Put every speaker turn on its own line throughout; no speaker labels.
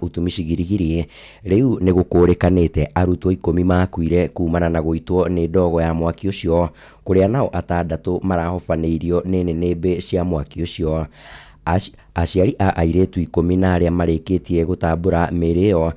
Utumishi Girigiri rĩu nĩ gũkũrĩkanĩte arutwo 10 makuire kumana na gũitwo nĩ ndogo ya mwaki ũcio, kũrĩa nao 6 marahobanĩirio nĩ nĩnĩmbĩ cia mwaki ũcio. Aciari a airĩtu 10 na arĩa marĩkĩtie gũtambũra mĩĩrĩ ĩyo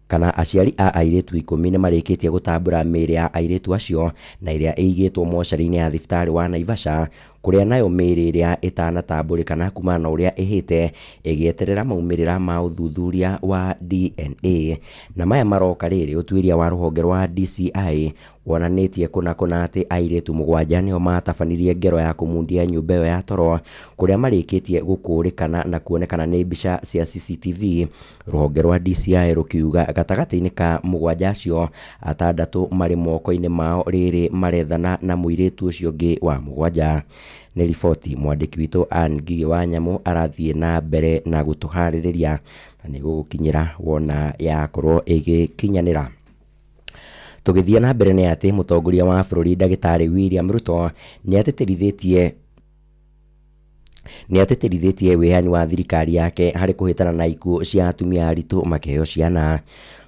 kana aciari a airĩtu 10 nĩ marĩkĩtie gũtambũra mĩĩrĩ ya airĩtu acio na ĩrĩa ĩigĩtwo mocarĩ-inĩ ya thibitarĩ wa Naivasha, kũrĩa nayo mĩĩrĩ ĩrĩa ĩtanatambũrĩkana kumana na ũrĩa ĩhĩte ĩgĩeterera maumĩrĩra ma ũthuthuria wa DNA. Na maya maroka rĩrĩ ũtuĩria wa rũhonge rwa DCI wonanĩtie kũna kũna atĩ airĩtu 7 nĩo matabanirie ngero ya kũmundia nyũmba ĩyo ya toro, kũrĩa marĩkĩtie gũkũrĩkana na kuonekana nĩ mbica cia CCTV. Rũhonge rwa DCI rũkiuga gatagatĩ-inĩ ka 7 acio, 6 marĩ moko-inĩ mao rĩrĩ marethana na mũirĩtu ũcio ũngĩ wa 7. Nĩ riboti mwandĩki witũ Ann Ngigĩ wa Nyamũ arathiĩ na mbere na gũtũharĩrĩria na nĩ gũgũkinyĩra wona yakorwo ĩgĩkinyanĩra. Tũgĩthiĩ na mbere nĩ atĩ mũtongoria wa bũrũri ndagĩtarĩ William Ruto nĩ atĩtĩrithĩtie wĩheani wa thirikari yake harĩ kũhĩtana na ikuũ cia atumia aritũ makĩheo ciana.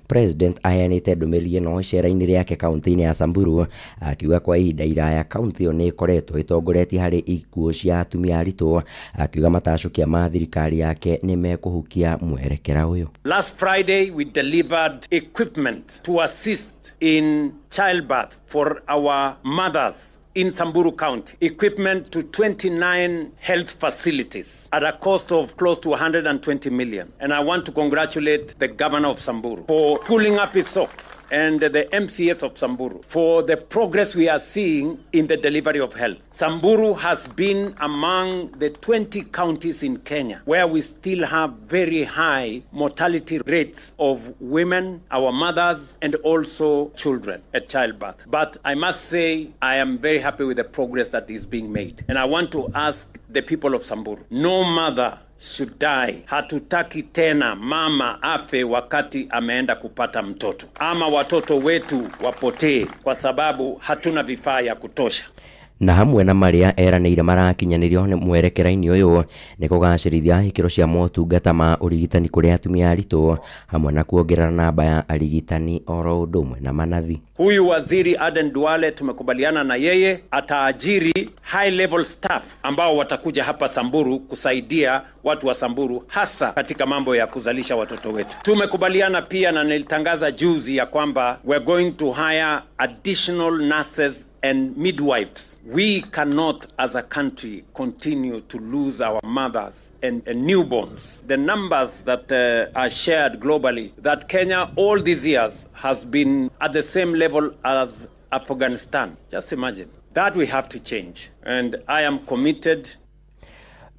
President aheanĩte ndũmĩrĩri ĩno icera-inĩ rĩake kaunti-inĩ ya Samburu, akiuga kwa ihinda iraya kaunti ĩyo nĩ ĩkoretwo ĩtongoretie harĩ ikuũ cia atumia aritũ, akiuga matacũkia ma thirikari yake nĩ mekũhukia mwerekera ũyũ.
Last Friday, we delivered equipment to assist in childbirth for our mothers in Samburu County, equipment to 29 health facilities at a cost of close to 120 million. And I want to congratulate the governor of Samburu for pulling up his socks and the MCAs of Samburu for the progress we are seeing in the delivery of health. Samburu has been among the 20 counties in Kenya where we still have very high mortality rates of women, our mothers, and also children at childbirth. But I must say, I am very happy with the progress that is being made. And I want to ask the people of Samburu, no mother should die. Hatutaki tena mama afe wakati ameenda kupata mtoto ama watoto wetu wapotee kwa sababu hatuna vifaa ya kutosha.
Na hamwe na marĩa eranĩire marakinyanĩrio nĩ mwerekera-inĩ ũyũ nĩ kũgacĩrithia ikĩro cia motungata ma ũrigitani kũrĩ atumia aritũ, hamwe na kuongerera namba ya arigitani oro ũndũ ũmwe na manathi.
Huyu waziri Aden Duale tumekubaliana na yeye ataajiri high level staff ambao watakuja hapa Samburu kusaidia watu wa Samburu hasa katika mambo ya kuzalisha watoto wetu. Tumekubaliana pia na nilitangaza juzi ya kwamba we're going to hire additional nurses and midwives. We cannot as a country continue to lose our mothers and newborns. The numbers that are shared globally, that Kenya all these years has been at the same level as Afghanistan. Just imagine. That we have to change. And I am committed.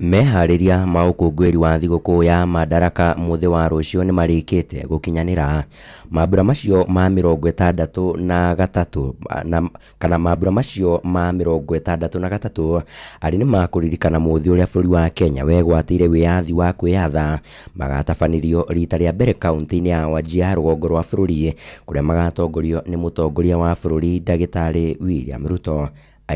Meharĩria ma ũkũngũĩri wa thigũkũ ya Madaraka mũthĩ wa rũciũ nĩ marĩkĩte gũkinyanĩra. Mambura macio ma 63 na kana mambura macio ma 63 arĩ nĩ makũririkana mũthĩ ũrĩa bũrũri wa Kenya wegwatĩire wĩyathi wa kwĩyatha, magatabanĩrio rita rĩa mbere kaunti-inĩ ya Wajir, rũgongo rwa bũrũri, kũrĩa magatongorio nĩ mũtongoria wa bũrũri ndagĩtarĩ William Ruto.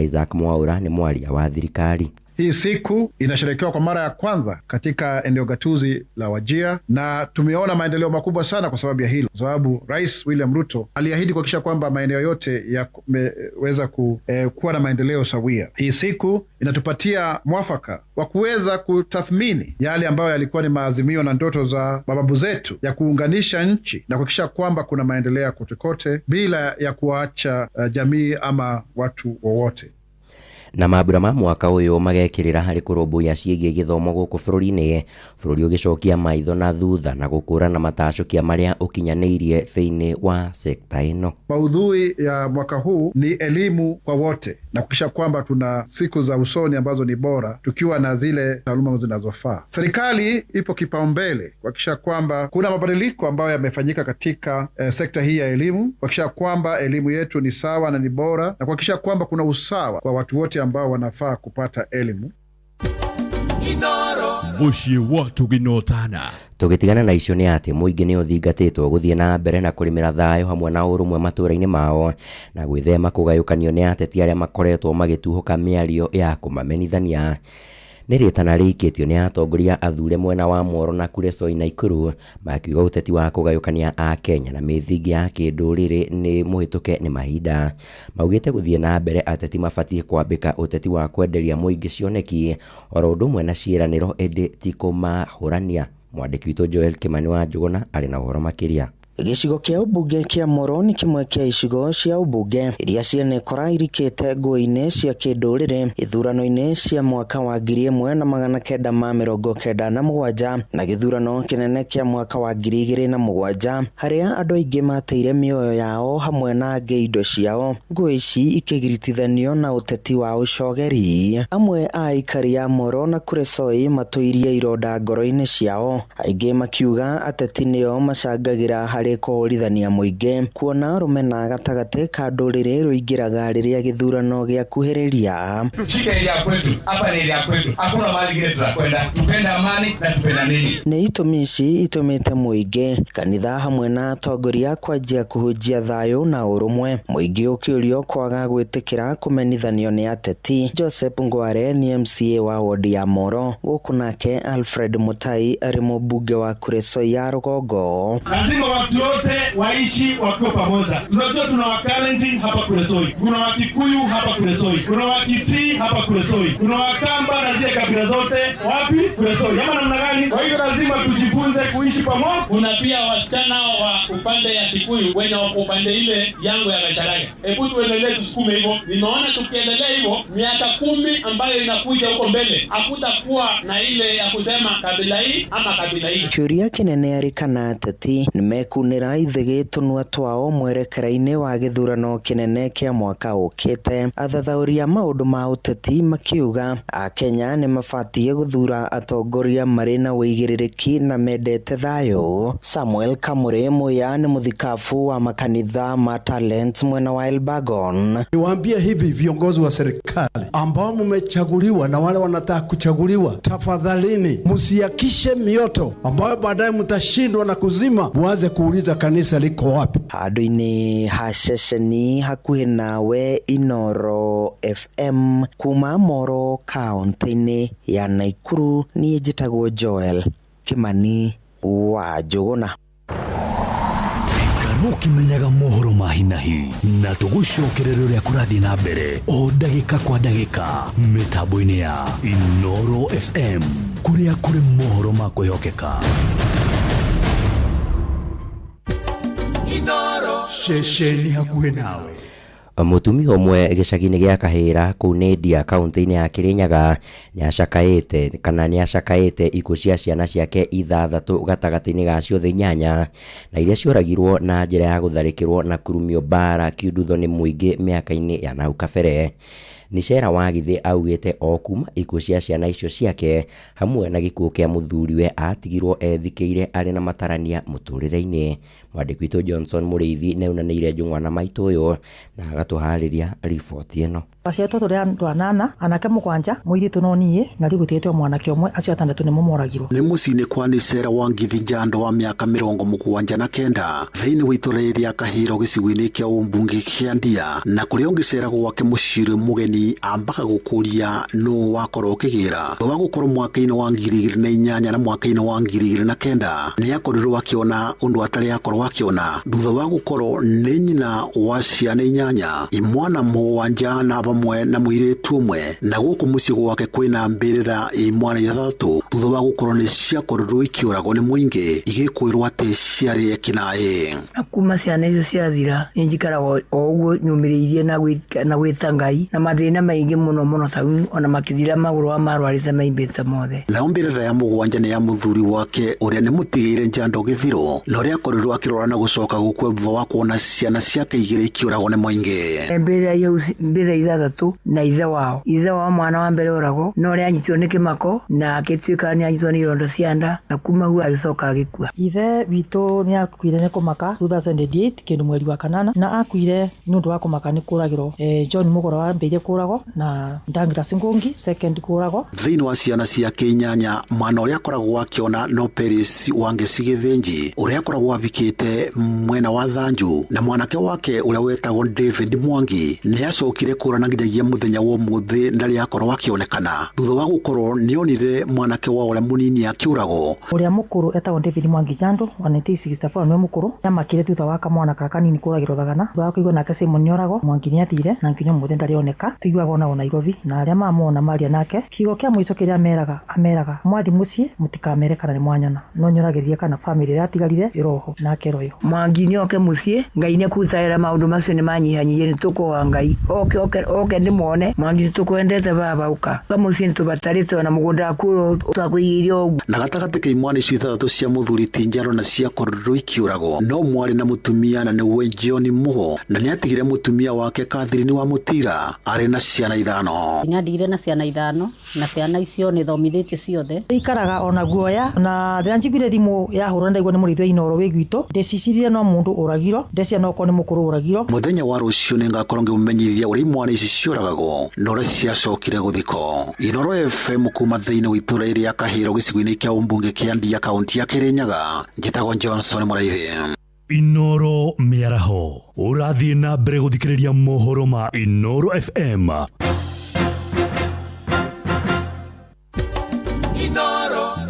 Isaac Mwaura nĩ mwaria wa thirikari.
Hii siku inasherekewa kwa mara ya kwanza katika eneo gatuzi la Wajir na tumeona maendeleo makubwa sana kwa sababu ya hilo, kwa sababu Rais William Ruto aliahidi kuhakikisha kwamba maeneo yote yameweza kuwa na maendeleo sawia. Hii siku inatupatia mwafaka wa kuweza kutathmini yale ambayo yalikuwa ni maazimio na ndoto za mababu zetu ya kuunganisha nchi na kuhakikisha kwamba kuna maendeleo kote kote bila ya kuacha jamii ama watu wowote.
Na mambura ma mwaka ũyũ magekĩrĩra harĩ kũrũmbũiya ciĩgiĩ gĩthomo gũkũ bũrũri-inĩ, bũrũri ũgĩcokia maitho na thutha na gũkũrana matacũkia marĩa ũkinyanĩirie thĩinĩ wa sekta ĩno.
Maudhui ya mwaka huu ni elimu kwa wote na kuhakikisha kwamba tuna siku za usoni ambazo ni bora tukiwa na zile taaluma zinazofaa. Serikali ipo kipaumbele kuhakikisha kwamba kuna mabadiliko ambayo yamefanyika katika sekta hii ya elimu, kuhakikisha kwamba elimu yetu ni sawa na ni bora na kuhakikisha kwamba kuna usawa kwa watu wote ambao wanafaa kupata elimu.
Mũciĩ wa tũginotana.
Tũgĩtigana na icio nĩ atĩ mũingĩ nĩ ũthingatĩtwo gũthiĩ na mbere na kũrĩmĩra thayũ hamwe na ũrũmwe matũũra-inĩ mao na gwĩthema kũgayũkanio nĩ ateti arĩa makoretwo magĩtuhũka mĩario ya kũmamenithania. Nĩ rĩtana rĩikĩtio nĩ atongoria athure mwena wa Moro na Kuresoi Naikuru makiuga ũteti wa kũgayũkania a Kenya na mĩthingi ya kĩndũrĩrĩ nĩ mũhĩtũke nĩ mahinda. Maugĩte gũthiĩ na mbere ateti mabatiĩ kwambĩka ũteti wa kwenderia mũingĩ cioneki oro ũndũ ũmwe na ciĩranĩro ĩndĩ ti kũmahũrania. Mwandĩki witũ Joel Kimani wa Njũgũna arĩ na ũhoro makĩria.
Gĩcigo kĩa ũmbunge kĩa Moro nĩ kĩmwe kĩa icigo cia ũmbunge iria cianekora irikĩte ngũĩ-inĩ cia kĩndũrĩrĩ ithurano-inĩ cia mwaka wa 1997 na gĩthurano kĩnene kĩa mwaka wa 2007 harĩa andũ aingĩ mateire mĩoyo yao hamwe na angĩ indo ciao. Ngũĩ ici ikĩgiritithanio na ũteti wa ũcogeri. Amwe a aikari a Moro na Kuresoi matũirie ironda ngoro-inĩ ciao, aingĩ makiuga ateti nĩo macangagĩra harĩ kũhũrithania mũingĩ, kuona rũmena gatagatĩ ka ndũrĩrĩ rũingĩraga rĩrĩa gĩthurano gĩakuhĩrĩria.
Tushike area kwetu, hapa ni area kwetu, hakuna mahali ingine tutakwenda, tupende amani na tupendaneni.
Nĩ itũmi ici itũmĩte mũingĩ, kanitha hamwe na atongoria kwanjia kũhunjia thayũ na ũrũmwe, mũingĩ ũkĩũrio kwaga gwĩtĩkĩra kũmenithanio nĩ ateti. Joseph Ngware nĩ MCA wa wodi ya Moro, gũkũ nake Alfred Mutai arĩ mũmbunge wa Kuresoi ya rũgongo.
Lazima watu wote waishi wakiwa pamoja. Tunajua tuna Wakalenjin hapa Kuresoi, kuna Wakikuyu hapa Kuresoi, kuna Wakisii hapa Kuresoi, kuna Wakamba na zile kabila zote wapi Kuresoi, ama namna gani? Kwa hivyo lazima tujifunze kuishi pamoja.
Kuna pia wasichana wa upande ya Kikuyu wenye wako upande ile yangu ya Gacharaga. Hebu tuendelee tusukume hivyo. Nimeona tukiendelea hivyo miaka 10 ambayo inakuja huko mbele hakutakuwa na ile ya kusema kabila hii ama kabila hii.
Kĩũria kĩnene arĩ kana ateti nĩmekunĩra ithĩgĩ tũnua twao mwerekera-inĩ wa gĩthurano kĩnene kĩa mwaka ũkĩte. Athathaũri a maũndũ ma ũteti makiuga akenya nĩmabatiĩ gũthura atongoria marĩ na ũigĩrĩrĩki na mendete thayũ. Samuel Kamure Muya nĩ mũthikabu wa makanitha ma Talent mwena wa Elbagon.
Niwaambie hivi viongozi wa serikali ambao mmechaguliwa na wale wanataka kuchaguliwa, tafadhalini msiakishe mioto ambayo baadaye mtashindwa na kuzima, muanze kuuliza kanisa liko wapi.
Handũ-inĩ ha ceceni hakuhĩ nawe Inoro FM kuma Moro kaunti-inĩ ya Naikuru, niĩ njĩtagwo Joel Kimani wa Njũgũna.
Ũkĩmenyaga mohoro ma hi na hi na tũgũcokerera ũrĩa kũrathiĩ na mbere o ndagĩka kwa ndagĩka mĩtambo-inĩ ya Inoro FM kũrĩa kũrĩ mohoro ma kwĩhokeka.
Inoro ceceni hakuhĩ nawe.
Mũtumia ũmwe gĩcagi-inĩ gĩa Kahĩra kũu Nĩndia kaunti-inĩ ya Kĩrĩnyaga nĩacakaĩte kana nĩacakaĩte ikuũ cia ciana ciake 6 gatagatĩ-inĩ ga ciothe 8 na iria cioragirwo na njĩra ya gũtharĩkĩrwo na kurumio mbara kiundutho nĩ mũingĩ mĩaka-inĩ ya nau kabere. Nicera Wagithĩ augĩte o kuma ikuũ cia ciana icio ciake hamwe na gĩkuũ kĩa mũthuriwe atigirwo ethikĩire arĩ na matarania mũtũrĩre-inĩ. Mwandĩki witũ Johnson Mũrĩithi nĩaunanĩire njũng'wa na maitũ ũyũ na agatũharĩria riboti ĩno.
Aciaretwo tũrĩ andũ anana, anake 7, mũirĩtu no niĩ, na rĩu gũtigĩtwo mwanake ũmwe, acio 6 nĩmo moragirwo.
Nĩ mũciĩ-inĩ kwa Nicera Wangithi Njando wa mĩaka 79 thĩinĩ wa itũra rĩa Kahĩro gĩcigo-inĩ kĩa ũmbunge kĩa Ndia, na kũrĩa ũngĩcera gwake mũciĩ mũgeni ambaga gũkũria nũ wakorwo ũkĩgĩra thutha wa gũkorwo mwaka-inĩ wa 2008 na mwaka-inĩ wa 2009 nĩakorirwo akĩona ũndũ atarĩ akorwo akĩona thutha wa gũkorwo nĩ nyina wa ciana 8, imwana 7 na hamwe na mũirĩtu ũmwe, na gũkũ mũciĩ gwake kwĩna mbĩrĩra imwana 6 thutha wa gũkorwo nĩ ciakorirwo ikĩũragwo nĩ mũingĩ igĩkwĩrwo atĩ ciarĩ ekinaĩ.
Na kuma ciana icio ciathira nĩ njikaraga o ũguo nyũmĩrĩirie na gwĩta Ngai na mathĩna maingĩ mũno mũno ta ona makĩthira magũrũ wa marwarĩte maimbĩte mothe.
Nao mbĩrĩra ya 7 nĩ ya mũthuri wake ũrĩa nĩ mũtigĩire Njando Gĩthirũ na ũrĩa akorirwo akĩrwara na gũcoka gũkua thutha wa kuona ciana ciake 2 ikĩũragwo nĩ mũingĩ.
Mbĩrĩra iyo mbĩrĩra 6 na ithe wao mwana wa mbere oragwo na ũrĩa anyitirwo nĩ kĩmako na agĩtuĩka nĩ anyitirwo nĩ ironda cia nda na kuma hau agĩcoka agĩkua.
Ithe witũ nĩ akuire nĩ kũmaka 2008 kĩndũ mweri wa 8 na akuire nĩ ũndũ wa kũmaka nĩ kũragĩrwo. John Mũgoro wambĩrĩirie kũragwo Kũragwo na Douglas Ngungi second kũragwo.
Thĩinĩ wa ciana ciake inyanya, mwana ũrĩa akoragwo akĩona no Peris Wangeci Gĩthĩnji ũrĩa akoragwo abikĩte mwena wa Thanju, na mwanake wake ũrĩa wetagwo David Mwangi nĩ acokire kũrana nginyagia mũthenya wa ũmũthĩ ndarĩ akorwo akĩonekana thutha wa gũkorwo nĩonire mwanake wa ũrĩa mũnini akĩũragwo.
Ũrĩa mũkũrũ etagwo David Mwangi Jando wa 1964 nĩwe mũkũrũ, nĩamakire thutha wa kamwana gaka kanini kũragĩrwo Thagana. Thutha wa kũigua nake Simon nĩoragwo, Mwangi nĩathire na nginya ũmũthĩ ndarĩ oneka. Tũiguaga onagwo Nairobi na arĩa mamwona maria nake. Kiugo kĩa mũico kĩrĩa ameraga, ameraga mwathi mũciĩ mũtikamere kana nĩ mwanyona, no nyoragĩria kana famĩlĩ ĩrĩa atigarire ĩroho nake royo.
Mwangi nĩoke mũciĩ, Ngai nĩekutaĩra maũndũ macio nĩmanyihanyihie, nĩtũkũhoya Ngai oke oke oke ndĩmuone. Mwangi nĩtũkwendete baba, ũka ka mũciĩ nĩtũbatarĩte ona mũgũnda waku ũtakũigĩire ũguo.
Na gatagatĩ ka imwana icio ithathatũ cia mũthuri ti Njaro na ciakorirwo ikiũragwo no mwarĩ na mũtumia na nĩwe John Muho, na nĩatigire mũtumia wake Catherine wa Mũtira arĩ na ciana ithano.
Nĩandigire na ciana ithano na ciana icio nĩthomithĩtie ciothe.
Ikaraga ona guoya na rĩrĩa njiguire thimũ yahũrwo ndaigua nĩ mũrĩithi wa Inooro wĩ gwitũ, ndĩcicirie no mũndũ ũragirwo, ndeciria no okorwo nĩ mũkũrũ ũragirwo.
Mũthenya wa rũciũ nĩngakorwo ngĩmũmenyithia ũrĩa imwana ici ciũragagwo na ũrĩa ciacokire gũthikwo. Inooro FM kuma thĩinĩ wa itũũra rĩa Kahĩro gĩcigo-inĩ kĩa ũmbunge kĩa Ndia kaunti ya Kĩrĩnyaga, njĩtagwo Johnson Mũraithi.
Inooro mĩaraho ũrathiĩ na mbere gũthikĩrĩria mohoro ma Inooro FM.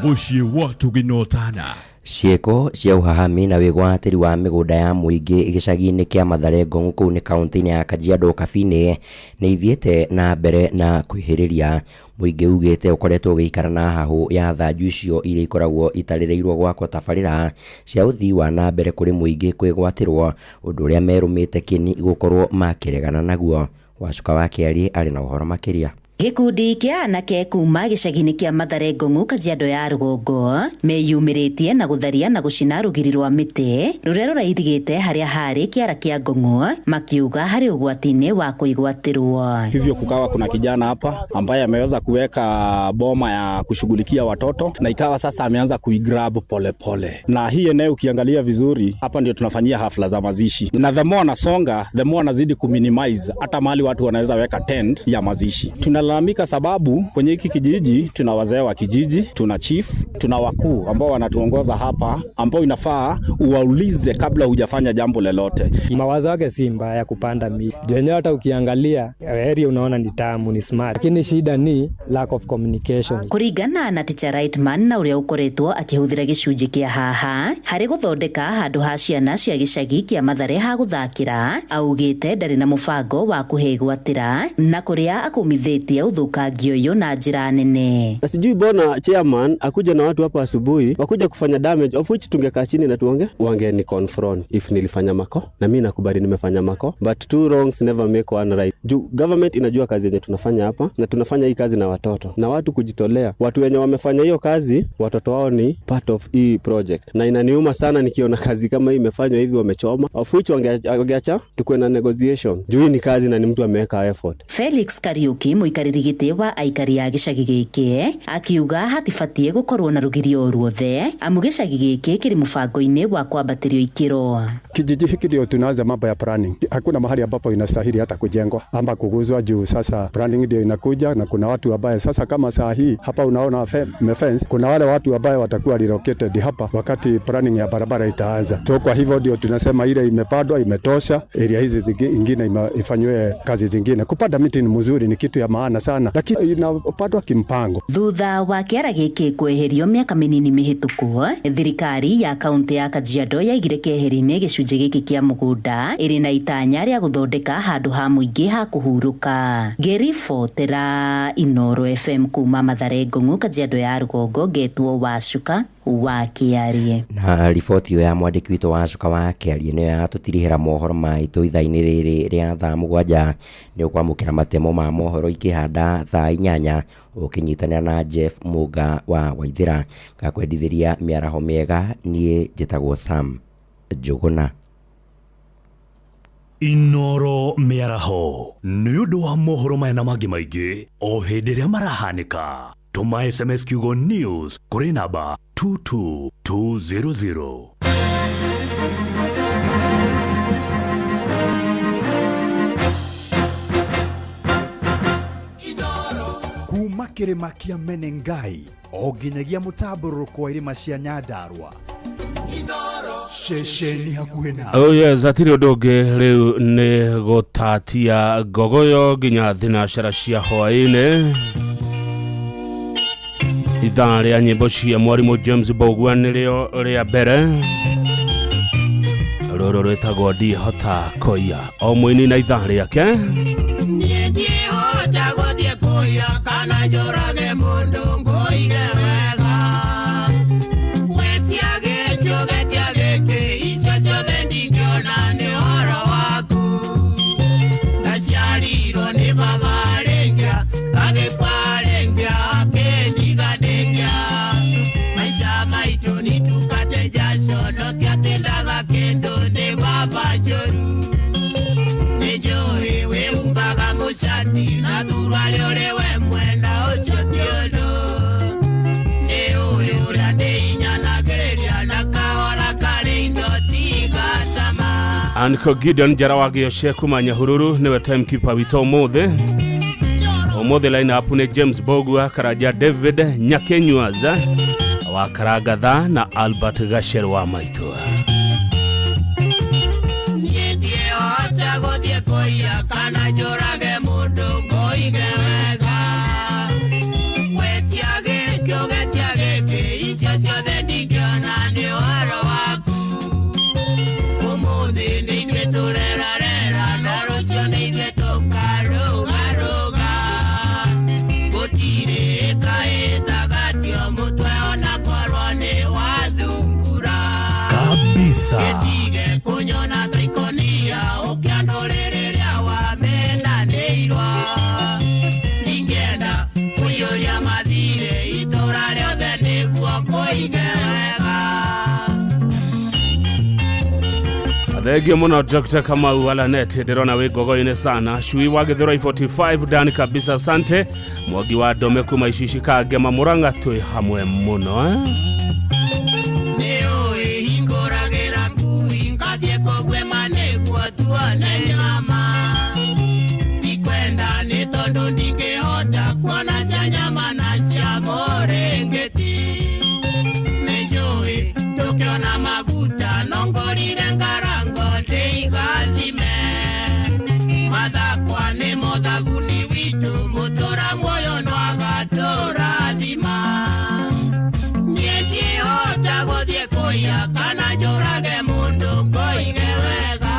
Mũciĩ wa tũgĩnotana.
Ciĩko cia ũhahami na wĩgwatĩri wa mĩgũnda ya mũingĩ gĩcagi-inĩ kĩa Mathare Ngong'u kũu nĩ kaunti-inĩ ya Kajiado Kabini nĩ ithiĩte na mbere na kwĩhĩrĩria. Mũingĩ ugĩte ũkoretwo ũgĩikara na hahũ ya thanju icio iria ikoragwo itarĩrĩirwo gwakwo tabarĩra cia ũthii wa na mbere kũrĩ mũingĩ kwĩgwatĩrwo, ũndũ ũrĩa merũmĩte kĩni gũkorwo makĩregana naguo. Wacuka wa Kĩarie arĩ na ũhoro makĩria.
Gĩkundi kĩa anake kuma gĩcagi-inĩ kĩa Mathare Ngong'u Kajiado ya rũgongo meyumĩrĩtie na gũtharia na gũcina rũgiri rwa mĩtĩ rũrĩa rũrairigĩte harĩa harĩ kĩara kĩa Ngong'u, makiuga harĩ ũgwati-inĩ wa kũigwatĩrwo.
Hivyo kukawa kuna kijana hapa ambaye ameweza kuweka boma ya kushughulikia watoto na ikawa sasa ameanza kuigrab pole pole. Na hii eneo ukiangalia vizuri hapa ndio tunafanyia hafla za mazishi, na the more anasonga the more anazidi kuminimize hata mahali watu wanaweza weka tent ya mazishi. Tunalalamika sababu kwenye hiki kijiji tuna wazee wa kijiji, tuna chief, tuna wakuu ambao wanatuongoza hapa, ambao inafaa uwaulize kabla hujafanya jambo lolote.
Mawazo yake si mbaya kupanda miti. Wenyewe hata ukiangalia area unaona ni tamu, ni smart. Lakini shida ni lack of communication.
Kuringana na Teacher Rightman na uria ukoretwo akihuthira gicunjĩ kĩa haha harĩ gũthondeka handũ ha ciana cia gĩcagi kĩa Mathare ha gũthakĩra, augĩte ndarĩ na mũbango wa kũhĩgwatĩra na kũrĩa akũmithĩtie ũthũkangia ũyũ na njĩra nene.
Na sijui bona chairman akuja na watu hapa asubuhi wakuja kufanya damage, of which tungekaa chini na tuonge, wangeni confront if nilifanya mako na mimi nakubali nimefanya mako, but two wrongs never make one right. Juu government inajua kazi yenye tunafanya hapa na tunafanya hii kazi na watoto na watu kujitolea. Watu wenye wamefanya hiyo kazi watoto wao ni part of hii project, na inaniuma sana nikiona kazi kama hii imefanywa hivi, wamechoma, of which wangeacha tukuwe na negotiation juu hii ni kazi na ni mtu ameweka effort.
Felix Kariuki mũikarĩri gĩtĩ wa aikari a gĩcagi gĩkĩ akiuga hatibatie gũkorwo na rũgiri o ruothe amu gĩcagi gĩkĩ kĩrĩ mũbango-inĩ wa kwambatĩrio ikĩro.
Kijiji hiki ndio tunaanza mambo ya planning. Hakuna mahali ambapo inastahili hata kujengwa ama kuguzwa juu sasa planning ndio inakuja, na kuna watu ambaye sasa kama saa hii hapa unaona fence, kuna wale watu ambaye watakuwa relocated hapa wakati planning ya barabara itaanza. So kwa hivyo ndio tunasema ile imepandwa imetosha, area hizi zingine ifanywe kazi zingine. Kupanda miti ni mzuri, ni kitu ya maana sana, lakini inapandwa kimpango.
Thutha wa kĩara gĩkĩ kweherio mĩaka mĩnini mĩhĩtũku, thirikari ya kaunti ya Kajiado yaigire keheri-inĩ gĩcunjĩ gĩkĩ kĩa mũgũnda ĩrĩ na itanya rĩa gũthondeka handũ ha mũingĩ ha kũhurũka. Ngĩribotera Inooro FM kuma Mathare Ngong'u Kajiado ya rũgongo, ngetwo Wacuka wa Kĩarie.
Na riboti ya mwandĩki witũ Wacuka wa Kĩarie nĩyo yatũtirihĩra mohoro maitũ ithaa-inĩ rĩrĩ rĩa thaa 7. Nĩ ũkwamũkĩra matemo ma mohoro ikĩhanda thaa 8 ũkĩnyitanĩra na Jeff Muga wa Waithĩra. Ngakwendithĩria mĩaraho mĩega, niĩ njĩtagwo Sam Njũgũna.
Inooro mĩaraho nĩ ũndũ wa mohoro maya na mangĩ maingĩ o hĩndĩ ĩrĩa marahanĩka. Tũma SMS kiugo news kũrĩ namba 22200.
Kĩrĩma kĩa Menengai o nginyagia mũtambũrũrũko wa irĩma cia Nyandarua. Ceceni hakuhĩ na
Oh yes, hatirĩ ũndũ ũngĩ rĩu nĩ gũtatia ngogoyo nginya thinacara cia hwaĩ-inĩ. Ithaa rĩa nyĩmbo cia mwarimũ James Mbũgua nĩrĩo rĩa mbere. Rũrũ rwĩtagwo Ndihota Kũiya, o mũini na ithaa rĩake.
Niĩ ndihota gũthiĩ kũiya kana njũrage mũndũ ngũige wega. Wetia gĩkĩ ũgetia gĩkĩ, icio ciothe ndingĩona nĩ ũhoro waku. Ndaciarirwo nĩ baba rĩngĩa, agĩkua rĩngĩa, akĩndiga ndĩngĩa. Maica maitũ nĩtukate jasho, no ti atĩ ndaga kĩndũ nĩ baba njũru. Nĩnjũĩ wĩhumbaga mũcati na thuruarĩ ũrĩ we mwena ũcio ti ũndũ. Nĩũĩ ũrĩa ndĩinyanagĩrĩria na kahora karĩ indo tigacama.
Anko Gideon Njara wa Gĩoce kuma Nyahururu nĩwe timekeeper witũ ũmũthĩ. Ũmũthĩ line up nĩ James Mbũgua, Karanja David Nyakenyuaza wa Karangatha na Albert Gacher wa Maitũ.
Niĩ ndihota gũthiĩ kũiya kana njũrage mũndũ ngũige wega. Wetia gĩkĩ ũgetia gĩkĩ, icio ciothe ndingĩona nĩ ũhoro waku. Ũmũthĩ nĩ ithuĩ tũrerarera, no rũciũ nĩ ithuĩ tũkarũgarũga. Gũtirĩ ĩkaĩtagatio mũtwe ona korwo nĩ wathungura.
Kabisa.
Gĩtige kũnyona ta ikonia, ũkĩandũrĩrĩria rĩrĩa wamenanĩirwo. Ndingĩenda kũiyũria mathirĩ itũra rĩothe nĩguo ngũige wega.
Thengio mũno Dr. Kamau Alanet, ndĩrona wĩ ngogoinĩ sana. Cui wa Gĩthũrai 45 ndani kabisa, asante. Mwangi wa Ndome kuma Icici Kangema Mũrang'a, twĩ hamwe mũno eh?
Nĩũĩ hingũragĩra ngui ngathiĩ kũguĩma nĩguo tuone nyama. Ndikwenda nĩ tondũ ndingĩhota kuona cia nyama na cia mũrĩngĩti. Nĩnjũĩ tũkĩona maguta no ngũrire ngarango ndĩigathime. Mathakwa nĩmo thabuni witũ, mũtũra muoyo no agatũrathima. Niĩ ndihota gũthiĩ kũiya kana njũrage mũndũ ngũige wega.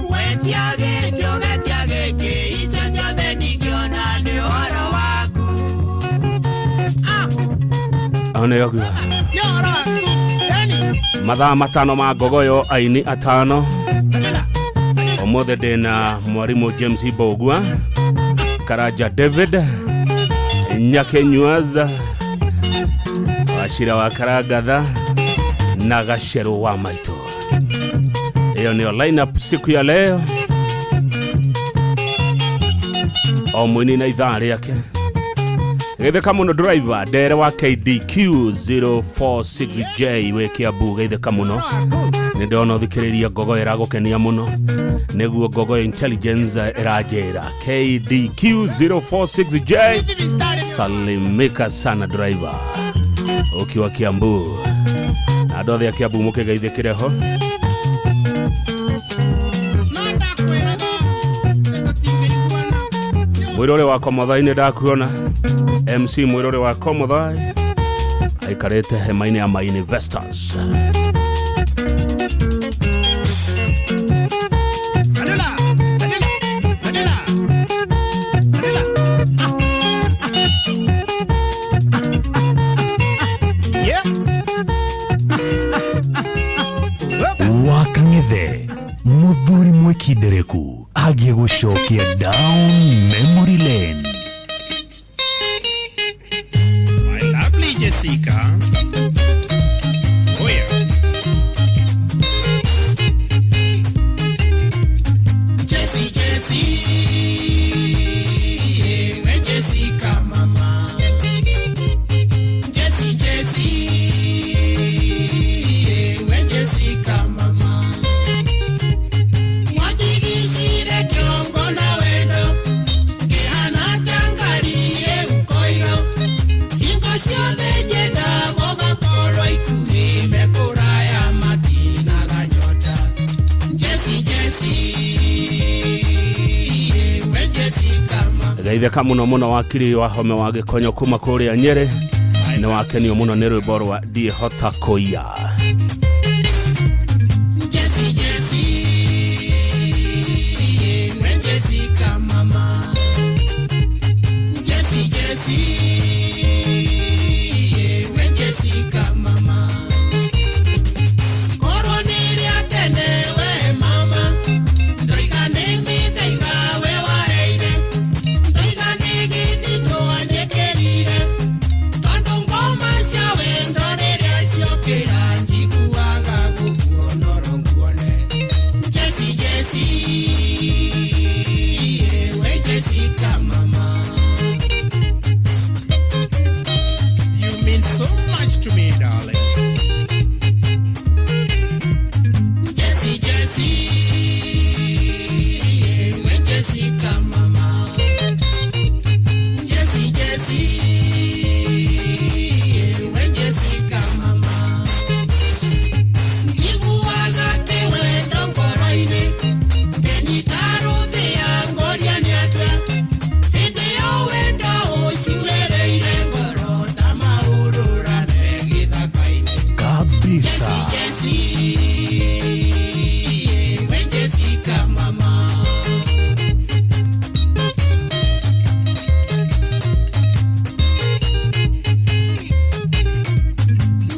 Wetia gĩkĩ ũgetia gĩkĩ, icio ciothe ndingĩona nĩ ũhoro waku.
Aho nĩyo nguo.
Nĩ ũhoro waku. Ĩni.
Mathaa 5 ma ngogoyo aini 5. Ũmũthĩ ndĩna mwarimũ James Mbũgua, Karanja David Nyakenyuaza, Wachira wa Karangatha na Gacheru wa Maitũ. Hiyo ndio lineup siku ya leo. O mũini na ithaa rĩake. Geithĩka mũno driver ndere wa KDQ 046J wĩ Kiambu, geithĩka mũno. Nĩ ndĩrona ũthikĩrĩria ngogoyo ĩragũkenia mũno. Nĩguo ngogoyo intelligence ĩranjĩra KDQ 046J. Salimika sana driver ukiwa Kiambu. Na andũ othe a Kiambu mũkĩgeithĩkĩre ho. Mwĩrore wa Komothai nĩ ndakuona. MC mwĩrore wa Komothai aikarĩte hema-inĩ ya My Investors.
Sanula, sanula, sanula, sanula. Yeah.
Wakang'ethe muthuri mwĩkindereku agĩgũcokia down memory lane.
My lovely Jessica. Oh yeah.
Jessie, Jessie, we Jessica mama. Jessie, Jessie, we Jessica mama. Mwatigishire kiongo na wendo, kihana
Geithĩka mũno mũno wakiri wa home wa Gĩkonyo kuma kũrĩa Nyĩrĩ, nĩ wakenio mũno nĩ rwĩmbo rwa Ndiĩhota Kũiya.
Jesse, Jesse, when Jessica mama. Jesse, Jesse, when Jessica mama. Koroniria tene we mama. Ndoiga nĩmĩthaiga we wareire. Ndoiga nĩgĩthitũ anjĩkĩrire. Tondũ ngoma cia wendo rĩrĩa ciokĩra njiguaga gũkuonoro nguone. Jesse, Jesse, we Jessica mama.
You mean so much to me, darling.
Jesse, Jesse, when Jessica mama. Jesse, Jesse, when Jessica mama. Njiguaga atĩ wendo ngoro-inĩ, ngĩnyita rũthĩa ngoria nĩ atĩa. Hĩndĩ ĩyo wendo ũcurĩrĩire ngoro ta mahũrũra me gĩthaka-inĩ.
Kabisa.
Jesse, when Jessica mama.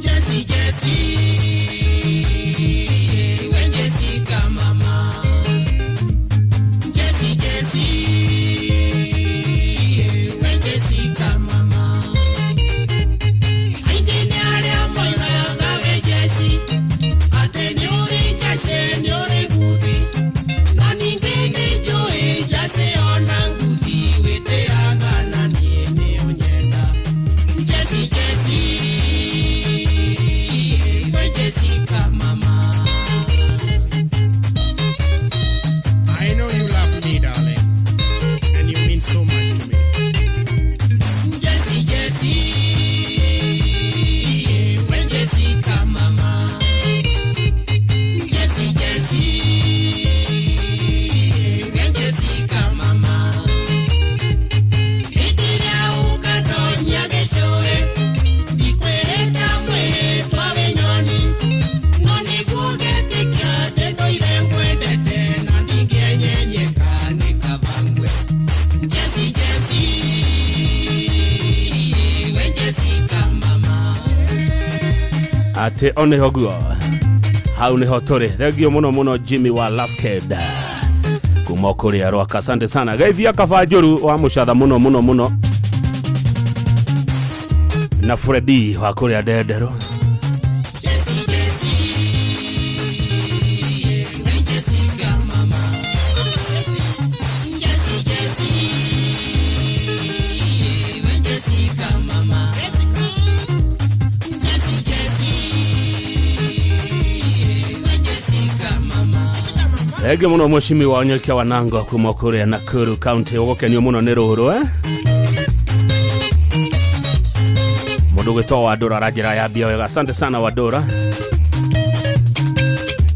Jesse, Jesse, when Jessica mama. Jesse, Jesse, when Jessica mama. Aingĩ nĩ arĩa moigaga we Jesse, atĩ nĩ ũrĩ Jesse, nĩ ũrĩ nguthi. Na ningĩ nĩ njũĩ Jesse ona nguthi wĩtĩaga na niĩ nĩ ũnyenda. Jesse, Jesse, we Jessica mama.
I know you love me, darling, and you mean so much to me.
Jesse, Jesse, when Jessica mama. Jesse, Jesse, when Jessica mama. Hĩndĩ ĩrĩa ũngatonya gĩcũrĩ, ndikwĩrĩta mwĩtwa wĩnyoni, no nĩguo ngĩtĩkia atĩ ndũire ngwendete na ndingĩenyenyeka nĩ kaba ngue. Jesse, Jesse, we Jessica mama.
Atĩ o nĩho guo hau nĩho tũrĩ. Thengio mũno mũno Jimmy wa Lasked kuma kũrĩa Rwaka, asante sana. Geithia kaba njũru wa mũcatha mũno mũno mũno, na Freddy wa kũrĩa Ndenderũ.
Jesse, Jesse, we Jessica mama. Jesse, Jesse, we Jessica mama. Jesse, Jesse, we Jessica mama.
Thengio mũno mũcimi wa Onyokia wa Nango kuma kũrĩa Nakuru County, ũgũkenio mũno nĩ rũrũ mũndũ gwĩtwo Wandũra aranjĩra yambia wega, asante sana Wandũra.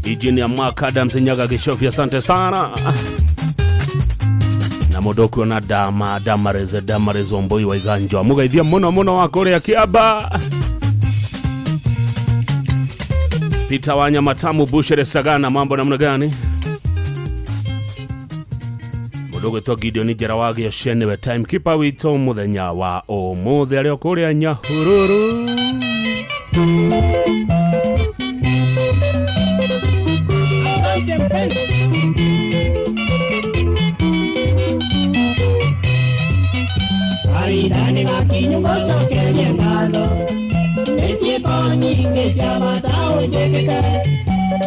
Engineer Mark Adams Nyaga Gĩchobi, asante sana. Na mũndũ ũkuona Dama Damares Damares Wambui wa Iganjwa, mũgeithia mũno mũno wa kũrĩa Kĩamba. Peter Wanya Matamu Bushere Sagana, mambo namna gani? Mũndũ ũgwĩtwo Gideon Njera wa Gĩoce nĩwe timekeeper witũ mũthenya wa ũmũthĩ arĩ o kũrĩa Nyahururu.
Asante mpenzi. Kahinda nĩ gakinyu ngũcokerie ngatho nĩ ciĩko nyingĩ cia bata ũnjĩkĩte.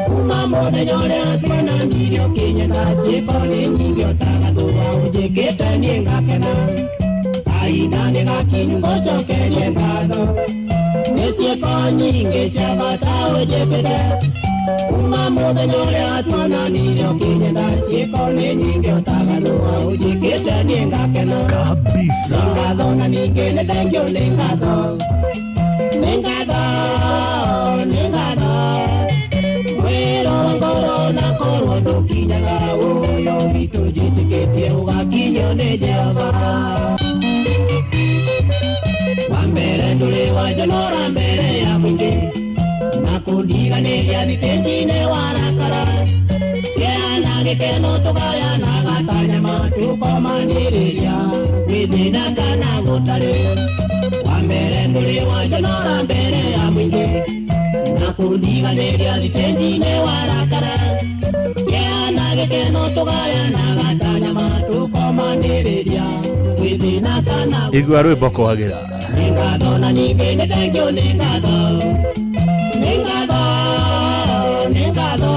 Kuma mũthenya ũrĩa tuonanirie ũkĩnyenda, ciĩko nĩ nyingĩ ũtagatũra ũnjĩkĩte niĩ ngakena. Kahinda nĩ gakinyu ngũcokerie ngatho nĩ ciĩko nyingĩ cia bata ũnjĩkĩte. Kuma mũthenya ũrĩa tuonanirie ũkĩnyenda, ciĩko nĩ nyingĩ ũtagatũra ũnjĩkĩte niĩ ngakena.
Kabisa.
Nĩ ngatho na ningĩ nĩ thengio nĩ ngatho. Nĩ ngatho, nĩ ngatho. Wĩra wa ngoro na korwo ndũkinyaga ũyũ witũ njĩtĩkĩtie ũgakinyio nĩ Jehova. Wa mbere ndũrĩ wanjonora mbere ya mũingĩ na kũndiganĩria thitĩnji-inĩ warakara kĩeha na gĩkeno tũgayanaga ta nyama tũkomanĩrĩria gwĩ thĩna kana gũtarĩ. Wa mbere ndũrĩ wanjonora mbere ya mũingĩ na kũndiganĩria thitĩnji-inĩ warakara kĩeha na gĩkeno tũgayanaga ta nyama tũkomanĩrĩria gwĩ thĩna kana
Igua rwĩmbo kwagĩra.
Nĩ ngatho na ningĩ nĩ thengiũ nĩ ngatho nĩ ngatho nĩ ngatho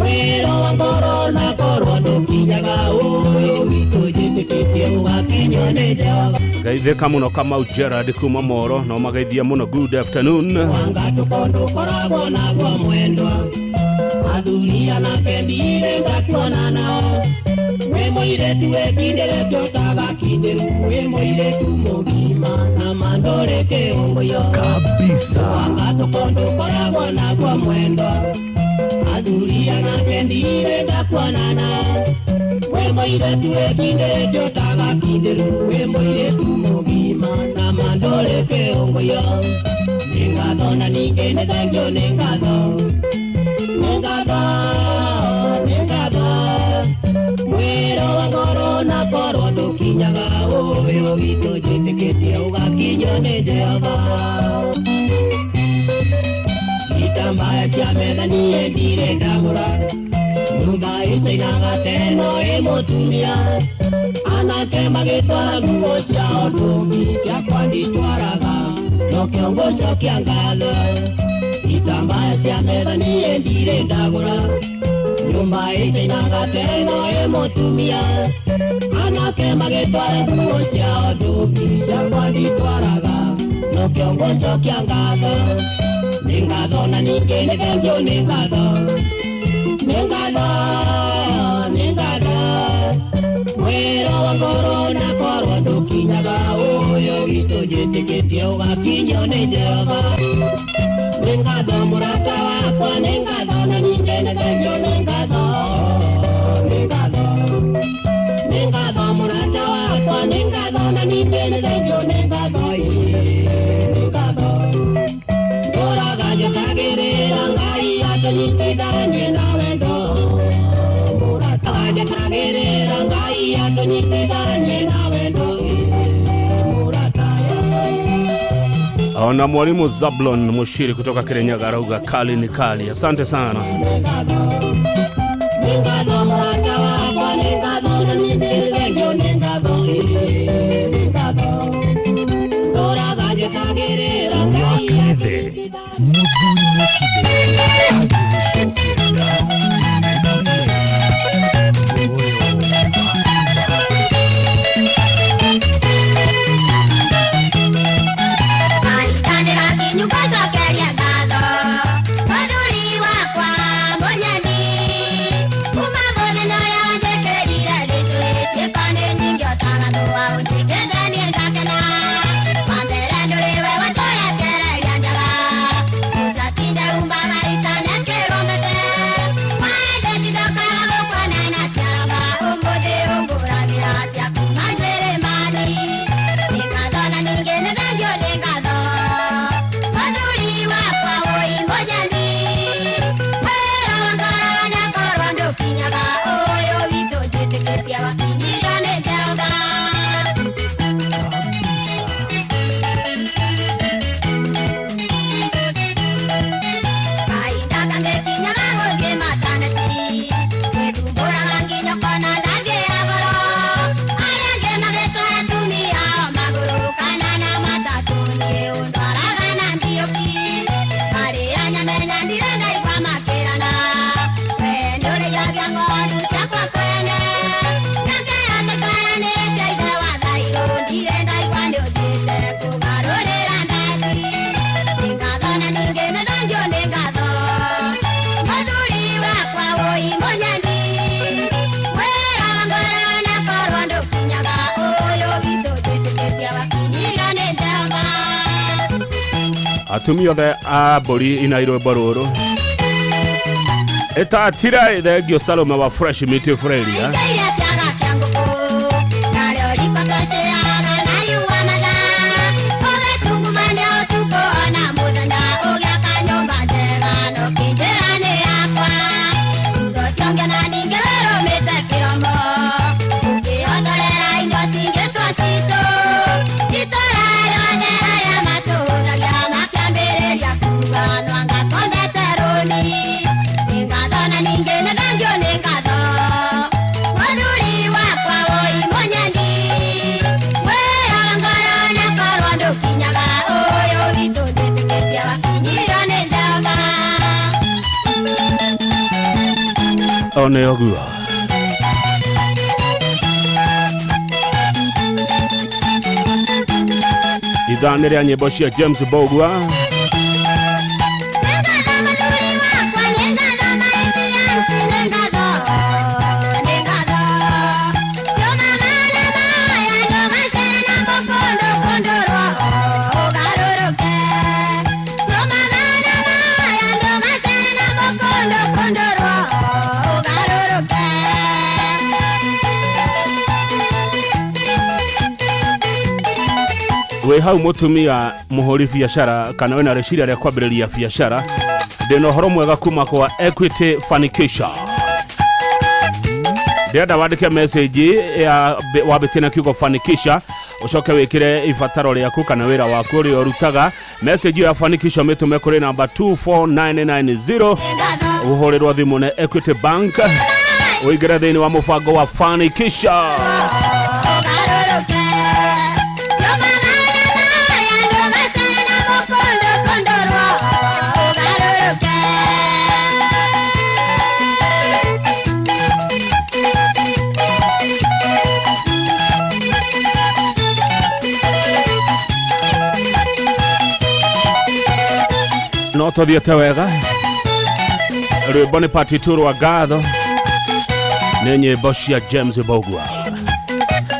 wĩra wa ngoro na korwo ndũkinyaga ũyũ witũ njĩtĩkĩtie ũgakinywo nĩ Jehova.
Geithĩka mũno Kamau Gerard kuma Moro no mageithia mũno. Good afternoon.
Wanga tũkondo ũkoragwo naguo mwendwa athuri anake ndirĩ ndakuona nao wĩ mũirĩtu wĩkindĩrĩte ũtagakindĩru wĩ mũirĩtu mũgima na mandũrĩ kĩũngũyo
kabisa.
Wanga tũkondo ũkoragwo naguo mwendwa athuri anake ndirĩ ndakuona nao wĩ mũirĩtu wĩkindĩrĩte ũtagakindĩru wĩ mũirĩtu mũgima na mandũrĩ kĩũngũyo. Nĩ ngatho na ningĩ nĩ thengiũ nĩ ngatho nĩ ngatho nĩ ngatho wĩra wa ngoro na korwo ndũkinyaga ũyũ witũ njĩtĩkĩtie ũgakinywo nĩ Jehova. Itambaya cia metha niĩ ndirĩ ndagũra nyũmba ĩcainaga teno ĩ mũtumia anake magĩtwara nguo ciao ndũngi ciakwa nditwaraga no kĩongo cokia ngatho. Itambaya cia metha niĩ ndirĩ ndagũra nyũmba ĩcainaga teno ĩ mũtumia anake magĩtwara nguo ciao ndũngi ciakwa nditwaraga no kĩongo cokia ngatho. Nĩ ngatho na ningĩ nĩ thengiũ nĩ ngatho nĩ ngatho nĩ ngatho wĩra wa ngoro na korwo ndũkinyaga ũyũ witũ njĩtĩkĩtie ũgakinywo nĩ Jehova. Nĩ ngatho mũrata wakwa nĩ ngatho na ningĩ nĩ thengiũ nĩ ngatho nĩ ngatho nĩ ngatho mũrata wakwa nĩ ngatho na ningĩ nĩ thengiũ nĩ ngatho nĩ ngatho ndũraga njũkagĩrĩra Ngai atũnyitithanie na wendo mũrata njũkagĩrĩra Ngai atũnyitithanie na wendo mũrata.
Ona mwalimu Zablon Mushiri kutoka Kirinyaga arauga kali ni kali. Asante sana.
Nĩ ngatho mũrata wakwa nĩ ngatho na ningĩ nĩ thengiũ nĩ ngatho nĩ ngatho ndũraga njũkagĩrĩra Ngai
Wakang'ethe mũthuri mwĩkindĩru agĩgũcokia down memory lane. Ngogoyo
Nĩngũcokeria ngatho mũthuri wakwa mũnyeni kuma mũthenya ũrĩa wanjĩkĩrire gĩcũhĩ ciĩko nĩ nyingĩ ũtagathũa ũnjĩkĩte niĩ ngakena. Wa mbere ndũrĩ we watũrekereria njaga ũcatinde umbaga itanekĩrwo mbete waendeti ndokaga gũkuona na ciaraba ũmũthĩ ũngũragĩra cia kuma Njĩrĩmani. Nĩ ngatho na ningĩ nĩ thengiũ nĩ ngatho mũthuri wakwa wũi mũnyeni wĩra wa ngoro na korwo ndũkinyaga ũyũ witũ njĩtĩkĩtie wakinyirio nĩ Jehova. Kahinda kangĩkinyaga gũthiĩ mataneti gwĩthumbũraga nginya ũkona ndathiĩ ya goro arĩa angĩ magĩtwara atumia ao magũrũ kana na matatũ niĩ ũndwaraga na mbiũki arĩa nyamenya ndirĩ ndaigua makĩrana we nĩũrĩithagia ng'ondu ciakwa kwene nake atĩtwaranĩte ithe wa thairũ ndirĩ ndaigua nĩũthiĩte kũgarũrĩra ndati. Nĩ ngatho na ningĩ nĩ thengiũ nĩ ngatho mũthuri wakwa wũi mũnyeni wĩra wa ngoro na korwo ndũkinyaga ũyũ witũ njĩtĩkĩtie wakinyirio nĩ Jehova.
Atumia othe a mbũri ina rwĩmbo rũrũ ĩtatira thengio Salome wa Fresh Meat Freria.
Ngeire kĩaga kĩa ngũkũ
One ũguo. Ithaa nĩ rĩa nyĩmbo cia James Mbũgua. Wĩ hau mũtumia mũhũri biacara kana wĩna rĩciria rĩa kwambĩrĩria biacara, ndĩna ũhoro mwega kuma kwa Equity Fanikisha. Ndĩrenda wandĩke message ya wambĩtie na kiugo fanikisha, ũcoke wĩkĩre ibataro rĩaku kana wĩra waku ũrĩa ũrutaga. Message ya fanikisha ũmĩtũme kũrĩ namba 24990, ũhũrĩrwo thimũ nĩ Equity Bank, ũingĩre thĩinĩ wa mũbango wa fanikisha. No tũthiĩte wega. Rwĩmbo nĩ part 2 rwa ngatho, nĩ nyĩmbo cia James Mbũgua.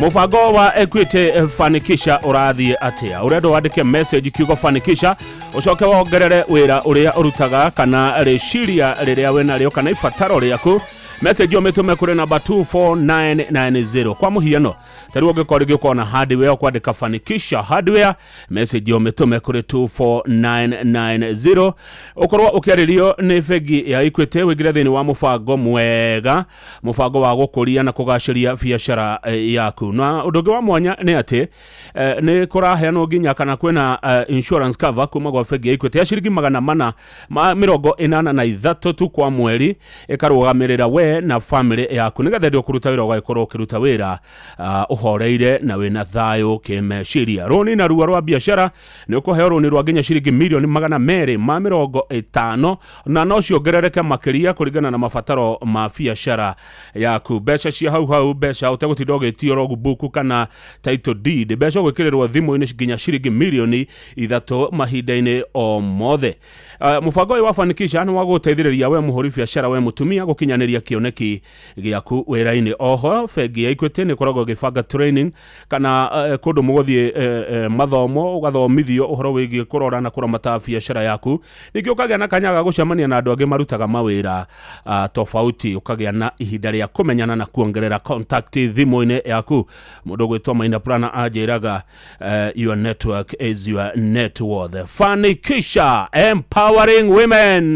Mũbango wa Equity Fanikisha ũrathiĩ atĩa? Ũrenda wandĩke message kiugo fanikisha, ũcoke wongerere wĩra ũrĩa ũrutaga kana rĩciria rĩrĩa wĩnarĩo kana ibataro rĩaku. Message ũmĩtũme kũrĩ namba 24990. Kwa mũhiano, ta rĩu ũngĩkorwo rĩngĩ ũkorwo na hardware ũkwandĩka fanikisha hardware, message ũmĩtũme kũrĩ 24990. Ũkorwo ũkĩarĩrio nĩ bengi ya Equity, wĩingĩre thĩinĩ wa mũbango mwega, mũbango wa gũkũria na kũgacĩria biacara yaku. Na ũndũ ũngĩ wa mwanya nĩ atĩ nĩ kũraheanwo nginya kana kwĩna insurance cover kuma gwa bengi ya Equity ya ciringi 483 tu kwa mweri, ĩkarũgamĩrĩra we na family yaku nĩgetha hĩndĩ ũkũruta wĩra ũgagĩkorwo ũkĩruta wĩra ũhoreire na wĩna thayũ kĩmeciria. Rũni na ruo rwa biacara nĩ ũkũheo rũni rwa nginya ciringi mirioni 250 na no ciongerereke makĩria kũringana na mabataro ma biacara yaku. Mbeca cia hau hau, mbeca ũtegũtinda ũgĩtio logbook kana title deed, mbeca ũgwĩkĩrĩrwo thimũ-inĩ nginya ciringi mirioni 3 mahinda-inĩ o mothe. Mũbango ũyũ wa fanikisha nĩ wa gũteithĩrĩria we mũhũri biacara, we mũtumia gũkinyanĩria kĩoneki gĩaku wĩra-inĩ. Oho bengi ya Equity nĩ ĩkoragwo ĩgĩbanga training kana kũndũ mũgũthiĩ mathomo, ũgathomithio ũhoro wĩgiĩ kũrora na kũramata biacara yaku. Ningĩ ũkagĩa na kanya ga gũcemania na andũ angĩ marutaga mawĩra tofauti, ũkagĩa na ihinda rĩa kũmenyana na kuongerera contact thimũ-inĩ yaku. Mũndũ ũgwĩtwo Maina Plana anjĩraga your network is your net worth. Fanikisha, empowering women.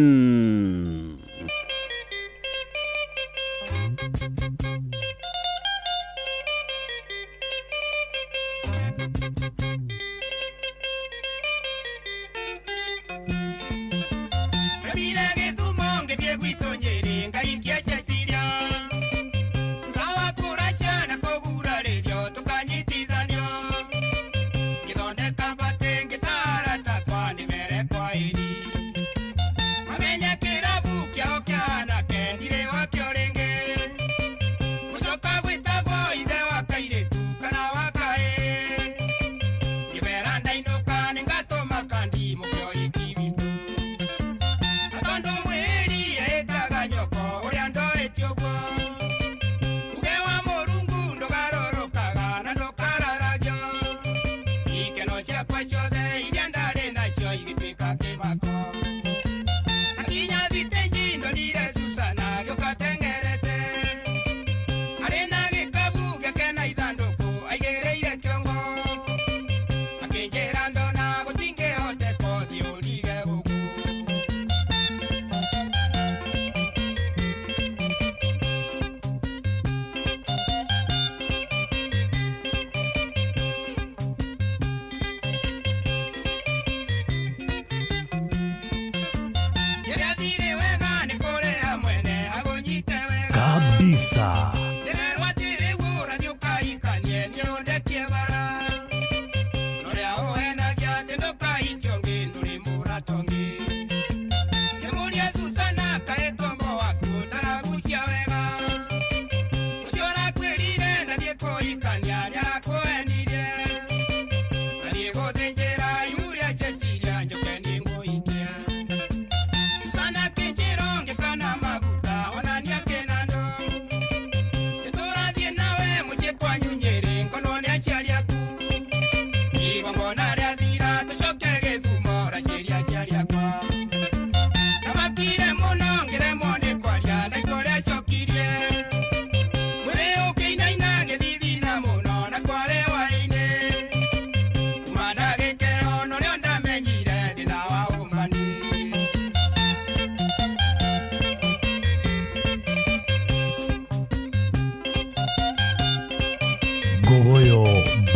Kabisa.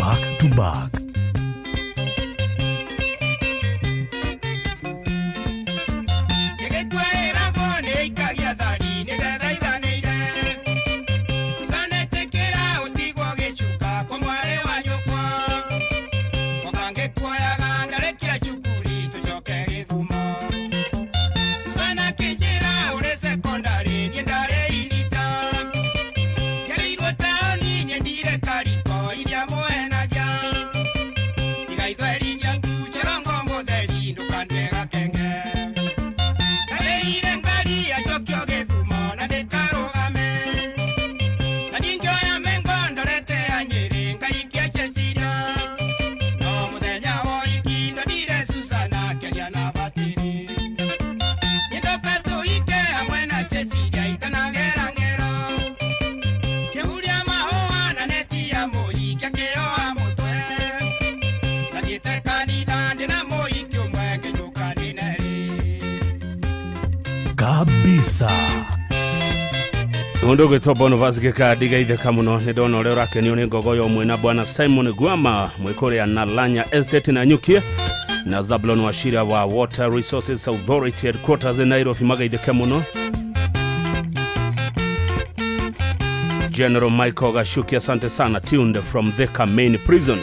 Back to back.
Gĩgĩtwĩragwo nĩ ikagia thani nĩndathaithanĩire. Susana ĩtĩkĩra ũtigwo gĩcuka kwa mwarĩ wa nyũkwa. Mũka ngĩkuoyaga ndarĩkia cukuru tũcoke Gĩthumo. Susana akĩnjĩra ũrĩ sekondarĩ niĩ ndarĩ irita. Njiarĩirwo taũni nyendire kariko iria mũhenagia. Tiga ithweri njangu cherongo mũtheri ndũkandue gakenge. Ndarĩire ngari acokio Gĩthumo na ndĩkarũgame. Na ningĩoya mengo ndorete ya Nyĩrĩ ngaikia Cecilia. No mũthenya wa ũhiki ndonire Susana akĩaria na batĩrĩ. Nĩndoka tũhike hamwe na Cecilia itanagera ngero. Ngĩhuria mahũa na neti ya mũhiki akĩoha mũtwe. Ndathiĩte kanitha ndĩna mũhiki ũmwe ngĩinũka ndĩna erĩ.
Kabisa.
Mundu gwitwo Boniface Gikandi geithĩka mũno nĩ ndona ũrĩa ũrakenio nĩ ngogoyo ũmwe na bwana Simon Gwama mwĩkũrĩa na Lanya Estate na Nyukie na Zablon Wachira wa Water Resources Authority headquarters in Nairobi magaithĩke mũno. General Michael Gashuki, asante sana, tuned from Thika main prison,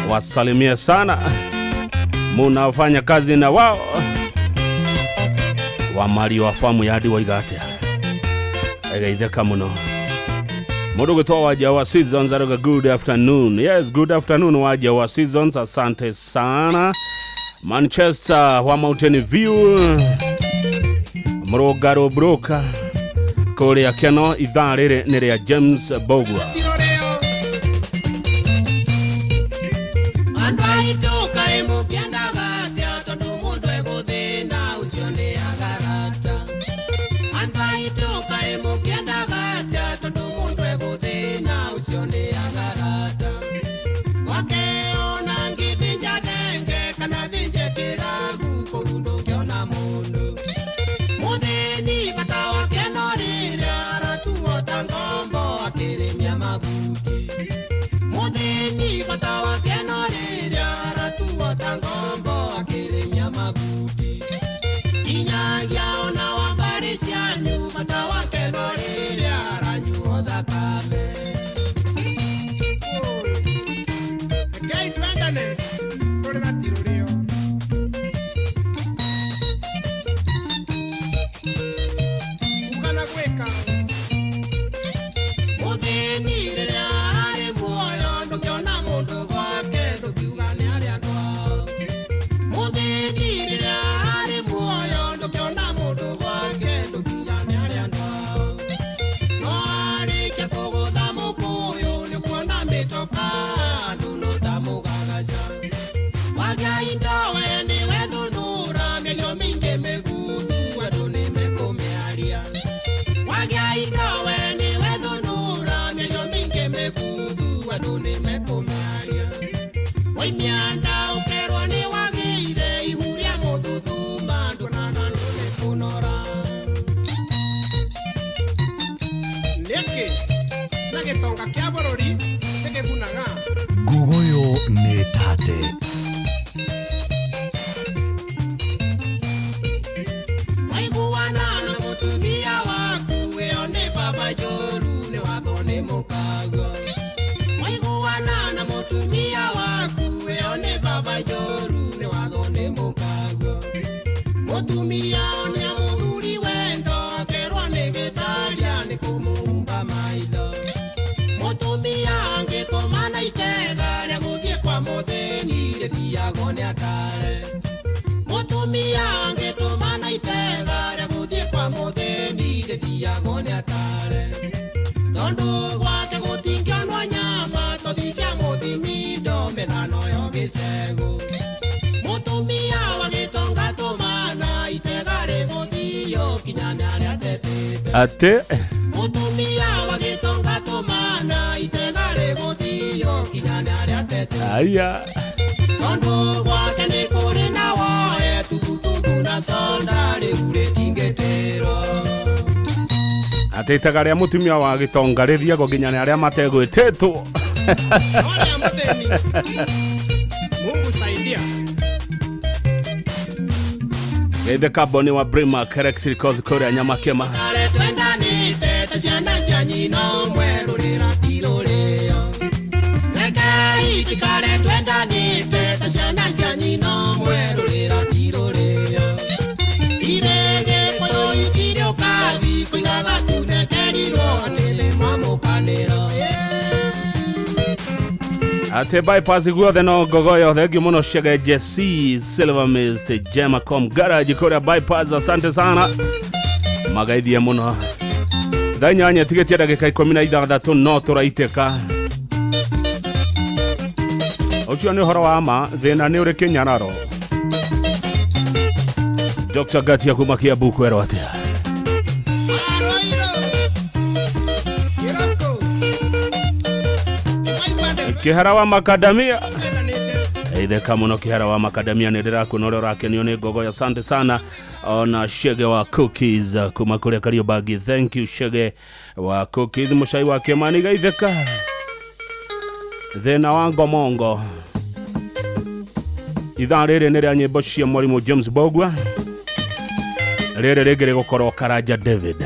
wasalimie sana munafanya kazi na wao wamari wa famu yadi waiga atia egeithĩka mũno. Mũndũ gwĩtwo Waja wa Seasons aruga good afternoon. Yes, good afternoon Waja wa Seasons, asante sana. Manchester wa Mountain View Mũrũngarũ Broker kũrĩa Keno ithaa rĩrĩ nĩ rĩa James Bogwa.
Andũ aitũ kaĩ mũkĩendaga atĩa tondũ mũndũ egũthĩna ũcio nĩ agarata. Andũ aitũ kaĩ mũkĩendaga atĩa tondũ mũndũ egũthĩna ũcio nĩ agarata. Gwake ona ngĩthĩnja thenge kana thĩnje kĩragu kũu ndũngĩona mũndũ. Mũthĩni bata wake no rĩrĩa aratuo ta ngombo akĩrĩmia mabuti. Mũthĩni bata wake no rĩrĩa aratuo ta ngombo akĩrĩmia mabuti. Kinyagia ona wa mbarĩ cianyu bata wake no rĩrĩa aranyuo thakame. Rekei twendane tũrĩ gatirũrĩo. Kuga na gwĩka. Mũthĩni rĩrĩa arĩ muoyo ndũngĩona mũndũ gwake ndũkiuga nĩ arĩa andũ ao. Mũthĩni rĩrĩa arĩ muoyo ndũngĩona mũndũ gwake ndũkiuga nĩ arĩa andũ ao. No arĩkia kũgũtha mũkũyũ nĩũkuona mĩtoka andũ no ta mũgagaca. Wagĩa indo we nĩwe thũnũra mĩario mĩingĩ mĩbuthu andũ nĩmekũmĩaria. Wagĩa indo we nĩwe thũnũra mĩario mĩingĩ mĩbuthu andũ nĩmekũmĩaria. Waimia nda ũkerwo nĩwagĩire ihu rĩa mũthuthuma nduonaga nĩũrĩkũnora. Nĩkĩ na gĩtonga kĩa bũrũri nĩkĩgunaga?
Ngogoyo nĩ tate.
Waiguana na mũtumia waku ĩyo nĩ baba njũru nĩ watho nĩ mũkagua. Waiguana na mũtumia waku ĩyo nĩ baba njũru nĩ watho nĩ mũkagua. Mũtumia nĩ mũthuri wendo akerwo nĩ gĩtaria nĩ kũmũhumba maitho. Mũtumia angĩtũmana itega rĩa gũthiĩ kwa mũthĩni rĩthiagwo nĩ akare. Mũtumia angĩtũmana itega rĩa gũthiĩ kwa mũthĩni rĩthiagwo nĩ akare. Tondũ gwake gũtingĩonwo nyama tothi cia mũthimindo mĩthano yo gĩcegũ. Mũtumia wa gĩtonga tũmana itega rĩgũthio kinya nĩ arĩa atetete.
Atĩ
Mũtumia wa gĩtonga tũmana itega rĩgũthio kinya nĩ arĩa atetete.
aya
Tondũ gwake nĩ kũrĩ na woe tutututu na sonda rĩu rĩtingĩtĩrwo.
Atĩ itega rĩa mũtumia wa gĩtonga rĩthiagwo nginya nĩ arĩa mategwĩtĩtwo.
Mungu saidia.
Geithe Kaboni wa Brima Kerex Rikozi kuria Nyamakema. Ate bypass guothe no ngogoyo. Thengiũ mũno Shege Jesse Silver Mist Gemacom Garage kuria bypass, asante sana, magaithie mũno. Thaa 8 tigĩtie ndagĩka 16 no tũraitĩka. Ũcio nĩ ũhoro wa ma, thĩna nĩ ũrĩ kĩnyararo. Dr. Gatia kuma Kiambu kwerwo atĩa? Kĩhara wa Makadamia. Itheka mũno Kĩhara wa Makadamia, nĩ ndĩrakuona ũrĩa ũrakenio nĩ ngogoyo, asante sana. Ona Shege wa Cookies kuma kũrĩa Kariobangi, thank you Shege wa Cookies. Mũcai wa Kĩmani gaitheka. Thĩna wa ngomongo. Ithaa rĩrĩ nĩ rĩa nyĩmbo cia mwarimũ James Bogwa. Rĩrĩ rĩngĩ rĩgũkorwo Karanja David.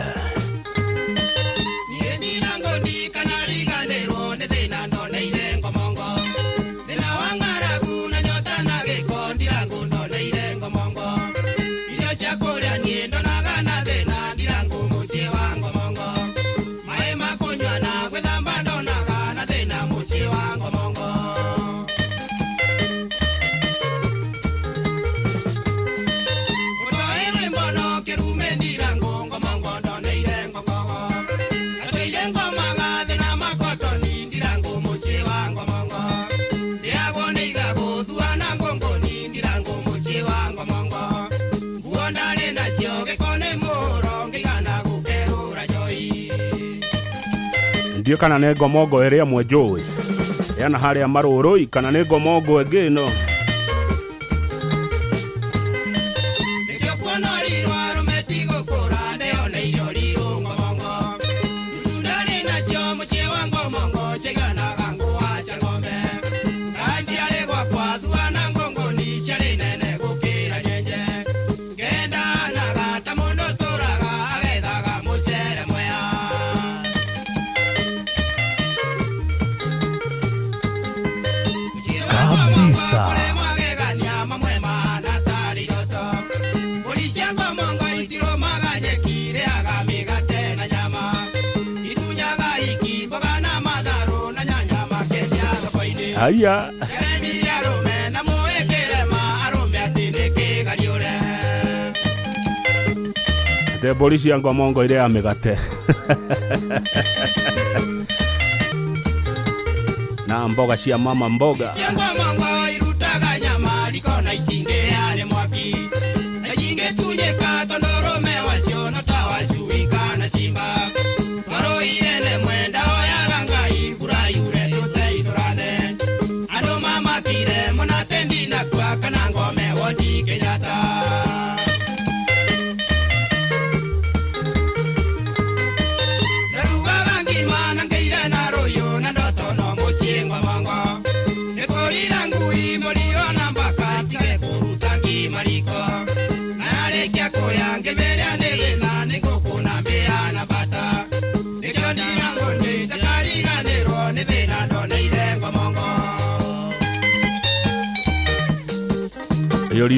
Ndiũ kana nĩ ngomongo ĩrĩa ĩmwe njũĩ yana harĩa marũrũi, kana nĩ ngomongo ĩngĩ ĩno.
Kabisa.
Haya. Te mbũri cia ngomongo iria mĩgate na mboga cia mama mboga.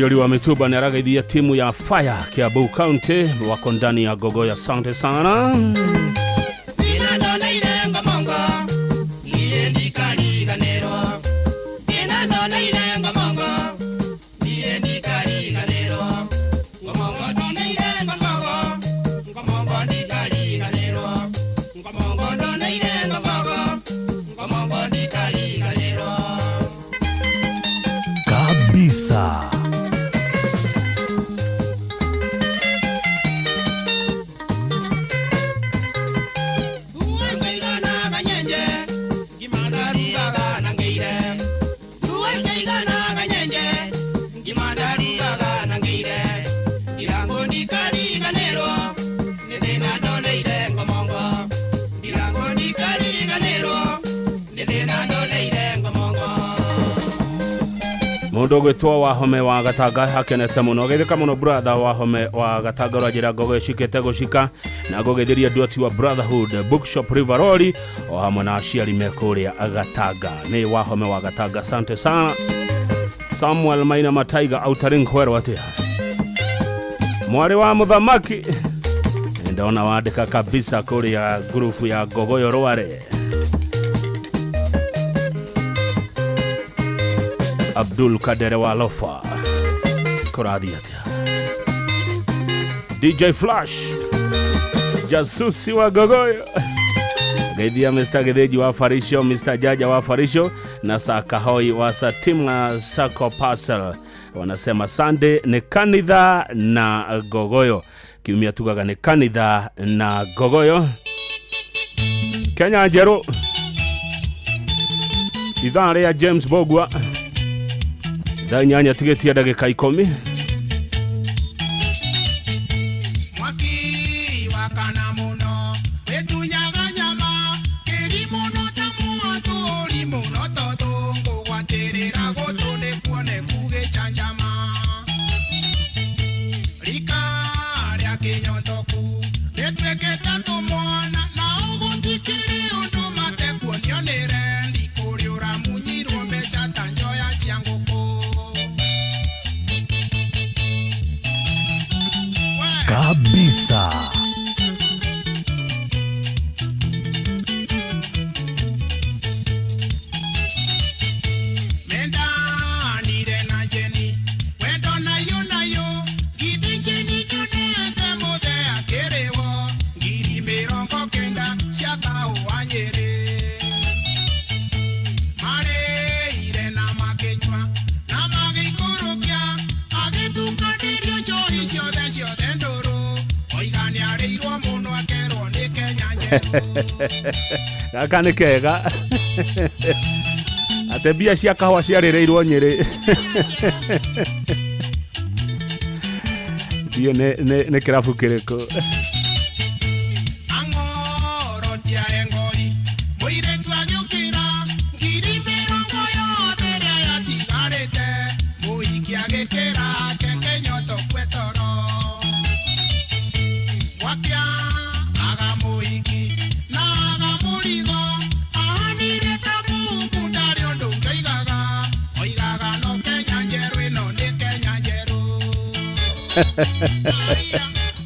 Yori wa Mituba ni aragaithia timu ya Fire Kiambu County wako ndani ya gogo ya. Asante sana.
Kabisa.
Mundu gwitwo Wahome wa Gatanga akenete muno geithika muno brother Wahome wa Gatanga ũranjĩra ngogo ĩcikĩte gũcika na ngũgeithĩria Nduati wa Brotherhood Bookshop River Road o hamwe na aciari me kũrĩa Gatanga. Nĩ Wahome wa Gatanga, asante sana. Samuel Maina Mataiga autaring kwero atia mwari wa muthamaki ndona wandika kabisa kuria ngurubu ya Ngogoyo Rware. Abdul Kadere wa Lofa kurathi atia. DJ Flash jasusi wa Ngogoyo geithia Mr. Githĩnji wa Farisho, Mr. Jaja wa Farisho na Sakahoi wa Satima Sako Parcel. Wanasema Sunday ni kanitha na Ngogoyo, kiumia tugaga ni kanitha na Ngogoyo. Kenya Njerũ, ithaa rĩa James Bogwa, thaa 8 tigĩtie ndagĩka 10.
Kabisa.
Gaka nĩ kega atĩ mbia cia kahũa ciarĩrĩirwo Nyĩrĩ. Ndiũ nĩ kĩrabu kĩrĩkũ?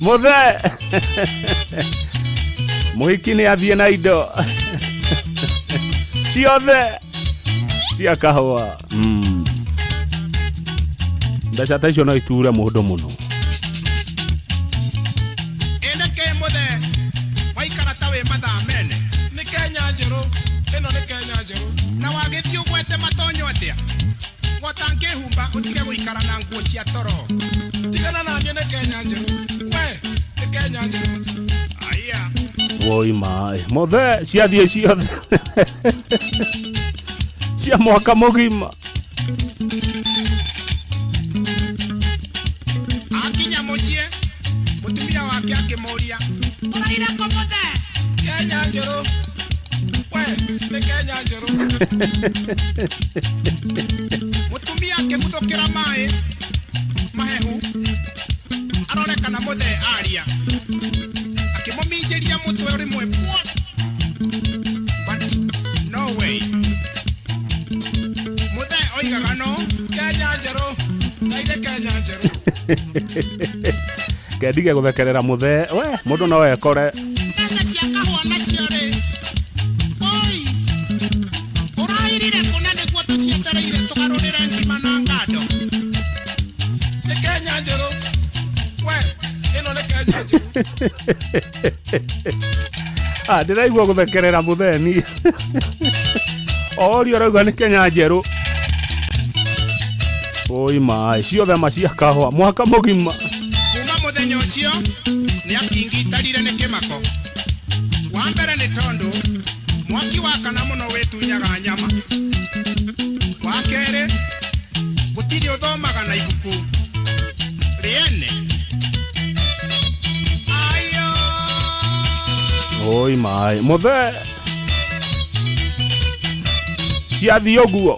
Muthe muhiki nĩ athiĩ na indo ciothe cia kahũa. Mbeca ta icio no iture mũndũ mũno.
Ĩndĩ muthe waikara ta wĩ mathaa mene. Nĩ Kenya njerũ, ĩno nĩ Kenya njerũ. Na wagĩthiĩ ũgwete matonyo atĩa? Gotangĩhumba ũtige gũikara na nguo cia toro. Tigana na niĩ nĩ Kenya njerũ. We nĩ Kenya njerũ. Aya.
Woi maĩ mothe ciathiĩ ciothe cia mwaka mũgima.
Akinya mũciĩ mũtumia wake akĩmũria ũraire kũ mũthe? Kenya njerũ. We nĩ Kenya njerũ. Mũtumia akĩguthũkĩra maĩ mahehu arore kana mũthe aria akĩmũminjĩria mũtwe rĩmwe pwa. But no way. Mũthe oigaga no Kenya njerũ, ndaire Kenya njerũ.
Kendige gũthekerera mũthe we mũndũ no ekore.
Mbeca cia kahũa nacio rĩ, oi ũrairire kũna nĩguo tũcietereire tũgarũrĩre ngima na ngando. Nĩ Kenya njerũ. We ĩno nĩ Kenya njerũ.
Ah, ndĩraigua gũthekerera mũthe ni orio ũrauga nĩ Kenya njerũ. Oi maĩ ciothe ma cia kahũa mwaka mũgima.
Kuma mũthenya ũcio nĩ akingitarire nĩ kĩmako. Wa mbere nĩ tondũ mwaki wakana mũno wĩtunyaga nyama. Wa kerĩ gũtirĩ ũthomaga na ibuku rĩene. Ayo.
Oi maĩ muthe ciathiĩ ũguo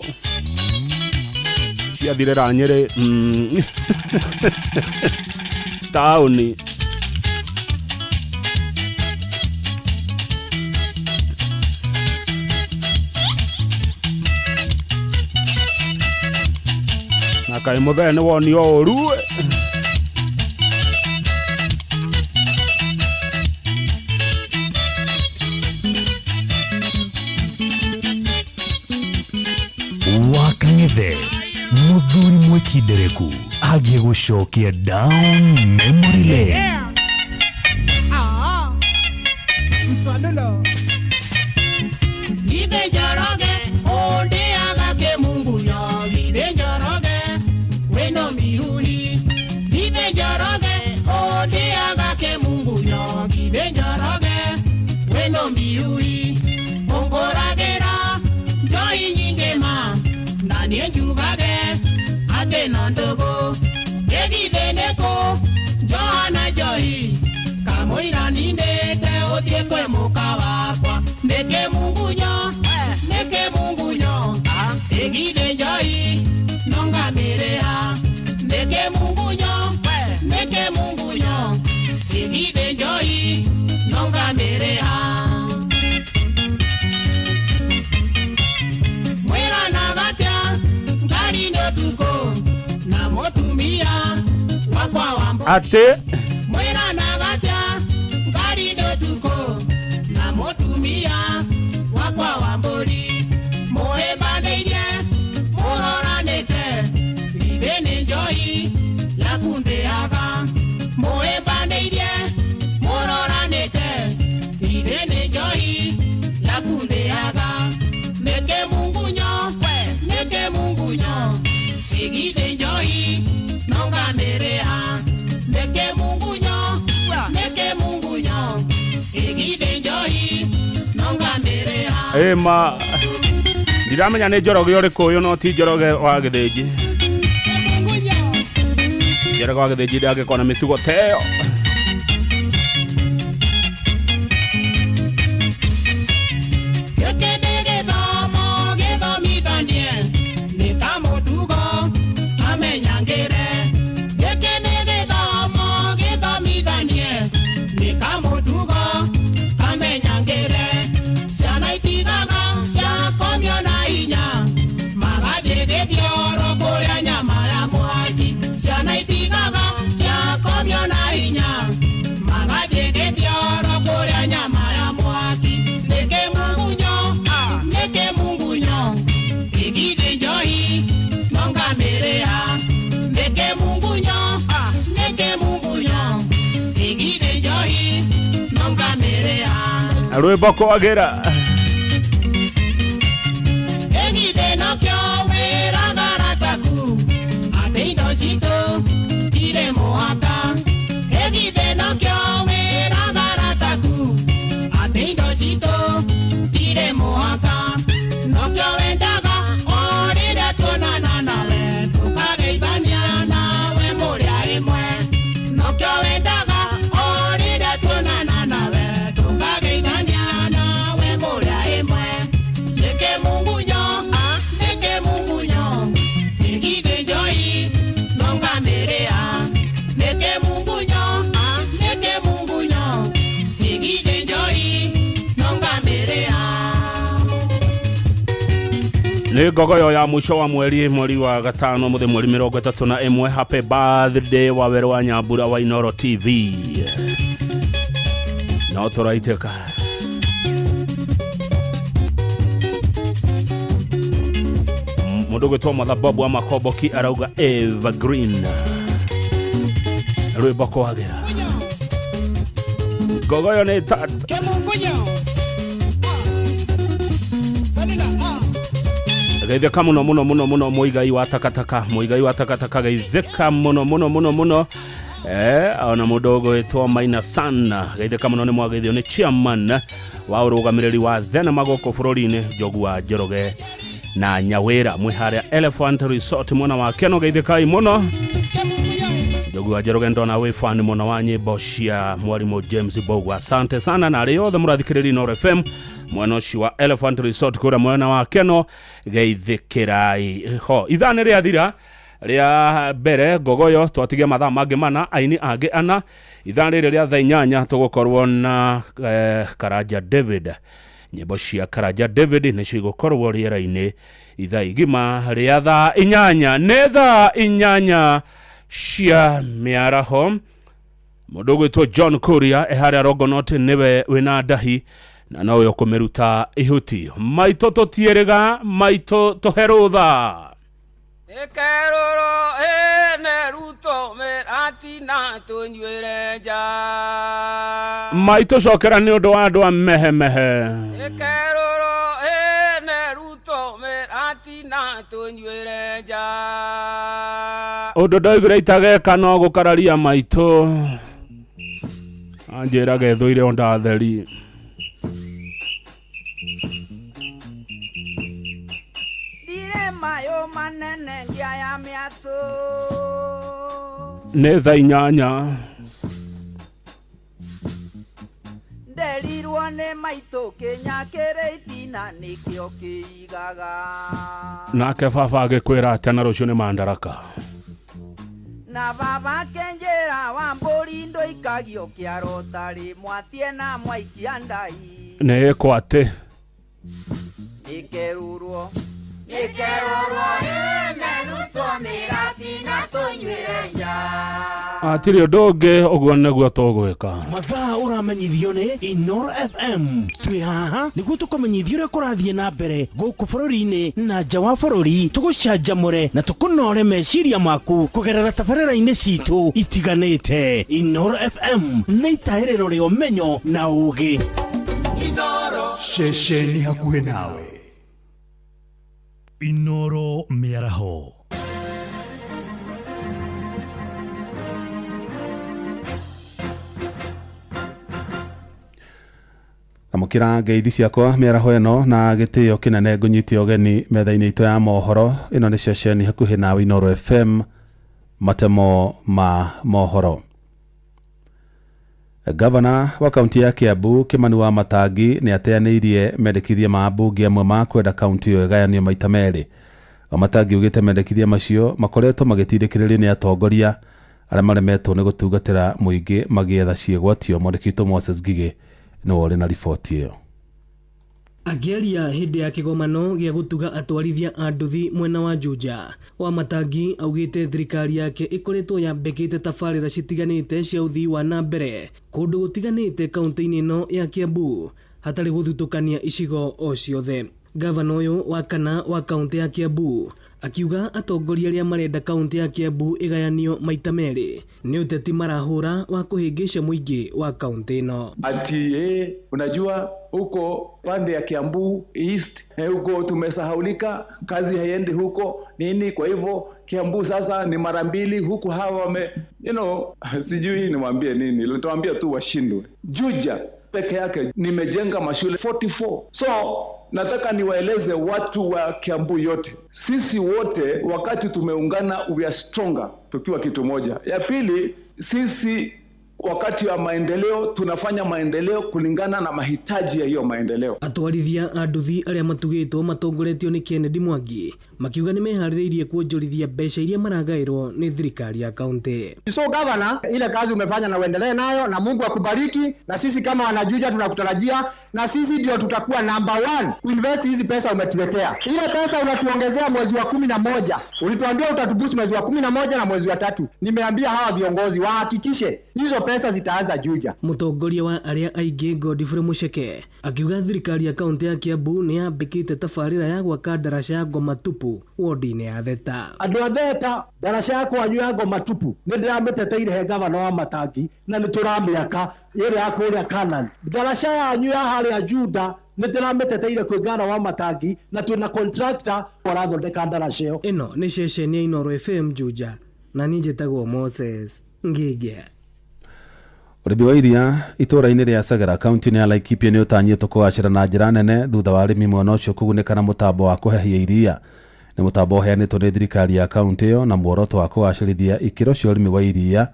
Ciathirĩra Nyĩrĩ taũni. Na kaĩ mũthee nĩ wonio ũru.
Wakang'ethe muthuri mwikindereku agie gucokia down memory lane.
Ate ema ndiramenya nĩ Njoroge ũrĩkũ ũyũ no ti Njoroge wa Gĩthĩnji. Njoroge wa Gĩthĩnji ndangĩkorwo na mĩtugo ta ĩyo. Rwĩmbo kwagĩra. Nĩ ngogoyo ya mũico wa mweri mweri wa gatano mũthĩ mweri 31. Happy birthday wa Werũ wa Nyambura wa Inooro TV. No tũraitĩka. Mũndũ ũgwĩtwo Mathabobu wa Makomboki arauga evergreen. Rwĩmbo kwagĩra. Ngogoyo nĩ tatu. Geithĩka mũno mũno mũno mũno mũigai wa takataka, mũigai wa takataka geithĩka mũno mũno mũno mũno. Ona mũndũ ũgwĩtwo Maina Sana geithĩka mũno nĩ mwageithio nĩ chairman wa ũrũgamĩrĩri wa thenema gũkũ bũrũri-inĩ Njogu wa Njoroge na Nyawĩra mwĩ harĩa Elephant Resort mwena wa Keno geithĩkai mũno. Njogu wa Njoroge ndona wĩ fan mũno wa nyĩmbo cia mwarimu James Mbugua. Asante sana na arĩa othe mũrathikĩrĩria Inooro FM mwena ũcio wa Elephant Resort kũrĩa mwena wa Keno, geithĩkĩrai ho. Ithaa nĩ rĩathira rĩa mbere ngogoyo, twatigia mathaa mangĩ mana, aini angĩ ana. Ithaa rĩrĩ rĩa thaa 8 tũgũkorwo na Karanja David. Nyĩmbo cia Karanja David nĩcio igũkorwo rĩera-inĩ ithaa igima rĩa thaa 8. Nĩ thaa 8 cia mĩaraho. Mũndũ ũgwĩtwo John Kuria eharĩa Rongonot nĩwe wĩna ndahi na nowe ũkũmĩruta ihuti. Maitũ tũtiĩrĩga, maitũ tũhe rũtha.
Ikerũrũ ĩne ruto mĩratina tũnyuĩre nja.
Maitũ cokera nĩ ũndũ wa andũ a mehemehe.
Ikerũrũ ĩne ruto mĩratina tũnyuĩre nja.
Ũndũ ndoigire itageka no gũkararia maitũ, anjĩraga ĩthũire o ndatheri. Nĩ thaa 8.
Nderirwo nĩ maitũ kĩnya kĩrĩ itina nĩkĩo kĩigaga.
Nake baba agĩkwĩra atĩa na rũciũ nĩ Mandaraka.
Na baba kenjera wa mbũri ndũikagio kĩaro tarĩ mwatie na mwaikia ndai.
Nĩ ĩkwo atĩ
Nĩkerũrwo
Nĩkerũrwo ĩne ruto mĩratina tũnyuĩre nja.
Hatirĩ ũndũ ũngĩ, ũguo nĩguo tũgwĩka.
Mathaa ũramenyithio nĩ Inooro FM. Twĩ haha nĩguo tũkũmenyithie ũrĩa kũrathiĩ na mbere gũkũ bũrũri-inĩ na nja wa bũrũri, tũgũcanjamũre na tũkũnore meciria maku kũgerera tabarĩra-inĩ citũ itiganĩte. Inooro FM nĩ itahĩrĩro rĩa ũmenyo na ũũgĩ.
Ceceni hakuhĩ nawe.
Inooro mĩaraho.
Amũkĩra ngeithi ciakwa mĩaraho ĩno na gĩtĩo kĩnene ngũnyite ũgeni metha-inĩ itũ ya mohoro. Ĩno nĩ ceceni hakuhĩ nawe Inooro FM, matemo ma mohoro. Gavana wa kaunti ya Kiambu Kimani wa Matangi nĩ ateanĩirie mendekithia ma ambunge amwe ma kwenda kaunti ĩyo ĩgayanio maita merĩ. Wamatangi augĩte mendekithia macio makoretwo magĩtindĩkĩrĩrio nĩ atongoria arĩa maremetwo nĩ gũtungatĩra mũingĩ magĩetha ciĩgwatio. Mwandĩki witũ Moses Ngigĩ nĩwe ũrĩ na riboti ĩyo.
Akĩaria hĩndĩ ya kĩgomano gĩa gũtuga atwarithia a nduthi mwena wa Juja, Wamatangi augĩte thirikari yake ĩkoretwo yambĩkĩte tabarĩra citiganĩte cia ũthii wa na mbere kũndũ gũtiganĩte kaunti-inĩ ĩno ya Kiambu hatarĩ gũthutũkania icigo o ciothe. Gavana ũyũ wa kana wa kaunti ya Kiambu akiuga atongoria arĩa marenda kaunti ya Kiambu ĩgayanio maita merĩ nĩ ũteti marahũra wa kũhĩngĩca mũingĩ wa kaunti ĩno.
Ati unajua huko pande ya Kiambu East huko tumesahaulika, kazi haiendi huko nini, kwa hivyo Kiambu sasa ni mara mbili huku hawa wame sijui niwaambie nini, nitawaambia tu washindwe. Juja peke yake nimejenga mashule 44. So nataka niwaeleze watu wa Kiambu yote, sisi wote wakati tumeungana we are stronger tukiwa kitu moja. Ya pili, sisi wakati wa maendeleo tunafanya maendeleo kulingana na mahitaji ya hiyo maendeleo.
Atwarithia a nduthi arĩa matugĩtwo matongoretio nĩ Kennedy Mwangi makiuga nĩ meharĩrĩirie kuonjorithia mbeca iria maragaĩrwo nĩ thirikari ya kaunti.
So governor, ile kazi umefanya na uendelee nayo na Mungu akubariki, na sisi kama wanajuja tunakutarajia, na sisi ndio tutakuwa number 1 kuinvest hizi pesa umetuletea. Ile pesa unatuongezea mwezi wa 11, ulituambia utatubusi mwezi wa 11 na mwezi wa 3. Nimeambia hawa viongozi wahakikishe hizo pesa zitaanza Juja.
Mũtongoria wa arĩa aingĩ Godfrey Mucheke akiuga thirikari ya kaunti ya Kiambu nĩ yambĩkĩte tabarĩra ya gwaka ndaraca ya Ngoma Tupu wodi-inĩ ya Theta.
Andũ a Theta, ndaraca ya kwanyu ya Ngoma Tupu nĩ ndĩramĩteteire he gavana wa Matangi na nĩ tũramĩaka ĩrĩa ya kũrĩa Canaan. Ndaraca yanyu ya harĩa Juda nĩ ndĩramĩteteire kwĩ gavana wa Matangi na twĩna contractor ũrathondeka ndaraca ĩyo.
Ĩno nĩ ceceni ya Inooro FM Juja na niĩ njĩtagwo Moses Ngĩgĩa.
Ũrĩmi wa iria itũũra-inĩ rĩa Sagara kaunti-inĩ ya Laikipia nĩ ũtanyĩtwo kũgacĩra na njĩra nene thutha wa arĩmi mwena ũcio kũgunĩka na mũtambo wa kũhehia iria. Nĩ mũtambo ũheanĩtwo nĩ thirikari ya kaunti ĩyo na muoroto wa kũgacĩrithia ikĩro cia ũrĩmi wa iria.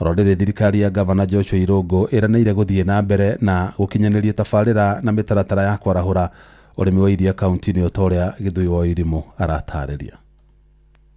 Oro rĩrĩ, thirikari ya gavana Joshua Irũngũ ĩranĩire gũthiĩ na mbere na gũkinyanĩria tabarĩra na mĩtaratara ya kwarahũra ũrĩmi wa iria kaunti-inĩ ĩyo, ta ũrĩa Gĩthũi wa Irimũ aratarĩria.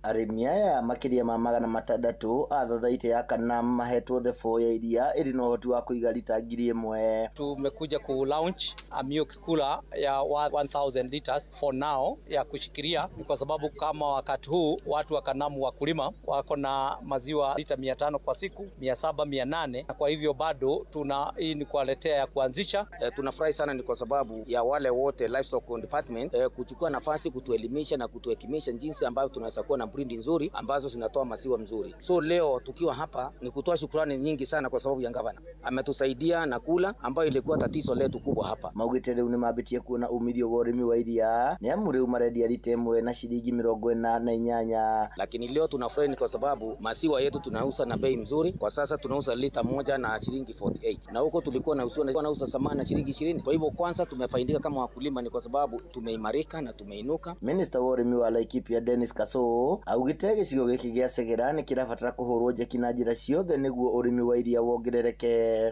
Arĩmi aya makĩria ma 600 a thathaitĩ ya kana mahetwo thebũ ya iria ĩrĩ na ũhoti wa kũiga rita 1000.
Tumekuja ku launch a milk cooler ya 1000 liters for now ya kushikilia, ni kwa sababu kama wakati huu watu wa Kanamu wakulima wako na maziwa lita 500 kwa siku, 700, 800, na kwa hivyo bado tuna hii ni kuwaletea ya kuanzisha.
Tunafurahi sana ni kwa sababu ya wale wote livestock department kuchukua nafasi kutuelimisha na kutuhekimisha jinsi ambavyo tunaweza kuwa na breed nzuri ambazo zinatoa maziwa mzuri. So leo tukiwa hapa ni kutoa shukrani nyingi sana kwa sababu ya gavana ametusaidia na kula ambayo ilikuwa tatizo letu kubwa hapa.
Maugĩte rĩu nĩmambĩtie kuona umithio wa ũrĩmi wa iria nĩ amu rĩu marendia rita ĩmwe na ciringi 48.
Lakini leo tunafurahi ni kwa sababu maziwa yetu tunauza na bei mzuri. Kwa sasa tunauza lita moja na shilingi 48, na huko tulikuwa nauza samani na shilingi 20. Kwa hivyo kwanza tumefaidika kama wakulima ni kwa sababu tumeimarika na tumeinuka.
Minister wa ũrĩmi wa Laikipia Dennis Kasoo augĩte gĩcigo gĩkĩ gĩa Segera nĩ kĩrabatara kũhũrwo njeki na njĩra ciothe nĩguo ũrĩmi wa iria wongerereke.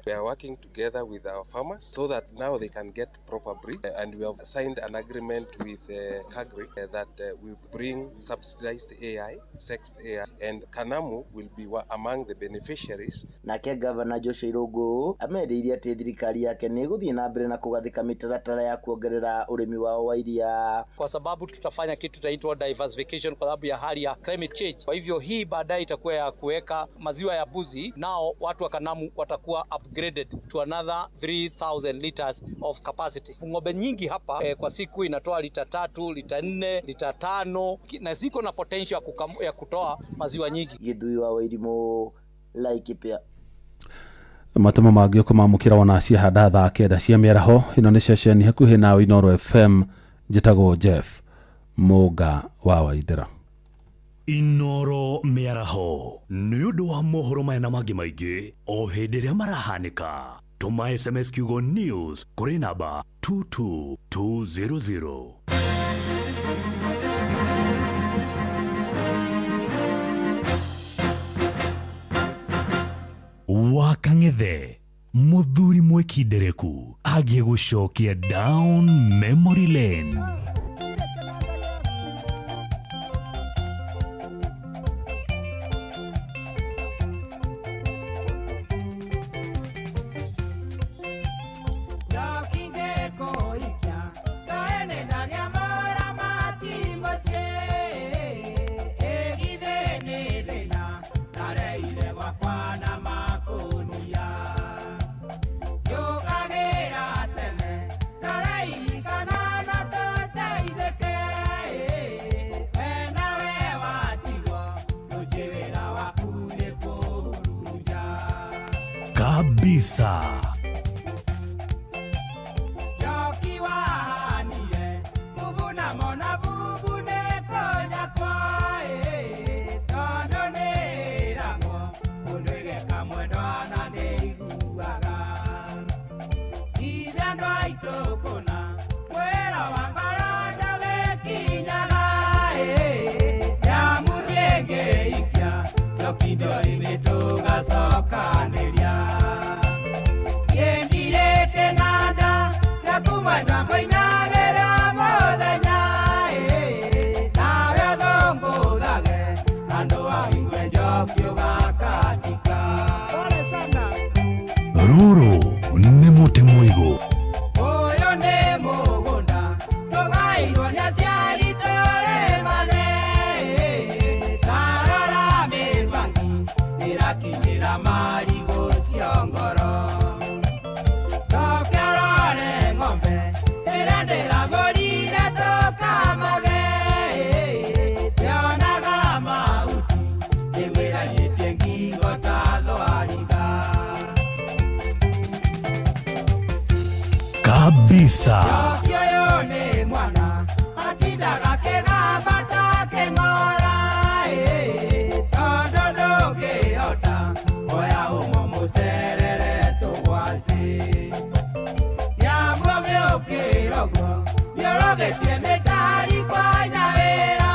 We are working together with our farmers so that now they can get proper breed, and we have signed an agreement with Kagri that we bring subsidized AI, sexed AI, and Kanamu will be among the beneficiaries.
Nake Governor Joshua Irũngũ amerĩire atĩ thirikari yake nĩ ĩgũthiĩ na mbere na kũgathĩka mĩtaratara ya kuongerera ũrĩmi wao wa iria,
kwa sababu tutafanya kitu taitwa diversification kwa sababu ya hali ya climate change. Kwa hivyo hii baadaye itakuwa ya kuweka maziwa ya buzi, nao watu wa Kanamu watakuwa upgraded to another 3000 liters of capacity. Ng'ombe nyingi hapa kwa siku inatoa lita 3, lita 4, lita 5, na ziko na potential ya kutoa maziwa nyingi.
Githui wa Wairimu, Laikipia.
Matemo mangĩ ũkũmamũkĩra wona ciahanda thaa 9 cia mĩaraho. Ĩno nĩ ceceni hakuhĩ nawe Inooro FM. Njĩtagwo Jeff Mũnga wa Waithera.
Inooro mĩaraho nĩ ũndũ wa mohoro maya na mangĩ maingĩ o hĩndĩ ĩrĩa marahanĩka. Tũma SMS kiugo news kũrĩ namba 22200. Wakang'ethe mũthuri mwĩkindereku agiĩ gũcokia down memory lane. Kabisa. Rũrũ nĩ mũtĩ mũigũ.
Ũyũ nĩ mũgũnda tũgairwo nĩ aciari tũrĩmage, tarora mĩbangi ĩrakinyĩra marigũ ciongoro. Coke ũrore ng'ombe ĩrĩa ndĩragũrire tũkamage, ndĩonaga mahuti ĩmĩraiĩtie ngingo ta thwariga.
Kabisa.
Mwana atindaga kĩgamba ta kĩng'ora, tondũ ndũngĩhota oya ũmwe mũcerere tũgwacĩ. Nyamũ gĩũkĩra ũguo nĩũrogĩtie mĩtari kwanya wĩra,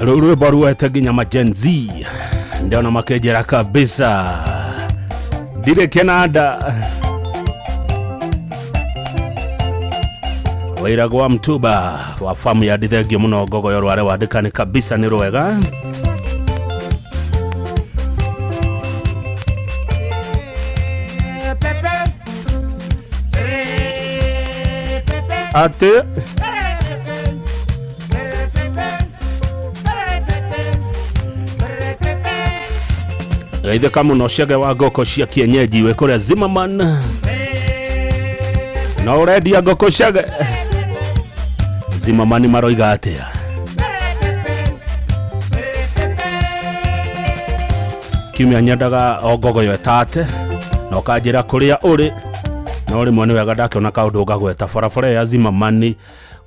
Rũu rwĩmbo ruoete nginya ma Gen Z ndĩona makĩnjĩra kabisa ndirĩ kĩnanda. Wĩra gwa mtuba wa famu ya ndithengio mũno ngogoyo rware wandĩkani kabisa nĩ rwega. Atĩ geithĩka mũno cege wa ngũkũ cia kienyeji wĩ kũrĩa Zimmerman no ũrendia ngũkũ cege Zimmerman maroiga atĩa? Kiumia nyendaga o ngogoyo ĩtate na ũkanjĩra kũrĩa ũrĩ no rĩmwe nĩ wega ndakĩona kaũndũ ngagweta barabara ya Zimmerman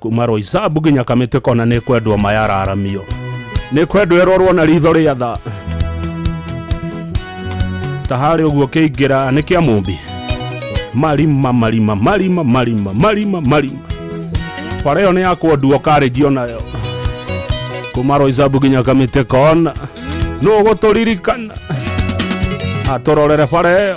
kuma Roysambu nginya Kamĩtĩ kona nĩ kwendwo mayararamio nĩ kwendwo ĩrorwo na ritho rĩa tha ta harĩ ũguo kĩingĩra nĩ kĩa Mũmbi marima marima marima marima marima marima bara ĩyo nĩ ya kwenduo karĩnji onayo kuma Roysambu nginya Kamĩtĩ kona nũ ũgũtũririkana atũrorere bara ĩyo.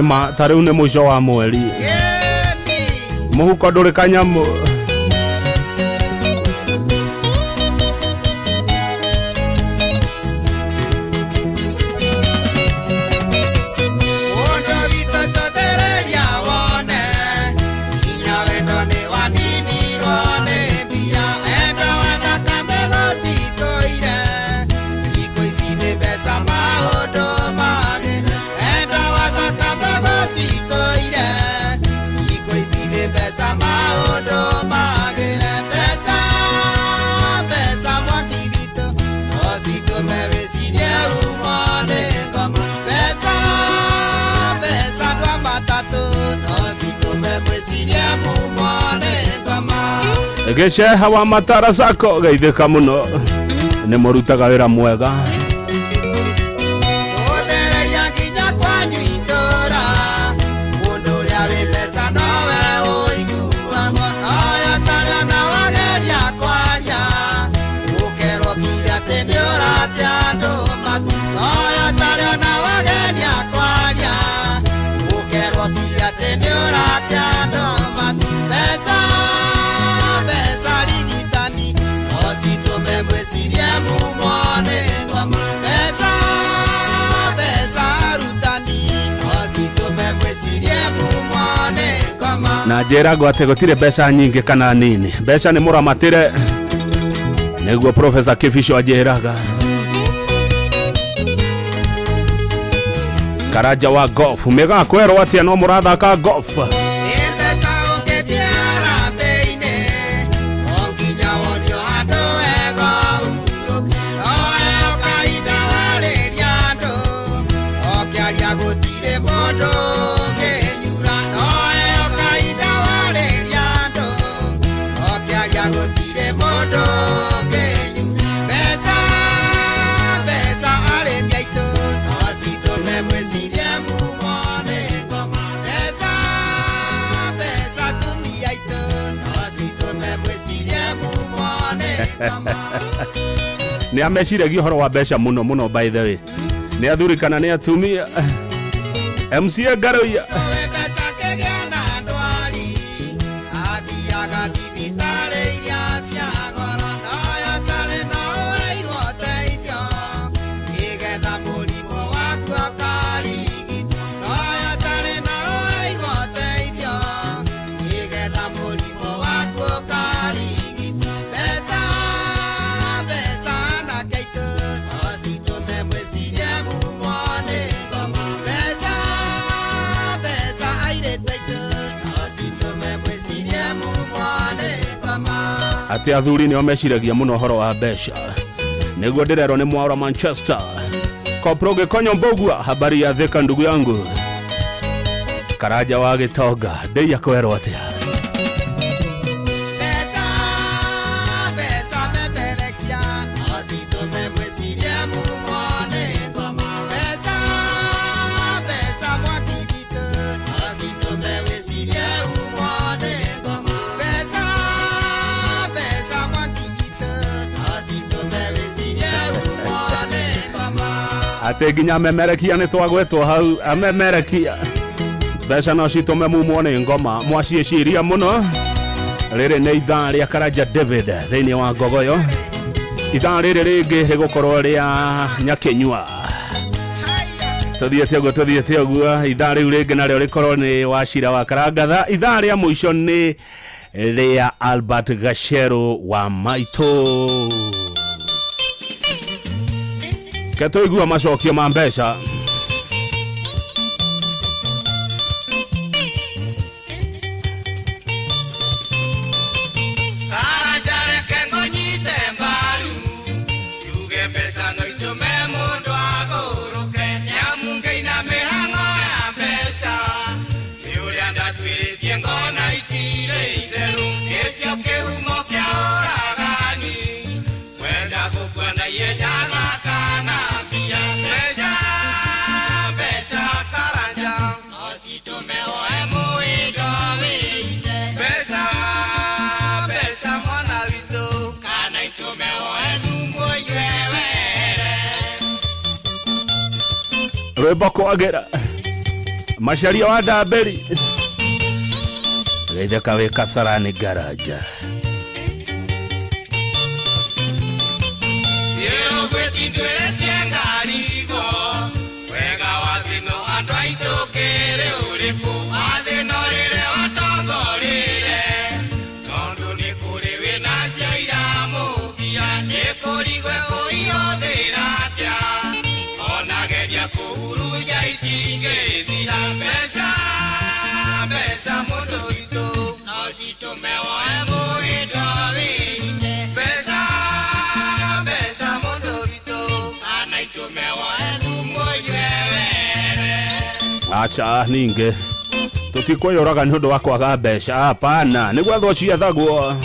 Ma ta rĩu nĩ mũico wa mweri mũhuko ndũrĩ kanyamũ. Gĩceha wa matara sako geithĩka mũno nĩ mũrutaga wĩra mwega. Na njĩragwo atĩ gũtirĩ mbeca nyingĩ kana nini mbeca nĩ mũramatĩre nĩguo Professor Kibicho anjĩraga. Karanja wa golf mĩgakwerwo atĩa no mũrathaka golf.
Mwe
Nĩ ameciragia ũhoro wa mbeca mũno mũno, by the way, nĩ athuri kana nĩ atumia. MCA Ngaruiya.
Athiaga thibitarĩ iria cia goro, noyo tarĩ na ũheirwo ũteithio nĩgetha mũrimũ waku ũkarigitwo, noyo tarĩ na ũheirwo ũteithio nĩgetha mũrimũ waku ũkarigitwo. Mbeca, mbeca anake aitũ no citũme mwĩcirie mumwo nĩ ngoma. Mbeca, mbeca airĩtu aitũ no citũme mwĩcirie mumwo nĩ ngoma.
Atĩ athuri nĩo meciragia mũno ũhoro wa mbeca, nĩguo ndĩrerwo nĩ Mwaura Manchester. Kopro Gĩkonyo Mbũgua, habari ya Thika ndugu yangu. Karanja wa Gĩtonga, ndĩia kwerwo atĩa?
Mbeca memerekia no citũme mwĩcirie mumwo nĩ ngoma. Mbeca, mbeca mwaki witũ no citũme wĩcirie umwo nĩ ngoma. Mbeca, mbeca mwaki witũ no citũme wĩcirie umwo nĩ ngoma.
Atĩ nginya amemerekia nĩ twagwetwo hau. Amemerekia, mbeca no citũme mumwo nĩ ngoma, mwaciĩciria mũno. Rĩrĩ nĩ ithaa rĩa Karanja David thĩinĩ wa Ngogoyo. Ithaa rĩrĩ rĩngĩ rĩgũkorwo rĩa Nyakĩnyua. Tũthiĩte ũguo, tũthiĩte ũguo. Ithaa rĩu rĩngĩ narĩo rĩkorwo nĩ Wacira wa Karangatha. Ithaa rĩa mũico nĩ rĩa Albert Gacheru wa Maitũ. Ke tũigua macokio ma mbeca.
Karanja reke ngũnyite mbaru, njuge mbeca no itũme mũndũ agũrũke, nĩamu ngĩina mĩhang'o ya mbeca nĩ ũrĩa ndatuĩrĩtie ngona itirĩ itherũ, nĩkĩo kĩhumo kĩa ũragani, kwenda gũkua na ihenya thakana mbia. Mbeca, mbeca Karanja no citũme woe mũĩndo wĩite. Mbeca, mbeca mwana witũ kana itũme woe thumu ũnyue were.
Rwĩmbo kwagĩra Macharia wa Ndambĩri, geithĩka wĩ Kasarani Garanja.
Ĩrũgwĩtindwĩrĩtie ngarigo wega wa thĩno andũ aitũ kĩrĩ ũrĩkũ wa thĩno rĩrĩa watongorire, tondũ nĩ kũrĩ wĩna cio iramũgia, nĩ kũrigwe kũihũthĩra atĩa, ona geria kũhurunja itingĩthira. Mbeca, mbeca mũndũ witũ no citũme woe mũĩndo wĩite. Mbeca, mbeca mũndũ witũ kana itũme woe thumu ũnyue were.
Aca, ningĩ tũtikwĩyũraga nĩ ũndũ wa kwaga mbeca, hapana, nĩ gwethwo ciethagwo.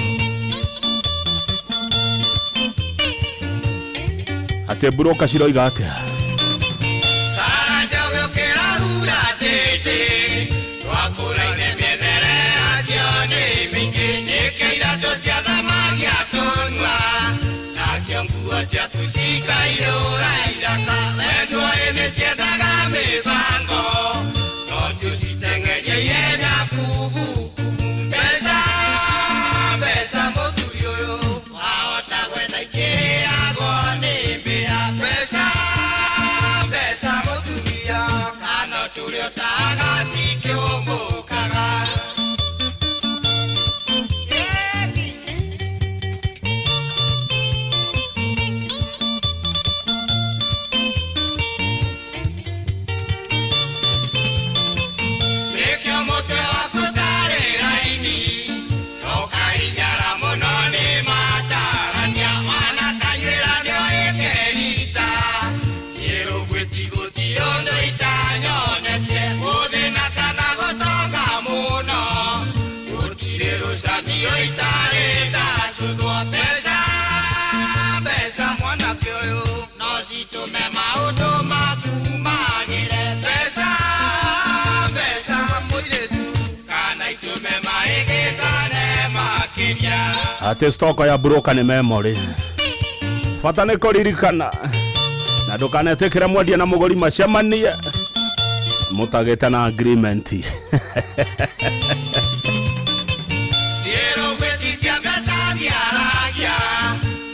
Atĩ mburoka ciroiga atĩa?
Karanja ũgĩũkĩra hura tĩtĩ twakũraine mĩethere yacio nĩ mĩingĩ, nĩkĩo iratũ ciathamagia tũnua, nacio nguo ciaku cikaiyũra iraka, wendwo ĩ nĩ ciendaga mĩbango nocio citeng'erie ihenya kubukubu. Mbeca, mbeca mũthuri ũyũ wahota gwetha ikĩrĩagwo nĩ mbĩa. Mbeca, mbeca mũtumia kana tũrĩ ũtaga cikĩũmbũkaga. Nĩkĩo mũtwe waku ũtarĩ raini, ndũkainyara mũno nĩ matarania, wanakanyuĩra nĩoĩke rita, ĩrũgwĩti gũtirĩ ũndũ itanyonetie, gũthĩna kana gũtonga mũno, gũtirĩ rũcanio itarĩ ndacuthwo. Mbeca, mbeca mwanake ũyũ no citũme maũndũ maku magĩre. Mbeca, mbeca mũirĩtu kana itũme maĩgĩcane makĩria.
Atĩ stoko ya broker nĩ memory. Bata nĩ kũririkana na ndũkanetĩkĩre mwendia na mũgũri macemanie mũtagĩte na agreement.
Ndĩrũgwĩticia mbeca ndiaragia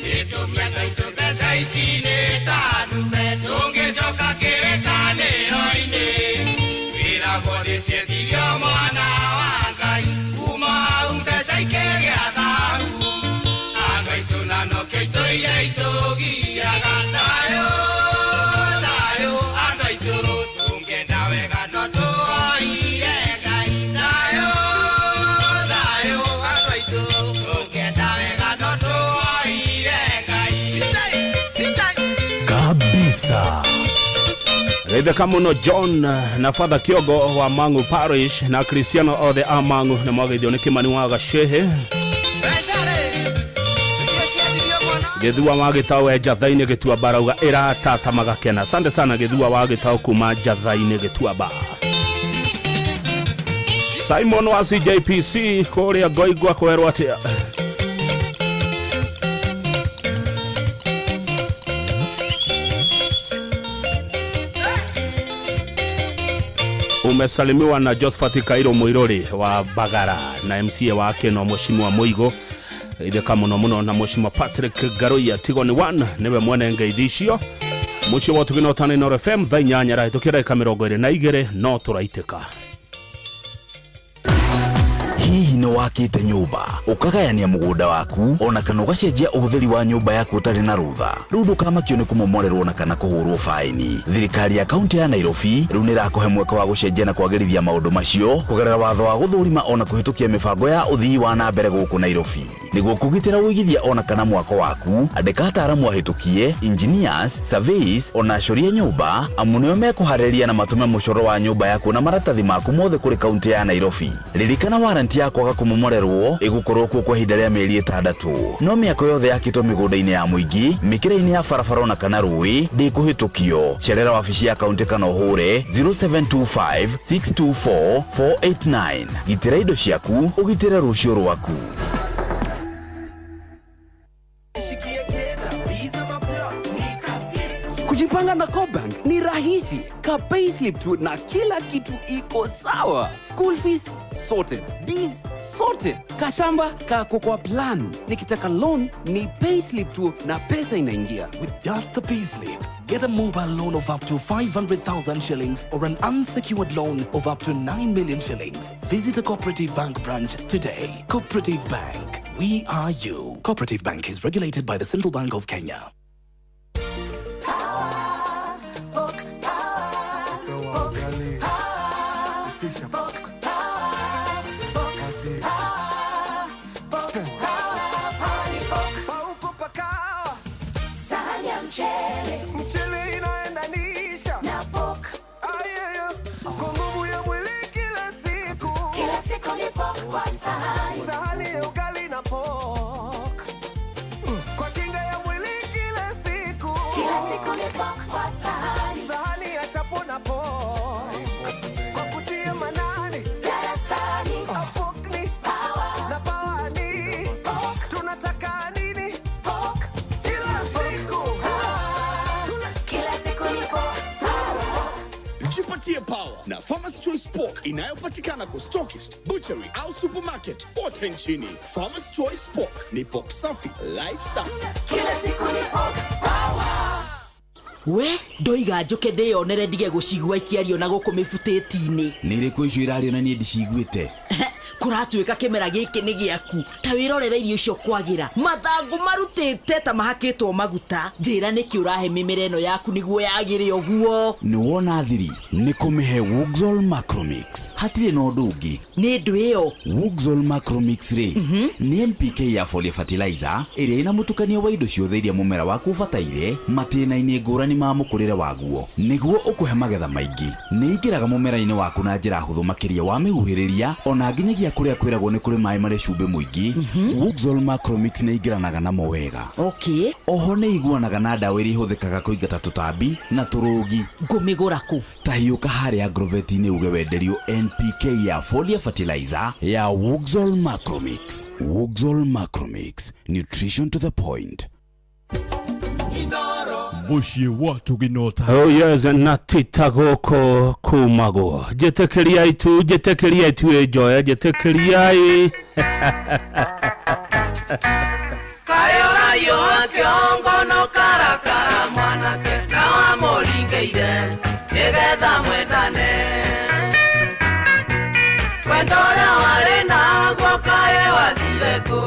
gĩtũmi andũ aitũ mbeca ici nĩ ta ndume tũngĩcoka kĩrĩkanĩro-inĩ wĩragwo nĩcietirio mwana wa Ngai kuma hau mbeca ikĩgĩa thahu andũ aitũ na nokĩo itũire itũgiaga thayũ thayũ andũ aitũ tũngĩenda wega no tũhoire Ngai thayũ thayũ andũ aitũ tũngĩenda wega no tũhoire Ngai sitai
Kabisa.
Geithĩka mũno John na Father Kĩongo wa Mang'u Parish na Cristiano othe a Mang'u nĩ mwageithio nĩ Kĩmani wa Gacehe. Gĩthua wa Gĩtaũ e Njatha-inĩ Gĩtuamba arauga ĩratata magakena. Asante sana Gĩthua wa Gĩtaũ kuma Njatha-inĩ Gĩtuamba. Simon wa CJPC kũrĩa Ngoingwa kwerwo atĩa? Umesalimiwa na Josephat Kairo Muiruri wa Bagara na MCA wake no Mheshimiwa Muigo itheka muno muno na Mheshimiwa Patrick Garoia Tigoni 1 niwe mwene ngeithi icio muciĩ wa Ũtugi na Ũtana Inooro FM thaa 8 rahĩtũkĩra ndagĩka 22 no tũraitĩka.
Hihi nĩ wakĩte nyũmba ũkagayania mũgũnda waku ona kana ũgacenjia ũhũthĩri wa nyũmba yaku ũtarĩ na rũtha? Rĩu ndũkamakio nĩ kũmomorerwo na kana kũhũrwo baĩni. Thirikari ya kaunti ya Nairobi rĩu nĩ ĩrakũhe mweke wa gũcenjia na kwagĩrithia maũndũ macio kũgerera watho wa gũthũrima ona kũhĩtũkia mĩbango ya ũthii wa na mbere gũkũ Nairobi. Nĩguo kũgitĩra ũigithia ona kana mwako waku, andĩka ataaramu ahĩtũkie, engineers, surveys ona acoria nyũmba, amu nĩo mekũharĩria na matũme mũcoro wa nyũmba yaku na maratathi maku mothe kũrĩ kaunti ya Nairobi. Ririkana waranti ya kwaga kũmomorerwo ĩgũkorwo kuo kwa ihinda rĩa mĩeri 6. No mĩako yothe yakĩtwo mĩgũnda-inĩ ya mũingĩ, mĩkĩra-inĩ ya barabara ona kana rũĩ ndĩkũhĩtũkio. Cerera wabici ya kaunti kana ũhũre 0725 624 489. Gitĩra indo ciaku, ũgitĩre rũciũ rwaku.
Kujipanga na CoBank ni rahisi. Ka payslip tu na kila kitu iko sawa. School fees sorted, biz sorted, kashamba kako kwa plan. Nikitaka loan ni payslip tu na pesa inaingia.
With just the payslip, get a mobile loan of up to 500,000 shillings or an unsecured loan of up to 9 million shillings. Visit a Cooperative Bank branch today. Cooperative Bank, we are you. Cooperative Bank is regulated by the Central Bank of Kenya.
Sahani ya mchele,
mchele inaendanisha
na pork.
Ayaya, kwa nguvu ya mwili kila siku,
kila siku ni pork kwa sahani,
sahani ya ugali na pork, kwa kinga ya mwili kila siku,
kila siku ni pork kwa sahani,
sahani ya chapo na pork, kwa kutia manani
darasani,
pork ni
power
na power ni
pork,
tunataka nini?
Pork
kila siku,
kila siku ni pork.
Jipatie power na Farmer's Choice Pork inayopatikana kwa stockist, butchery au supermarket kote nchini. Farmer's Choice Pork ni pork safi, life safi.
Kila siku ni pork power.
We ndoiga njuke ndĩyonere ndige gũcigua ikĩario na gũkũ mĩbutĩti-inĩ.
Nĩ irĩkũ icio irario na niĩ ndiciguĩte?
Kũratuĩka kĩmera gĩkĩ nĩ gĩaku, ta wĩrorere irio icio kwagĩra mathangũ marutĩte ta mahakĩtwo maguta. Njĩra nĩkĩ ũrahe mĩmera ĩno yaku nĩguo yagĩre ũguo?
Nĩ wona thiri nĩ kũmĩhe Wuxal Macromix, hatirĩ na ũndũ ũngĩ.
Nĩ ndũ ĩyo
Wuxal Macromix rĩ, nĩ NPK ya foliar fertilizer ĩrĩa ĩna mũtukanio wa indo ciothe iria mũmera waku ũbataire matĩna-inĩ ngũrani ma mũkũrĩre waguo nĩguo ũkũhe magetha maingĩ. Nĩ ĩingĩraga mũmera-inĩ waku na njĩra hũthũ makĩria wa mĩhuhĩrĩria ona nginyagia Gĩkĩria kũrĩa kwĩragwo nĩ kũrĩ maĩ marĩ cumbĩ mũingĩ, Wuxal Macromix nĩ ingĩranaga namo wega. Oho nĩ iguanaga na ndawa iria ihũthĩkaga kũingata tũtambi na tũrũgi.
Ngũmĩgũra kũ?
Ta hiũka harĩa Agrovet-inĩ uge wenderio NPK ya foliar fertilizer ya Wuxal Macromix. Wuxal Macromix, nutrition to the point.
Mũciĩ wa Tũginota.
Oh yes, na tita gũkũ kumagwo njĩtĩkĩriai tu, njĩtĩkĩriai tu ĩnjoya, njĩtĩkĩriai.
Kayorayo kĩongo no karakara mwanake na wamũringĩire nĩgetha mwendane wendo ũrĩa warĩ naguo kaĩ wathire kũ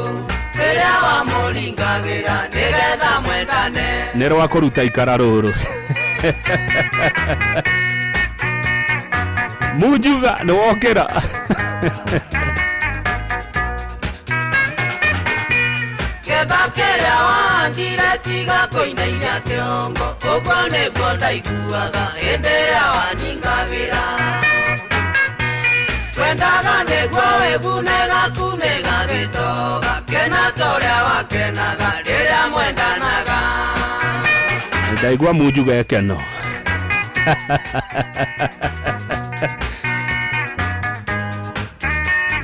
rĩrĩa wamũringagĩra nĩgetha mwendane.
Nĩ rwa kũruta ikara rũrũ. Munjuga nĩ wokĩra.
Ketha kĩrĩa wahandire tiga kũinainia kĩongo ũguo nĩguo ndaiguaga hĩndĩ ĩrĩa waningagĩra wendaga nĩguo wĩgune gaku nĩ gagĩtoga kena ta ũrĩa wakenaga rĩrĩa mwendanaga.
Ndaigua Munjuga ekeno.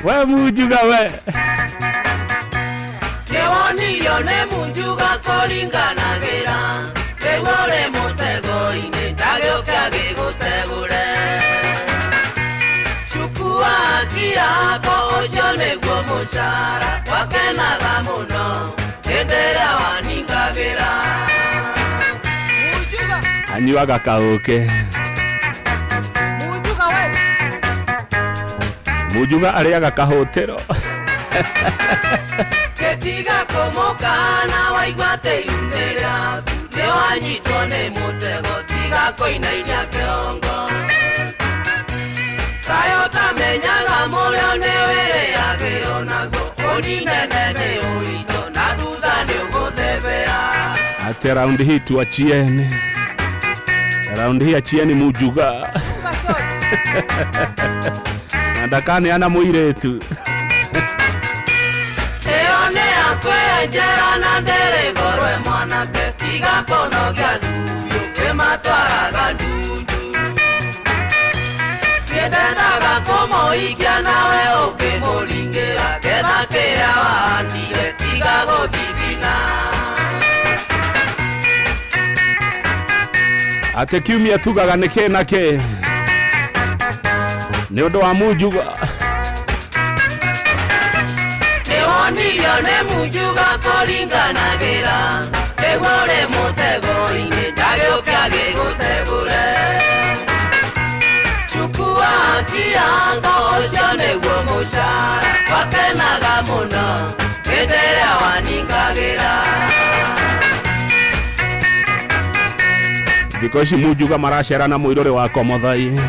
We Munjuga we.
Nĩwonirio nĩ Munjuga kũringanagĩra rĩu ũrĩ mũtego-inĩ ndagĩũke agĩgũtegũre cukua haki yako ũcio nĩguo mũcara wakenaga mũno hĩndĩ ĩrĩa waningagĩra.
Anyuaga kaũkĩ. Munjuga arĩaga kahũtĩro.
Gĩtiga kũmũkana waigua atĩ ihu-inĩ rĩaku nĩwanyitwo nĩ mũtego tiga kũinainia kĩongo kaĩ ũtamenyaga mũrĩo nĩwĩrĩagĩrwo naguo ũninene nĩ ũito na thutha nĩũgũthebea.
Ate raundi hii tuachieni. Raundi hii achieni Munjuga. Na ndakaneana mũirĩtu.
Ĩyo nĩ yakwenjera na ndĩrĩgorwe mwanake tiga kũnogia thuyu kĩmatwaraga ndundu nĩndendaga kũmũikia nawe ũkĩmũringĩra ketha kĩrĩa wahandire tiga gũthithina.
Ate kiumia tugaga nĩ kĩ na kĩ nĩ ũndũ wa Munjuga.
Nĩwonirio nĩ Munjuga kũringanagĩra nĩguo ũrĩ mũtego-inĩ ndagĩũke agĩgũtegũre cukua haki yako ũcio nĩguo mũcara wakenaga mũno hĩndĩ ĩrĩa waningagĩra.
Thikũ ici Munjuga maracera na mũirũrĩ wakwa Mũthai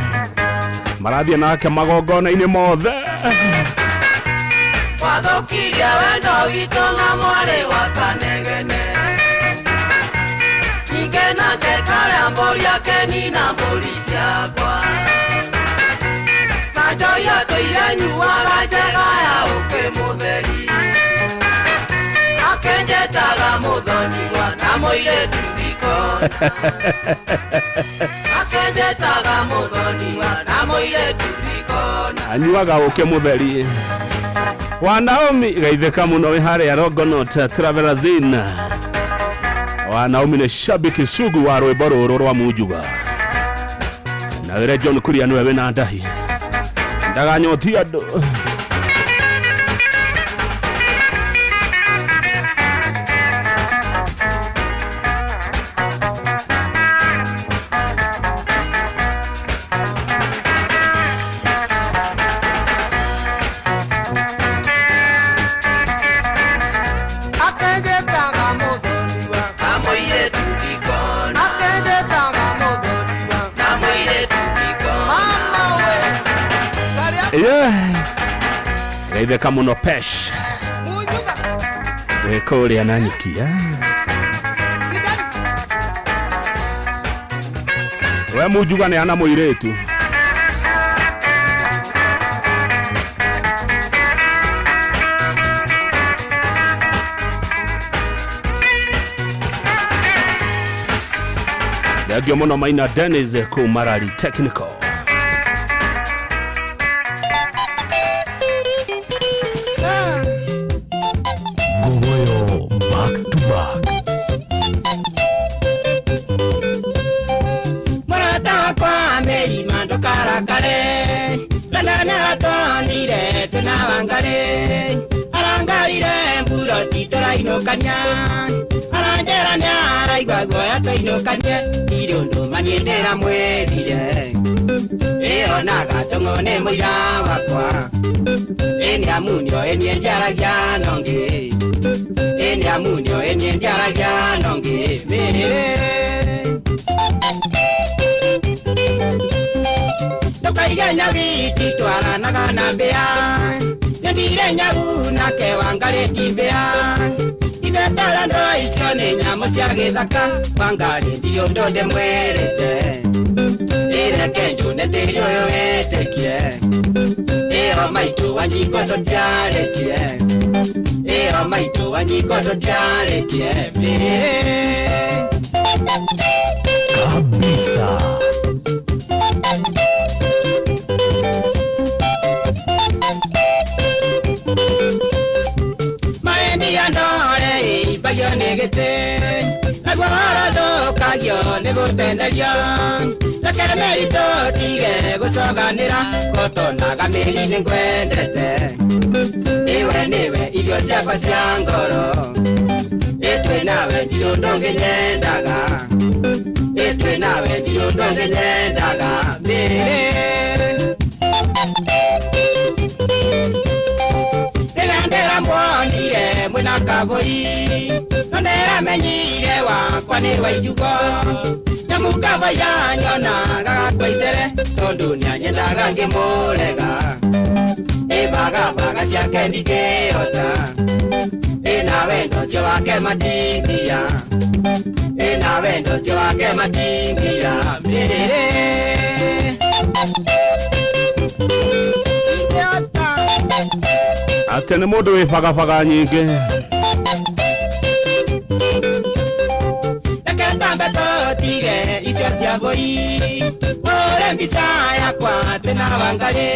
marathiĩ nake magongona-inĩ mothe.
Wathũkirie wendo witũ na mwarĩ wa Kanegene ningĩ nake karĩa mbũri akenina mbũri ciakwa na njohi atũire nyuaga njega ya ũkĩ mũtheri akenjetaga mũthoniwa na mũirĩtu ikona akenjetaga mũthoniwa na mũirĩtu ikona.
Anyuaga ũkĩ mũtheri wa Naomi gaithĩka mũno wĩ harĩa Longonot Travelers Inn. Wa Naomi nĩ shabiki sugu wa rwĩmbo rũrũ rwa Munjuga. Na wĩre John Kuria nĩwe wĩna ndahi ndaganyotie andũ.
Akenjetaga mũthoniwa na mũirĩtu ndikona akenjetaga mũthoniwa na mũirĩtu ndikona mama we.
Yeah. Gaithĩka mũno Pesh wĩ kũrĩa na nyikia. We Munjuga nĩ ana mũirĩtu. Thengio mũno Maina Dennis kũu Marari Technical.
Ngogoyo back to back.
Mũrata wakwa mĩrima ndũkarakare ndananatonire twĩna wangarĩ arangarire mburoti tũrainũkania aranjĩra nĩaraigua guoya tũinũkanie ndirĩ ũndũ maniĩ ndĩramwĩrire ĩonaga tũng'ũ nĩ mũira wakwa ĩ nĩamunio ĩ niĩ ndiaragia nongĩ ĩ nĩamunio ĩ niĩ ndiaragia nongĩ mĩrĩ ndũkaige nyawiti twaranaga na mbĩa nĩndire nyau nake wangarĩ ti mbĩa ithetara ndo icio nĩ nyamũ cia gĩthaka wangarĩ ndirĩ ũndũ ndĩmwĩrĩte ĩreke njũne tĩri ũyũ wĩtĩkie ĩyo maitũ wanyiko tũtiarĩtie ĩyo maitũ wanyiko tũtiarĩtie mĩrĩ
Kabisa.
Maendi ya ndore imbagio nĩ gĩtĩ naguo horo thũkagio nĩ gũtenderio reke mĩri tũtige gũcoganĩra gotonaga mĩri nĩ ngwendete ĩwe nĩwe irio ciakwa cia ngoro ĩtwĩ nawe ndirĩ ũndũ ũngĩ nyendaga ĩtwĩ nawe ndirĩ ũndũ ũngĩ nyendaga mĩrĩ rĩrĩa ndĩramuonire mwĩna kabũi no ndĩramenyire wakwa nĩ wainjugo nyamu kabũi anyonaga gakwa icere tondũ nĩanyendaga ngĩmũrega ĩbagabaga ciake ndingĩhota ĩna wendo ũcio wake matingia ĩna wendo ũcio wake matingia mĩrĩ
Atĩ nĩ mũndũ wĩ bagabaga nyingĩ.
Reke tambe tũtige icio cia mbũi ũre mbica yakwa twĩna wangarĩ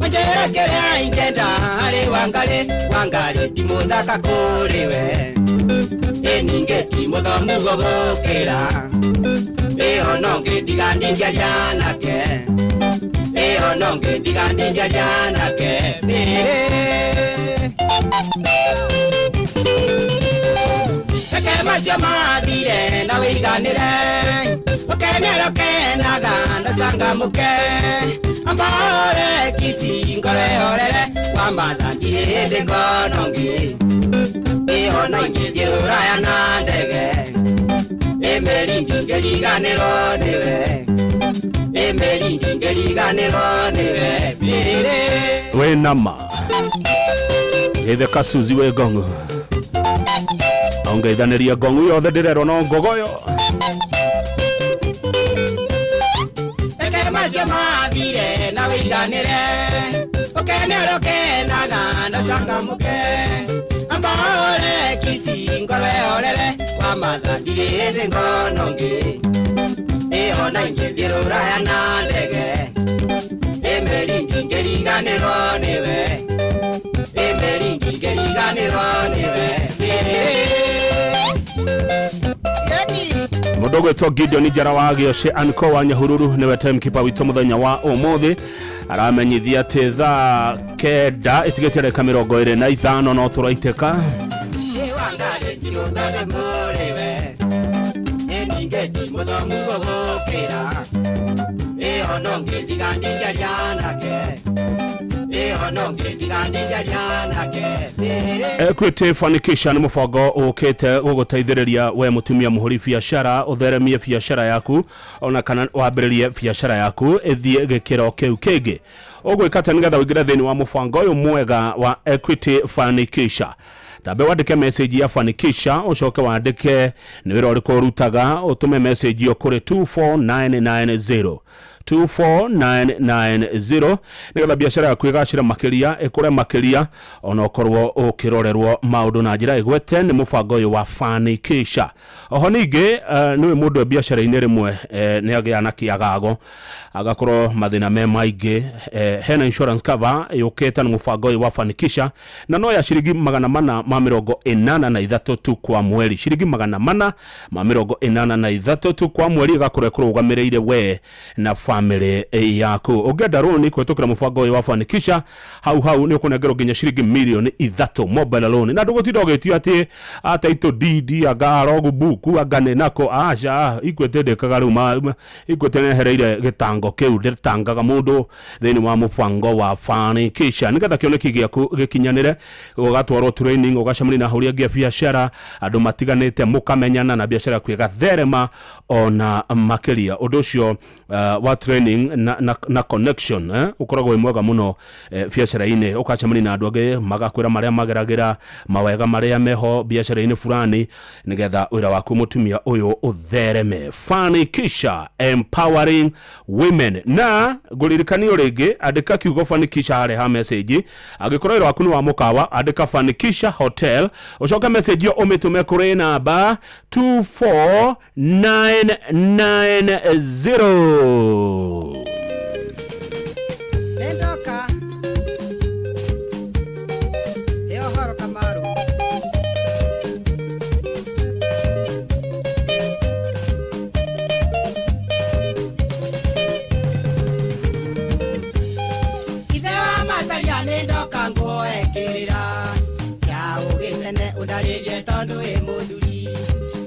ũnjĩre kĩrĩa ingĩenda harĩ wangarĩ wangarĩ ti mũthaka kũrĩ we ĩ ningĩ ti mũthomu gũgũkĩra ĩ ona ũngĩ ndiga ndingĩaria nake ĩ ona ũngĩ ndiga ndingĩaria nake mĩrĩ reke macio mathire na wĩiganĩre ũkenere ũkenaga ndũcangamũke amba ũre kici ngoro ĩhorere wamatha ndirĩ hĩndĩ ngono ngĩ ĩona ingĩthiĩ rũraya na ndege ĩmeri ndingĩriganĩrwo nĩwe ĩmeri ndingĩriganĩrwo nĩwe mĩrĩ
Wĩ nama. Gĩtheka Suzy wĩ ngong'u. Ongeithanĩria ngong'u yothe ndĩrerwo no ngogoyo.
Reke macio mathire na wĩiganĩre ũkenere ũkenaga ndũcangamũke amba ũre kici ngoro ĩhorere wamatha ndirĩ hĩndĩ ngono ngĩ ĩona ingĩthiĩ rũraya na ndege ĩmeri ndingĩriganĩrwo nĩwe ĩmeri ndingĩriganĩrwo nĩwe mĩrĩ
Mũndũ ũgwĩtwo Gideon Njara wa Gĩoce Anko wa Nyahururu nĩwe timekeeper witũ mũthenya wa ũmũthĩ aramenyithia atĩ thaa 9 ĩtigĩtie ndagĩka 25 no tũraitĩka.
Wangarĩ ndirĩ ũndũ ndĩmũrĩwe ĩ ningĩ ti mũthomu gũgũkĩra ĩ ona ũngĩ ndiga ndingĩaria nake ĩ ona ũngĩ ndiga ndingĩaria nake mĩrĩ
Equity Fanikisha nĩ mũbango ũkĩte gũgũteithĩrĩria we mũtumia mũhũri biacara ũtheremie biacara yaku ona kana wambĩrĩrie biacara yaku ĩthiĩ gĩkĩro kĩu kĩngĩ. Ũgwĩka atĩa nĩgetha ũingĩre thĩinĩ wa mũbango ũyũ mwega wa Equity Fanikisha? Tambe wandĩke message ya Fanikisha, ũcoke wandĩke nĩ wĩra ũrĩkũ ũrutaga, ũtũme message ĩyo kũrĩ 24990 24990 nĩgetha biacara yaku ĩgacĩre makĩria, ĩkũre makĩria, ona ũkorwo ũkĩrorerwo maũndũ na njĩra ĩgwete nĩ mũbango ũyũ wa Fanikisha. Oho ningĩ nĩwe mũndũ e biacara-inĩ rĩmwe nĩ agĩa na kĩagago, agakorwo mathĩna me maingĩ. Hena insurance cover yũkĩte na mũbango ũyũ wa Fanikisha, na no ya ciringi 483 tu kwa mweri, ciringi 483 tu kwa mweri, ĩgakorwo ĩkũrũgamĩrĩire we na family yaku. Ũngĩenda rũni kũhetũkĩra mũbango ũyũ wa Fanikisha, hau hau nĩ ũkũnengerwo nginya ciringi mirioni 3 mobile loan, na ndũgũtinda ũgĩtio atĩ title deed anga logbook anga nĩ nako. Aca, Equity ndĩkaga rĩu, Equity nĩehereire gĩtango kĩu, ndĩtangaga mũndũ thĩinĩ wa mũbango wa Fanikisha, nĩgetha kĩoneki gĩaku gĩkinyanĩre, ũgatwarwo training, ũgacemania na ahũri angĩ a biacara, andũ matiganĩte, mũkamenyana na biacara yaku ĩgatherema ona makĩria. Ũndũ ũcio wa training na connection ũkoragwo wĩ mwega mũno biacara-inĩ, ũgacemania na andũ angĩ magakwĩra marĩa mageragĩra, mawega marĩa meho biacara-inĩ fulani, nĩgetha wĩra waku mũtumia ũyũ ũthereme. Fanikisha, empowering women. Na ngũririkanio rĩngĩ, andĩka kiugo Fanikisha harĩa ha message. Angĩkorwo wĩra waku nĩ wa mũkawa, andĩka Fanikisha Hotel, ũcoke message ĩyo ũmĩtũme kũrĩ namba 24990.
Nĩndoka ĩ ũhoro Kamaru. Ithe wa Macharia, nĩndoka nguoe kĩrĩra kĩa ũgĩ tene, ũndarĩrie tondũ wĩ mũthuri.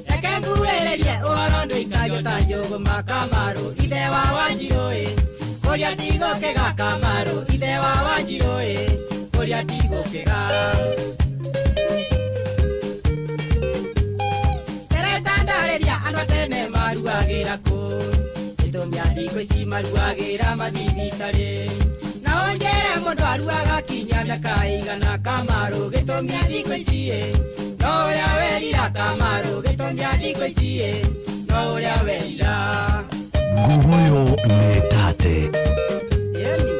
Reke nguĩrĩrie ũhoro ndũikagio ta njũgũma. Kamaru, ithe wa Wanjirũ ĩ, kũrĩa tigũkĩga. Kamaru, ithe wa Wanjirũ ĩ, kũrĩa tigũkĩga. Tereta ndarĩria, andũ a tene maruagĩra kũ? Gĩtũmi thikũ ici maruagĩra mathibitarĩ. Na ũnjĩre, mũndũ aruaga kinya mĩaka igana? Kamaru, gĩtũmi thikũ ici ĩ, no ũrĩa werira. Kamaru, gĩtũmi thikũ ici ĩ, no ũrĩa werira.
Ngugoyo nĩ tate.
Yeni.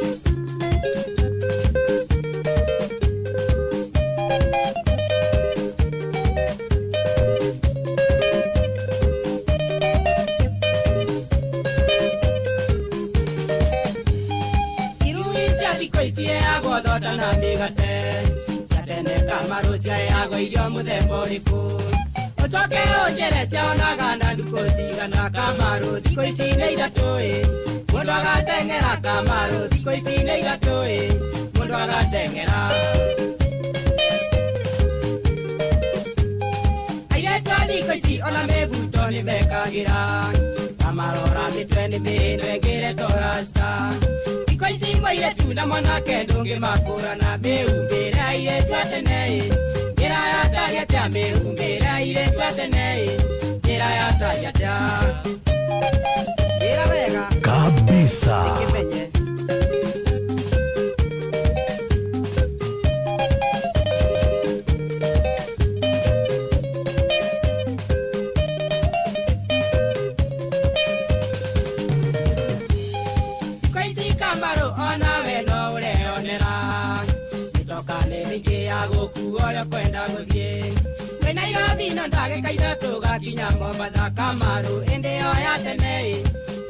Irui cia thikũ ici ĩagwo thonda na mĩgate, cia tene Kamaru ciaheagwo irio mũthemba ũrĩkũ? Ũcoke ũnjĩre, ciaonaga na ndukũ cigana? Kamaru, thikũ ici nĩ 3 ĩ, mũndũ agateng'era. Kamaru, thikũ ici nĩ 3 ĩ, mũndũ agateng'era. Airĩtu a thikũ ici ona mĩbuto nĩ mekagĩra, kamarora mĩtwe nĩ mĩno ĩngĩretwo rasta. Thikũ ici mũirĩtu na mwanake ndũngĩmakũrana. Mĩhumbĩre airĩtu a tene ĩ, njĩra yatari atĩa? Mĩhumbĩre airĩtu a tene ĩ, njĩra yatari atĩa? Njĩra wega.
Kabisa.
Ndĩkĩmenye. Thikũ ici Kamaru onawe no ũreonera, mĩtoka nĩ mĩingĩ ya gũkua ũrĩa ũkwenda gũthiĩ. Wĩ Nairobi no ndagĩka 3 gakinya Mombatha. Kamaru, ĩndĩ ĩyo ya tene ĩ,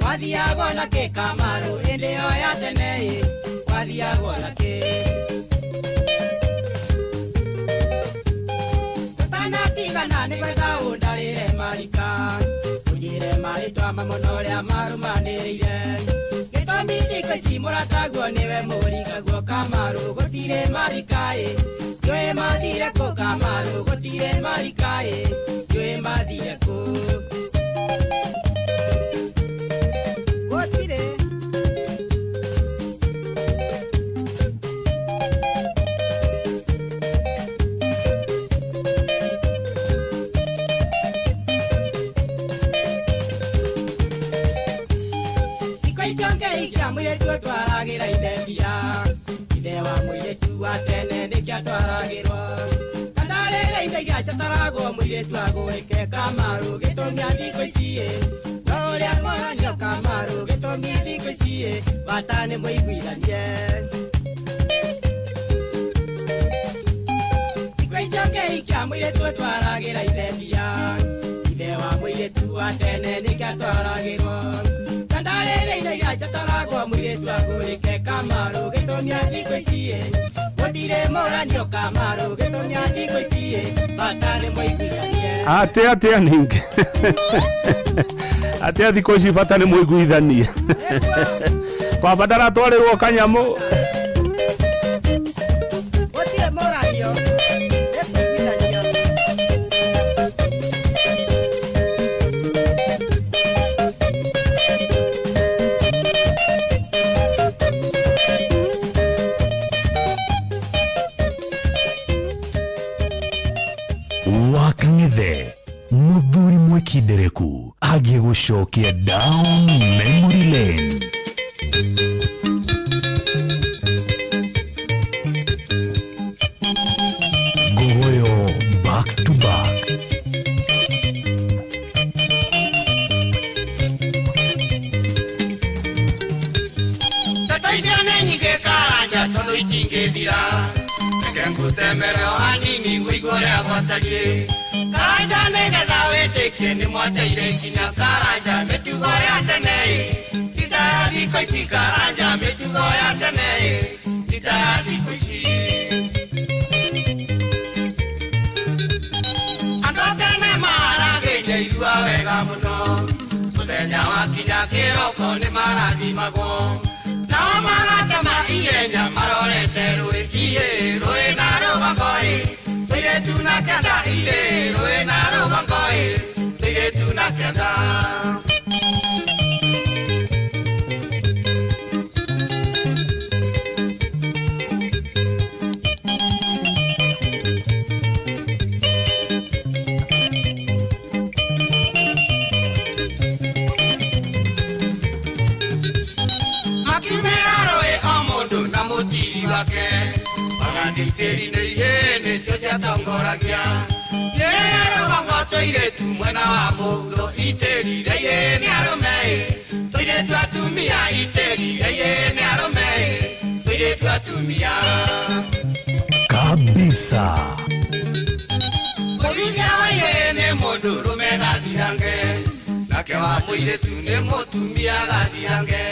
wathiagwo na kĩ? Kamaru, ĩndĩ ĩyo ya tene ĩ, wathiagwo na kĩ? Tũtanatigana nĩ kwenda ũndarĩre marika, ũnjĩre marĩtwa mamwe na ũrĩa marũmanĩrĩire. Gĩtũmi thikũ ici mũrataguo nĩwe mũrikaguo. Kamaru, gũtirĩ marika ĩ, njũĩ mathire kũ? Kamaru, gũtirĩ marika ĩ, njũĩ mathire kũ? Gũtirĩ. Thikũ icio ngeikia mũirĩtu ũtwaragĩra ithe mbia. Ithe wa mũirĩtu wa tene nĩkĩo atwaragĩrwo na ndarĩ Ndarĩrĩa indo iria ciataragwo mũirĩtu agũrĩke Kamaru gĩtũmi thikũ ici no ũrĩa mũranio Kamaru gĩtũmi thikũ ici bata nĩ mũiguithanie. Thikũ icio kĩhikia mũirĩtu ũtwaragĩra ithe mbia, ithe wa mũirĩtu wa tene nĩkĩo atwaragĩrwo. Ndarĩrĩa indo iria ciataragwo mũirĩtu agũrĩke Kamaru gĩtũmi thikũ ici gũtirĩ mũranio Kamaru gĩtũmi thikũ ici bata nĩ mũiguithanie.
Atia atia ningi atia thikũ ici bata nĩ mũiguithanie. Baba ndaratwarĩrwo kanyamũ.
Gũtirĩ mũranio nĩ kũiguithania.
Wakang'ethe muthuri mwikindereku agĩgũcokia down memory lane. Ngogoyo back to back.
Ndeto icio nĩ nyingĩ Karanja tondũ itingĩthira, reke ngũtemere o hanini ũigue ũrĩa gwatariĩ. Karanja nĩgetha wĩtĩkie nĩ mwateire ikinya Karanja mĩtugo ya tene ti ta ya thikũ ici Karanja mĩtugo ya tene ti ta ya thikũ ici. Andũ a tene maharagĩria irua wega mũno, mũthenya wakinya kĩroko nĩ marathimagwo. Nao magatema ihenya marorete rũĩ ihĩ rũĩ na rũgongo ĩ tũirĩtu na kĩanda ihĩ rũĩ na rũgongo ĩ tũirĩtu na kĩanda. Makiumĩra rũĩ o mũndũ na mũtiri wake, magathiĩ itĩri-inĩ ihĩ nĩcio ciatongoragia. Ihĩ rũgongo tũirĩtu mwena wa mũhuro, itĩri rĩa ihĩ nĩ arũme ĩ tũirĩtu atumia, itĩri rĩa ihĩ nĩ arũme ĩ tũirĩtu atumia.
Kabisa.
Mũruithia wa ihĩ nĩ mũndũ rũme gathirange, nake wa mũirĩtu nĩ mũtumia gathirange.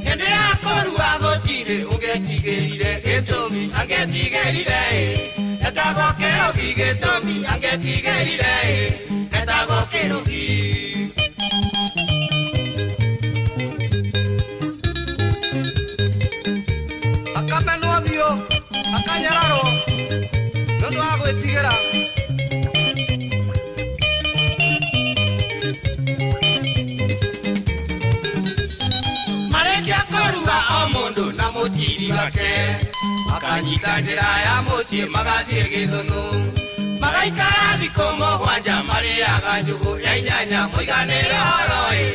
Hĩndĩ ya kũrua gũtirĩ ũngĩetigĩrire gĩtũmi angĩetigĩrire ĩ etagwo kĩrũgi gĩtũmi angĩetigĩrire ĩ etagwo kĩrũgi. Akamenwo biũ akanyararwo nĩ ũndũ wa gwĩtigĩra. Marĩkia kũrua o mũndũ na mũtiri wake, makanyita njĩra ya mũciĩ magathiĩ Gĩthũnũ. Magaikara thikũ mũgwanja marĩaga njũgũ ya inyanya mũiganĩre horo ĩ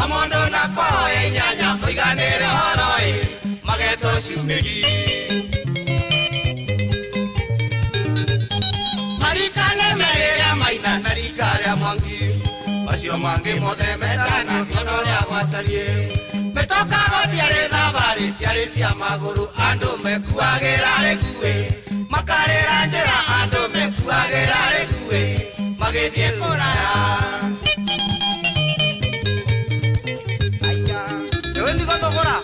o mũndũ na kwao ya inyanya mũiganĩre horo ĩ magetwo ciumĩri. Marikane merĩrĩa maina na rika rĩa Mwangi, macio mangĩ mothe metana kĩondo ũrĩa gwatariĩ. Mĩtoka gũtiarĩ thabarĩ ciarĩ cia magũrũ, andũ mekuagĩra rĩkuĩ makarĩra njĩra, andũ mekuagĩra rĩkuĩ magĩthiĩ kũraya. Aya, nĩwe nĩgũthũgũra.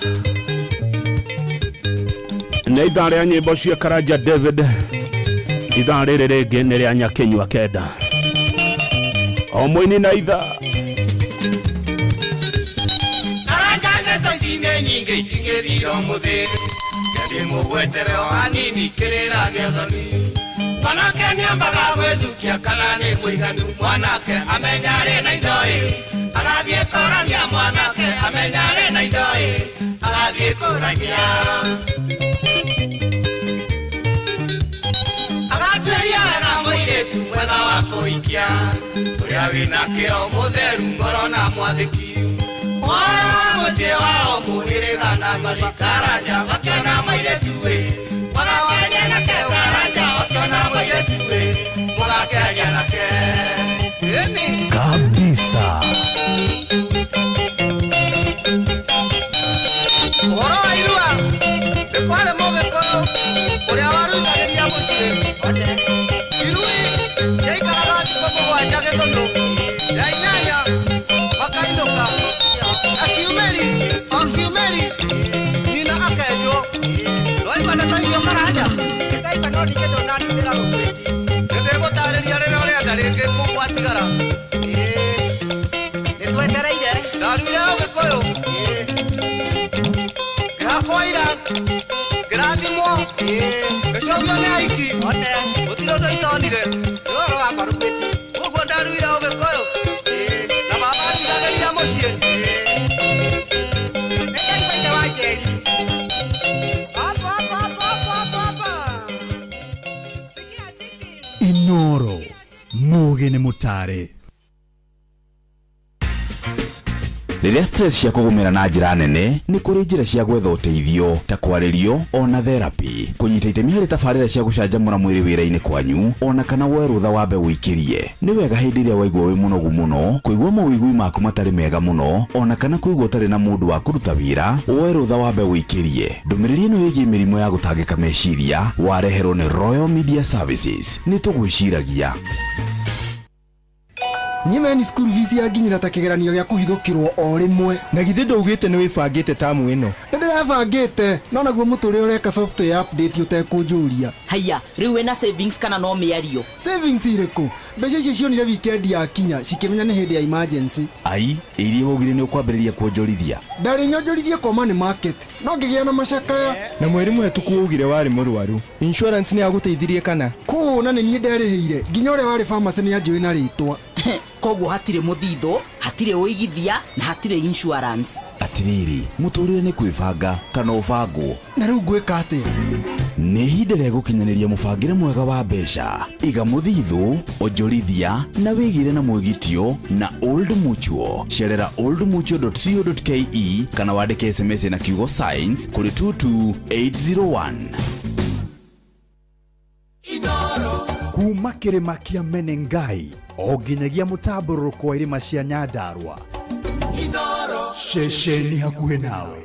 Nĩ ithaa rĩa nyĩmbo cia Karanja David. Ithaa rĩrĩ rĩngĩ nĩ rĩa Nyakinyua kenda. O mũini na ithaa.
Karanja ndeto ici nĩ nyingĩ itingĩthira ũmũthĩ, ndĩmũgwetere o hanini kĩrĩra gĩathoni. Mwanake nĩambaga gwĩthukia kana nĩ mũiganu, mwanake amenya arĩ na indo ĩ agathiĩ kũrania, mwanake amenya arĩ na indo ĩ agathiĩ kũrania. Agatuĩria wega mũirĩtu mwega wa kũhikia, ũrĩa wĩna kĩo mũtheru ngoro na mwathĩki. Ũhoro wa mũciĩ wao mũhĩrĩga na mbarĩ Karanja makĩona mũirĩtu ĩ magakenia nake Karanja makĩona mũirĩtu ĩ
Mũgakĩaria nake. Ĩni.
Kabisa.
Ũhoro wa irua nĩ kwarĩ mũgĩkũyũ ũrĩa waruithagĩria mũciĩ. Irui ciaikaraga thikũ 7 gĩthũnũ, ya 8 makainũka, na kiumeri o kiumeri nyina akenjwo. Nĩwaigua ndeto icio Karanja? Nĩndaigua no ningĩ ndũnandutĩra gũkwĩti. Nĩndĩgũtarĩria rĩrĩa ũrenda rĩngĩ kũu gwatigara. Nĩtwetereire. Ndaruire ũgĩkũyũ. Ngĩhakwo ira, ngĩrathimwo, ngĩcogio nĩ aiki. Gũtirĩ ũndũ itonire. Nĩ ũhoro wa marũmĩti. Ũguo ndaruire ũgĩkũyũ. Na baba aruithagĩria mũciĩ. Nĩndaigua ithe wa Njeri. Apa, apa, apa, apa, apa.
Inoro mugi nĩ mũtare.
Rĩrĩa stress cia kũgũmĩra na njĩra nene nĩ kũrĩ njĩra cia gwetha ũteithio ta kwarĩrio ona therapy, kũnyita itemi harĩ tabarĩra cia gũcanjamũra mwĩrĩ wĩra-inĩ kwanyu, ona kana woe rũtha wambe wĩikĩrie. Nĩ wega hĩndĩ ĩrĩa waigua wĩ mũnogu mũno, kũigua mawĩigui maku matarĩ mega mũno, ona kana kũigua ũtarĩ na mũndũ wa kũruta wĩra, woe rũtha wambe wĩikĩrie. Ndũmĩrĩri ĩno ĩgiĩ mĩrimũ ya gũtangĩka meciria wareherwo nĩ Royal Media Services. Nĩ tũgwĩciragia.
Nyimeni school fees yanginyĩra ta kĩgeranio gĩa kũhithũkĩrwo o rĩmwe.
Na githĩ ndũugĩte nĩ wĩbangĩte tamu ĩno?
Nĩ ndĩrabangĩte, no naguo mũtũrĩre ũreka software update ũtekũnjũria.
Haiya, rĩu wĩna savings kana no mĩario?
Savings irĩkũ? Mbeca icio cionire weekend yakinya cikĩmenya nĩ hĩndĩ ya emergency.
Ai, iria waugire nĩ ũkwambĩrĩria kuonjorithia.
Ndarĩ nyonjorithie kwa money market, no ngĩgĩa na macakaya.
Na mweri mũhetũku waugire warĩ mũrwaru. Insurance nĩ yagũteithirie kana?
Kũũ na nĩ niĩ nderĩhĩire, nginya ũrĩa warĩ pharmacy nĩ anjũĩ na rĩtwa.
Koguo hatirĩ mũthithũ, hatirĩ ũigithia na hatirĩ insurance.
Atirĩrĩ, mũtũrĩre nĩ kwĩbanga kana ũbangwo.
Na rĩu ngwĩka atĩa?
Nĩ ihinda rĩa gũkinyanĩria mũbangĩre mwega wa mbeca. Iga mũthithũ, onjorithia na wĩgĩre na mwĩgitio na Old Mutual. Cerera oldmutual.co.ke kana wandĩke SMS na kiugo science kũrĩ 22801.
Kuma kĩrĩma kĩa Menengai o nginyagia mũtambũrũko wa irĩma cia Nyandarua, ceceni hakuhĩ nawe.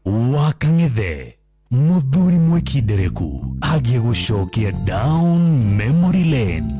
Wakang'ethe mũthuri mwĩkindereku agiĩ gũcokia down memory lane.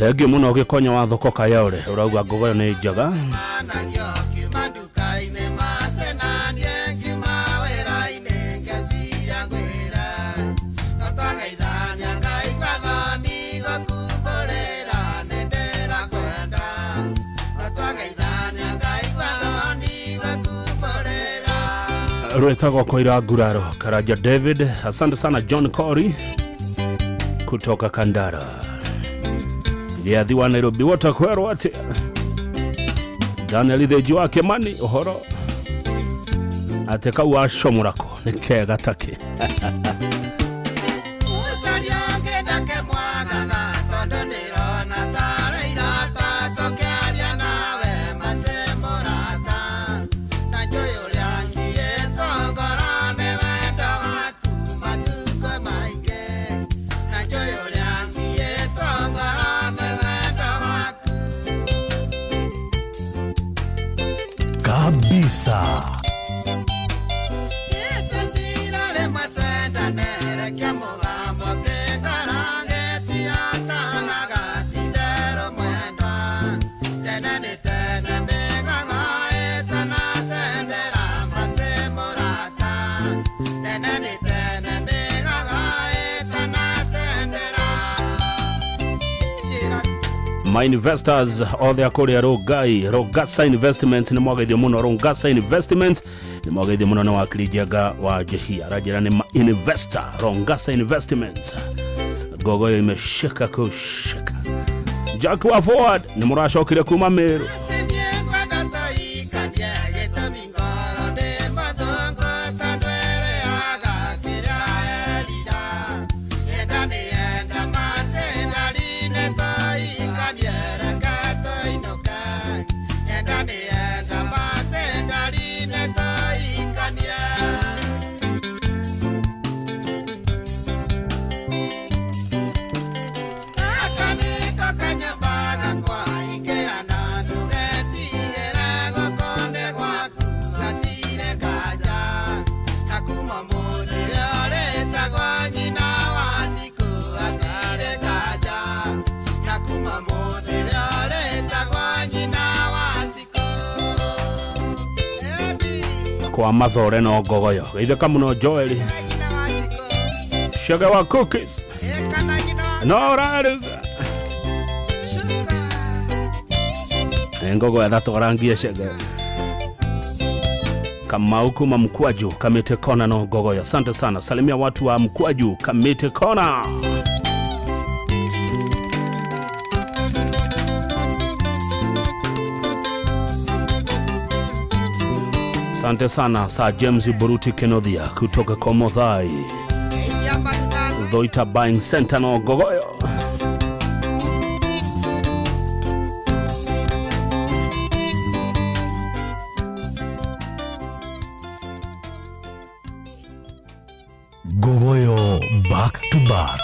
Thengio muno gĩkonya wa thoko Kayore ũrauga ngogoyo nĩ njega. Rwĩtagwo Koira Nguraro Karanja David. Asante sana John Cory kutoka Kandara. Gĩathi wa Nairobi wotakwerwo atĩa? Daniel Ithenji wa Kĩmani ũhoro atĩ kau wacomũrako nĩ kega takĩ.
Kabisa.
My investors othe akũrĩa Rongai, Rongasa Investments nĩ mwageithio mũno. Rongasa Investments nĩ mwageithio mũno nĩ wakiri Njenga wa Njehia, aranjĩra nĩ ma investor Rongasa Investments. Ngogoyo imeshika kushika. Jack wa Forward nĩ mũracokire kuma Meru. Kwa mathore no ngogoyo geithĩka mũno Joel Sugar wa cookies no ũraruga ngogoyo thatwarangie Chege Kamau kuma Mkwaju Kamete Kona no ngogoyo. Asante sana, salimia watu wa Mkwaju Kamete Kona. Asante sana Sir James Buruti Kenothia kutoka Komothai Dhoita Buying Center no ngogoyo.
Ngogoyo back to back.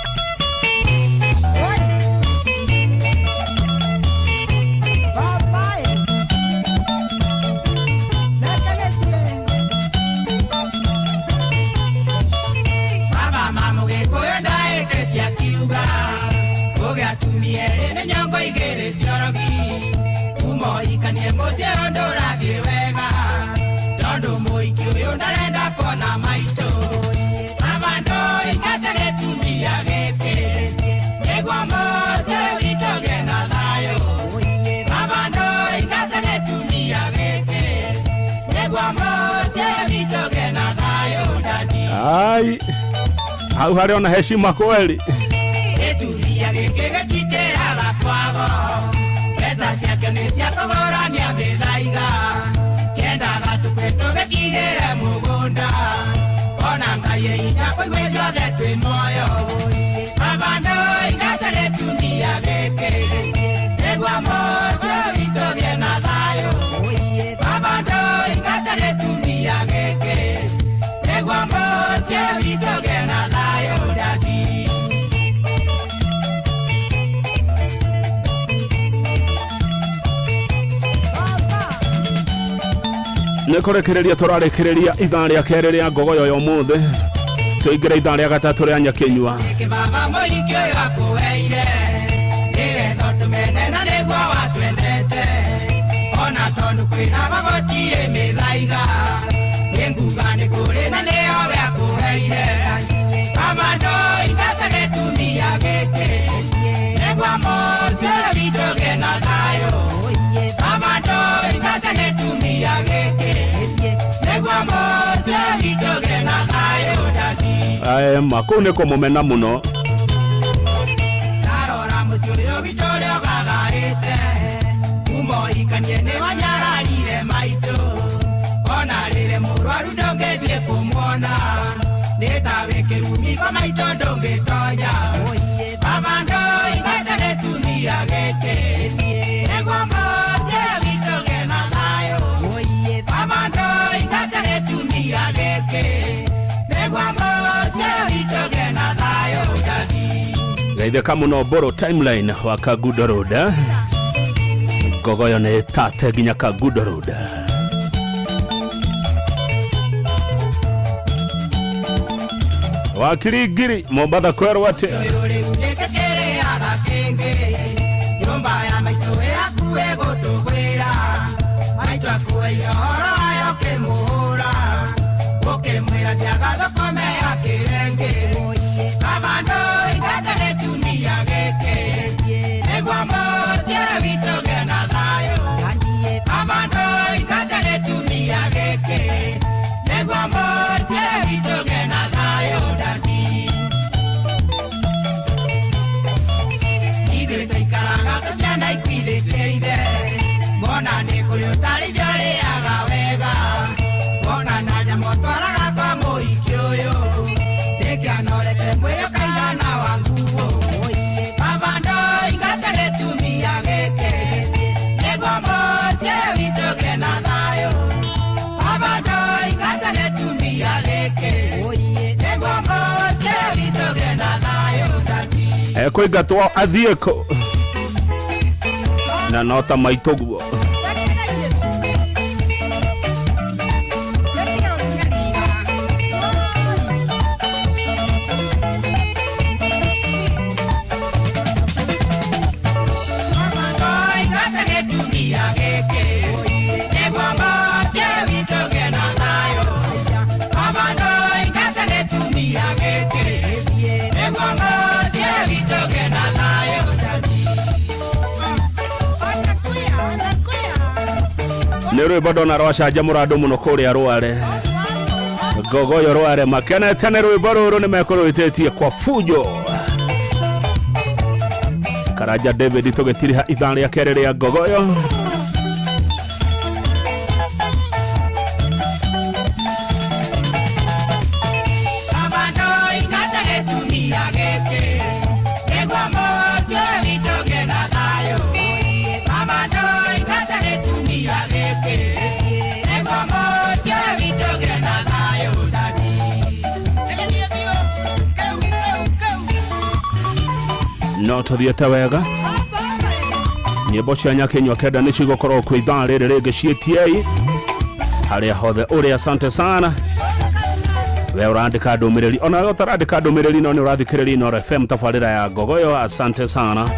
Ai, hau harĩ ona heshima kweli.
Gĩtumia gĩkĩ gĩtitĩraga kwago, mbeca ciake nĩ cia kũgũrania mĩthaiga, kĩendaga tũkue tũgĩtigĩre mũgũnda, ona Ngai e hinya kũigua ithuothe twĩ muoyo. Baba ndoingate gĩtumia gĩkĩ, nĩguo mũciĩ witũ ũgĩe na thayũ. Baba ndoingate gĩtumia gĩkĩ, nĩguo mũciĩ witũ ũgĩe na thayũ dadi.
Nĩ kũrekereria tũrarekereria ithaa rĩa kerĩ rĩa ngogoyo ya ũmũthĩ, tũingĩre ithaa rĩa gatatũ rĩa Nyakinyua.
Baba mũhiki ũyũ akũheire, nĩgetha ũtũmene na nĩguo watwendete, ona tondũ kwĩna magoti-rĩ mĩthaiga, nĩnguga nĩ kũrĩ na nĩo we akũheire. Baba ndoingate gĩtumia gĩkĩ, nĩguo mũciĩ witũ ũgĩe na thayũ. Baba ndoingate gĩtumia gĩkĩ, nĩguo mũciĩ witũ ũgĩe na thayũ dadi.
Aya kũu nĩ kũmũmena mũno.
Ndarora mũciĩ ũyũ witũ ũrĩa ũgagarĩte, kuma ũhikanie nĩ wanyararire maitũ, ona rĩrĩ mũrwaru ndũngĩthiĩ kũmuona, nĩ ta wĩ kĩrumi kwa maitũ ndũngĩtonya. Baba ndoingate gĩtumia gĩkĩ, nĩguo mũciĩ witũ ũgĩe na thayũ. Baba ndoingate gĩtumia gĩkĩ, nĩguo mũciĩ witũ ũgĩe na thayũ dadi.
Geithĩka mũno Mbũrũ timeline wa Kangundo Road. Ngogoyo nĩ tate nginya Kangundo Road. Wakiri ngiri Mombatha kwerwo atĩa?
Nĩkĩrĩaga kĩngĩ, nyũmba ya maitũ ĩhakuhĩ gũtũgwĩra, maitũ akuĩire ũhoro wayo ũkĩmũhũra, ũkĩmwĩra thiaga thũkũme ya kĩrengĩ. Baba ndoingate gĩtumia gĩkĩ, nĩguo mũciĩ
Ekũingatwo athiĩ kũ na no ta maitũ guo. Nĩ rwĩmbo ndona rwacanjamũra andũ mũno kũrĩa Rware. Ngogoyo Rware makenete nĩ rwĩmbo rũrũ nĩ mekũrwĩtĩtie kwa fujo. Karanja David tũgĩtiriha ithaa rĩa kerĩ rĩa Ngogoyo. No tũthiĩte wega. Nyĩmbo cia Nyakinyua kenda nĩ cigũkorwo kwĩ ithaa rĩrĩ rĩngĩ ciĩtiei harĩa hothe ũrĩ. Asante sana we ũrandĩka ndũmĩrĩri, ona we ũtarandĩka ndũmĩrĩri no nĩ ũrathikĩrĩria Inooro FM tabarĩra ya Ngogoyo. Asante sana.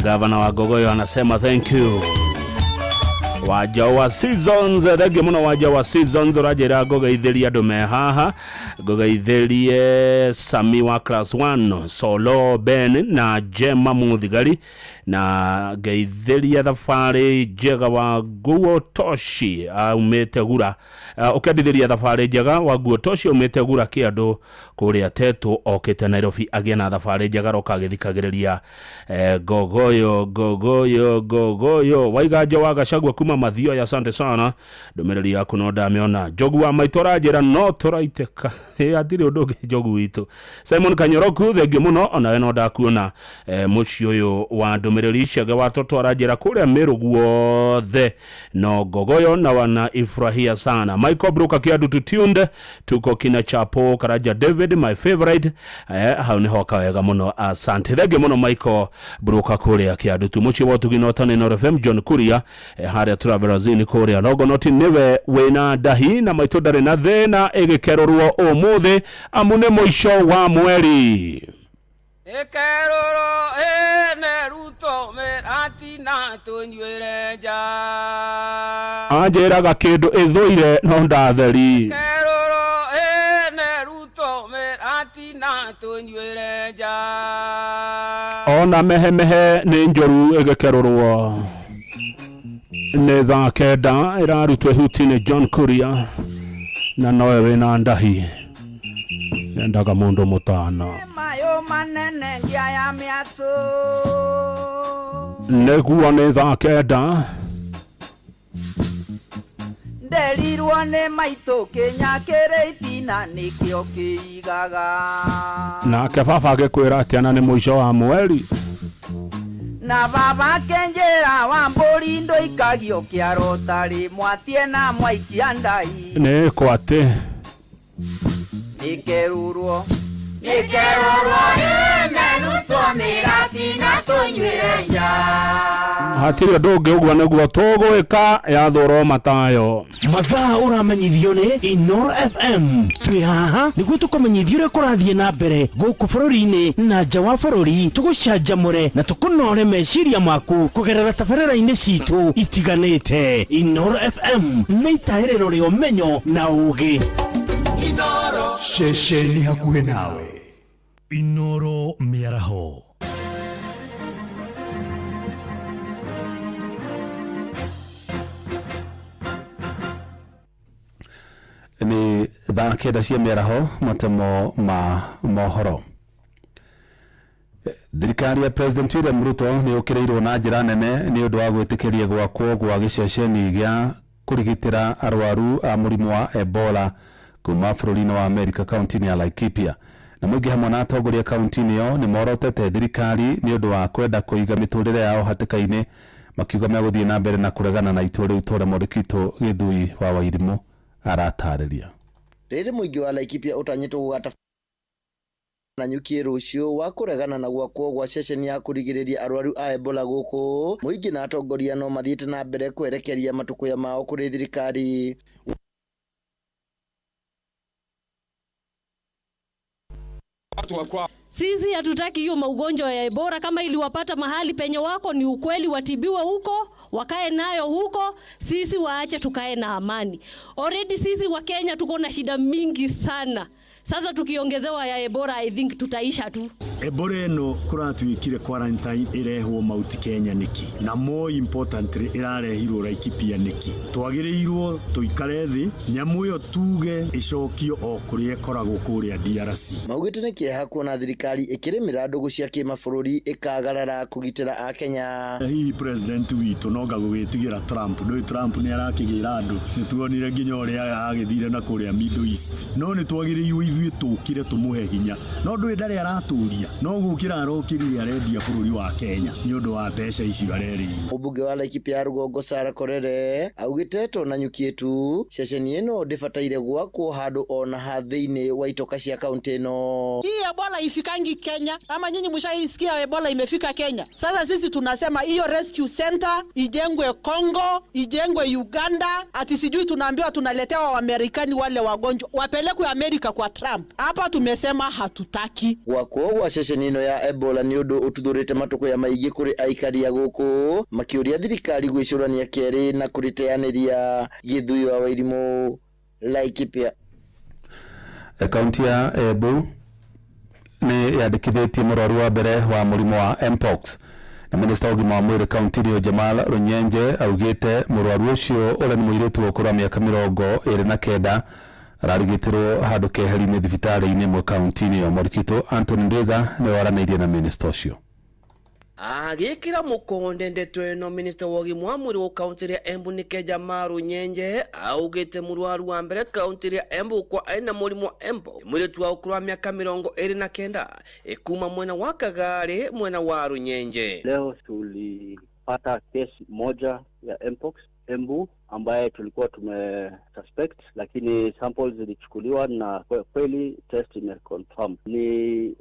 Gavana wa Ngogoyo anasema thank you. Waja wa Seasons, thengio mũno Waja wa Seasons, ũranjĩra ngũgeithĩrie andũ me haha. Ngũgeithĩrie Sami wa class 1, Solo Ben na Jema Muthigari, na ngeithĩrie thabarĩ njega wa Nguo Toshi aumĩte Gura. Ũkendithĩria thabarĩ njega wa Nguo Toshi aumĩte Gura kĩandũ kũrĩa Tetũ okĩte Nairobi agĩe na thabarĩ njega roka agĩthikagĩrĩria Ngogoyo Ngogoyo Ngogoyo. Waiganjo wa Gachagua kuma Mathioya, asante sana ndũmĩrĩri yaku no ndamĩona. Njogu wa maitũ ũranjĩra no tũraitĩka, hatirĩ ũndũ ũngĩ njogu witũ. Simon Kanyoroku thengio mũno onawe no ndakuona mũciĩ ũyũ wa ndũmĩrĩri. Chege wa Toto aranjĩra kũrĩa Meru guothe no Ngogoyo na wana ifurahia sana. Michael Brook akiandu tuned tuko kina Chapo Karanja David my favorite, hau nĩho kawega mũno, asante thengio mũno Michael Brook kũrĩa Kĩandutu. Mũciĩ wa Ũtugi na Ũtani Inooro FM John Kuria harĩa Travelers-inĩ kũrĩa Longonot nĩwe wĩna ndahi na maitũ ndarĩ na thĩna ĩgĩkerũrwo ũmũthĩ amu nĩ mũico wa mweri.
Ĩkerũrwo ĩne Ruto mĩratina tũnyuĩre nja.
Anjĩraga kĩndũ ĩthũire no ndatheri.
Ĩkerũrwo ĩne Ruto mĩratina tũnyuĩre nja.
Ona mehemehe nĩ njũru ĩgĩkerũrwo. Nĩ thaa kenda ĩrarutwo ihuti nĩ John Kuria na nowe wĩna ndahi endaga mũndũ mũtana.
Mayo manene ngia ya mĩatũ.
Nĩguo nĩ thaa kenda.
Nderirwo nĩ maitũ kĩnya kĩrĩ itina nĩkĩo kĩigaga.
Nake baba agĩkwĩra atĩa na nĩ mũico wa mweri.
Na baba kenjera wa mbũri ndũikagio kĩaro tarĩ mwatie na mwaikia ndai.
Nĩ kwatĩ
Nĩkerũrwo
Nĩkerũrwo ĩne Ruto mĩratina tũnyuĩre nja.
Hatirĩ ũndũ ũngĩ ũguo nĩguo tũgwĩka yathũrwo matayo.
Mathaa ũramenyithio nĩ Inooro FM. Twĩ haha nĩguo tũkũmenyithie ũrĩa kũrathiĩ na mbere gũkũ bũrũri-inĩ na nja wa bũrũri, tũgũcanjamũre na tũkũnore meciria maku kũgerera tabarĩra-inĩ citũ itiganĩte. Inooro FM nĩ itaĩrĩro rĩa ũmenyo na ũũgĩ.
Ceceni hakuhĩ nawe.
Inooro mĩaraho.
Nĩ thaa kenda cia mĩaraho matemo ma mohoro. Thirikari ya President William Ruto nĩ yũkĩrĩirwo na njĩra nene nĩ ũndũ wa gwĩtĩkĩria gwakwo gwa gĩceceni gĩa kũrigitĩra arwaru a mũrimũ wa Ebola kuma bũrũri-inĩ wa Amerika kaunti-inĩ ya Laikipia. Na mũingĩ hamwe na atongoria kaunti-inĩ ĩyo nĩ morotete thirikari nĩ ũndũ wa kwenda kũiga mĩtũrĩre yao hatĩka-inĩ, makiuga megũthiĩ na mbere na kũregana na itua rĩu ta ũrĩa mwandĩki witũ Gĩthui wa Wairimũ aratarĩria.
Rĩrĩ mũingĩ wa Laikipia ũtanyĩtwo gũgata Nanyuki rũciũ wa kũregana na gwakwo gwa ceceni ya kũrigĩrĩria arwaru a Ebola gũkũ mũingĩ na atongoria no mathiĩte na mbere kwerekeria matũkũya mao kũrĩ thirikari.
Sisi hatutaki hiyo maugonjwa ya Ebola. Kama iliwapata mahali penye wako ni ukweli, watibiwe huko, wakae nayo huko, sisi waache tukae na amani. Already sisi wa Kenya tuko na shida mingi sana. Sasa tukiongezewa ya Ebola, I think tutaisha tu.
Ebola ĩno kũratuĩkire quarantine ĩrehwo Mount Kenya nĩkĩ, na more importantly ĩrarehirwo Laikipia nĩkĩ? Twagĩrĩirwo tũikare thĩ nyamũ ĩyo tuge ĩcokio o kũrĩa ĩkoragwo kũrĩa DRC.
Maugĩte nĩ kĩeha kuona thirikari ĩkĩrĩmĩra ndũgũ cia kĩmabũrũri ĩkagarara kũgitĩra akenya.
Hihi president witũ nonga gũgĩtigĩra Trump, ndũĩ Trump nĩ arakĩgĩra andũ, nĩ tuonire nginya ũrĩa agĩthire na kũrĩa Middle East, no nĩ twagĩrĩirwo ithuĩ tũkire tũmũhe hinya, no ndũĩ ndarĩ aratũria, no gũkĩra arokĩrire arendia bũrũri wa Kenya nĩ ũndũ wa mbeca icio arerĩirwo.
Mũmbunge wa Laikipia ya rũgongo Sarah Korere augĩte to Nanyuki tu ceceni ĩno ndĩbataire gwakwo handũ ona ha thĩinĩ wa itoka cia kaunti ĩno.
Hii Ebola ifikangi Kenya, ama nyinyi mshaisikia Ebola imefika Kenya? Sasa sisi tunasema hiyo rescue center ijengwe Congo, ijengwe Uganda, ati sijui tunaambiwa tunaletewa Waamerikani wale wagonjwa wapelekwe Amerika kwa Trump. Hapa tumesema hatutaki.
Gwakwo gwa ceceni ĩno ya Ebola nĩ ũndũ ũtuthũrĩte matũkũya maingĩ kũrĩ aikari a gũkũ makĩũria thirikari gwĩcũrania kerĩ na kũrĩteanĩria. Gĩthui wa Wairimũ, Laikipia.
Kaunti ya Embu nĩ yandĩkithĩtie mũrwaru wa mbere wa mũrimũ wa Mpox, na minista wa ũgima wa mwĩrĩ kaunti-inĩ ĩyo Jamal Runyenje augĩte mũrwaru ũcio ũrĩa nĩ mũirĩtu wa ũkũrũ wa mĩaka 29 ararigitĩrwo handũ keheri-inĩ thibitarĩ-inĩ ĩmwe kaunti-inĩ ĩyo. Mũrikitũ Anthony Ndwiga nĩwe waranĩirie na minista ũcio.
Agĩkĩra mũkonde ndeto ĩno, minista wa ũgima wa mwĩrĩ wa kaunti ya Embu nĩke Jamal Runyenje augĩte mũrwaru wa mbere kaunti ya Embu kwa aina mũrimũ wa Mpox mũirĩtu wa ũkũrũ wa mĩaka 29 ĩkuma mwena wa Kagari mwena wa Runyenje.
Leo tulipata kesi moja ya Mpox Embu ambaye tulikuwa tume suspect, lakini samples zilichukuliwa na kweli test imeconfirm ni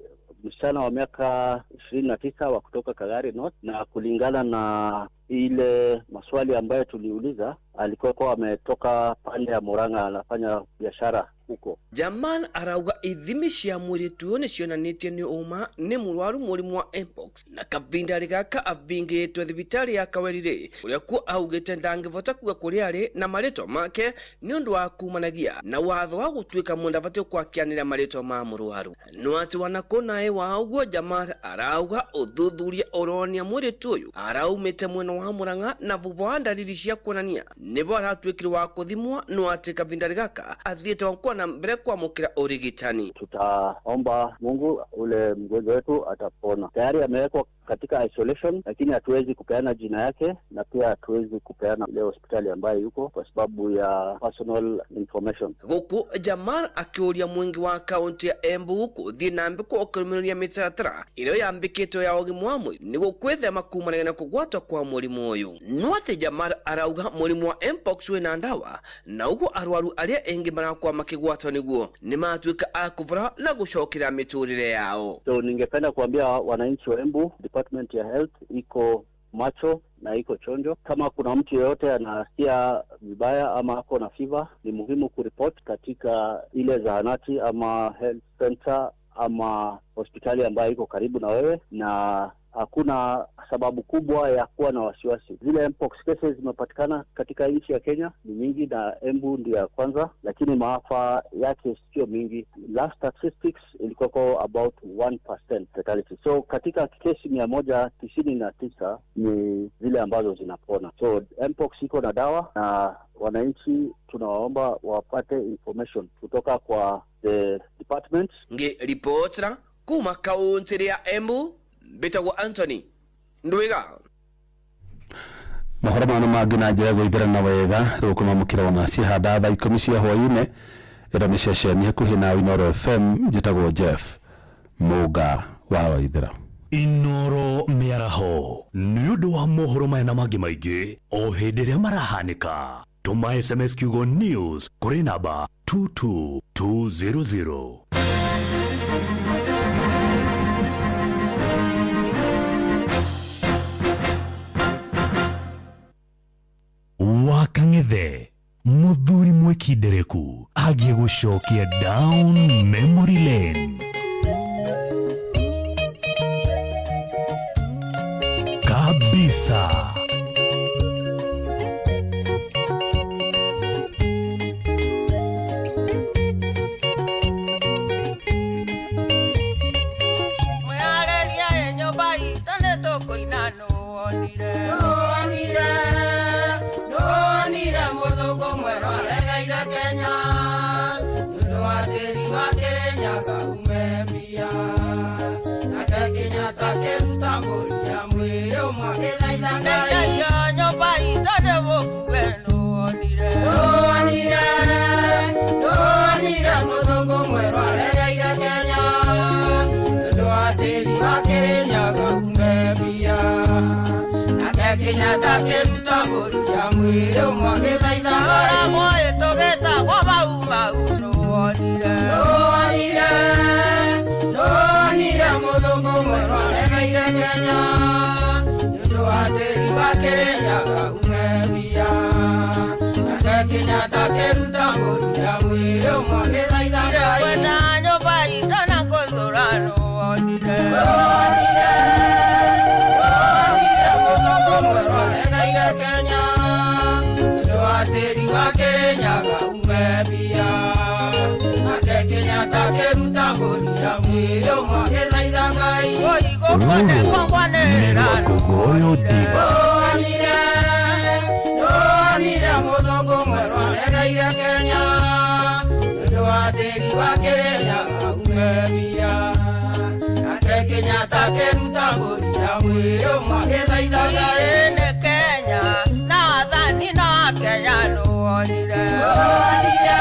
msichana wa miaka 29 wa kutoka Kagari North, na kulingana na ile maswali ambayo tuliuliza alikuwa kwa ametoka pande ya Murang'a, anafanya biashara huko.
Jamal arauga ithimi cia mũirĩtu ũyũ nĩcionanĩtie nĩ ũma nĩ mũrwaru mũrimũ wa Mpox, na kavinda gaka avingĩtwe thibitarĩ ya Kawerire ũrĩa kuo augĩte ndangĩbota kuga kũrĩa arĩ na marĩtwa make nĩ ũndũ wa kumanagia na watho wa gũtuĩka mũndũ abatiĩ kwakĩanĩra marĩtwa ma mũrwaru. No atĩ wanakũnaĩ wa ũguo Jamal arauga ũthuthuria ũronia mũirĩtu ũyũ araumĩte mwena wa Murang'a na thutha wa ndariri cia kuonania nĩvo aratuĩkire wa kũthimwo, no atĩ kavinda gaka athiĩte wa na mbere kuamũkĩra ũrigitani.
Tutaomba Mungu ule mgonjwa wetu atapona. Tayari amewekwa katika isolation, lakini hatuwezi kupeana jina yake na pia hatuwezi kupeana ile hospitali ambayo yuko kwa sababu ya personal information.
Guku Jamal akiuria mwingi wa kaunti ya Embu kuthii na mbere kũrũmĩrĩria mĩtaratara ĩrĩa yambĩkĩtwo ya ũgima wa mwĩrĩ nĩguo kwĩthema kumanagia na kũgwatwo kwa mũrimũ ũyũ. No atĩ Jamal arauga mũrimũ wa Mpox wĩna ndawa na ũguo arwaru arĩa ĩngĩ marakorwo makĩgwatwo nĩguo nĩmatuĩka a kũvora na gũcokera mĩtũrĩre yao.
So ningependa kuambia wananchi wa Embu, Department ya Health iko macho na iko chonjo. Kama kuna mtu yeyote anasikia vibaya ama ako na fever, ni muhimu kuripot katika ile zahanati ama health center ama hospitali ambayo iko karibu na wewe, na hakuna sababu kubwa ya kuwa na wasiwasi. Zile mpox cases zimepatikana katika nchi ya Kenya ni mingi, na Embu ndio ya kwanza, lakini maafa yake sio mingi. Last statistics ilikuwa kwa about 1% fatality. So katika kesi 199 ni zile ambazo zinapona. So mpox iko na dawa, na wananchi tunawaomba wapate information kutoka kwa the department.
Ngiripotera kuma kaunti ya Embu, mbitagwo Anthony Ndwiga.
Mohoro mano mangĩ na njĩra gũithĩrana wega rĩu kũmamũkĩra ona cihanda thaa 10 cia hwaĩ-inĩ ĩno nĩ ceceni hakuhĩ na Inooro FM. Njĩtagwo Jeff Mũnga wa Waithĩra.
Inooro mĩaraho nĩ ũndũ wa mohoro maya na mangĩ maingĩ o hĩndĩ ĩrĩa marahanĩka. Tũma SMS kiugo news kũrĩ namba 22200. Muthuri mwikindereku agĩgũcokia down memory lane. Kabisa.
Mweareria e nyũmba itũ nĩ tũkũina nũonire. Nũonire, nũonire mũthũngũ mwerũ aregeire Kenya. Tondũ wa tĩri wa Kĩrĩnyaga ume mbia. Nake Kenyatta akĩruta mbũri ya mwĩrĩ ũmwe agĩthaitha Ngai. Nĩnjagia nyũmba itũ ndĩmũkue nũonire. Nũonire, nũonire mũthũngũ mwerũ aregeire Kenya. Tondũ wa tĩri wa Kĩrĩnyaga ume mbia. Nake Kenyatta akĩruta mbũri ya mwĩrĩ ũmwe agĩthaitha Ngai. Oragwo ĩtũgĩtagwo Mau Mau nũonire. Nũonire, nũonire mũthũngũ mwerũ aregeire Kenya. Nĩũndũ wa tĩri wa Kĩrĩnyaga ume mbia. Nake Kenyatta akĩruta mbũri ya mwĩrĩ ũmwe agĩthaitha Ngai. Kwenda nyũmba itũ na gũthũra nũonire. Nũonire, nũonire mũthũngũ mwerũ aregeire Kenya. Nĩũndũ wa tĩri wa Kĩrĩnyaga ume mbia. Nake Kenyatta akĩruta mbũri ya mwĩrĩ ũmwe agĩthaitha Ngai.
Rũrũ nĩ rwa Ngogoyo Diva.
Nũonire, nũonire mũthũngũ mwerũ aregeire Kenya. Nĩũndũ wa tĩri wa Kĩrĩnyaga ume mbia. Nake Kenyatta akĩruta mbũri ya mwĩrĩ ũmwe agĩthaitha Ngai. Nĩ Kenya na athani no Kenya nũonire. Nũonire,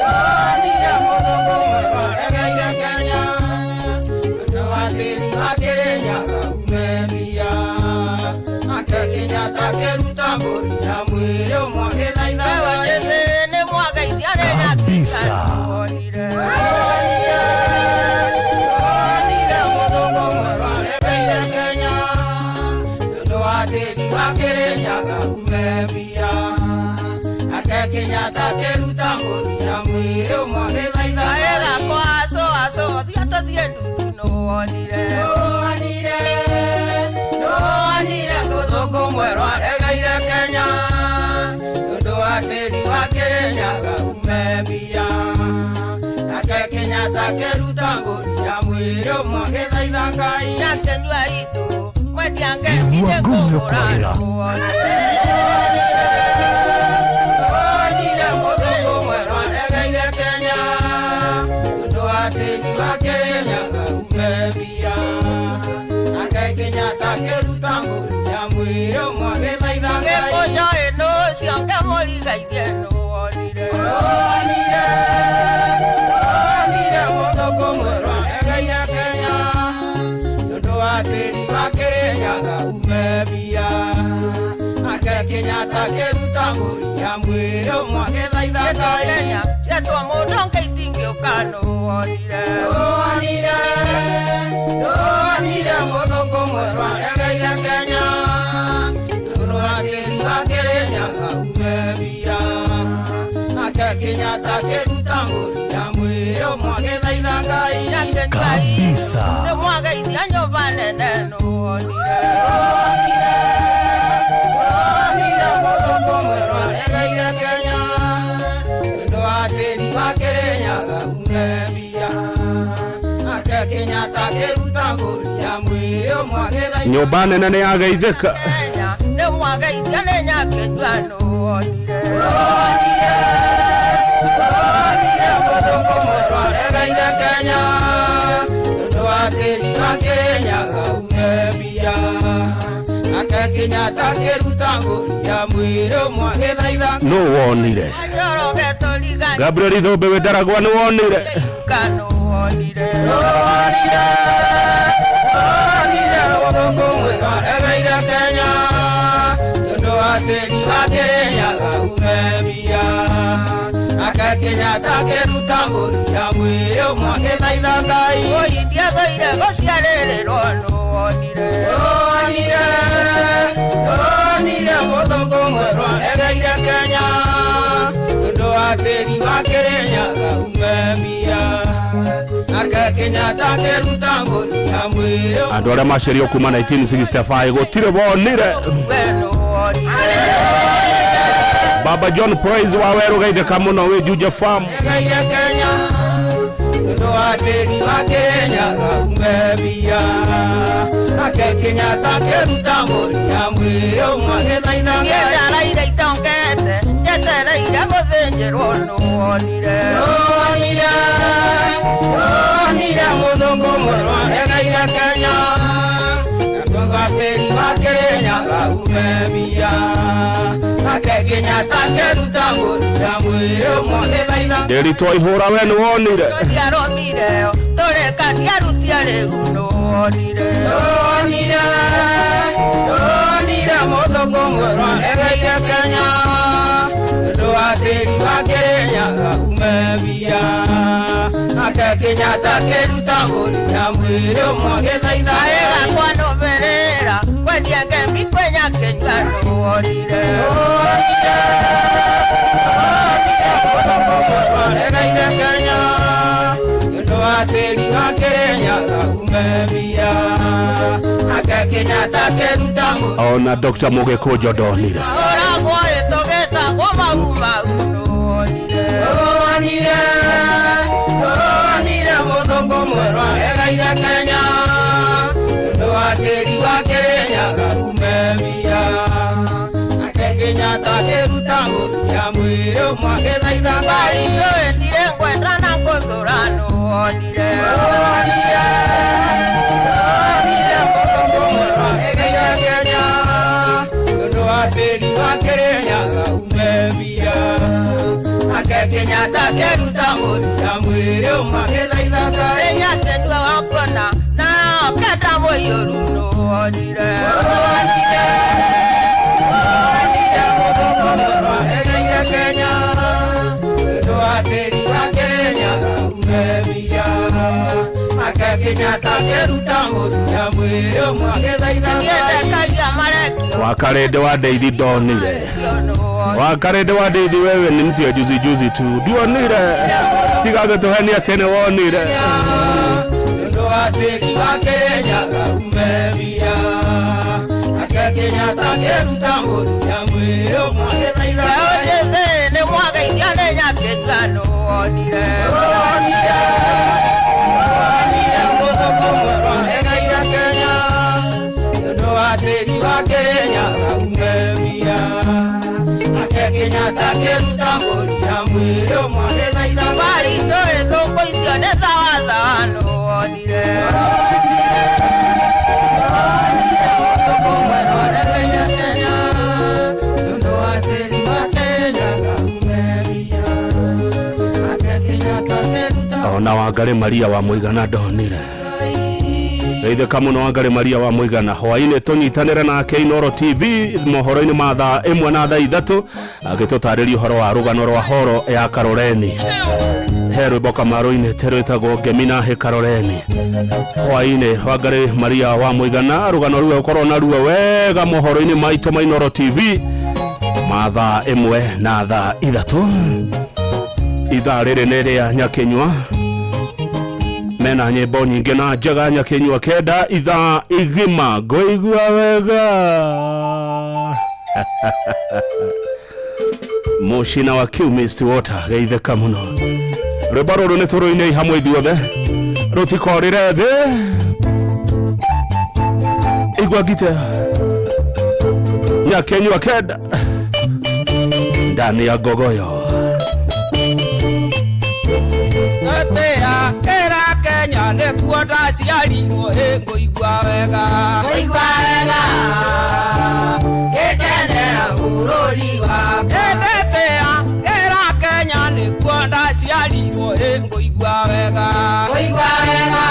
nũonire mũthũngũ mwerũ aregeire Kenya. Nĩũndũ wa tĩri wa Kĩrĩnyaga ume mbia. Nake Kenyatta akĩruta mbũri ya mwĩrĩ ũmwe agĩthaitha Ngai. Nĩ mwageithia nĩ
Kabisa.
Nũonire, nũonire mũthũngũ mwerũ aregeire Kenya. Nĩũndũ wa tĩri wa Kĩrĩnyaga ume mbia. Nake Kenyatta akĩruta mbũri ya mwĩrĩ ũmwe agĩthaitha Ngai. Gakwa aco aco thiĩ tũthiĩ ndundu nũonire. Nũonire, nũonire mũthũngũ mwerũ aregeire Kenya. Nĩũndũ wa tĩri wa Kĩrĩnyaga ume mbia. Nake Kenyatta akĩruta mbũri ya mwĩrĩ ũmwe agĩthaitha Ngai. Nyakenyua itũ mwendia ngemi
Igua ngogoyo
nĩngũgũra
kwagĩra.
nũonire. Nũonire mũthũngũ mwerũ aregeire Kenya. Nĩũndũ wa tĩri wa Kĩrĩnyaga ume mbia. Nake Kenyatta akĩruta mbũri ya mwĩrĩ ũmwe agĩthaitha Ngai. Gĩkũnjo ĩno ũcio ngĩmũrigaithie nũonire. Nũonire, nũonire mũthũngũ mwerũ aregeire Kenya. Nĩũndũ wa tĩri wa Kĩrĩnyaga ume mbia. Nake Kenyatta akĩruta mbũri ya mwĩrĩ ũmwe agĩthaitha Ngai. Kenya cietwo mũndũ ngeitingĩũka nũonire. Nũonire, nũonire mũthũngũ mwerũ aregeire Kenya. Nĩũndũ wa tĩri wa Kĩrĩnyaga ume mbia. Nake Kenyatta akĩruta mbũri ya mwĩrĩ ũmwe agĩthaitha Ngai.
Kabisa.
Nĩ mwageithia nyũmba nene nũonire. Nũonire, nũonire mũthũngũ mwerũ aregeire Kenya. Nĩũndũ wa tĩri wa Kĩrĩnyaga ume mbia. Nake Kenyatta akĩruta mbũri ya mwĩrĩ ũmwe agĩthaitha
Nyũmba nene nĩ yageithĩka.
Kenya. Nĩ mwageithia nĩ Nyakenyua nũonire. Nũonire, nũonire mũthũngũ mwerũ aregeire Kenya. Nĩũndũ wa tĩri wa Kĩrĩnyaga ume mbia. Nake Kenyatta akĩruta mbũri ya mwĩrĩ ũmwe agĩthaitha
Nũ wonire?
Njoroge tũriganie
Gabriel Ithũmbĩ wĩ Ndaragwa nĩ wonire?
nũonire. Nũonire, nũonire mũthũngũ mwerũ aregeire Kenya. Nĩũndũ wa tĩri wa Kĩrĩnyaga ume mbia. Nake Kenyatta akĩruta mbũri ya mwĩrĩ ũmwe agĩthaitha Ngai. Woi ndiathũire gũciarĩrĩrwo nũonire. Nũonire, nũonire mũthũngũ mwerũ aregeire Kenya. Kenyatta akĩruta mbũri ya mwĩrĩ
Andũ arĩa macerio kuma 1965 gũtirĩ wonire. Baba John Praise wa Weru geithĩka mũno wĩ Juja Farm.
Gaire Kenya Tondũ wa tĩri wa Kĩrĩnyaga ume mbia. Nake Kenyatta akĩruta mbũri ya mwĩrĩ ũmwe agĩthaitha Ngai.
Ngiendaraire itongete njetereire gũthĩnjĩrwo nĩwonire.
Nĩwonire, nĩwonire mũthũngũ mwerũ aregeire Kenya. Tondũ wa tĩri wa Kĩrĩnyaga ume mbia. Nake Kenyatta akĩruta mbũri ya mwĩrĩ ũmwe agĩthaitha
Ndĩritwo ihũra we nĩwonire.
Ndiarũmire tũrĩkania rutia rĩu nĩwonire.
Nĩwonire, nĩwonire mũthũngũ mwerũ aregeire Kenya. Tondũ wa tĩri wa Kĩrĩnyaga ume mbia. Nake Kenyatta akĩruta mbũri ya mwĩrĩ ũmwe agĩthaitha Ngai.
Arĩga kwanũmĩrĩra kwendia ngemi kwenya kĩnyua nĩwonire.
Aregeire Kenya. Tondũ wa tĩri wa Kĩrĩnyaga ume mbia. Nake Kenyatta akĩruta mbũri
Ona Dr. Mũgĩkũnjo ndonire.
Ũragwo ĩtũgĩtagwo mau mau nĩwonire.
Nĩwonire, nĩwonire mũthũngũ mwerũ aregeire Kenya. Tondũ wa tĩri wa Kĩrĩnyaga ume mbia. Nake Kenyatta akĩruta mbũri ya mwĩrĩ ũmwe agĩthaitha Ngai.
Ndirĩ ngwenda na ngũthũra nĩwonire.
Nĩwonire, nĩwonire mũthũngũ mwerũ aregeire Kenya. Tondũ wa tĩri wa Kĩrĩnyaga ume mbia. Nake Kenyatta akĩruta mbũri ya mwĩrĩ ũmwe agĩthaitha Ngai.
Enya kĩnyua wakuona na kenda mũiyũru nĩwonire.
Nĩwonire, nĩwonire mũthũngũ mwerũ aregeire Kenya. Tondũ wa tĩri wa Kĩrĩnyaga ume mbia. Nake Kenyatta akĩruta mbũri ya mwĩrĩ ũmwe agĩthaitha Ngai.
Ndiendekagia marekio
Wakarende wa Ndeithi ndonire. Wakarende wa Ndeithi wewe ni mtu ya juzi juzi tu. Ndionire. Tiga gũtũhenia tene wonire.
Tondũ wa tĩri wa Kĩrĩnyaga ume mbia. Nake Kenyatta akĩruta mbũri ya mwĩrĩ ũmwe agĩthaitha Ngai.
njĩthĩ nĩ mwageithia nĩ nyakĩnyua nĩwonire.
Nĩwonire, nĩwonire mũthũngũ mwerũ aregeire Kenya. Tondũ wa tĩri wa Kĩrĩnyaga ume mbia. Nake Kenyatta akĩruta mbũri ya mwĩrĩ ũmwe agĩthaitha Ngai.
Maritũ ĩthũngũ icio nĩ thawathawa nĩwonire.
Ona Wangari Maria wa Mũigana ndonire. Geithĩka mũno Wangari Maria wa Mũigana. Hwaĩ-inĩ tũnyitanĩre nake Inooro TV mohoro-inĩ ma thaa 1 na thaa 3 agĩtũtarĩria ũhoro wa rũgano rwa horo ya Karoreni. He rwĩmbo kamarũ-inĩ rwĩtagwo Ngemi na Hĩ Karoreni. Hwaĩ-inĩ Wangari Maria wa Mũigana rũgano rũu ũkorwo naruo wega mohoro-inĩ maitũ ma Inooro TV ma thaa 1 na thaa 3. Ithaa rĩrĩ nĩ rĩa Nyakĩnyua mena nyĩmbo nyingĩ na njega. Nyakĩnyua kenda ithaa igima ngũigua wega. Mũcina wa Qmist Water geithĩka mũno. Rwĩmbo rũrũ nĩ tũrũinei hamwe ithuothe rũtikorĩre thĩ. Igua ngite Nyakĩnyua kenda ndani ya ngogoyo.
Atea kera Kenya nĩkuo ndaciarirwo ĩ ngũigua wega.
Ngũigua wega ngĩkenera bũrũri wakwa.
Atea kera Kenya nĩkuo ndaciarirwo ĩ ngũigua wega.
Ngũigua wega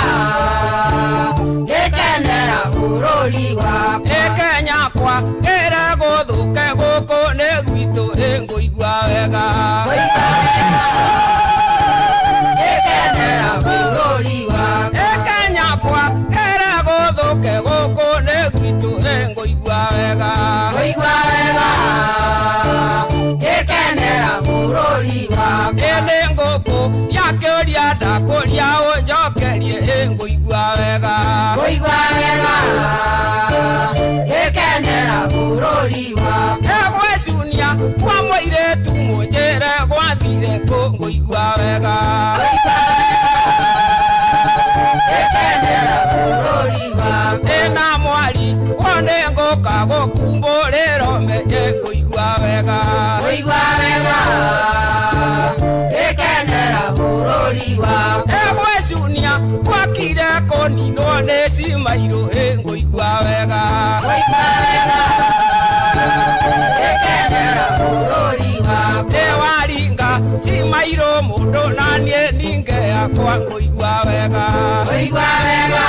ngĩkenera bũrũri wakwa.
Ĩ Kenya kwa kĩre gũthũke gũkũ nĩ gwitũ ĩ ngũigua wega.
Ngũigua wega ngĩkenera bũrũri wakwa.
Ĩ Kenya kwa kĩre gũthũke gũkũ nĩ gwitũ ĩ ngũigua wega.
Ngũigua wega ngĩkenera bũrũri wakwa.
Ĩ nĩ ngũkũ yakĩũria ndakũria ũnjokerie ĩ Bũrũri wakwa.
Egwecunia kwa mũirĩtu mũnjĩre gwathire kũ ngũigua wega.
Ngĩkenera bũrũri wakwa.
Ndĩna mwari wone ngũka gũkumbũrĩrwo menye ngũigua wega.
Ngũigua wega. Ngĩkenera bũrũri wakwa.
Egwecunia gwakire kũninwo nĩ cimairũ ĩ ngũigua wega.
Ngũigua wega. Ngĩkenera bũrũri wakwa.
Ndĩwaringa cimairũ mũndũ na niĩ ninge yakwa ngũigua wega.
Ngũigua wega.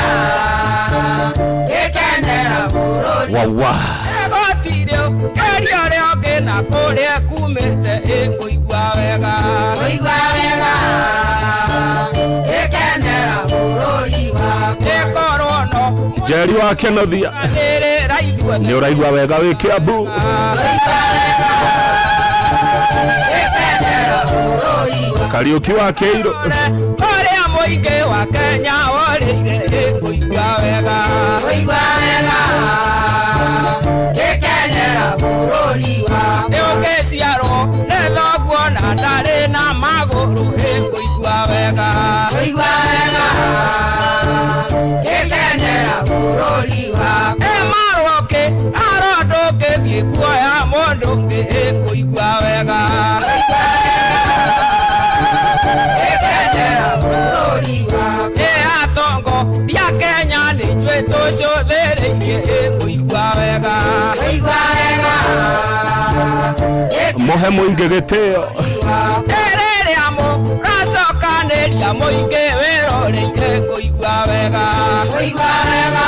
Ngĩkenera bũrũri.
Wawa.
Egotire keria ũrĩa ũngĩ na kũrĩa kumĩte ĩ ngũigua wega.
Ngũigua wega. Ngĩkenera bũrũri wakwa.
Ĩkorwo no
Njeri wa Kenothia
nĩrĩra ithuothe.
nĩ ũraigua wega wĩ Kiambu.
Ngĩkenera bũrũri wakwa.
Kariũki wa Kĩirũ.
Ũrĩa mũingĩ wa Kenya worĩire ĩ ngũigua wega.
Ngũigua wega. Ngĩkenera bũrũri wakwa.
Nĩ ũngĩciarwo nĩ thoguo na ndarĩ na magũrũ ĩ ngũigua wega.
Ngũigua wega. Ngĩkenera bũrũri wakwa.
Ĩ marwo kĩ aro ndũngĩthiĩ kuoya mũndũ ũngĩ ĩ ngũigua wega.
Ngĩkenera bũrũri wakwa.
Ĩ atongo ria Kenya nĩ inyuĩ tũcũthĩrĩirie ĩ ngũigua wega.
Ngũigua wega.
Mũhe mũingĩ gĩtĩo.
Rĩrĩa mũracokanĩria mũingĩ wĩroreire ngũigua wega.
Ngũigua wega.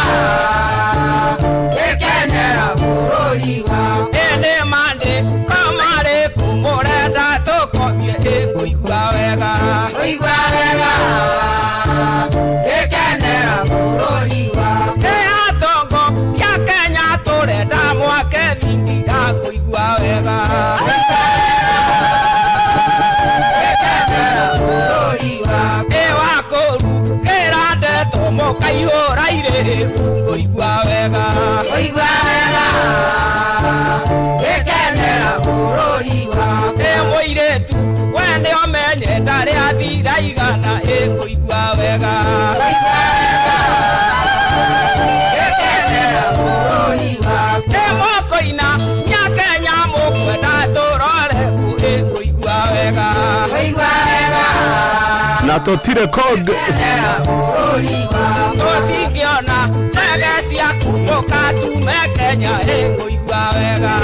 Ngĩkenera bũrũri wakwa.
Ĩ nĩ mandĩko marĩkũ mũrenda tũkomie ĩ ngũigua wega.
Ngũigua wega. Ngĩkenera bũrũri wakwa.
Ĩ atongo ria Kenya tũrenda mwake thingira ngũigua wega.
Ngĩkenera bũrũri wakwa.
Ĩ wakũru kĩra ndeto mũkaihũra irĩrĩ ngũigua wega.
Ngũigua wega. Ngĩkenera bũrũri wakwa.
Ĩ mũirĩtu we nĩ ũmenye ndarĩ athira igana ĩ ngũigua wega.
Ngĩkenera bũrũri wakwa.
Ĩ mũkũina nya Kenya mũkwenda tũrore kũ ĩ ngũigua wega.
Ngũigua wega.
Na tũtirĩ kũngĩ.
Ngĩkenera bũrũri wakwa.
Tũtingĩona ndege ciaku mũkatume Kenya ĩ ngũigua wega.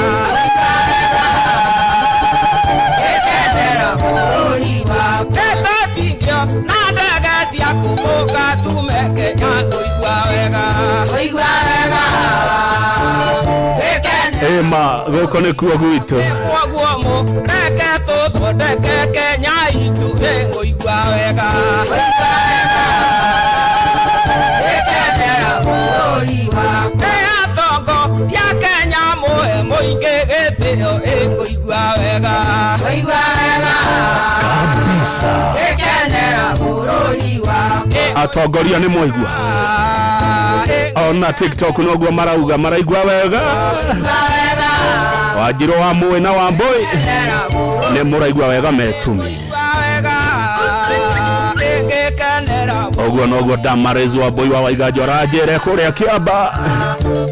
Ngĩkenera bũrũri wakwa.
Ĩ tũtingĩona ndege ciaku mũkatume Kenya ngũigua wega.
Ngũigua wega. Ngĩkenera
Ĩma gũkũ nĩkuo gwitũ.
Kwoguo mũreke tũthondeke Kenya itũ ĩ ngũigua wega.
Ngĩkenera bũrũri wakwa.
Ĩ atongo ria Kenya mũhe mũingĩ gĩtĩo ĩ ngũigua wega.
Ngũigua wega.
Kabisa.
Ngĩkenera bũrũri wakwa.
Atongoria nĩ mwaigua. Ona TikTok noguo marauga maraigua wega. Wanjirũ wa Mũĩ na wa Mbũi nĩ mũraigua wega metumi.
Ngĩkenera
Ũguo noguo Damaris wa Mbũi wa Waiganjo aranjĩre kũrĩa Kĩamba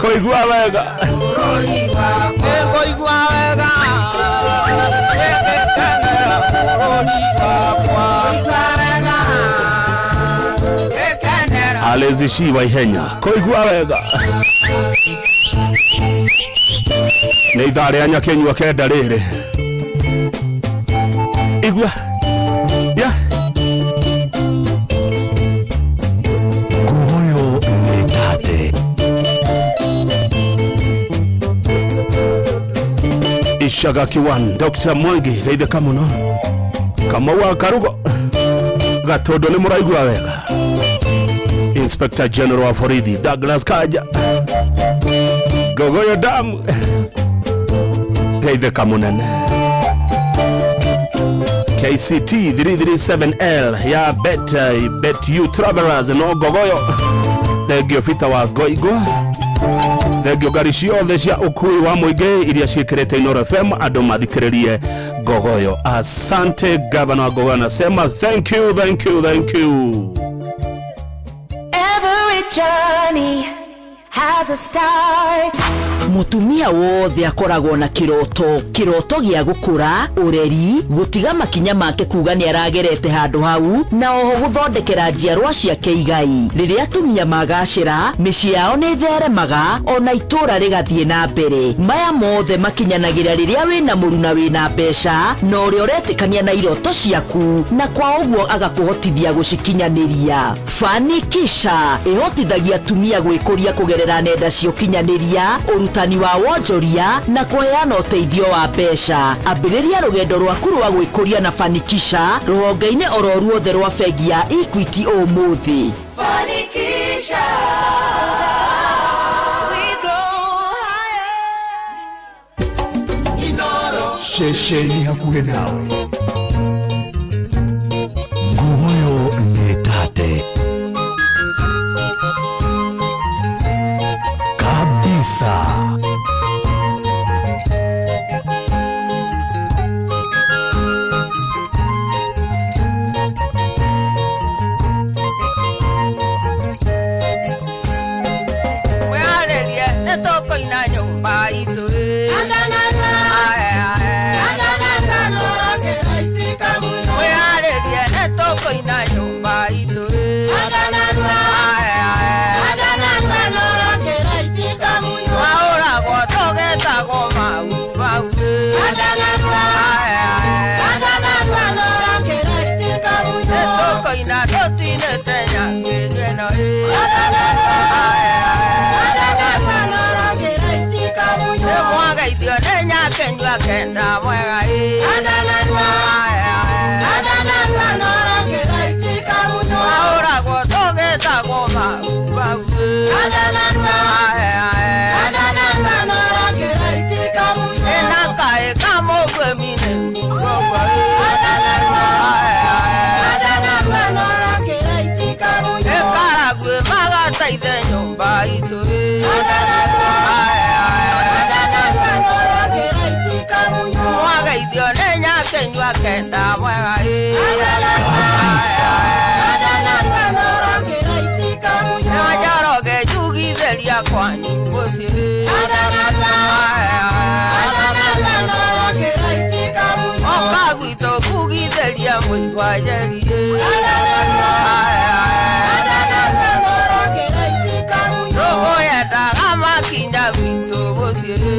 kũigua wega.
ĩ ngũigua wega. Ngĩkenera bũrũri wakwa.
Ngĩkenera
Alezi Shi wa Ihenya kũigua wega. Nĩ ithaa rĩa Nyakenyua kenda rĩrĩ. Igua. Ya.
Kuhoyo nĩ tate.
Ishaga Kiwan Dr. Mwangi geithĩka mũno. Kamau wa Karugo Gatũndũ nĩ mũraigua wega. Inspector General wa borithi Douglas Kanja Ngogoyo Damu geithĩka mũnene. KCT 337L ya Bet You Travelers no Ngogoyo. Thengio Bita wa Ngoingwa. Thengio ngari ciothe cia ukui wa muingi iria ciikirite Inooro FM andu mathikiririe Ngogoyo. Asante gavana wa Ngogoyo anasema thank you, thank you, thank you.
Every journey has a start.
Mutumia wothe akoragwo na kiroto, kiroto gia gukura, ureri, gutiga makinya make kuga ni aragerete handu hau, na oho guthondekera njiarwa ciake igai. Riria atumia magacira, mĩciĩ yao nĩ theremaga, ona itũra rĩgathiĩ na mbere. Maya mothe makinyanagira riria wĩna mũruna wĩna mbeca, na ũrĩa ũretĩkania na iroto ciaku, na kwa ũguo agakũhotithia gũcikinyanĩria. Fanikisha ĩhotithagia atumia gwĩkũria kũgerera nenda cia ũkinyanĩria, ũrutani wa wonjoria na kũheana ũteithio wa mbeca. Ambĩrĩria rũgendo rwaku rwa gwĩkũria na Fanikisha rũhonge-inĩ oro ruothe rwa bengi ya Equity ũmũthĩ.
Fanikisha. We grow higher.
Ceceni hakuhĩ nawe.
Ngogoyo nĩ tate kabisa.
Mwĩharĩrie nĩ tũkũina nyũmba itũ ĩ. Mwĩharĩrie nĩ tũkũina nyũmba itũ ĩ. Waũragwo tũgĩtagwo mau mau ĩ. Nĩ tũkũina tũtinĩte nyakĩnyũ ĩno ĩ. Nĩ mwageithio nĩ nyakĩnyua kenda mwega ĩ. Waũragwo tũgĩtagwo mau mau ĩ. Ĩna kaĩ kamũgwĩmi nĩ nguogwo ĩ. Ĩkaragwĩ magataithe nyũmba itũ ĩ. Mwageithio nĩ nyakĩnyua kenda mwega ĩ. Nĩ Njoroge njugithĩria kwanyu mũciĩ ĩ. Oka gwitũ kugithĩria mũigua njeri ĩ. Rũgũyendaga makinya gwitũ mũciĩ ĩ.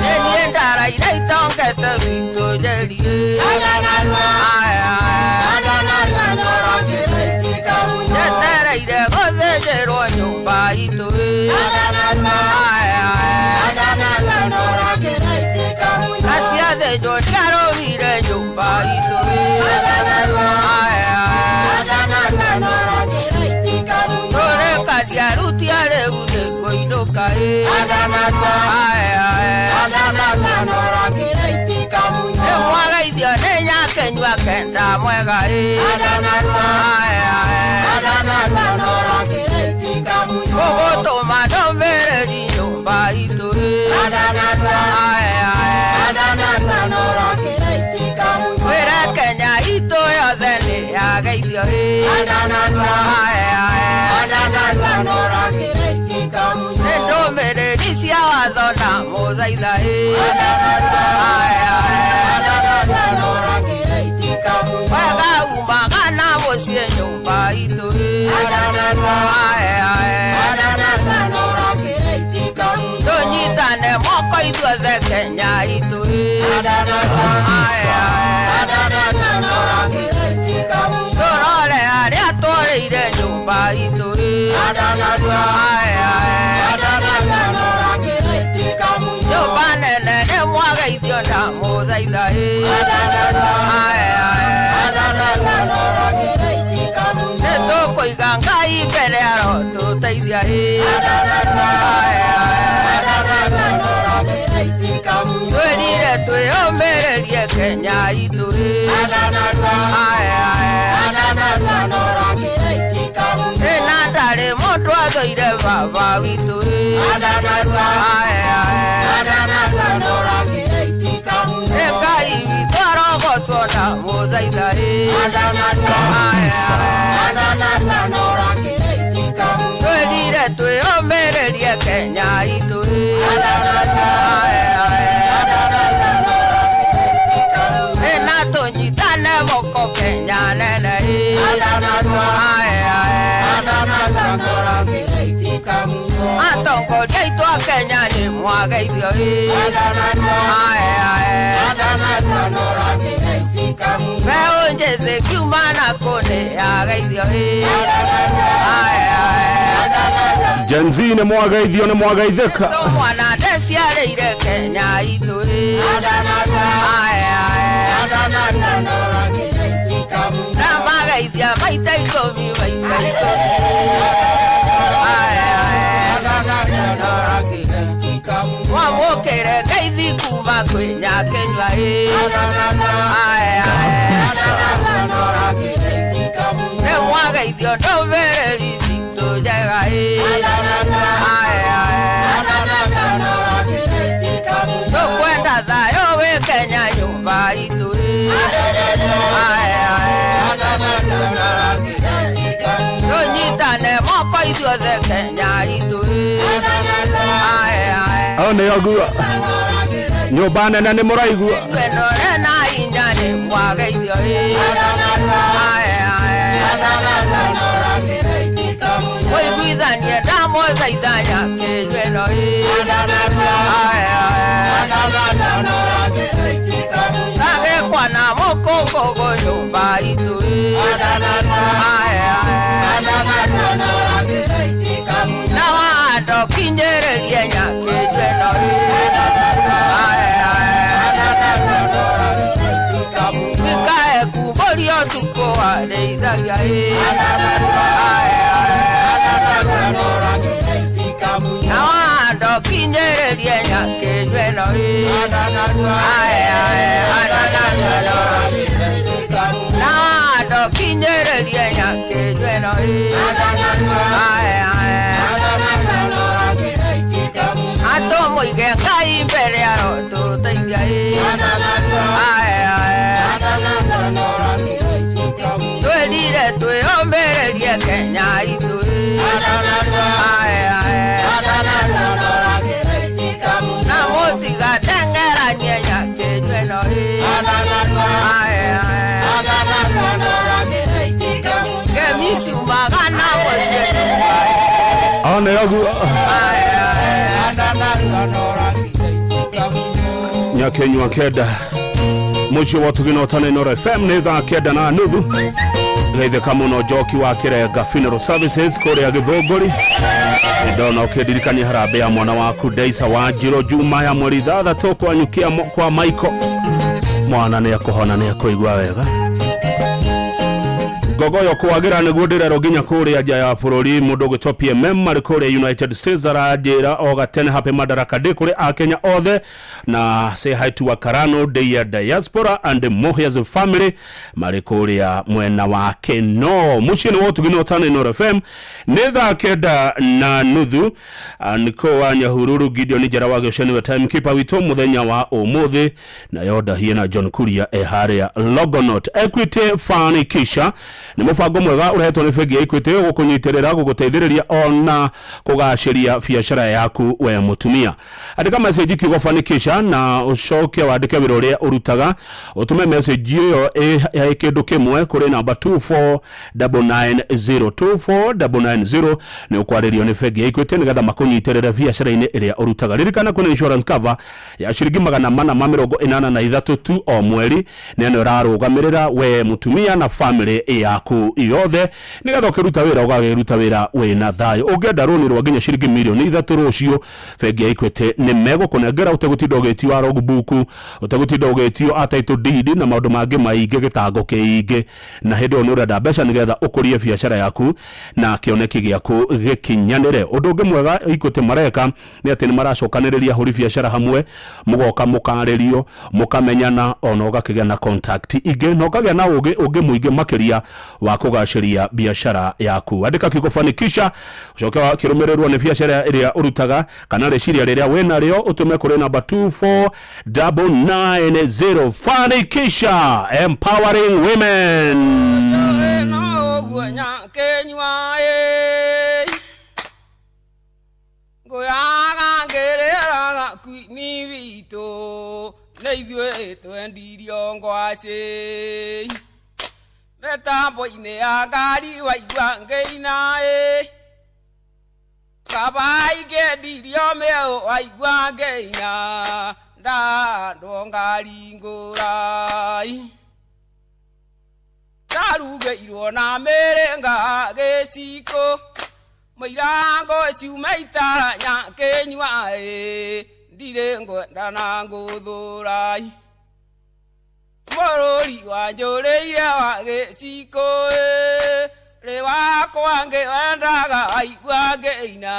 Nĩ niĩ ndaraire itongete gwitũ njeri ĩ. Njetereire gũthĩnjĩrwo nyũmba itũ ĩ. Na ciathĩnjwo ndiarũmire nyũmba itũ ĩ. Tũrĩka ndiarutia rĩu nĩ ngũinũka ĩ. Nĩ mwageithio nĩ nyakĩnyua kenda mwega ĩ. Gũgũtũma ndũmĩrĩri nyũmba itũ ĩ. Wĩre Kenya itũ yothe nĩ yageithio ĩ. Nĩ ndũmĩrĩri cia watho na mũthaitha ĩ. Wega umaga na mũciĩ nyũmba itũ ĩ. Tũnyitane moko ithuothe Kenya itũ ĩ. Tũrore arĩa tworĩire nyũmba itũ ĩ. Nyũmba nene nĩ mwageithio na mũthaitha ĩ. Nĩ tũkũiga Ngai mbere arotũteithia ĩ. Twĩrire twĩyũmĩrĩrie Kenya itũ ĩ. ũtũire baba witũ ĩ. Ĩ Ngai witũ arogocwo na mũthaitha ĩ. Twĩrire twĩyũmĩrĩrie Kenya itũ ĩ. Ĩ na tũnyitane moko Kenya nene ĩ. Atongoria aitũ a Kenya nĩ mwageithio ĩ. Mbeũ njĩthĩ kiuma na kũ nĩ yageithio ĩ.
Gen Z nĩ mwageithio nĩ mwageithĩka.
Mwana ndeciarĩire Kenya itũ ĩ. Na mageithia maita 10 maita 10. Mwamũkĩre ngeithi kuma kwĩ Nyakenyua ĩ. Nĩ mwageithio ndũmĩrĩri citũ njega ĩ. Tũkwenda thayũ wĩ Kenya nyũmba itũ ĩ. Tũnyitane moko ithuothe Kenya itũ ĩ.
Au nĩ ogua nyũmba nene nĩ mũraigua.
Inyuĩ na inya nĩ mwageithio ĩ. Mũiguithanie ndamũthaitha Nyakenyua ĩno ĩ. Tagĩkwa na mũkũngũgũ nyũmba itũ ĩ. Na wando kinyĩrĩrie Nyakenyua ĩno ĩ. Gĩkae kumbũrio ũtukũ warĩithagia ĩ. Na wando kinyĩrĩrie Nyakenyua ĩno ĩ. Na wando kinyĩrĩrie Nyakenyua ĩno ĩ. Atũmũige Ngai mbere arotũteithia ĩ. Twĩrire twĩyũmĩrĩrie Kenya itũ ĩ. Na mũtigateng'eranie Nyakenyua ĩno ĩ. Ngemi ciumaga na mũciĩ.
Au nĩ ogua Nyakenyua 9 mũciĩ wa ũtugi na ũtana Inooro FM nĩ thaa 9:30. Geithĩka mũno Njoki wa Kĩrenga Funeral Services kũrĩa Gĩthũngũri. Ndona ũkĩndirikania harambee ya mwana waku Deisa Wanjirũ Juma ya mweri 6 kwanyukia kwa Michael. Mwana nĩ ekũhona nĩ ekũigua wega. Ngogoyo kwagĩra nĩguo ndĩrerwo nginya kũrĩa nja ya bũrũri mũndũ ũgwĩtwo PMM marĩ kũrĩa United States aranjĩra o gatene happy Madaraka Day kũrĩ akenya othe na say hi to Wakarano Day ya diaspora and the Mohias family marĩ kũrĩa mwena wa Keno. Mũciĩ nĩ wa ũtugi na ũtana Inooro FM nĩ thaa 9:30. Niko wa Nyahururu Gideon Njera wa Gĩceni we timekeeper witũ mũthenya wa ũmũthĩ nayo Ndahie na John Kuria e harĩa Longonot. Equity Fanikisha nĩ mũbango mwega ũrehetwo nĩ bengi ya Equity gũkũnyitĩrĩra gũgũteithĩrĩria ona kũgacĩria biacara yaku we mũtumia. Andĩka message kiugo Fanikisha na ũcoke wandĩke wĩra ũrĩa ũrutaga ũtũme message ĩyo ĩ kĩndũ kĩmwe kũrĩ namba 24990 24990 nĩ ũkwarĩrio nĩ bengi ya Equity nĩgetha makũnyitĩrĩre biacara-inĩ ĩrĩa ũrutaga. Ririkana kwĩna insurance cover ya ciringi 483 tu o mweri na ĩno ĩrarũgamĩrĩra we mũtumia na family yaku yothe nĩgetha ũkĩruta wĩra ũgagĩruta wĩra wĩna thayũ. Ũngĩenda rũni rwa nginya ciringi mirioni 3 rũciũ bengi ya Equity nĩ megũkũnengera ũtegũtinda ũgĩtio a logbook ũtegũtinda ũgĩtio a title deed na maũndũ mangĩ maingĩ gĩtango kĩingĩ na hĩndĩ ĩyo nĩ ũrenda mbeca nĩgetha ũkũrie biacara yaku na kĩoneki gĩaku gĩkinyanĩre. Ũndũ ũngĩ mwega Equity mareka nĩ atĩ nĩ maracokanĩrĩria ahũri biacara hamwe mũgoka mũkarĩrio mũkamenyana ona ũgakĩgĩa na contact ingĩ na ũkagĩa na ũgĩ ũngĩ mũingĩ makĩria wa kũgacĩria biacara yaku. Andĩka kiugo fanikisha ũcoke kĩrũmĩrĩrwo nĩ biacara ĩrĩa ũrutaga kana rĩciria rĩrĩa wĩnarĩo ũtũme kũrĩ namba 24990. Fanikisha, empowering women.
Ũguo nyakenyua ĩ ngũyaga ngĩrĩraga kwini witũ nĩ ithuĩ twendirio ngwacĩ mĩtambo-inĩ ya ngari waigua ngĩina ĩ kaba ingĩendirio mĩeũ waigua ngĩina ndandwo ngari ngũrai ndarugĩirwo na mĩrĩnga gĩciko mũirango ciuma itara nyakĩnyua ĩ ndirĩ ngwenda na ngũthũrai bũrũri wanjũrĩire wa gĩciko ĩ rĩ wakwa ngĩwendaga aigua ngĩina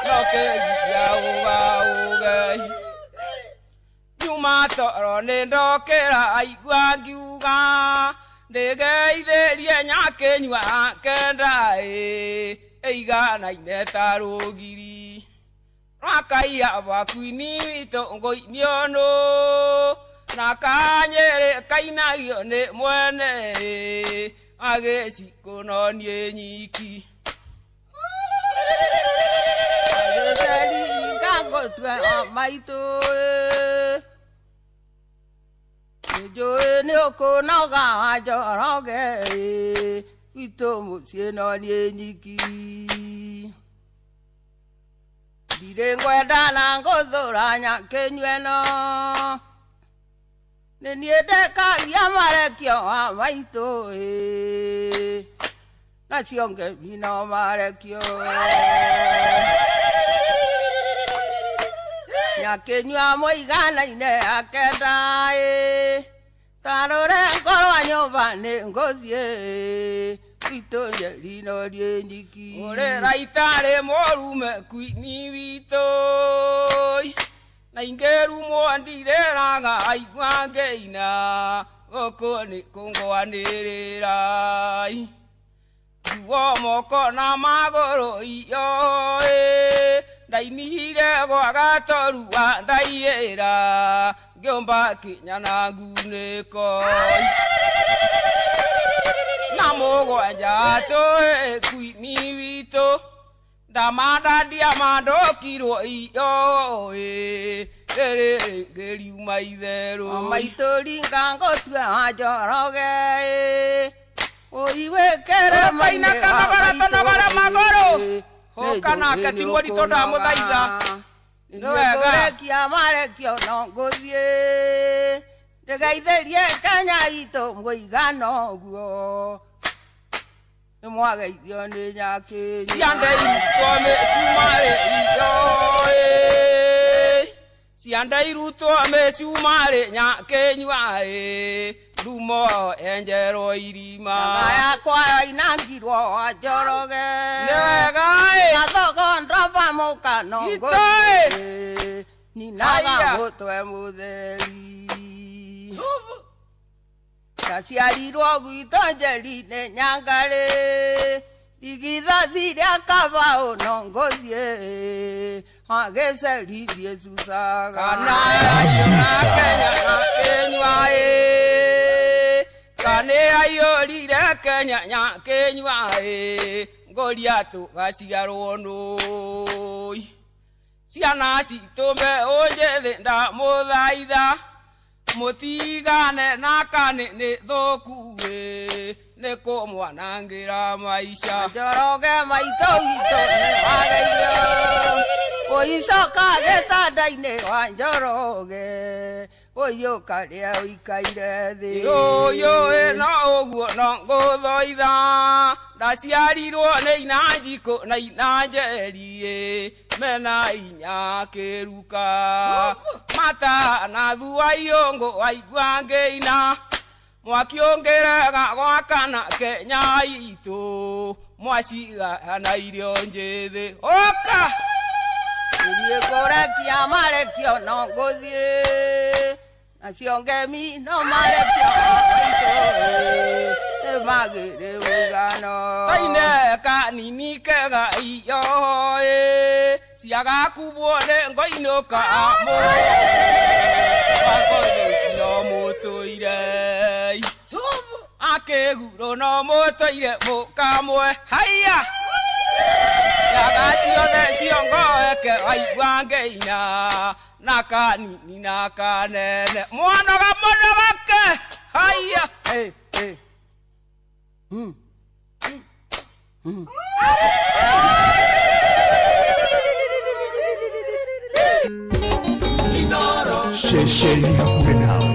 no kĩgiria ũga ũge nyuma toro nĩ ndokĩra aigua ngiuga ndĩgeithĩrie nyakĩnyua kenda ĩ ĩiganaine ta rũgiri rwakaia bakwini witũ ngũinio nũ na kanyĩrĩ kainagio nĩ mwene ĩ agĩcikũ no niĩ nyiki.
Agĩceri ngangũtue o maitũ ĩ nĩnjũĩ nĩ ũkũnoga wa Njoroge ĩ gwitũ mũciĩ no niĩ nyiki ndirĩ ngwenda na ngũthũra nyakĩnyua ĩno nĩ niĩ ndekagia marekio wa maitũ ĩ nacio ngemi no marekio nyakĩnyua mũiganaine akenda ĩ tarũre ngorwa nyũmba nĩ ngũthiĩ gwitũ Njeri no niĩ nyiki.
Ũrĩra itarĩ mũrume kwini witũ na ingĩrumwo ndirĩraga aigua ngĩina gũkũ nĩ kũngwanĩrĩra njuo moko na magũrũ iyo ĩ ndainire gwa gatorua ndaiyĩra ngĩũmba kinya na ngunĩko na mũgwanja tũĩ kwini witũ ndamandandia mandũkirwo iyo ĩ rĩrĩ ngĩriuma itherũ.
Maitũ ringa ngũtue wa Njoroge ĩ ũiwĩkĩre
Kaina kanogora tũnogore magũrũ hũka nake ti mũritũ ndamũthaitha nĩ wega.
Nĩkũrekia marekio no ngũthiĩ ndĩgeithĩrie Kenya itũ mũigana ũguo nĩ mwageithio nĩ nyakĩnyua.
Ciande irutwo mĩcumarĩ iyo ĩ ciande irutwo mĩcumarĩ nyakĩnyua ĩ rumo enjerwo irima.
Nanga yakwa yoinangirwo wa Njoroge
nĩ wega ĩ
gathogondo mũkano ngũthiĩ nyinaga mũtwe mũtheri ndaciarirwo gwitũ Njeri nĩ Nyangarĩ rigithathi rĩa kabaũ no ngũthiĩ agĩceririe cucaga.
Kana Kenya nyakĩnyua ĩ kana aiyũrire Kenya nyakĩnyua ĩ ngũria tũgaciarwo nũi ciana citũ mbeũ njĩthĩ ndamũthaitha mũtigane na kanĩ nĩ thũku ĩ nĩ kũmwanangĩra maica.
Njoroge maitũ witũ nĩ wageithio ũicoka gĩtanda-inĩ wa Njoroge ũyũ karĩa ũikaire thĩ.
Ũyũ ĩ no ũguo no ngũthoitha ndaciarirwo nĩ ina Njikũ na ina Njeri ĩ mena inya kĩruka mata na thua iũngũ waigua ngĩina mwaki ũngĩrega gwakana Kenya itũ mwacigana irio njĩthĩ ũka.
Niĩ kũrekia marekio no ngũthiĩ nacio ngemi no marekio maitũ Nĩmagĩrĩ mũigano Kaine kanini kega iyo ĩ Ciagakubwo nĩ ngoinũka mũ No mũtũire Akĩgurũ no mũtũire mũkamwe Haiya Ciaga ciothe ciongoeke waigua ngeina Na kanini na kanene Mwanoga mũno gake Haiya hey, hey.
Ceceni hakuhĩ nawe.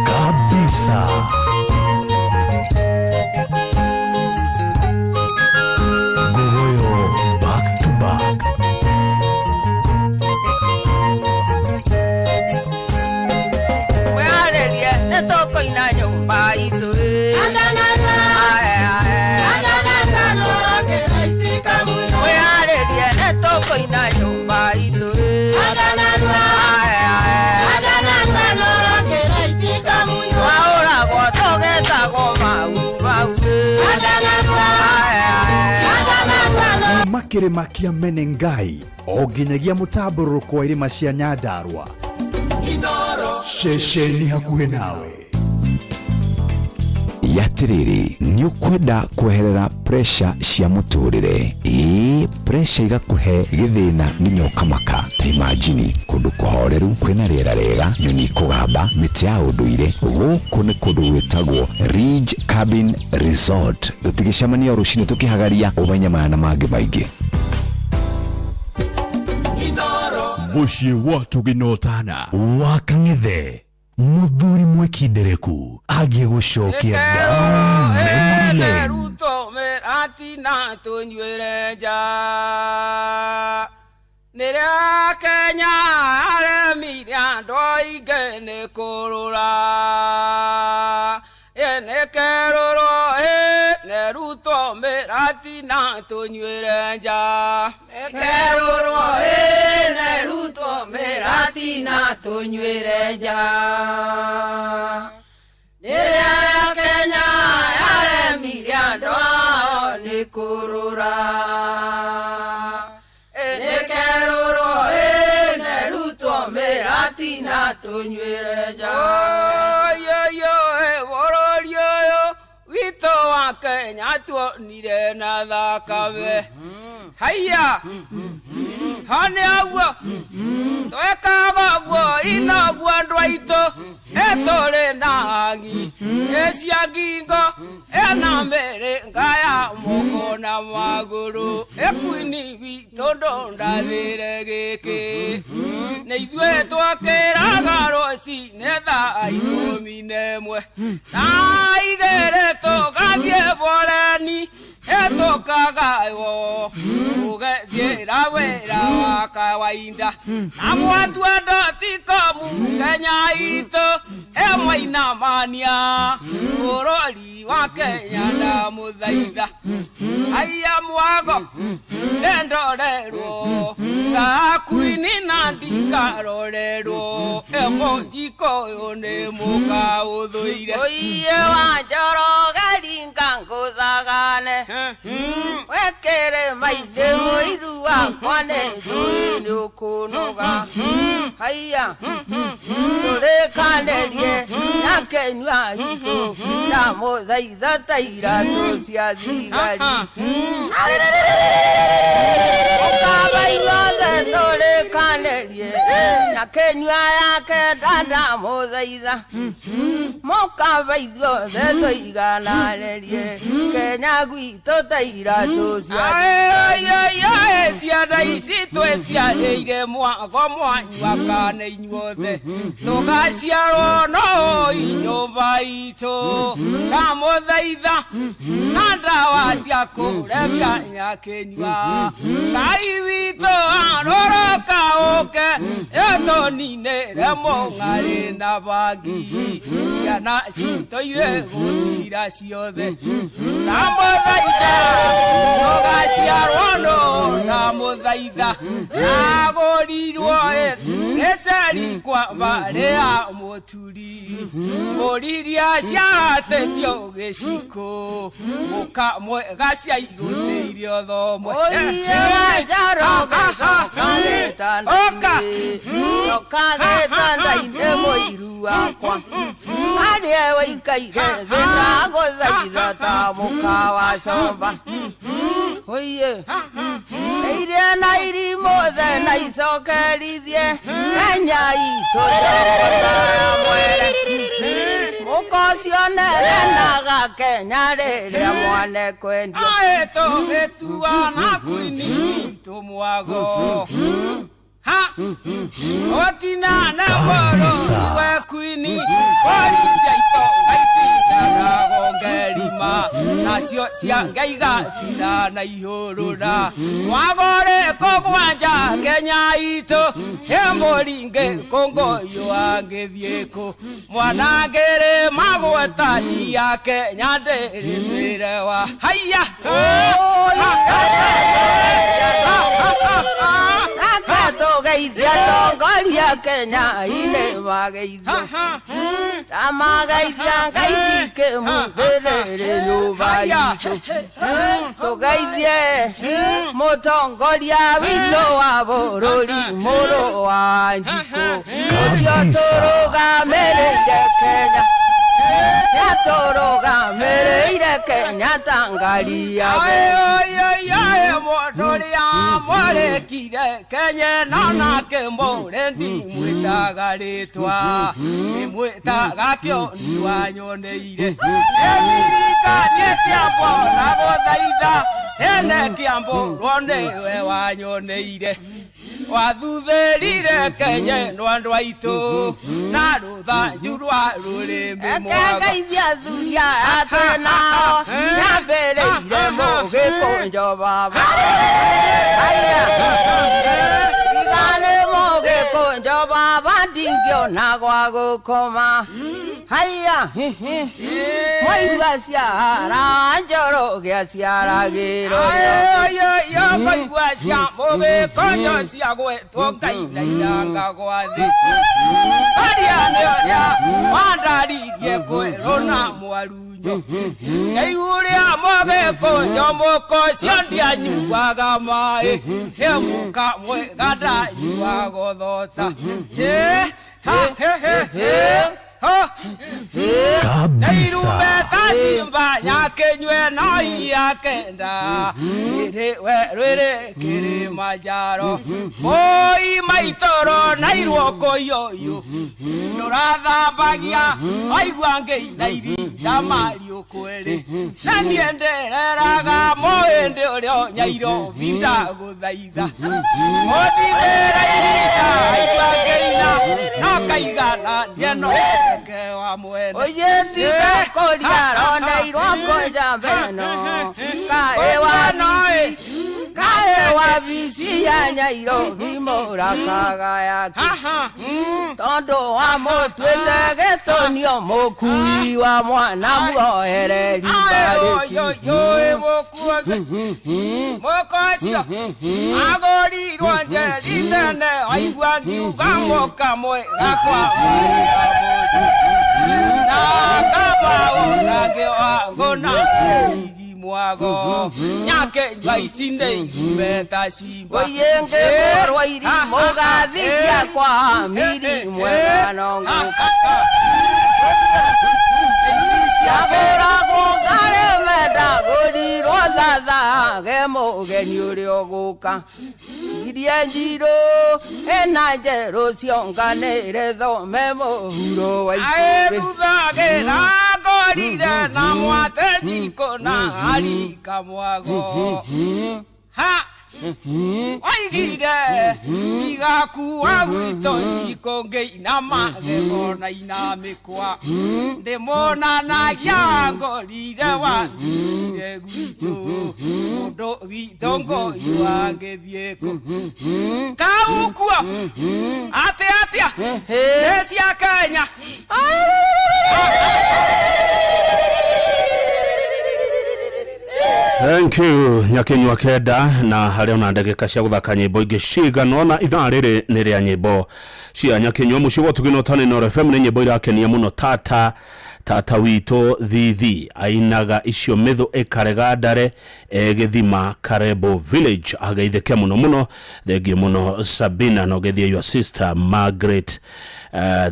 Kabisa. Gogoyo back to back.
Mwĩarĩrie nĩtũkũina nyũmba itũ Mwĩarĩrie nĩtũkũina nyũmba itũ Waũragwo tũgĩtagwo mau mau
Kuma kĩrĩma kĩa Menengai o nginyagia mũtambũrũko wa irĩma cia Nyandarua. Ceceni hakuhĩ nawe.
Yatiriri nĩ ũkwenda kweherera pressure cia mũtũrĩre ĩĩ pressure igakuhe gĩthĩna nginya ũkamaka ta imagine kũndũ kũhoreru kwĩna rĩera rĩega nyoni ikũgamba mĩtĩ ya ũndũire gũkũ nĩ kũndũ gwĩtagwo Ridge Cabin Resort tũtigĩcemania rũcinĩ tũkĩhagaria ũmenye maya na mangĩ maingĩ.
Mũciĩ wa tũgĩnotana wa Kang'ethe mũthuri mwĩkindereku agĩgũcokia down memory lane.
Ruto mĩratina tũnyuĩre nja Nĩrĩa Kenya aremire andũ aingĩ nĩ kũrũra Nĩ kerũrwo nĩ Ruto mĩratina tũnyuĩre nja Nĩ kerũrwo nĩ Ruto mĩratina tũnyuĩre nja Nĩrĩa Kenya aremire andũ ao nĩ kũrũra Nĩ kerũrwo nĩ Ruto mĩratina tũnyuĩre nja Oyoyo bũrũri ũyũ witũ wa Kenya tuonire na thakame Haiya Hane ũguo twekaga ũguo inoguo andũ aitũ etũrĩ na hangi cia ngingo ena mĩrĩnga ya moko na magũrũ ekuini witũ ndũndathĩre gĩkĩ nĩ ithuĩ twakĩraga rũcinĩ thaa 11 na igĩrĩ tũgathiĩ boreni etũkagaywo tũgethiĩra wĩra wa kawaida na mwatua tikomu Kenya itũ emwainamania bũrũri wa Kenya ndamũthaitha haiya mwago ndendorerwo gakuini na ndikarorerwo emũjiko ũyũ nĩ mũkaũthũire Ũiye wa Njoroge ringa ngũthagane wekere maithe mũiru wakwa nĩ njũĩ nĩ ũkũnoga haiya tũrĩkanĩrie na Kenyua itũ ndamũthaitha ta iratũ cia thigari Ũkaba ithuothe tũrĩkanĩrie na Kenyua yake ndamũthaitha mũkaba ithuothe tũigananĩrie Kenya gwitũ ta iratũ cia thigari Ciana ici twĩciarĩire mwago mwanyua kana inyuothe tũgaciarwo no nyũmba itũ ndamũthaitha na ndawa cia kũrebia nyakĩnyua Ngai witũ aroroka ũke ĩtũninĩre mũng'arĩ na bangi.
Ciana citoire gũthira ciothe ndamũthaitha ũgaciarwo no ndamũthaitha agũrirwo gĩceri kwa mbarĩ ya mũturi mbũri iria ciahatĩtio gĩciko mũka mwega ciaigũtĩirio thomwe
Coka gĩtanda-inĩ mũiru wakwa harĩa wĩikaire thĩ ndagũthaitha ta mũka wa comba oiye iria na irimũ the na icokerithie Kenya itũ ya mwere mũka ũcio nerenaga Kenya rĩrĩa mwane kwendio
aetũ gĩtua na kwini itũ mwago ha otina na boro we kwini bori cia itonga itindaga gongerima nacio cia ngai igatinda na ihũrũra mwagore kũgwanja Kenya itũ he mũringe kũngũyũ angĩthiĩ kũ mwanangĩrĩ magwetani ya Kenya ndĩrĩmĩre wa haiya
Tũgeithia tongoria Kenya inĩ mageithio ndamageithia Ngai thikĩmũthĩrĩrĩ nyũmba itũ tũgeithie mũtongoria witũ wa bũrũri mũrũ wa Njikũ ũcio tũrũgamĩrĩire Kenya nĩatũrũgamĩrĩire Kenya ta ngari ya
mũndũ ũrĩa mwarekire Kenya no nake mũrendi mwĩtaga rĩtwa ndĩmwĩtaga kĩoni wanyoneire ĩririkanie kĩambo na gũthaitha ene kĩambo rwo nĩwe wanyoneire wathuthĩrire Kenya no andũ aitũ na rũthanju rwa rũrĩmĩ mwago
Ngeithia athuri aya twĩ nao nyambĩrĩire mũgĩkũnjo baba tiga nĩ mũgĩkũnjo baba ndingĩona gwa gũkoma haiya mwaigua ciara Njoroge aciaragĩrwo
kwaigua cia mũgĩkũnjo ciagwetwo ngainainanga gwa thĩ aria nĩ ũrĩa wandaririe kwĩrwo na mwarunyo Ngai ũrĩa mũgĩkũnjo mũka ũcio ndianyuaga maĩ he mũka mwega ndanyuaga thota ha he he he
Kabisa.
Irumbeta simba nyakenywe no iyakenda ĩrĩ werũ-ĩrĩ Kilimanjaro moi maitoro na irwoko yoyo ndũrathambagia waigua ngĩina irinda mariũkũ-ĩrĩ na niĩ ndĩreraga mũhĩndĩ ũrĩa Nyairobi ndagũthaitha mũthimĩre irinda waigua ngĩina no kaigana niĩ no eke wa mwene
Oye tiga kũria roneirwo kũnja mbeno kaĩ wabici ya Nyairobi mũrakaga yake tondũ wa mũtuĩte gĩtũnio mũkui wa mwana muohereri mbarĩki
mũka ũcio agũrirwo njeri tene waigua ngiuga mũka mwega kwa na kamau nangĩ wangũ na igi mwago nyake nyua ici nĩ irumbeta cimba
Oye ngĩgũrwo irimũ gathikia kwa miri mwega no ngũka Yagũragwo ngarĩme ndagũrirwo thathage mũgeni ũrĩa ũgũka ngirie njirũ ĩna njerũ cionganĩre thome mũhuro wa
Ae thuthagĩra ngorire na mwate njiko na arika mwago ha waigire igakuwa gwitũ njiko ngĩina magego na ina mĩkwa ndĩmonanagia ngorire wangire gwitũ mũndũ witũ ngũyũ angĩthiĩ kũ kau kuo atĩ atĩa nĩ cia Kenya.
Thank you Nyakinyua kenda na harĩa ona ndagĩka cia gũthaka nyĩmbo ingĩ cigana ona ithaa rĩrĩ nĩ rĩa nyĩmbo cia Nyakinyua mũciĩ wa Ũtugi na Ũtani Inooro FM nĩ nyĩmbo irakenia mũno. Tata tata witũ Thithi ainaga icio mĩthũ ĩkarega ndare gĩthima Karebo Village ageithĩke mũno mũno. Thengiũ mũno Sabina na ũgeithie your sister Margaret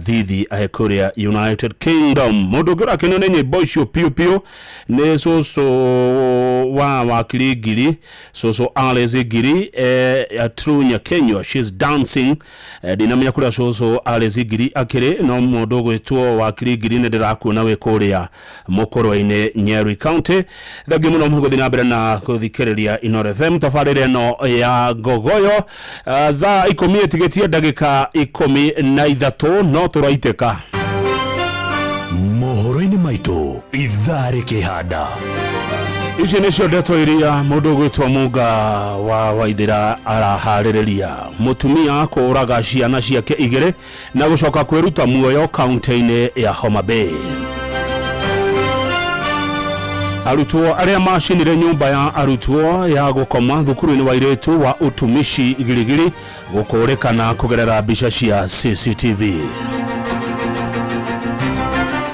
Thithi kũrĩa United Kingdom. Mũndũ ũngĩ ũrakenio nĩ nyĩmbo icio piũ piũ nĩ cũcũ wa wakiri Ngiri, cũcũ Alice Ngiri, true Nyakenyua, she's dancing. Ndinamenya kũrĩa cũcũ Alice Ngiri akĩrĩ, no mũndũ ũgwĩtwo wakiri Ngiri nĩ ndĩrakuona wĩ kũrĩa Mũkũrwe-inĩ Nyeri County. Thengiũ mũno mũgũthiĩ na mbere na gũthikĩrĩria Inooro FM tabarĩra ĩno ya Ngogoyo. Thaa 10 ĩtigĩtie ndagĩka 13 no tũraitĩka
mohoro-inĩ maitũ ithaa rĩkĩhanda.
Ici nĩcio ndeto iria mũndũ ũgwĩtwo Munga wa Waithĩra araharĩrĩria. Mũtumia kũũraga ciana ciake igĩrĩ na gũcoka kwĩruta muoyo kaunti-inĩ ya Homa Bay. Arutwo arĩa macinire nyũmba ya arutwo ya gũkoma thukuru-inĩ wa airĩtu wa utumishi Giligili gũkũrĩkana kũgerera mbica cia CCTV.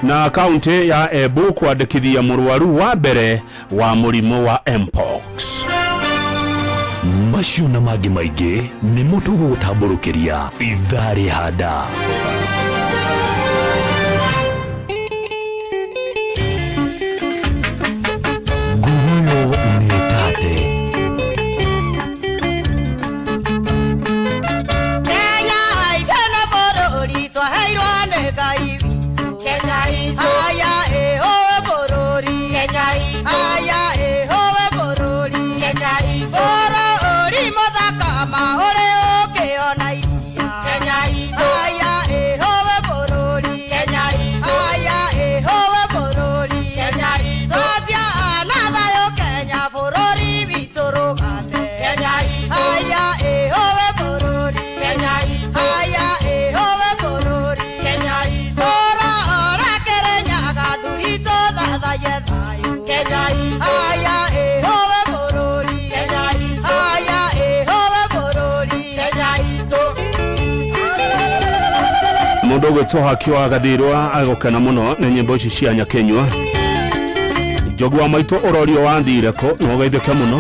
Na kaunti ya Embu kwandĩkithia mũrwaru wa mbere wa mũrimũ wa Mpox.
Macio na mangĩ maingĩ nĩmo tũgũgũtambũrũkĩria ithaa rĩhanda. Nguguyo nĩ tate.
Kenya itena bũrũri twaheirwo nĩ Ngai witũ. Kenya itũ. Aya ĩhũwe bũrũri. Kenya itũ. Aya ĩhũwe bũrũri. Kenya itũ. Bũrũri mũthaka ma ũrĩ ũkĩona iria. Kenya itũ. Aya ĩhũwe bũrũri. Kenya itũ. Aya ĩhũwe bũrũri. Kenya itũ. Twaciana thayũ Kenya bũrũri witũ rũgame. Kenya itũ. Aya ĩhũwe bũrũri. Kenya itũ. Aya ĩhũwe bũrũri. Kenya itũ. Tũrora Kĩrĩnyaga thuri tũthathaye thayũ. Kenya itũ. Aya ĩhũwe bũrũri. Kenya itũ. Aya ĩhũwe bũrũri. Kenya itũ.
Mũndũ ũgwĩtwo Haki wa Gathirwa agũkena mũno nĩ nyĩmbo ici cia Nyakenyua. Njogu wa maitũ ũrorio wathire kũ na ũgeithĩke mũno.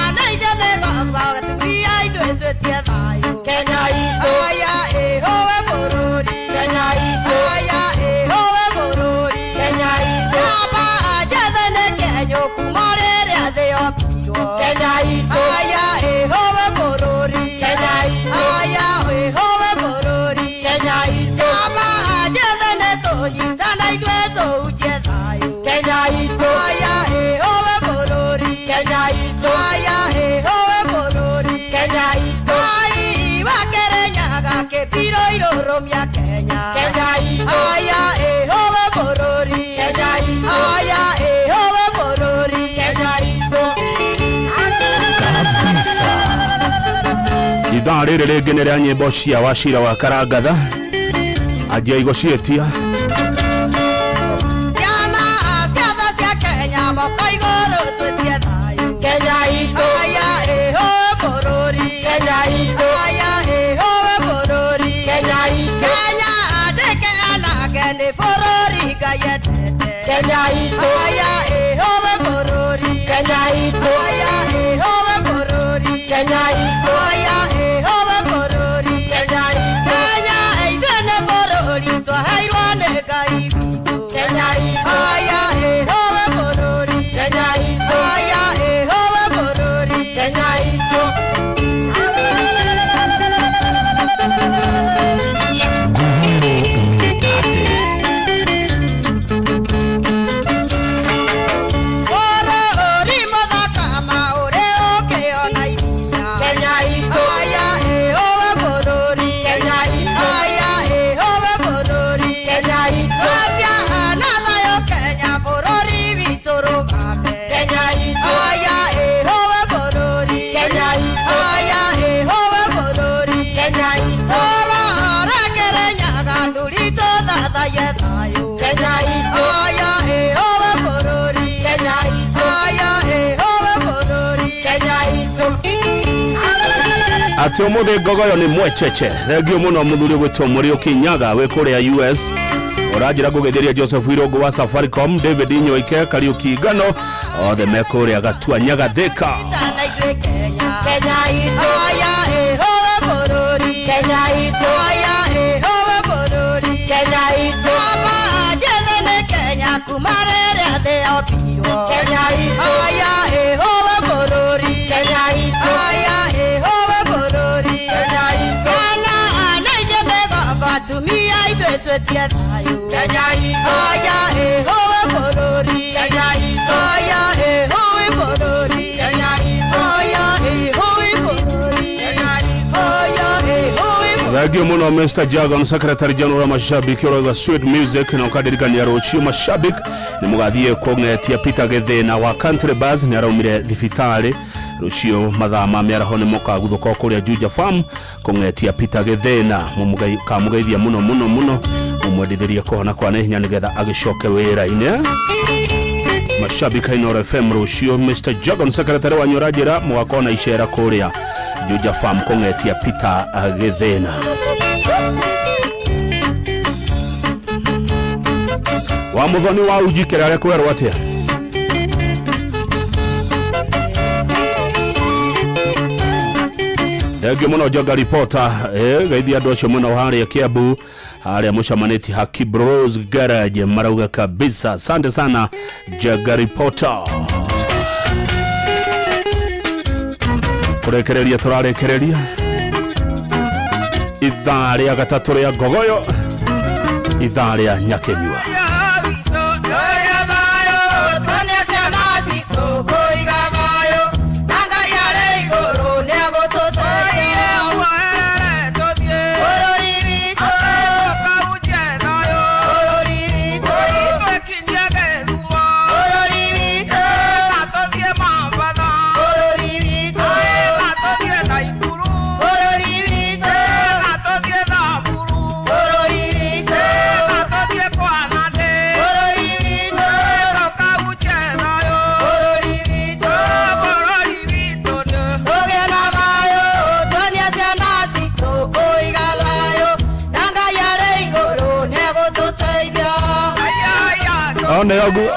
Ana ithe mĩgongo gĩtumia ithuĩ twĩtie thayũ. Kenya itũ. Aya ĩhũwe bũrũri. Kenya itũ. Aya ĩhũwe bũrũri. Kenya itũ. Njamba njethe nĩ Kenya kuma rĩrĩa thĩ yombirwo. Kenya itũ. Aya ĩhũwe bũrũri. Kenya itũ. Aya ĩhũwe bũrũri. Kenya itũ. Njamba njethe nĩ tũnyitana ithuĩ tũhunjie thayũ. Kenya itũ. Aya ĩhũwe bũrũri. Kenya itũ. Aya ĩhũwe bũrũri. Kenya itũ. Ai wa Kĩrĩnyaga kĩbirũ irũrũmia Kenya. Kenya itũ. Aya ĩhũwe bũrũri. Kenya itũ. Aya ĩhũwe bũrũri. Kenya itũ.
Kabisa.
Ithaa rĩrĩ rĩngĩ nĩ rĩa nyĩmbo cia Wachira wa Karangatha anjia igo ciĩtia.
Ciana ciothe cia Kenya moko igũrũ twĩtie thayũ. Kenya itũ. Aya ĩhũwe bũrũri. Kenya itũ. Aya ĩhũwe bũrũri. Kenya itũ. Kenya andĩke anake nĩ bũrũri Ngai endete. Kenya itũ. Aya ĩhũwe bũrũri. Kenya itũ. Aya ĩhũwe bũrũri. Kenya itũ. Aya ĩhũwe bũrũri. Kenya itũ. Kenya ithuĩ nĩ bũrũri twaheirwo nĩ Ngai witũ. Kenya itũ. Aya ĩhũwe bũrũri. Kenya itũ. Aya ĩhũwe bũrũri. Kenya itũ.
Nguguyo nĩ tate.
Bũrũri mũthaka ma ũrĩ ũkĩona iria. Kenya
Atĩ ũmũthĩ ngogoyo nĩ mwecheche. Thengio mũno mũthuri ũgwĩtwo Mũriũki Nyaga wĩ kũrĩa US. Ũranjĩra ngũgeithĩria Joseph Irũngũ wa Safaricom, David Nyoike, Kariũki Ngano, othe me kũrĩa Gatua Nyaga Thika.
Na ithuĩ Kenya, Kenya itũ, aya ĩhowe bũrũri, Kenya itũ, aya ĩhowe bũrũri, Kenya itũ, ama njethe nĩ Kenya kuma rĩrĩa thĩ yombirwo, Kenya itũ, aya ĩhowe bũrũri, Kenya itũ, aya ĩhowe bũrũri, Kenya itũ, ciana na ithuĩ mĩgongo atumia ithuĩ twĩtie thayũ, Kenya itũ, aya ĩhowe bũrũri, Kenya itũ, aya ĩhowe bũrũri, Kenya itũ, aya ĩhowe bũrũri, Kenya itũ, aya ĩhowe.
Thengio mũno Mr. Jagon, Secretary General wa mashabiki ũrauga sweet music na ũkandirikania rũciũ mashabik nĩ mũgathiĩ kũng'etia Peter Gĩthĩna wa Country Bus nĩ araumire thibitarĩ. Rũciũ mathaa ma mĩaraho nĩ mũkaguthũka kũrĩa Juja Farm kũng'etia Peter Gĩthĩna. Kamũgeithia mũno mũno mũno, mũmwendithĩrie kũhona kwa naihenya nĩgetha agĩcoke wĩra-inĩ. Mashabiki a Inooro FM rũciũ Mr. Jagon Secretary wanyu ũranjĩra mũgakorwo na icera kũrĩa Juja Farm kũng'etia Peter Gĩthĩna. Wa mũthoni wa uji kĩrĩa kwerwo atĩa? Thengio mũno Njonga Reporter, geithia andũ acio mũno harĩa Kiambu, harĩa mũcemanĩtie Haki Bros Garage, marauga kabisa. Asante sana Njonga Reporter. Kũrekereria tũrarekereria ithaa rĩa gatatũ rĩa ngogoyo, ithaa rĩa nyakenyua. One yogu.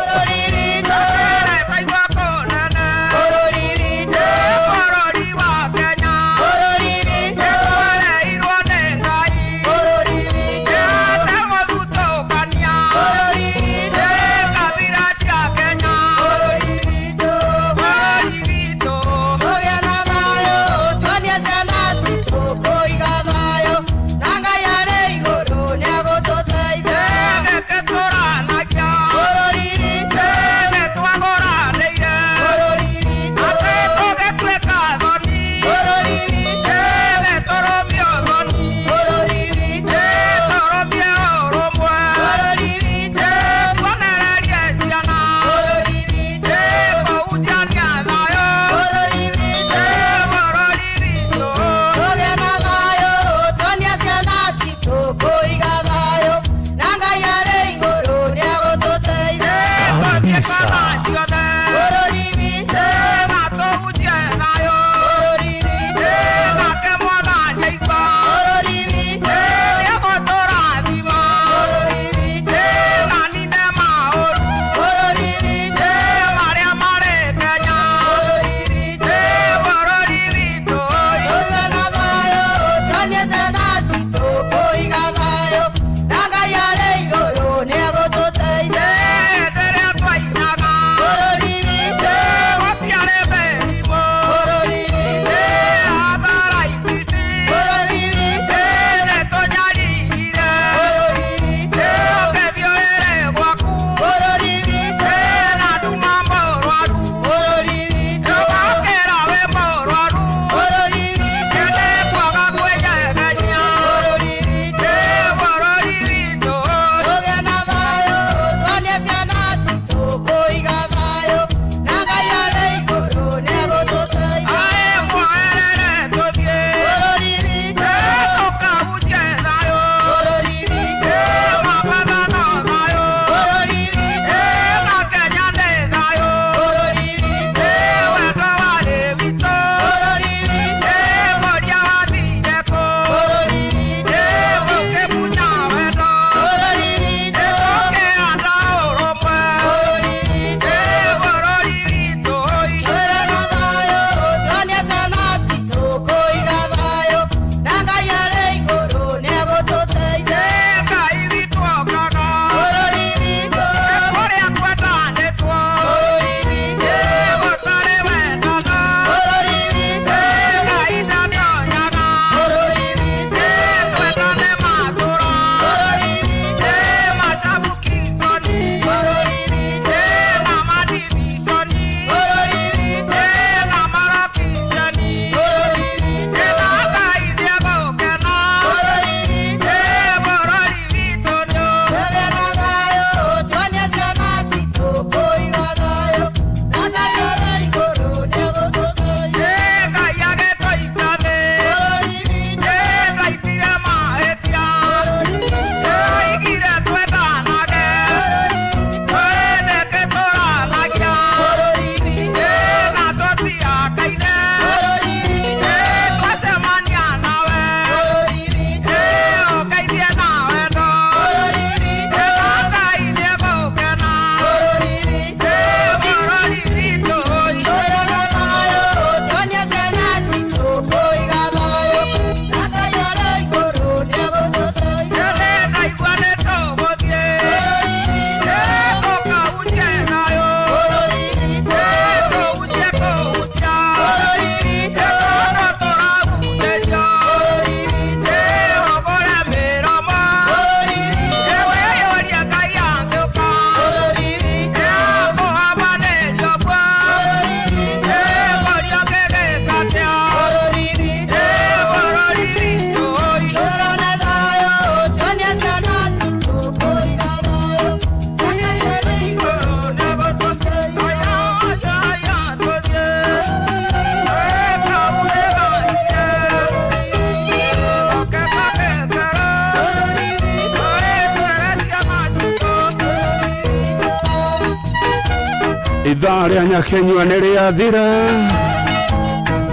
Ithaa rĩa Nyakenyua nĩ rĩathira.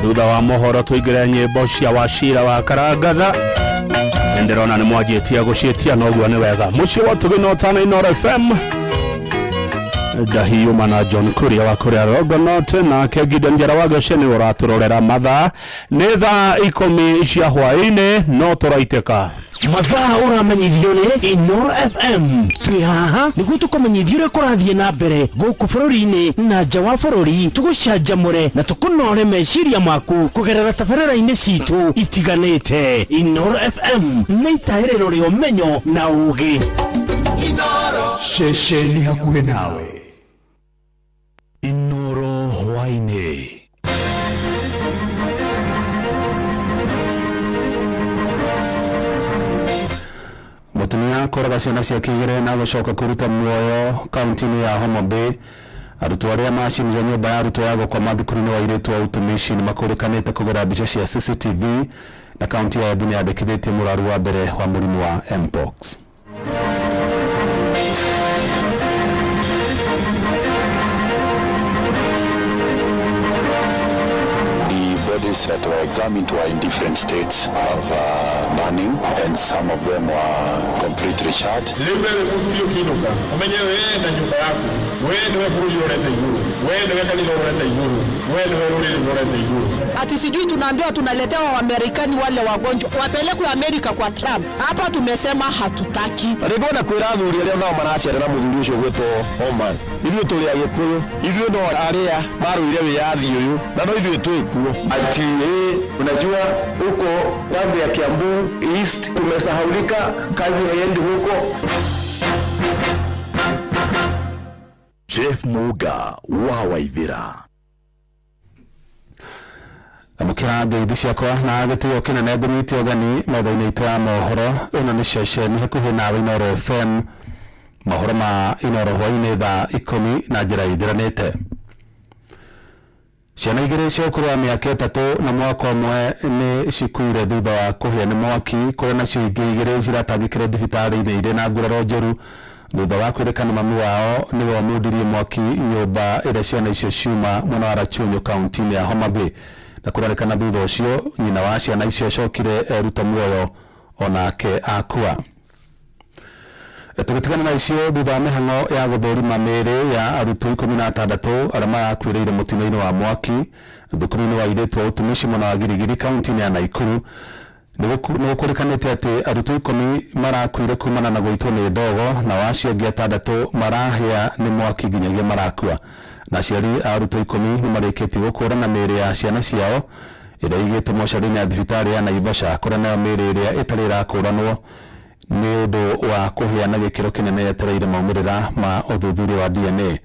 Thutha wa mohoro tũingĩre nyĩmbo cia Wacira wa Karangatha. Nĩ ndĩrona nĩ mwanjĩtie gũciĩtia, noguo nĩ wega. Mũciĩ wa Tũgĩ no Tana Inooro FM. Ndahiyuma na John Kuria wa kuria Rogonot, nake Gideon Njara wa Gece nĩ ũratũrorera. Mathaa nĩ thaa 10 cia hwaĩ-inĩ, no tũraitĩka.
Mathaa ũramenyithio nĩ Inoro FM. Twĩ haha nĩguo tũkũmenyithie ũrĩa kũrathiĩ na mbere gũkũ bũrũri-inĩ na nja wa bũrũri, tũgũcanjamũre na tũkũnore meciria maku kũgerera tabarĩra-inĩ citũ itiganĩte. Inoro FM nĩ itahĩrĩro rĩa ũmenyo na ũgĩ.
Ceceni hakuhĩ nawe.
Inoro hwaĩ-inĩ.
Mũtumia kũraga ciana ciake igĩrĩ na gũcoka kwĩruta muoyo kaunti-inĩ ya Homa Bay. Arutwo arĩa macinire nyũmba ya arutwo ya gũkoma thukuru-inĩ wa airĩtu wa utumishi nĩ makũrĩkanĩte kũgũra mbica cia CCTV, na kaunti ya Embu nĩ yandĩkithĩtie mũrwaru wa mbere wa mũrimũ wa Mpox.
The bodies that were examined were in different states of burning, and some of them were completely charred.
Rĩu wewe mũthuri ũkĩinũka ũmenye we na nyũmba yaku, we nĩwe bũrũri ũrorete igũrũ, we nĩwe kanitha ũrorete igũrũ, we nĩwe rũrĩrĩ rũrorete igũrũ.
Ati sijui tunaambiwa tunaletewa Wamarekani wale wagonjwa wapelekwe Amerika kwa Trump. Hapa tumesema hatutaki.
Rĩngĩ ona kwĩra athuri arĩa nao maracerera mũthuri ũcio gwĩtwo Oman, ithuĩ tũrĩ Agĩkũyũ, ithuĩ no arĩa marũire wĩyathi ũyũ na no ithuĩ twĩkuo.
Ati unajua huko pande ya Kiambu East tumesahaulika, kazi haiendi huko.
Jeff Muga wa Waithira.
Amũkĩra ngeithi ciakwa na gĩtĩo kĩnene, ngũnyite ũgeni metha-inĩ itũ ya mohoro. Ĩno nĩ ceceni hakuhĩ nawe Inooro FM. Mohoro ma Inooro hwaĩ-inĩ thaa 10 na njĩra ithĩranĩte. Ciana igĩrĩ cia ũkũrũ wa mĩaka 3 na mwaka 1 nĩ cikuire thutha wa kũhĩa nĩ mwaki, kũrĩa nacio ingĩ igĩrĩ ciratangĩkĩre thibitarĩ-inĩ irĩ na nguraro njũru thutha wa kwĩrĩkana mami wao nĩwe wamundirie mwaki nyũmba ĩrĩa ciana icio ciuma mwena wa Rachuonyo kaunti-inĩ ya Homa Bay. Na kũrarĩkana thutha ũcio nyina wa ciana icio acokire eruta muoyo onake akua. Tũgĩtigana na icio, thutha wa mĩhang'o ya gũthũrima mĩĩrĩ ya arutwo 16 arĩa marakuĩrĩire mũtino-inĩ wa mwaki thukuru-inĩ wa airĩtu wa utumishi mwena wa Girigiri kaunti-inĩ ya Naikuru, nĩ gũkũrĩkanĩte atĩ arutwo 10 marakuire kumana na gũitwo nĩ ndogo, na wacio angĩ 6 marahĩa nĩ mwaki nginyagia marakua. Na aciari a arutwo 10 nĩ marĩkĩtie gũkũrana mĩĩrĩ ya ciana ciao ĩrĩa ĩigĩtwo mocarĩ-inĩ ya thibitarĩ ya Naivasha, kũrĩa nayo mĩĩrĩ ĩrĩa ĩtarĩ ĩrakũranwo nĩ ũndũ wa kũhĩa na gĩkĩro kĩnene yetereire maumĩrĩra ma ũthuthuria wa DNA.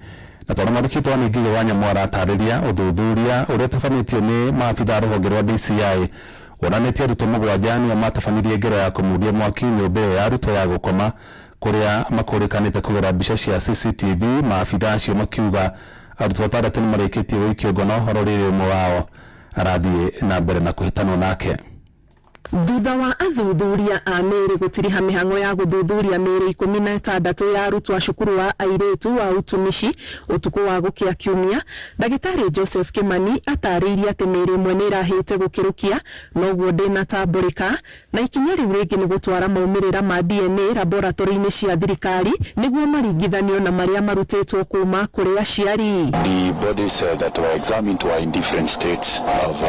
Na tondũ mwandĩki witũ wa Ningĩ wa Nyamũ aratarĩria ũthuthuria ũrĩa ũtabanĩtio nĩ maabitha a rũhonge rwa DCI wonanĩtie arutwo 7 nĩo matabanirie ngero ya kũmundia mwaki nyũmba ĩyo ya arutwo ya gũkoma, kũrĩa makũrĩkanĩte kũgũra mbica cia CCTV. Maabitha acio makiuga arutwo 6 nĩ marĩkĩtie gũikio ngono, oro rĩrĩ ũmwe wao arathiĩ na mbere na kũhĩtanwo nake.
Thutha wa athuthuria a mĩĩrĩ gũtiriha mĩhang'o ya gũthuthuria mĩĩrĩ 16 ya arutwo a cukuru wa airĩtu wa utumishi ũtukũ wa gũkĩa kiumia, ndagĩtarĩ Joseph Kimani atarĩirie atĩ mĩĩrĩ ĩmwe nĩ ĩrahĩte gũkĩrũkia noguo ndĩnatambũrĩka, na ikinya rĩu rĩngĩ nĩ gũtwara maumĩrĩra ma DNA laboratory-inĩ cia thirikari nĩguo maringithanio na marĩa marutĩtwo kuma kũrĩ aciari.
The bodies that were examined were in different states of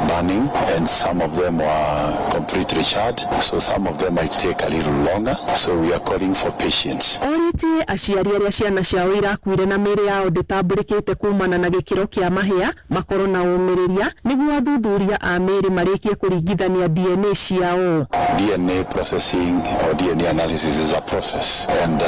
burning, and some of them were completely charred, so some of them might take a little longer, so we are calling for patience.
Orĩtie aciari arĩa ciana ciao irakuire na mĩĩrĩ yao ndĩtambũrĩkĩte kumana na gĩkĩro kĩa mahĩa makorwo na ũmĩrĩria nĩguo athuthuria a mĩĩrĩ marĩkie kũringithania DNA ciao.
DNA processing or DNA analysis is a process, and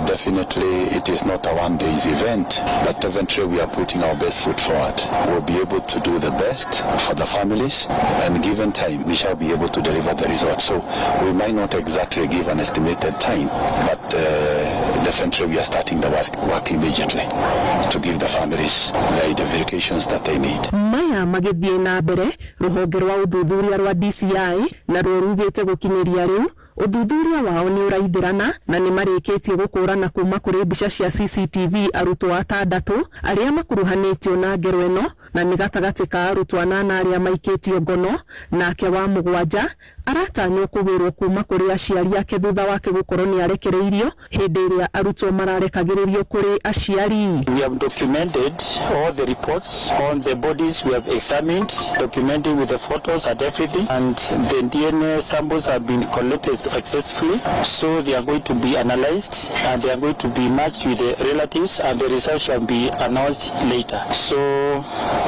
definitely it is not a one day's event, but definitely we are putting our best foot forward. We'll be able to do the best for the families, and given time we shall be able to deliver the result. So we might not exactly give an estimated time, but definitely we are starting the work immediately to give the families the identifications that they need.
Maya magĩthiĩ na mbere, rũhonge rwa ũthuthuria rwa DCI naruo rugĩte gũkinyĩria rĩu Ũthuthuria wao nĩ ũraithĩrana na nĩ marĩkĩtie gũkũrana kuma kũrĩ mbica cia CCTV arutwo atandatũ arĩa makuruhanĩtio na ngero ĩno, na nĩ gatagatĩ ka arutwo anana arĩa maikĩtio ngono, nake wa mũgwanja aratanywo kũgĩrwo kuma kũrĩ aciari ake thutha wake gũkorwo nĩ arekereirio hĩndĩ ĩrĩa arutwo mararekagĩrĩrio kũrĩ aciari.
We have documented all the reports on the bodies we have examined, documenting with the photos and everything, and the DNA samples have been collected successfully, so they are going to be analyzed and they are going to be matched with the relatives, and the results shall be announced later. So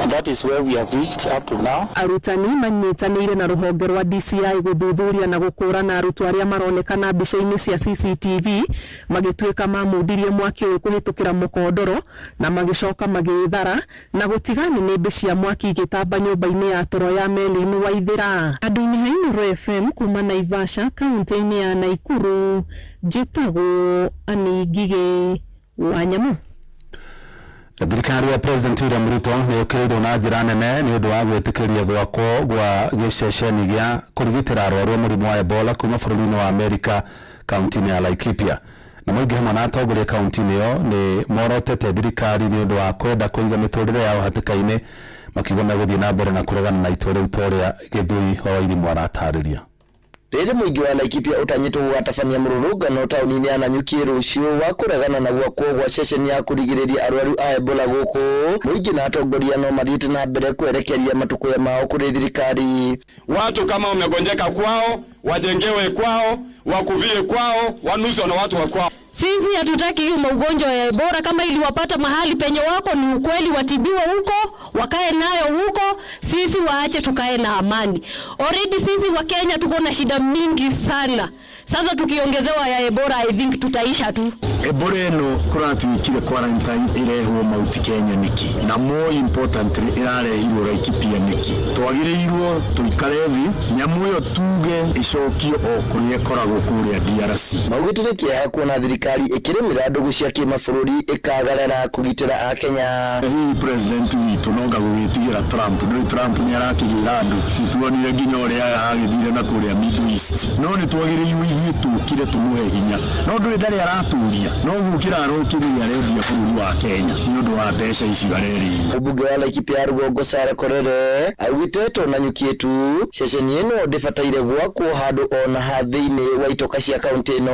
that is where we have reached up to now.
Arutani manyitanĩire na rũhonge rwa DCI gũthuthuria na gũkũrana arutwo arĩa maronekana mbica-inĩ cia CCTV magĩtuĩka mamundirie mwaki ũyũ kũhĩtũkĩra mũkondoro na magĩcoka magĩthara na gũtiga nĩnĩmbĩ cia mwaki igĩtamba nyũmba-inĩ ya toro ya Melin Waithĩra. Andũ-inĩ ha Inooro FM kuma Naivasha kaunti-inĩ ya Naikuru, njĩtagwo Annie Ngigĩ wa Nyamu.
Thirikari ya President William Ruto nĩ yũkĩrĩirwo na njĩra nene nĩ ũndũ wa gwĩtĩkĩria gwakwo gwa gĩceceni gĩa kũrigitĩra arwaru a mũrimũ wa Ebola kuma bũrũri-inĩ wa Amerika kaunti-inĩ ya Laikipia. Na mũingĩ hamwe na atongoria kaunti-inĩ ĩyo nĩ morotete thirikari nĩ ũndũ wa kwenda kũiga mĩtũrĩre yao hatĩka-inĩ, makiuga megũthiĩ na mbere na kũregana na itua rĩu ta ũrĩa Gĩthui wa Wairimu aratarĩria.
Rĩrĩ mũingĩ wa Laikipia ũtanyĩtwo gũgatabania mũrũrũngano taũni-inĩ ya Nanyuki rũciũ wa kũregana na gwakwo gwa ceceni ya kũrigĩrĩria arwaru a Ebola gũkũ, mũingĩ na atongoria no mathiĩte na mbere kwerekeria matũkũya mao kũrĩ thirikari.
Watu kama wamegonjeka kwao, wajengewe kwao, wakuvie kwao, wanuswe na watu wa kwao.
Sisi hatutaki hiyo maugonjwa ya Ebola. Kama iliwapata mahali penye wako ni ukweli, watibiwe huko, wakae nayo huko, sisi waache tukae na amani. Already sisi wa Kenya tuko na shida mingi sana. Sasa tukiongezewa ya Ebola, I think tutaisha tu.
Ebola ĩno kũratuĩkire quarantine ĩrehwo Mount Kenya nĩkĩ, na more importantly ĩrarehirwo Laikipia nĩkĩ? Twagĩrĩirwo tũikare thĩ nyamũ ĩyo tuge ĩcokio o kũrĩa ĩkoragwo kũrĩa DRC.
Maugĩte nĩ kĩeha kuona thirikari ĩkĩrĩmĩra ndũgũ cia kĩmabũrũri ĩkagarara kũgitĩra akenya.
Hihi president witũ nonga gũgĩtigĩra Trump, nĩ Trump nĩ arakĩgĩra andũ, nĩtuonire nginya ũrĩa agĩthire na kũrĩa Middle East, no nĩtwagĩrĩirwo ithuĩ tũkire tũmũhe hinya, no ndũĩ ndarĩ aratũria, no gũkĩra arokĩrire arendia bũrũri wa Kenya nĩ ũndũ wa mbeca icio arerĩire.
Mũmbunge wa Laikipia ya rũgongo Sarah Korere augĩte to Nanyuki tu ceceni ĩno ndĩbataire gwakwo handũ ona ha thĩinĩ wa itoka cia kaunti ĩno.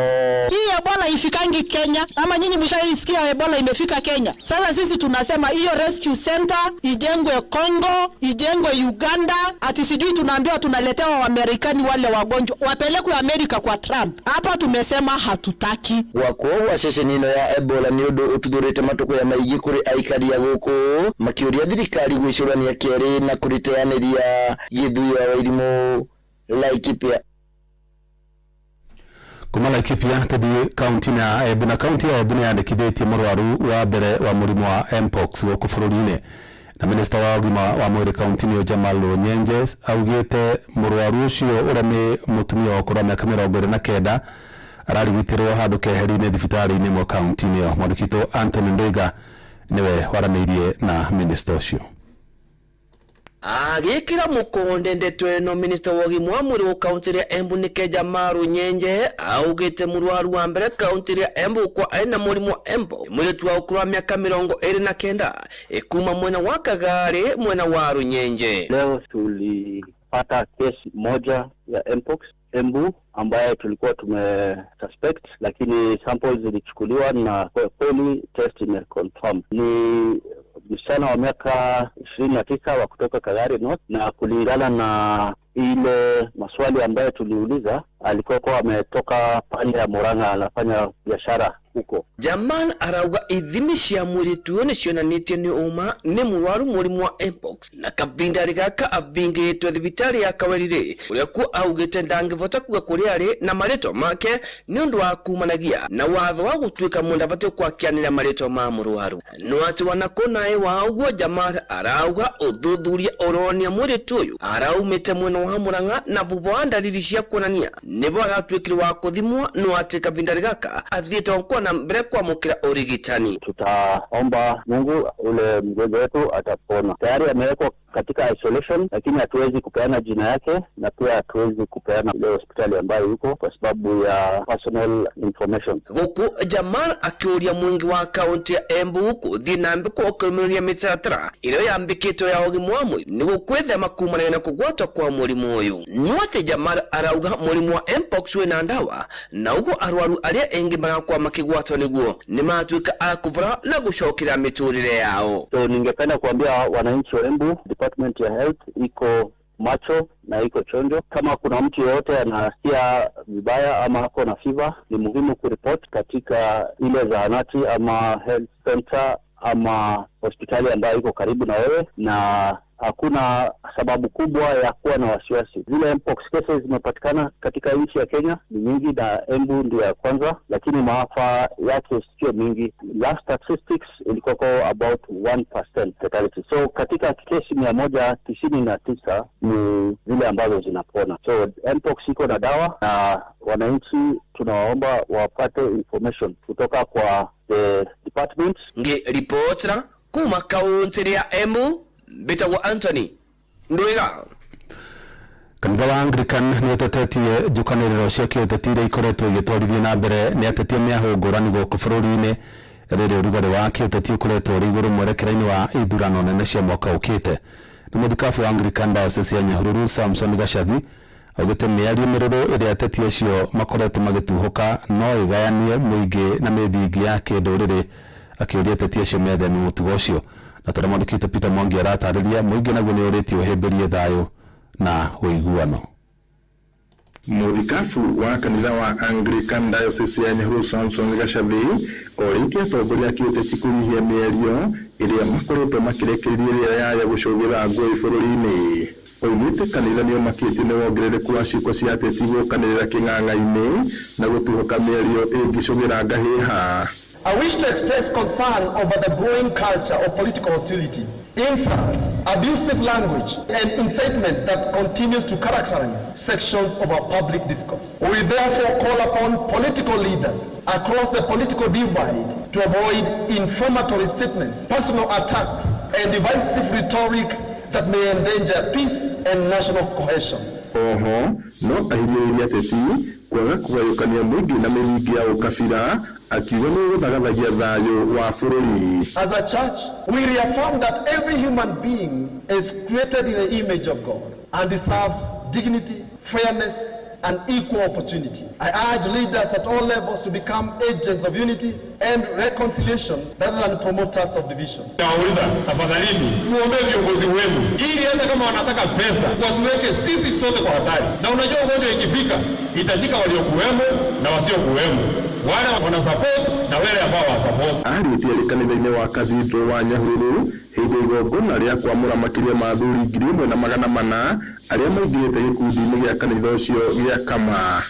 Hii Ebola ifikangi Kenya, ama nyinyi mshaisikia Ebola imefika Kenya? Sasa sisi tunasema hiyo rescue center ijengwe Congo, ijengwe Uganda, ati sijui tunaambiwa tunaletewa Waamerikani wale wagonjwa wapelekwe Amerika kwa Trump. Hapa tumesema hatutaki.
Gwakwo gwa ceceni ĩno ya Ebola nĩ ũndũ ũtuthũrĩte matũkũya maingĩ kũrĩ aikari a gũkũ, makĩũria thirikari gwĩcũrania kerĩ na kũrĩteanĩria. Gĩthui wa Wairimu, Laikipia.
Kuma Laikipia tũthiĩ kaunti-inĩ ya Embu, na kaunti ya Embu nĩ yandĩkithĩtie mũrwaru wa mbere wa mũrimũ wa Mpox gũkũ bũrũri-inĩ, na minista wa ũgima wa mwĩrĩ kaunti-inĩ ĩyo Jamal Lonyenje augĩte mũrwaru ũcio ũrĩa nĩ mũtumia wa ũkũrũ wa mĩaka 29 ararigitĩrwo handũ keheri-inĩ thibitarĩ-inĩ ĩmwe kaunti-inĩ ĩyo. Mwandĩki witũ Anthony Ndwiga nĩwe waranĩirie na minista ũcio.
Agĩkĩra mũkonde ndeto ĩno, minista wa ũgima wa mwĩrĩ wa kaunti ya Embu nĩ Kenya Maru Nyenje augĩte mũrwaru wa mbere kaunti ya Embu kwa ena mũrimũ wa Mpox mũirĩtu wa ũkũrũ wa mĩaka 29 kuma mwena wa Kagari mwena wa Runyenje.
Leo tulipata kesi moja ya Mpox Embu ambaye tulikuwa tume suspect, lakini samples zilichukuliwa na kweli test imeconfirm. Ni msichana wa miaka 29 wa kutoka Kagari North, na kulingana na ile maswali ambayo tuliuliza alikuwa kwa ametoka pande ya Murang'a, anafanya biashara huko.
Jamal arauga ithimi cia mũirĩtu ũyũ nĩcionanĩtie nĩ ũma nĩ mũrwaru mũrimũ wa Mpox, na kavinda gaka avingĩtwe thibitarĩ ya Kawerire ũrĩa kuo augĩte ndangĩbota kuga kũrĩa arĩ na marĩtwa make nĩ ũndũ wa kumanagia na watho wa gũtuĩka mũndũ abatiĩ kwakĩanĩra marĩtwa ma mũrwaru. No atĩ wanakũnaĩ wa ũguo, Jamal arauga ũthuthuria ũronia mũirĩtu ũyũ araumĩte mwena wa Murang'a na thutha wa ndariri cia kuonania nĩvo aratuĩkire wa kũthimwo, no atĩ kavinda gaka athiĩte kwa na mbere kuamũkĩra ũrigitani.
Tutaomba Mungu ule mgonjwa wetu atapona. Tayari amewekwa katika isolation, lakini hatuwezi kupeana jina yake na pia hatuwezi kupeana ile hospitali ambayo yuko kwa sababu ya personal information.
Guku Jamal akiuria mwingi wa kaunti ya Embu kuthii na mbere kurumiria mitaratara iria yambikitwo ya ugima wa mwiri niguo kwithema kumana na kugwatwa kwa murimu uyu. No ati Jamal arauga murimu wa mpox wina ndawa na uguo arwaru aria engi marakorwo makigwatwo niguo nimatuika a kuvura na gucokera miturire yao.
So ningependa kuambia wananchi wa Embu, Department ya Health iko macho na iko chonjo. Kama kuna mtu yeyote anasikia vibaya ama ako na fever, ni muhimu kuripoti katika ile zahanati ama health center ama hospitali ambayo iko karibu na wewe, na hakuna sababu kubwa ya kuwa na wasiwasi. Zile mpox cases zimepatikana katika nchi ya Kenya ni nyingi, na Embu ndio ya kwanza, lakini maafa yake sio mingi. Last statistics ilikuwa kwa about 1% fatality. So katika kesi 199 ni zile ambazo zinapona. So mpox iko na dawa, na wananchi tunawaomba wapate information kutoka kwa the department.
Nge ripotera kuma kaunti ya Embu, Mbitagwo Anthony Ndwiga.
Kanitha wa Anglican nĩ ũtetetie njũkanĩrĩro cia kĩũteti iria ikoretwo igĩtwarithio na mbere nĩ ateti a mĩahũ ngũrani gũkũ bũrũri-inĩ rĩrĩ ũrugarĩ wa kĩũteti ũkoretwo ũrĩ igũrũ mwerekera-inĩ wa ithurano nene cia mwaka ũkĩte. Nĩ mũthikabu wa Anglican Diocese ya Nyahururu Samson Gacathi augĩte mĩario mĩrũrũ ĩrĩa ateti acio makoretwo magĩtuhũka no ĩgayanie mũingĩ na mĩthingi ya kĩndũrĩrĩ, akĩũria ateti acio metheme mũtugo ũcio. Na tondũ mwandĩki Peter Mwangi aratarĩria, mũingĩ naguo nĩ ũrĩtie ũhĩmbĩrie thayũ na ũiguano.
Mũthikabu wa kanitha wa Anglican Diocese ya Nyahururu Samson Gacathi orĩtie atongoria a kĩũteti kũnyihia mĩario ĩrĩa makoretwo makĩrekereria ĩrĩa yaya gũcũgĩra ngũĩ bũrũri-inĩ. Oigĩte kanitha nĩ ũmakĩtio nĩ wongerereku wa ciĩko cia ateti gũkanĩrĩra kĩng'ang'a-inĩ na gũtuhũka mĩario ĩngĩcũgĩra ngahĩha.
I wish to express concern over the growing culture of political hostility, insults, abusive language, and incitement that continues to characterize sections of our public discourse. We therefore call upon political leaders across the political divide to avoid inflammatory statements, personal attacks, and divisive rhetoric that may endanger peace and national cohesion.
Oho, no ahinyĩrĩirie ateti kwaga kũgayũkania mũingĩ na mĩthingi ya ũkabira, akiuga nĩ gũthagathagia thayũ wa bũrũri.
As a church, we reaffirm that every human being is created in the image of God and deserves dignity, fairness, and equal opportunity. I urge leaders at all levels to become agents of unity and reconciliation rather than promoters of division.
Nawauliza, tafadhalini muombe viongozi wenu ili hata kama wanataka pesa wasiweke sisi sote kwa hatari. Na unajua ugonjwa ikifika itashika waliokuwemo na wasiokuwemo, wale wana support na wale ambao wa support.
Arĩtie arĩ kanitha-inĩ wa Cathedral wa Nyahururu hĩndĩ igongona rĩa kwamũra makĩria ma athuri 1400 arĩa maingĩrĩte gĩkundi-inĩ gĩa kanitha ũcio gĩa Kama.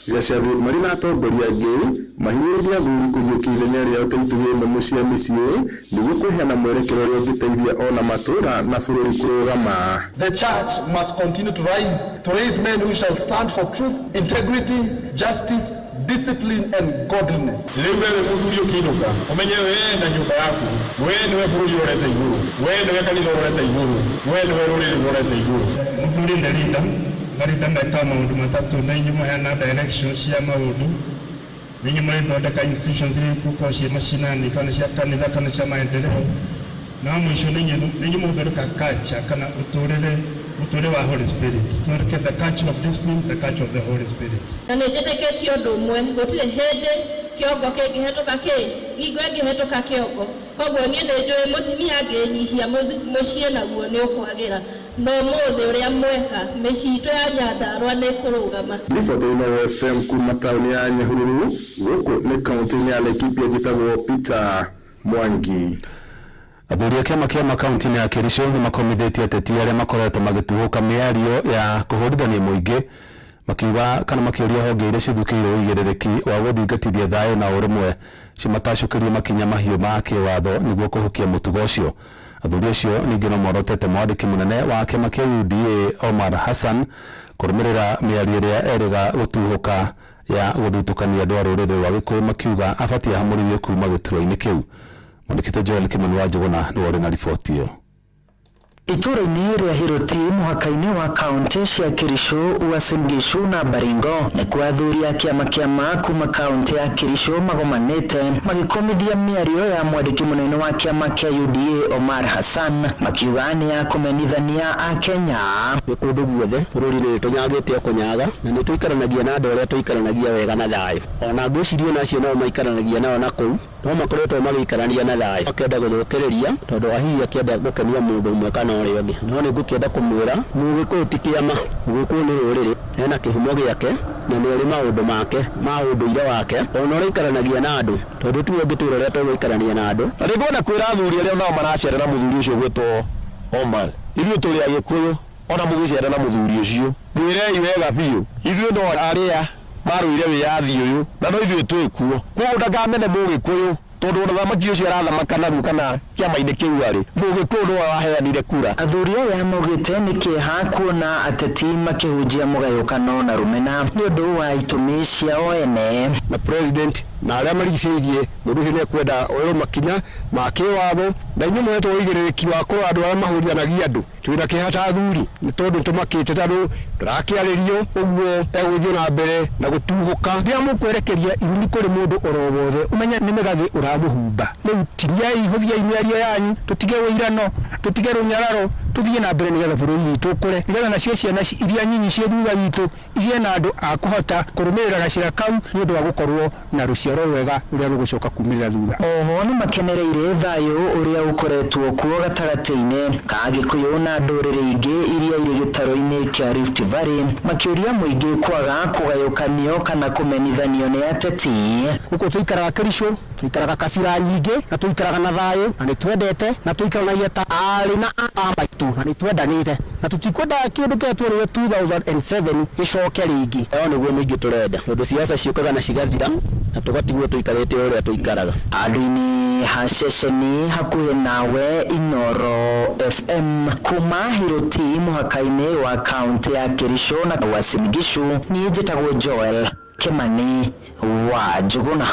Gacathi marĩ na atongoria angĩ mahinyĩrĩirie athuri kũiyũkia ithenya rĩao ta itugĩ nũmũ cia mĩciĩ nĩguo kũheana mwerekera ũrĩa ũngĩteithia ona matũũra na bũrũri kũrũgama.
The church must continue to rise, to raise men who shall stand for truth, integrity, justice, discipline and godliness.
Rĩu wewe mũthuri ũkĩinũka ũmenye we na nyũmba yaku, we nĩwe bũrũri ũrorete igũrũ, we nĩwe kanitha ũrorete igũrũ, we nĩwe rũrĩrĩ rũrorete igũrũ.
Mũthuri nĩ leader, na leader mekaga maũndũ matatũ, na inyuĩ mũheana direction cia maũndũ, na inyuĩ mũrĩthondeka institutions iria igũkorwo ciĩ macinani kana cia kanitha kana cia maendeleo, na mũico nĩ inyuĩ mũgũthondeka culture kana ũtũũrĩre wa Holy Spirit. Tuthondeke the culture of discipline, the culture of the Holy Spirit.
Na nĩ njĩtĩkĩtie ũndũ ũmwe, gũtirĩ hĩndĩ kĩongo kĩngĩhetũka kĩ ngingo ĩngĩhetũka kĩongo. Koguo niĩ nĩ njũĩ mũtumia angĩnyihia mũciĩ naguo nĩ ũkwagĩra, no ũmũthĩ ũrĩa mweka mĩciĩ itũ ya Nyandarũa nĩ ĩkũrũgama.
Riboti ĩno FM kuma taũni ya Nyahururu gũkũ nĩ kaũntĩ-inĩ ya Laikipia, njĩtagwo Peter Mwangi.
Athuri a kĩama kĩa makaunti-inĩ ya Kericho nĩ makomithĩtie ateti arĩa makoretwo magĩtuhũka mĩario ya kũhũrithania mũingĩ, makiuga kana makĩũria honge iria cithukĩirwo ũigĩrĩrĩki wa gũthingatithia thayũ na ũrũmwe cimatacũkĩrie makinya mahiũ ma kĩwatho nĩguo kũhukia mũtugo ũcio. Athuri acio ningĩ no morotete mwandĩki mũnene wa kĩama kĩa UDA Omar Hassan kũrũmĩrĩra mĩario ĩrĩa erĩga gũtuhũka ya gũthutũkania andũ a rũrĩrĩ rwa Gĩkũyũ, makiuga abatiĩ ahamũrithio kuma gĩturwa-inĩ kĩu. Mwandĩki Joel Kimani wa Njũgũna nĩwe ũrĩ na riboti ĩyo.
Itũũra-inĩ rĩa Hiroti mũhaka-inĩ wa kaunti cia Kericho, Uasin Gishu na Baringo nĩkuo athuri a kĩama kĩama kuma kaunti ya Kericho magomanĩte magĩkomithia mĩario ya mwandĩki mũnene wa kĩama kĩa UDA Omar Hassan makiuga nĩ ya kũmenithania Akenya.
Nĩ kũndũ guothe bũrũri-inĩ nĩ tũnyagĩte o kũnyaga na nĩ tũikaranagia na andũ arĩa tũikaranagia wega na thayũ. Ona ngwĩciria ona acio nao maikaranagia nao na kũu no makoretwo magĩikarania na thayũ. Akĩenda gũthũkĩrĩria tondũ hihi akĩenda gũkenia mũndũ ũmwe kana ũrĩa ũngĩ. No nĩ ngũkĩenda kũmwĩra Mũgĩkũyũ ti kĩama, Mũgĩkũyũ nĩ rũrĩrĩ, ena kĩhumo gĩake na nĩ arĩ maũndũ make ma ũndũire wake ona ũrĩa aikaranagia na andũ tondũ tiwe ũngĩtwĩra ũrĩa tũgũikarania na andũ.
Na nĩngwenda kwĩra athuri arĩa nao maracerera mũthuri ũcio ũgwĩtwo Omar, ithuĩ tũrĩ Agĩkũyũ, ona mũgĩcera na mũthuri ũcio, mwĩrei wega biũ, ithuĩ no arĩa marũire wĩyathi ũyũ na no ithuĩ twĩ kuo. Kwoguo ndakamene Mũgĩkũyũ tondũ ona thamaki ũcio arathamaka naguo kana kĩama-inĩ kĩu arĩ, Mũgĩkũyũ nĩwe waheanire kura.
Athuri aya maugĩte nĩ kĩeha kuona ateti makĩhunjia mũgayũkano na rũmena nĩ ũndũ wa itũmi ciao ene.
Na president na arĩa marigicĩirie mũndũ ũcio nĩekwenda oerwo makinya ma kĩwatho na inyuĩ mũhetwo ũigĩrĩrĩki wa kũrora andũ arĩa mahũrithanagia andũ. Twĩna kĩeha ta athuri nĩ tondũ nĩtũmakĩte tondũ ndũrakĩarĩrio ũguo egũthiĩ na mbere na gũtuhũka.
Rĩrĩa mũkwerekeria irumi kũrĩ mũndũ oro wothe ũmenye nĩ mĩgathĩ ũramũhumba. Rĩu tiriai, hũthiai mĩario yanyu, tũtige ũirano, tũtige rũnyararo, tũthiĩ na mbere nĩgetha bũrũri witũ ũkũre, nĩgetha nacio ciana iria nyinyi ciĩ thutha witũ igĩe na andũ a kũhota kũrũmĩrĩra gacĩra kau nĩ ũndũ wa gũkorwo na rũciaro rwega rũrĩa rũgũcoka kumĩrĩra thutha.
Oho nĩ makenereire thayũ ũrĩa ũkoretwo kuo gatagatĩ-inĩ ka Agĩkũyũ na ndũrĩrĩ ingĩ iria irĩ gĩtarũ-inĩ kĩa Rift Valley, makĩũria mũingĩ kwaga kũgayũkanio kana kũmenithanio nĩ ateti.
Gũkũ tũikaraga Kericho, tũikaraga kabira nyingĩ na tũikaraga na thayũ na nĩ twendete na tũikaranagia ta aarĩ na a maitũ na nĩ twendanĩte na tũtikwenda kĩũndũ kĩrĩa tuonire 2007 gĩcoke rĩngĩ.
Ĩyo nĩguo mũingĩ tũrenda tondũ siasa ciũkaga na cigathira na tũgatigwo tũikarĩte o ũrĩa tũikaraga.
Handũ-inĩ ha ceceni hakuhĩ nawe Inooro FM kuma Hiroti mũhaka-inĩ wa kaunti ya Kericho na Uasin Gishu, niĩ njĩtagwo Joel Kimani wa Njuguna.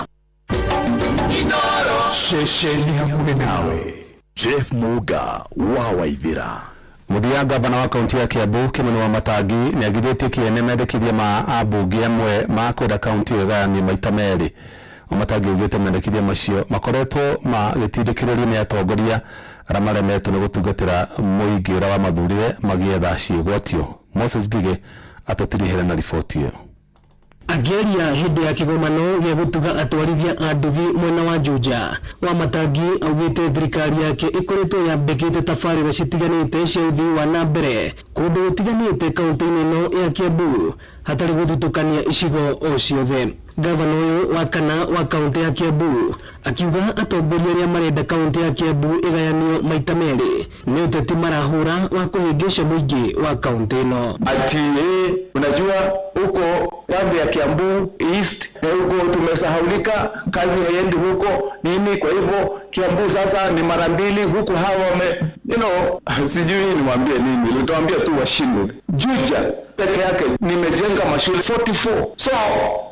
Ceceni hakuhĩ nawe Jeff Muga wa Waithira.
Mũthia gavana wa kaunti ya Kiambu Kimani Wamatangi nĩ agirĩtie kĩene mendekithia ma ambunge amwe ma kwenda kaunti ĩyo ĩgayanio maita merĩ. Wamatangi augĩte mendekithia macio makoretwo magĩtindĩkĩrĩrio nĩ atongoria arĩa maremetwo nĩ gũtungatĩra mũingĩ ũrĩa wamathurire magĩetha ciĩgwatio. Moses Ngigĩ atũtirihĩre na riboti ĩyo.
Akĩaria hĩndĩ ya kĩgomano gĩa gũtuga atwarithia a nduthi mwena wa Juja, Wamatangi augĩte thirikari yake ĩkoretwo yambĩkĩte tabarĩra citiganĩte cia ũthii wa na mbere kũndũ gũtiganĩte kaunti-inĩ ĩno ya Kiambu hatarĩ gũthutũkania icigo o ciothe. Gavana ũyũ wa kana wa kaunti ya Kiambu akiuga atongoria arĩa marenda kaunti ya Kiambu ĩgayanio maita merĩ nĩ ũteti marahũra wa kũhĩngĩca mũingĩ wa kaunti ĩno.
Ati unajua huko pande ya Kiambu East huko tumesahaulika, kazi haiendi huko nini, kwa hivyo Kiambu sasa ni mara mbili huku hawa wame sijui niwaambie nini, nitawaambia tu washindwe. Juja peke yake nimejenga mashule 44. So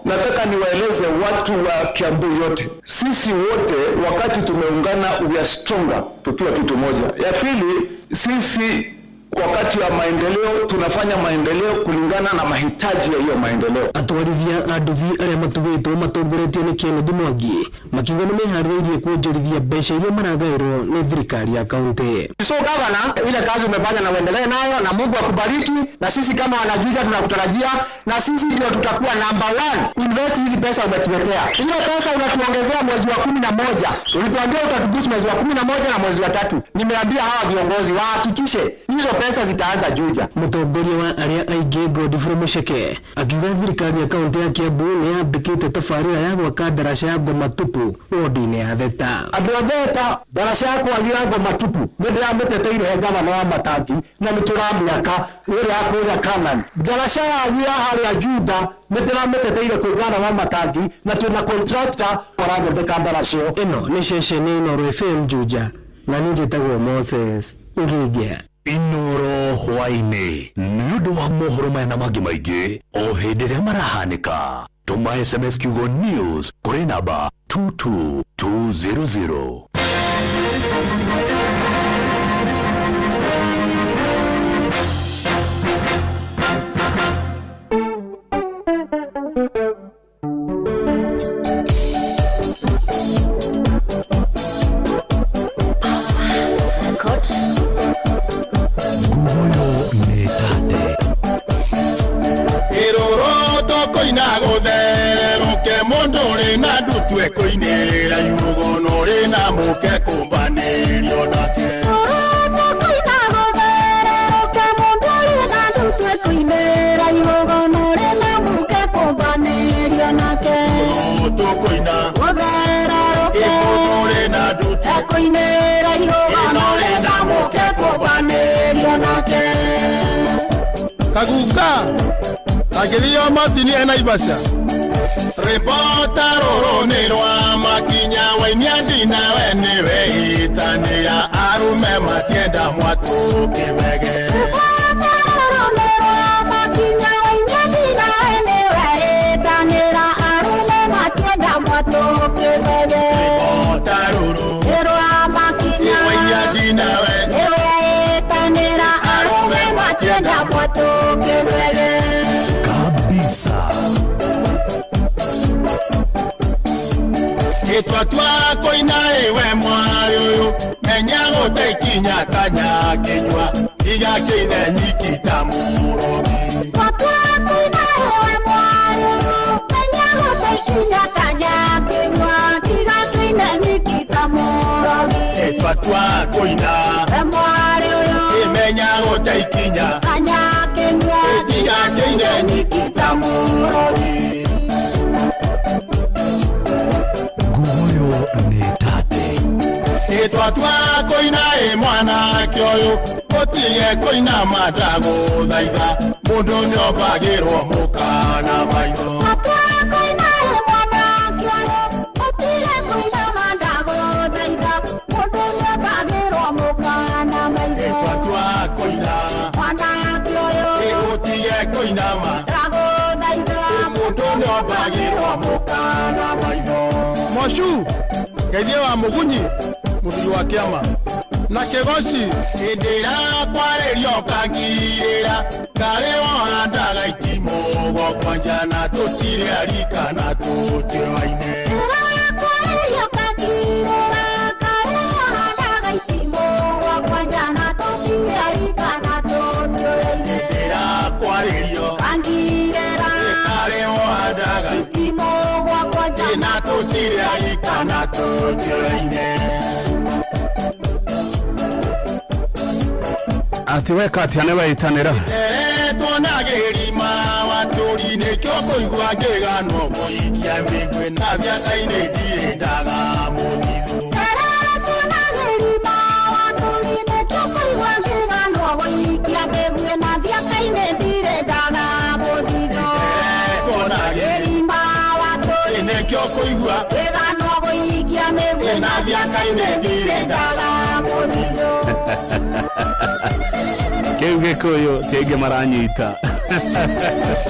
nataka niwaeleze watu wa Kiambu yote, sisi wote wakati tumeungana we are stronger tukiwa kitu moja. Ya pili, sisi wakati wa maendeleo tunafanya maendeleo kulingana na mahitaji ya hiyo maendeleo.
Atwarithia a nduthi arĩa matugĩtwo matongoretio nĩ Kennedy Mwangi makiuga nĩ meharĩirie kuonjorithia mbeca iria maragaĩrwo nĩ thirikari ya kaunti.
So gavana, ile kazi umefanya na uendelee nayo na Mungu akubariki, na sisi kama wanajuja tunakutarajia, na sisi ndio tutakuwa number 1 invest hizi pesa umetuletea. Hiyo pesa unatuongezea mwezi wa 11. Ulituambia utatugusa mwezi wa 11 na mwezi wa 3. Nimeambia hawa viongozi wahakikishe hizo pesa zitaanza Juja.
Mũtongoria wa arĩa aingĩ Godfrey Mucheke akiuga thirikari ya kaunti ya Kiambu nĩ yambĩkĩte tabarĩra ya gwaka ndaraca ya Ngoma Tupu wodi-inĩ ya Theta.
Andũ a Theta ndaraca ya kwaria Ngoma Tupu nĩ ndĩramĩteteire he gavana wa Matangi na nĩ tũramĩaka ĩrĩa ya kũrĩa Canaan. Ndaraca yanyu ya harĩa Juda nĩ ndĩramĩteteire kwĩ gavana wa Matangi na twĩna contractor ũrathondeka ndaraca ĩyo.
Ĩno nĩ ceceni Inooro FM Juja na niĩ njĩtagwo Moses Ngigĩa.
Inooro hwaĩ-inĩ nĩ ũndũ wa mohoro maya na mangĩ maingĩ o hĩndĩ ĩrĩa marahanĩka. Tũma SMS kiugo news kũrĩ namba 22200.
Ndutue kũinĩra iũgono rĩna mũke kũmbanĩrio nake. Tũkũina ĩkũndũ rĩna ndutu
Ekũinĩra ihũgano rĩna mũke kũmbanĩrio nake.
Kaguka agĩthio matini e Naivasha. Ribota rũrũ nĩ rwa makinya wainia ndinawe nĩwe itanĩra arume matienda mwatũ kĩbege.
Ribota rũrũ nĩ rwa makinya wainia ndinawe nĩwe itanĩra arume matienda mwatũ kĩbege.
Ribota rũrũ
nĩ rwa makinya
wainia ndinawe
nĩwe itanĩra arume matienda mwatũ kĩbege.
Kabisa.
Twatua koina ewe mwari ũyũ menya gũtaikinya kanya kĩnyua tiga kĩine nyiki ta mũrogi.
Twatua koina ewe mwari ũyũ menya gũtaikinya kanya kĩnyua tiga kĩine nyiki ta mũrogi.
Twatua koina
we mwari ũyũ
menya gũtaikinya
kanya kĩnyua
tiga kĩine nyiki ta mũrogi. Twatua koina e mwanake ũyũ ũtige koina mandagũthaitha mũndũ nĩombagĩrwo mũkana maitho.
Twatua koina e mwanake ũyũ ũtige koina mandagũthaitha mũndũ nĩombagĩrwo mũkana maitho.
Twatua koina
mwanake ũyũ
ũtige koina
mandagũthaitha
mũndũ nĩombagĩrwo mũkana maitho. Mocu geithie wa Mũgunyi mũthuri wa kĩama na kĩgoci hĩndĩ ĩrĩa kwarĩrio kangirĩra karĩ wohandaga itimũ gwakwa na tũtirĩ arika na tũtiũaine.
Kwarĩrio kangirĩra karĩ wohandaga itimũ gwakwa na tũtirĩ arika na tũtiũaine.
Hĩndĩ ĩrĩa kwarĩrio
kangirĩra
karĩ wohandaga
itimũ gwakwa
na tũtirĩ arika na tũtiũaine.
Ati weka atia nĩ weitanĩra
Eretwo na gĩrima watũri nĩkĩo kũigua ngĩganwo gũikia mĩgwĩ na mĩaka-inĩ ndirĩ ndaga mũthithũ.
Eretwo na gĩrima watũri nĩkĩo kũigua ngĩganwo gũikia mĩgwĩ na mĩaka-inĩ ndirĩ ndaga mũthithũ.
Eretwo na
gĩrima watũri
nĩkĩo kũigua
ngĩganwo gũikia mĩgwĩ
na mĩaka-inĩ ndirĩ ndaga
mũthithũ.
Kĩu Gĩkũyũ ti aingĩ maranyita.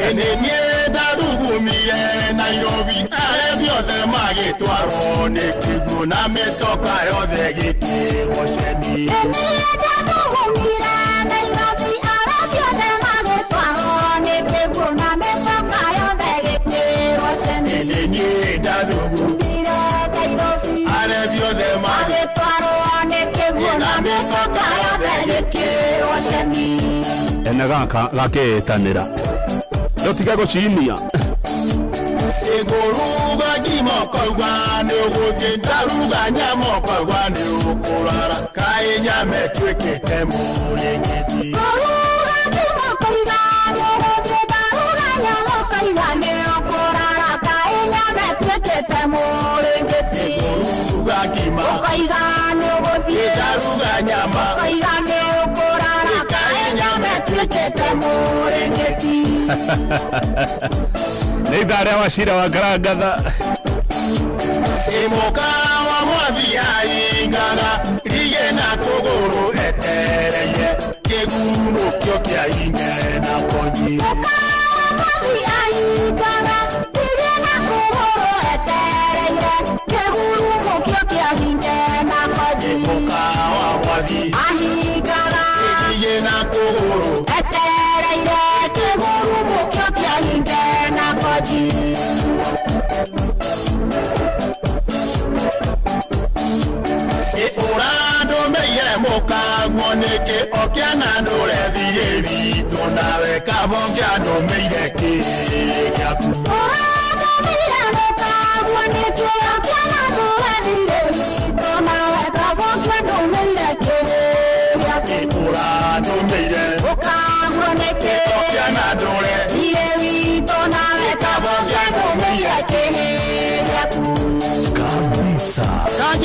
Ĩnĩ niĩ ndathugumire Nairobi arĩa othe magĩtwarwo nĩ kĩguũ na mĩtoka yothe gĩkĩrwo ceni.
Ĩ niĩ ndathugumire Nairobi arĩa othe magĩtwarwo nĩ kĩguũ na mĩtoka yothe gĩkĩrwo ceni.
Ĩnĩ niĩ ndathugumire
Nairobi
arĩa othe
magĩtwarwo nĩ kĩguũ na mĩtoka yothe gĩkĩrwo ceni.
Ene gaka gaketanĩra ndũtige gũcinia.
Ĩngũruga ngima ũkauga nĩ ũgũthiĩ ndaruga nyama ũkauga nĩ ũkũrara kaĩ nyama ĩtuĩkĩte mũrĩngĩti.
Ngũruga ngima ũkauga nĩ ũgũthiĩ ndaruga nyama ũkauga nĩ ũkũrara kaĩ nyama ĩtuĩkĩte mũrĩngĩti.
Ngũruga ngima
ũkauga nĩ ũgũthiĩ
ndaruga nyama
ũkauga nĩ ũkũrara kaĩ nyama ĩtuĩkĩte mũrĩngĩti.
Nĩ ithaa rĩa Wachira wa Karangatha.
Ĩmũka wa mwathi aingaga rigĩ na kũgũrũ etereire kĩgumo kĩo kĩa inge na konji.
Mũka wa mwathi aingaga rigĩ na kũgũrũ etereire kĩgumo kĩo kĩa inge na konji.
Mũka wa mwathi
ahingaga
rigĩ na kũgũrũ
etereire kĩgumo kĩo kĩa inge na konji.
Ũrandũmĩire mũkaguo nĩkĩ ũkĩona ndũrethiĩ witũ nawe kabonge andũmĩire kĩ gĩaku.
Ũrandũmĩire mũkaguo nĩkĩ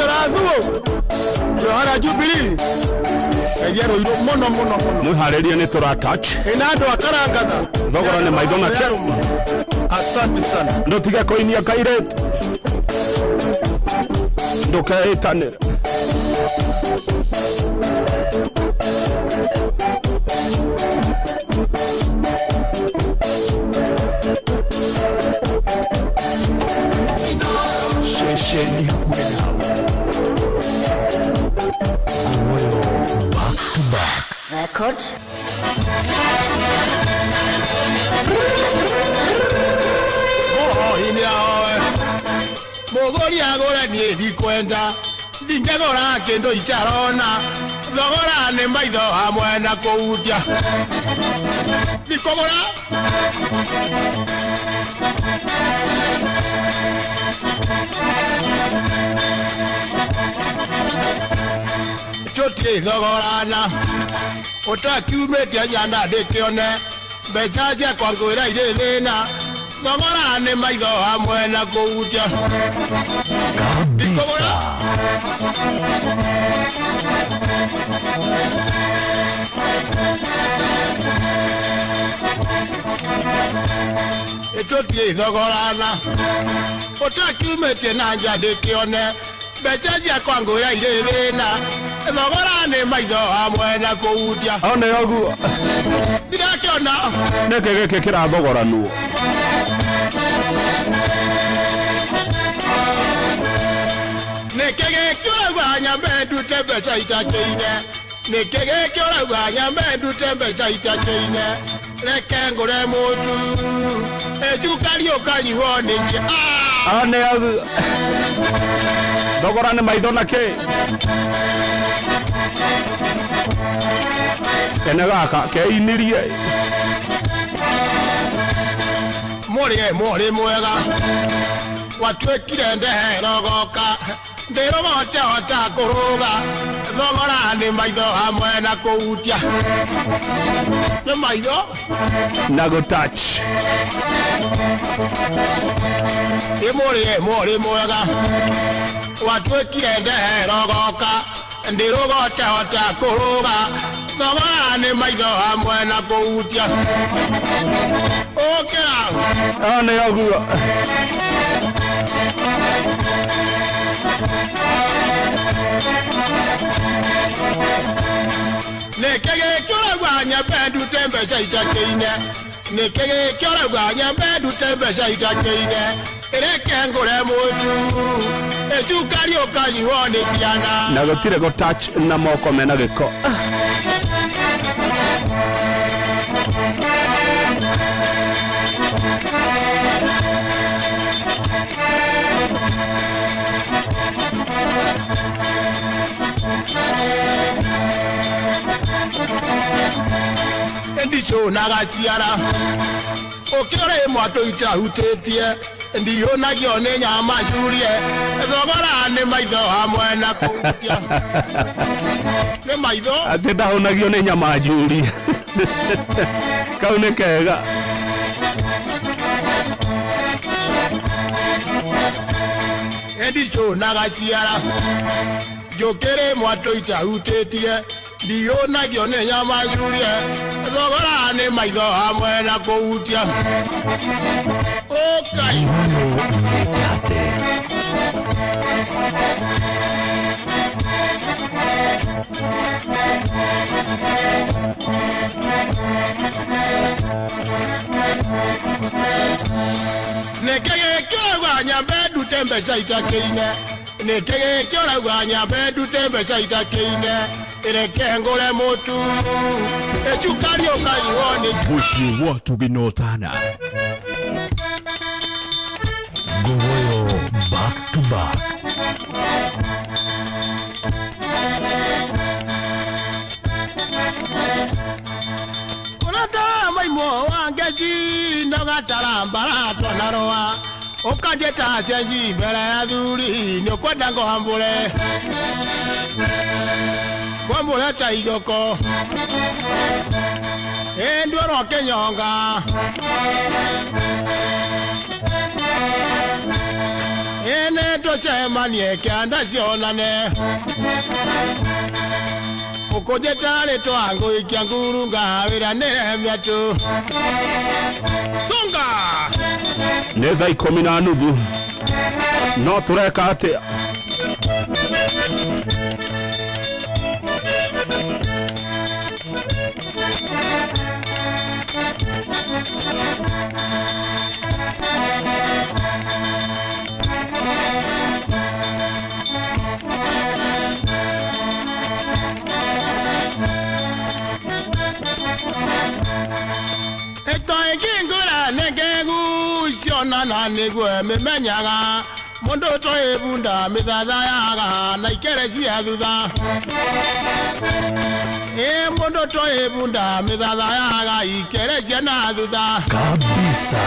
Rathuo Yohana Jubilee Egia Ruiru muno muno muno.
Mwĩharĩrie nĩ tũra touch.
Ina andũ a Karangatha.
Thogora nĩ maitho na kĩ.
Asante sana.
Ndũtige kũinia kairĩtu. Ndũkeĩtanĩre.
Ceceni hakuhĩ nawe. Ngogoyo back to back.
Record.
Mũgũri agũre niĩ ndikwenda ndingĩgũra kĩndũ itarona thogora nĩ maitho hamwe na kũhutia ndikũgũra. Tũtirĩ thogorana ũtakiumĩte nyana ndĩkĩone mbeca ciakwa ngwĩra irĩ thĩna thogora nĩ maitho hamwe na kũhutia.
Kabisa.
Tũtirĩ thogorana ũtakiumĩte na nja ndĩkĩone mbeca ciakwa ngwĩra irĩ thĩna thogora nĩ maitho hamwe na kũhutia.
One ũguo.
Ndirakĩona.
Nĩkĩ gĩkĩ kĩrathogoranwo?
Nĩkĩ gĩkĩ ũrauga nyambe ndute mbeca itakĩine? Nĩkĩ gĩkĩ ũrauga nyambe ndute mbeca itakĩine? Reke ngũre mũtu ĩcukari ũkanyuo nĩkĩ?
One ũguo. Thogora nĩ maitho na kĩ? Kene gaka keinirie.
Mũrĩ mũrĩ mwega watuĩkire ndeherogoka ndĩrũgotehota kũrũga thogora nĩ maitho hamwe na kũhutia nĩ maitho
na gũtouch.
Ĩ mũrĩ mũrĩ mwega watuĩkire ndeherogoka ndĩrũgotehota kũrũga thogora nĩ maitho hamwe na kũhutia. Ũkĩra.
One ũguo.
Nĩkĩ gĩkĩ ũrauga nyambe ndute mbeca itakĩine? Nĩkĩ gĩkĩ ũrauga nyambe ndute mbeca itakĩine? Reke ngũre mũtu ĩcukari ũkanyuo nĩ ciana.
Na gũtirĩ gũtouch na moko mena gĩko.
Ndicunaga ciara ũkĩũrĩ mwatũ itahutĩtie ndihũnagio nĩ nyama njurie thogora nĩ maitho hamwe na kũhutia nĩ maitho.
Atĩ ndahũnagio nĩ nyama njurie. Kau nĩ kega.
Ndicunaga ciara njũkĩrĩ mwatũ itahutĩtie ndihũnagio nĩ nyama njurie thogora nĩ maitho hamwe na kũhutia. Ũkai.
Mĩkate.
Nĩkĩ gĩkĩ ũrauga nyambe ndute mbeca itakĩine? Nĩkĩ gĩkĩ ũrauga nyambe ndute mbeca itakĩine? Reke ngũre mũtu ĩcukari ũkanyuo nĩ.
Mũciĩ wa tũgĩnotana. Ngogoyo back to back.
Ũratara maimũ wa ngeji ndogatara mbaratwa na rũa ũkanjĩta cenji mbere ya thuri nĩ ũkwenda ngũhambũre ngwambũre ta igoko ĩ ndwĩrwo kĩnyonga. Ene tũcemanie kĩanda cionane ũkũnjĩtarĩ twangũikia nguru ngawĩra nĩremia tu songa.
Nĩ thaa 10:30 no tũreka atĩa?
Ĩto ĩkĩngũra nĩngĩgucionana nĩguo mĩmenyaga mũndũ toĩ bunda mĩthathayaga na ikere cia thutha. Ĩ mũndũ toĩ bunda mĩthathayaga ikere cia na thutha
kabisa.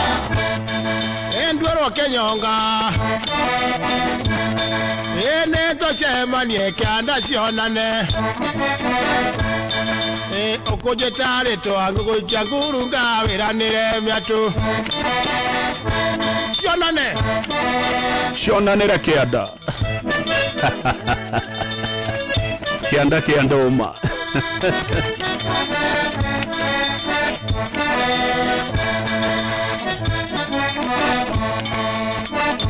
Ĩ nduĩrwo kĩnyonga. Ĩ nĩtũcemanie kĩanda cionane. Ĩ ũkũnjĩtarĩ twangũgũikia nguru ngawĩranĩre mĩatũ cionane.
Cionanĩre kĩanda. Kĩanda kĩa ndũma.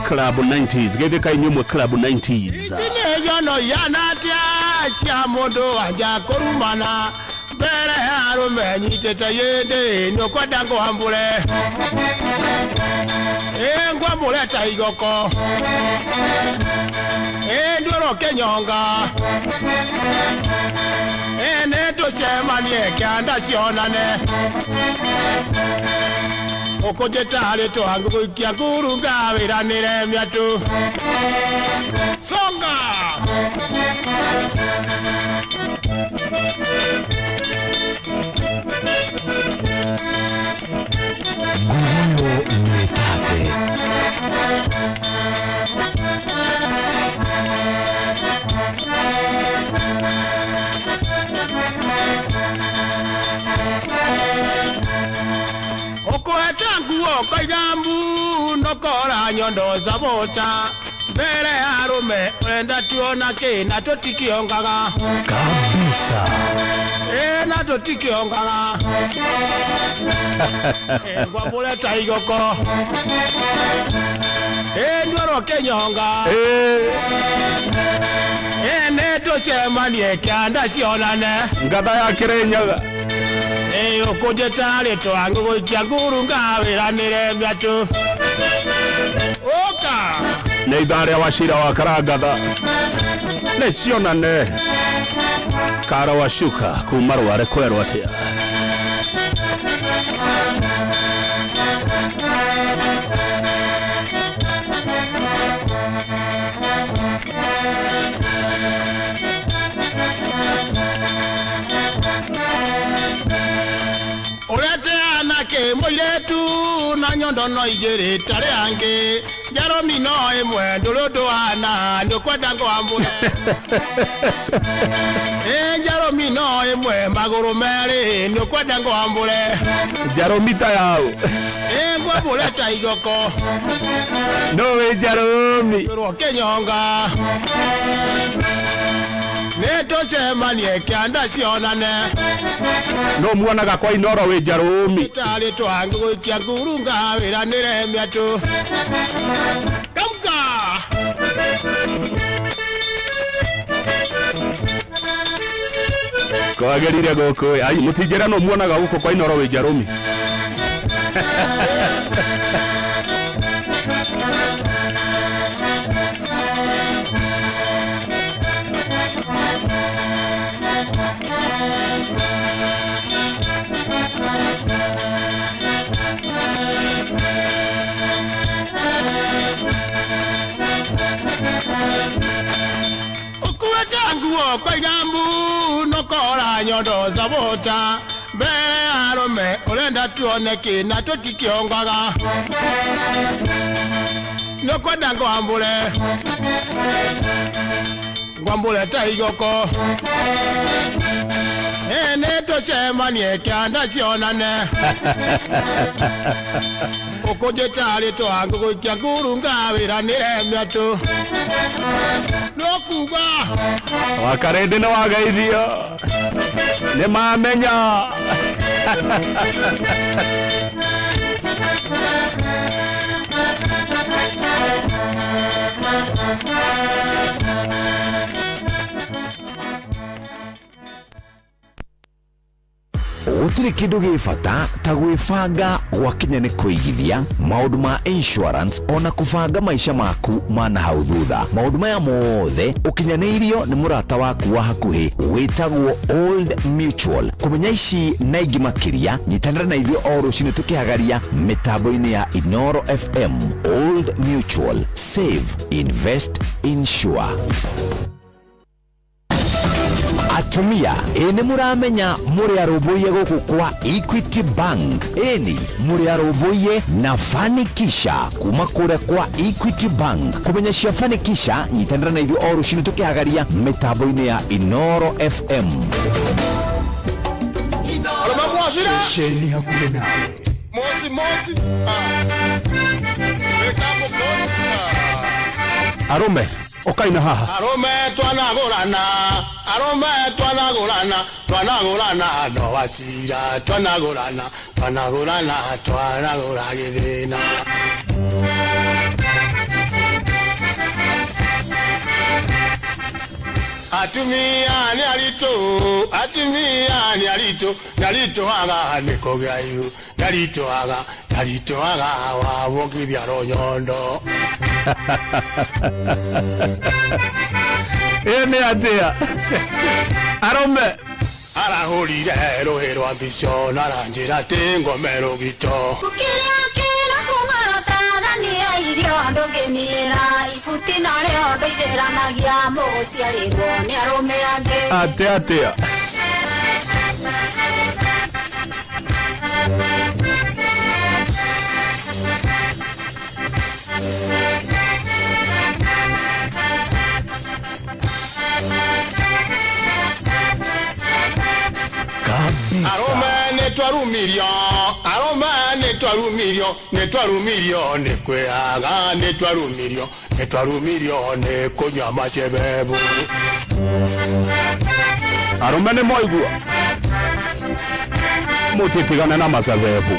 Club 90s gĩthĩka inyuĩ mwe Club 90s.
Ici nĩ njono ihana atĩa cia mũndũ wanja kũrumana mbere ya arũme nyitĩte yĩndĩ nĩũkwenda ngwambũre. Ĩ ngwambũre ta igoko. Ĩ nduĩrwo kĩnyonga. Ĩ nĩtũcemanie kĩanda cionane. Ũkũnjĩtarĩ twangũgũikia nguru ngawĩranĩre mĩatũ songa.
Nguyo nĩtate.
Ũkũheta nguo ũkaiga mbu nokora nyondo zabota mbere ya arũme ũrenda tuona kĩ na tũtikĩongaga
kabisa.
Ĩ na tũtikĩongaga. Ĩ ngwambũre ta igoko. Ĩ nduĩrwo kĩnyonga. Ĩ nĩtũcemanie kĩanda cionane.
Ngatha ya Kĩrĩnyaga.
Ĩ ũkũnjĩtarĩ twangũgũikia nguru ngawĩranĩre mĩatũ ũka.
Nĩ ithaa rĩa Wacira wa Karangatha nĩ cionane. Kara wa Shuka kuma Rware kwerwo atĩa?
Ũrete anake mũirĩtu na nyondo no igĩrĩ tarĩ angĩ njarũmi no ĩmwe ndũrĩ ũndũ wana nĩũkwenda ngwambũre. Ĩ njarũmi no ĩmwe magũrũ merĩ nĩũkwenda ngwambũre.
Njarũmi ta yaũ?
Ĩ ngwambũre ta igoko.
No wĩ njarũmi.
Ndũrwo kĩnyonga. Nĩtũcemanie kĩanda cionane.
No muonaga kwa Inoro wĩ njarũmi.
Tarĩ twangũgũikia nguru ngawĩranĩre mĩatũ kamka.
Kwagĩrire gũkũ ai mũtinjĩra no muonaga gũkũ kwa Inoro wĩ njarũmi.
Ũkuĩte nguo ũkaiga mbu nokora nyondo zabota mbere ya arũme ũrenda tuone kĩ na tũtikĩongaga nĩũkwenda ngwambũre ngwambũre ta igoko. Ĩ nĩtũcemanie kĩanda cionane. Ũkũnjĩta rĩtwa ngũgũikia nguru ngawĩra nĩre mĩatũ. No kuga.
Wakarĩndĩ nĩ wageithio nĩ mamenya.
Gũtirĩ kĩndũ gĩ bata ta gwĩbanga gwakinya nĩ kũigithia maũndũ ma insurance ona kũbanga maica maku ma na hau thutha. Maũndũ maya mothe ũkinyanĩirio nĩ mũrata waku wa hakuhĩ wĩtagwo Old Mutual. Kũmenya ici na ingĩ makĩria, nyitanĩra na ithuĩ o rũcinĩ tũkĩhagaria mĩtambo-inĩ ya Inoro FM. Old Mutual, save, invest, insure. Atumia, ĩ nĩ mũramenya mũrĩ arũmbũiye gũkũ kwa Equity Bank. Ĩni mũrĩ arũmbũiye na Fanikisha kuma kũrĩa kwa Equity Bank. Kũmenya cia Fanikisha, nyitanĩra na ithuĩ o rũcinĩ tũkĩhagaria mĩtambo-inĩ ya Inoro FM.
Ceceni hakuhĩ nawe.
Mosi mosi.
Arũme ũkaina haha.
Arũme twanagũrana, arũme twanagũrana, twanagũrana no wacira, twanagũrana, twanagũrana, twanagũra gĩthĩna. Atumia nĩ aritũ, atumia nĩ aritũ, nĩ aritũhaga nĩ kũgĩa ihu, nĩ aritũhaga, nĩ aritũhaga wamũkithia rũnyondo.
Ĩ nĩ atĩa arũme?
Arahũrire rũhĩ rwa mbico na aranjĩra atĩ ngome rũgito.
Kĩrĩa kĩna kũng'arotathania irio ndũngĩnira ibuti narĩo ndũithĩranagia mũgũciarĩrwo nĩ arũme angĩ.
Atĩa atĩa?
Arũme nĩ twarumirio, arũme nĩ twarumirio, nĩ twarumirio nĩ kwĩhaga, nĩ twarumirio, nĩ twarumirio nĩ kũnyua macebebu.
Arũme nĩ mwaigua mũtitigane na macebebu,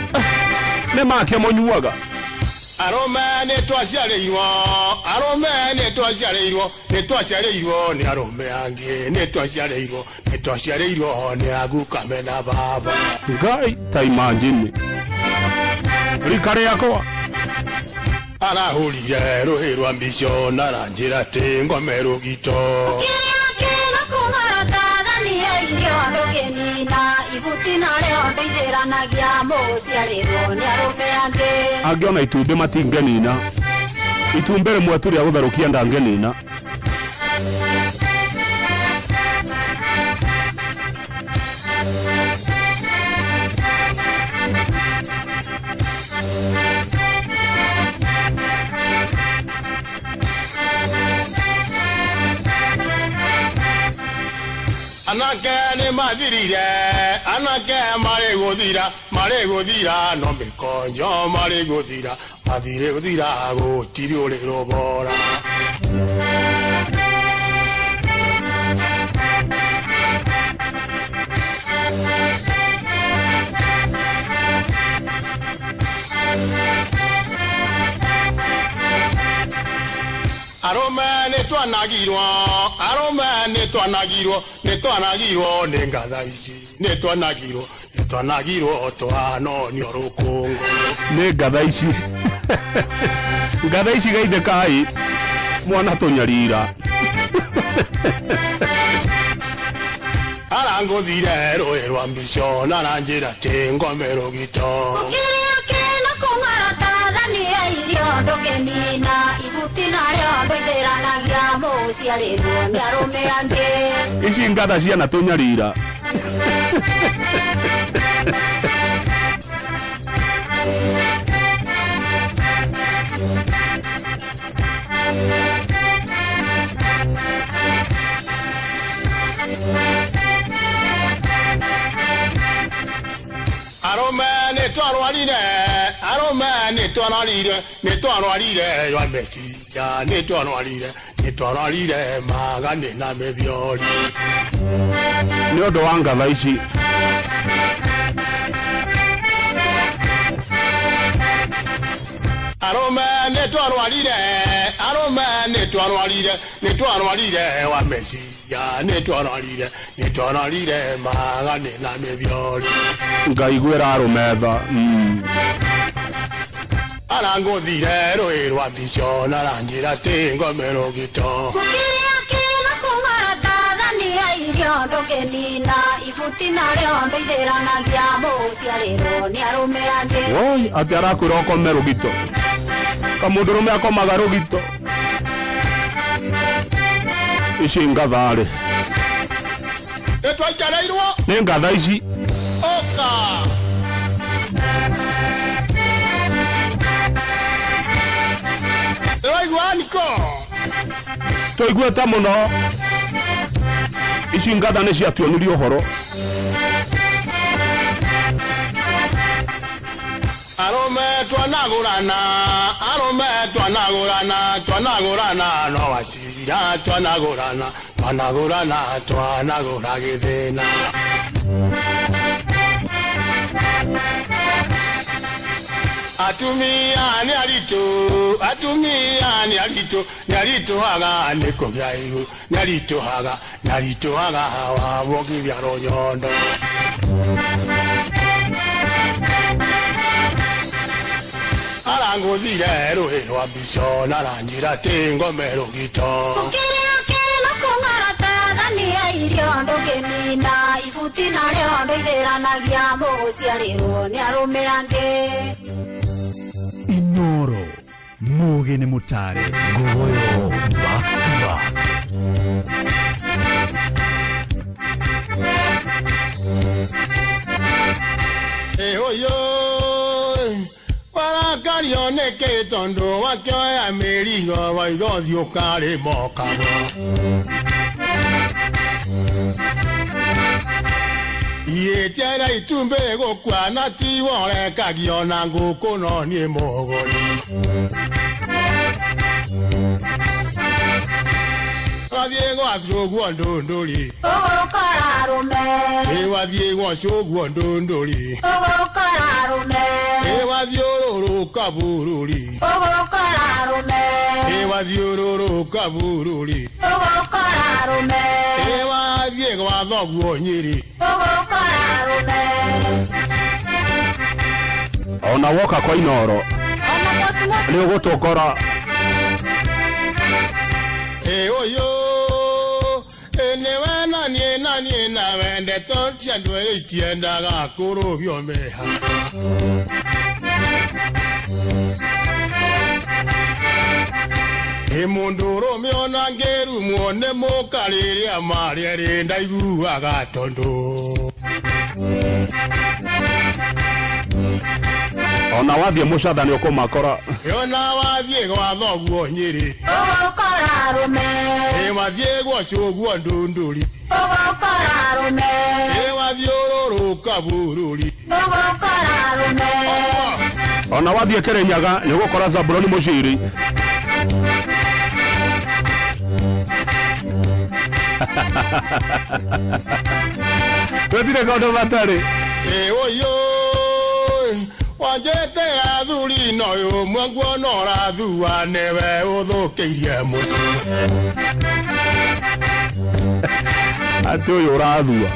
nĩ make mũnyuaga.
Arũme nĩ twaciarĩirwo, arũme nĩ twaciarĩirwo, nĩ twaciarĩirwo nĩ arũme angĩ, nĩ twaciarĩirwo, nĩ twaciarĩirwo nĩ aguka mena baba.
Ngai ta imagine rika rĩakwa.
Arahũrire rũhĩ rwa mbico na aranjĩra atĩ ngome rũgito.
Kĩrĩa kĩna kũng'arotathania irio ndũngĩnina ibuti narĩo ndũithĩranagia mũgũciarĩrwo nĩ arũme angĩ.
Angĩona itumbĩ matingĩnina, itumbĩ rĩmwe tu rĩa gũtherũkia ndangĩnina.
Anake nĩ mathirire, anake marĩ gũthira, marĩ gũthira no mĩkonjo marĩ gũthira, mathirĩ gũthira gũtirĩ ũrĩ rũbora. Arũme nĩ twanagirwo, arũme nĩ twanagirwo, nĩ twanagirwo nĩ ngatha ici, nĩ twanagirwo, nĩ twanagirwo twanonio rũkũngũ.
Nĩ ngatha ici, ngatha ici geithe kai mwana tũnyarira.
Arangũthire rũĩ rwa mbico na aranjĩra atĩ ngome rũgito.
Kĩrĩa kĩna kũng'arotathania irio ndũngĩnina ibuti narĩo ndũithĩranagia mũgũciarĩrwo nĩ arũme angĩ.
Ici ngatha ciana tũnyarira.
Arũme nĩ Nĩtwarwarire arũme, nĩtwarwarire, nĩtwarwarire ywa meciria, nĩtwarwarire, nĩtwarwarire magane na mĩthiori.
Nĩ ũndũ wa ngatha ici.
Arũme nĩtwarwarire, arũme nĩtwarwarire, nĩtwarwarire wa meciria, nĩtwarwarire, nĩtwarwarire magane na mĩthiori.
Ngaiguĩra arũme tha.
Arangũthire rũĩ rwa mbico na aranjĩra atĩ ngome rũgito.
Kĩrĩa kĩna kũng'ara thania irio ndũngĩnina ibuti narĩo ndũithĩranagia mũciarĩrwo nĩ arũme angĩ.
Woi, atĩ arakwĩra ũkome rũgito. Kamũndũrũme akomaga rũgito. Ici ngatha-rĩ.
Nĩtwaikarĩirwo.
Nĩ ngatha ici.
Ũka. Nĩwaigua niko?
Tũiguĩte mũno. Ici ngatha nĩ ciatuonirie ũhoro.
Arũme twanagũrana, arũme twanagũrana, twanagũrana no wacira, twanagũrana, twanagũrana, twanagũra gĩthĩna. Atumia nĩ aritũ, atumia nĩ aritũ, nĩ aritũhaga nĩ kũgĩa ihu, nĩ aritũhaga, nĩ aritũhaga wamũkithia rũnyondo. Arangũthire rũĩ rwa mbico na aranjĩra atĩ ngome rũgito.
Kĩrĩa kĩna kũng'ara thania irio ndũngĩnina ibuti narĩo ndũithĩranagia mũciarĩrwo nĩ arũme angĩ.
Inoro mugi nĩ mũtare ngogoyo back to back.
Ĩhũyũ warakario nĩkĩ tondũ wakĩoya mĩrigo waiga ũthiũ ũkarĩma ũkagwa. Iĩtiaira itumbĩ gũkua na tiwo ũrekagio na ngũkũ no niĩ mũgũri. Wathiĩ gwa cũguo ndũndũri.
Ũgũkora arũme.
Ĩ wathiĩ gwa cũguo ndũndũri.
Ũgũkora arũme.
Ĩ wathiũrũrũka bũrũri.
Ũgũkora arũme.
Ĩ wathiũrũrũka bũrũri.
Ũgũkora arũme.
Ĩ wathiĩ gwa thoguo Nyĩrĩ.
Ũgũkora arũme.
Ona woka kwa Inoro nĩ ũgũtũkora.
Ĩ ũyũ ĩ nĩwe na niĩ na niĩ nawe ndeto cia andũ erĩ itiendaga kũrũgio mĩhaka. Ĩ mũndũrũme ona ngĩrumwo nĩ mũka rĩrĩa marĩ erĩ ndaiguaga tondũ.
Ona wathiĩ mũcatha nĩ ũkũmakora.
Ona wathiĩ gwa thoguo Nyĩrĩ.
Ũgũkora arũme.
Ĩ wathiĩ gwa cũguo Ndũndũri.
Ũgũkora arũme.
Ĩ wathiũrũrũka bũrũri.
Ũgũkora arũme.
Ona wathiĩ Kĩrĩnyaga nĩ ũgũkora Zabuloni Mũciri. Tũtirĩ kaũndũ matarĩ.
Ĩ ũyũ wanjĩte athuri no ũmwe nguona ũrathua nĩwe ũthũkĩirie mũciĩ.
Atĩ ũyũ ũrathua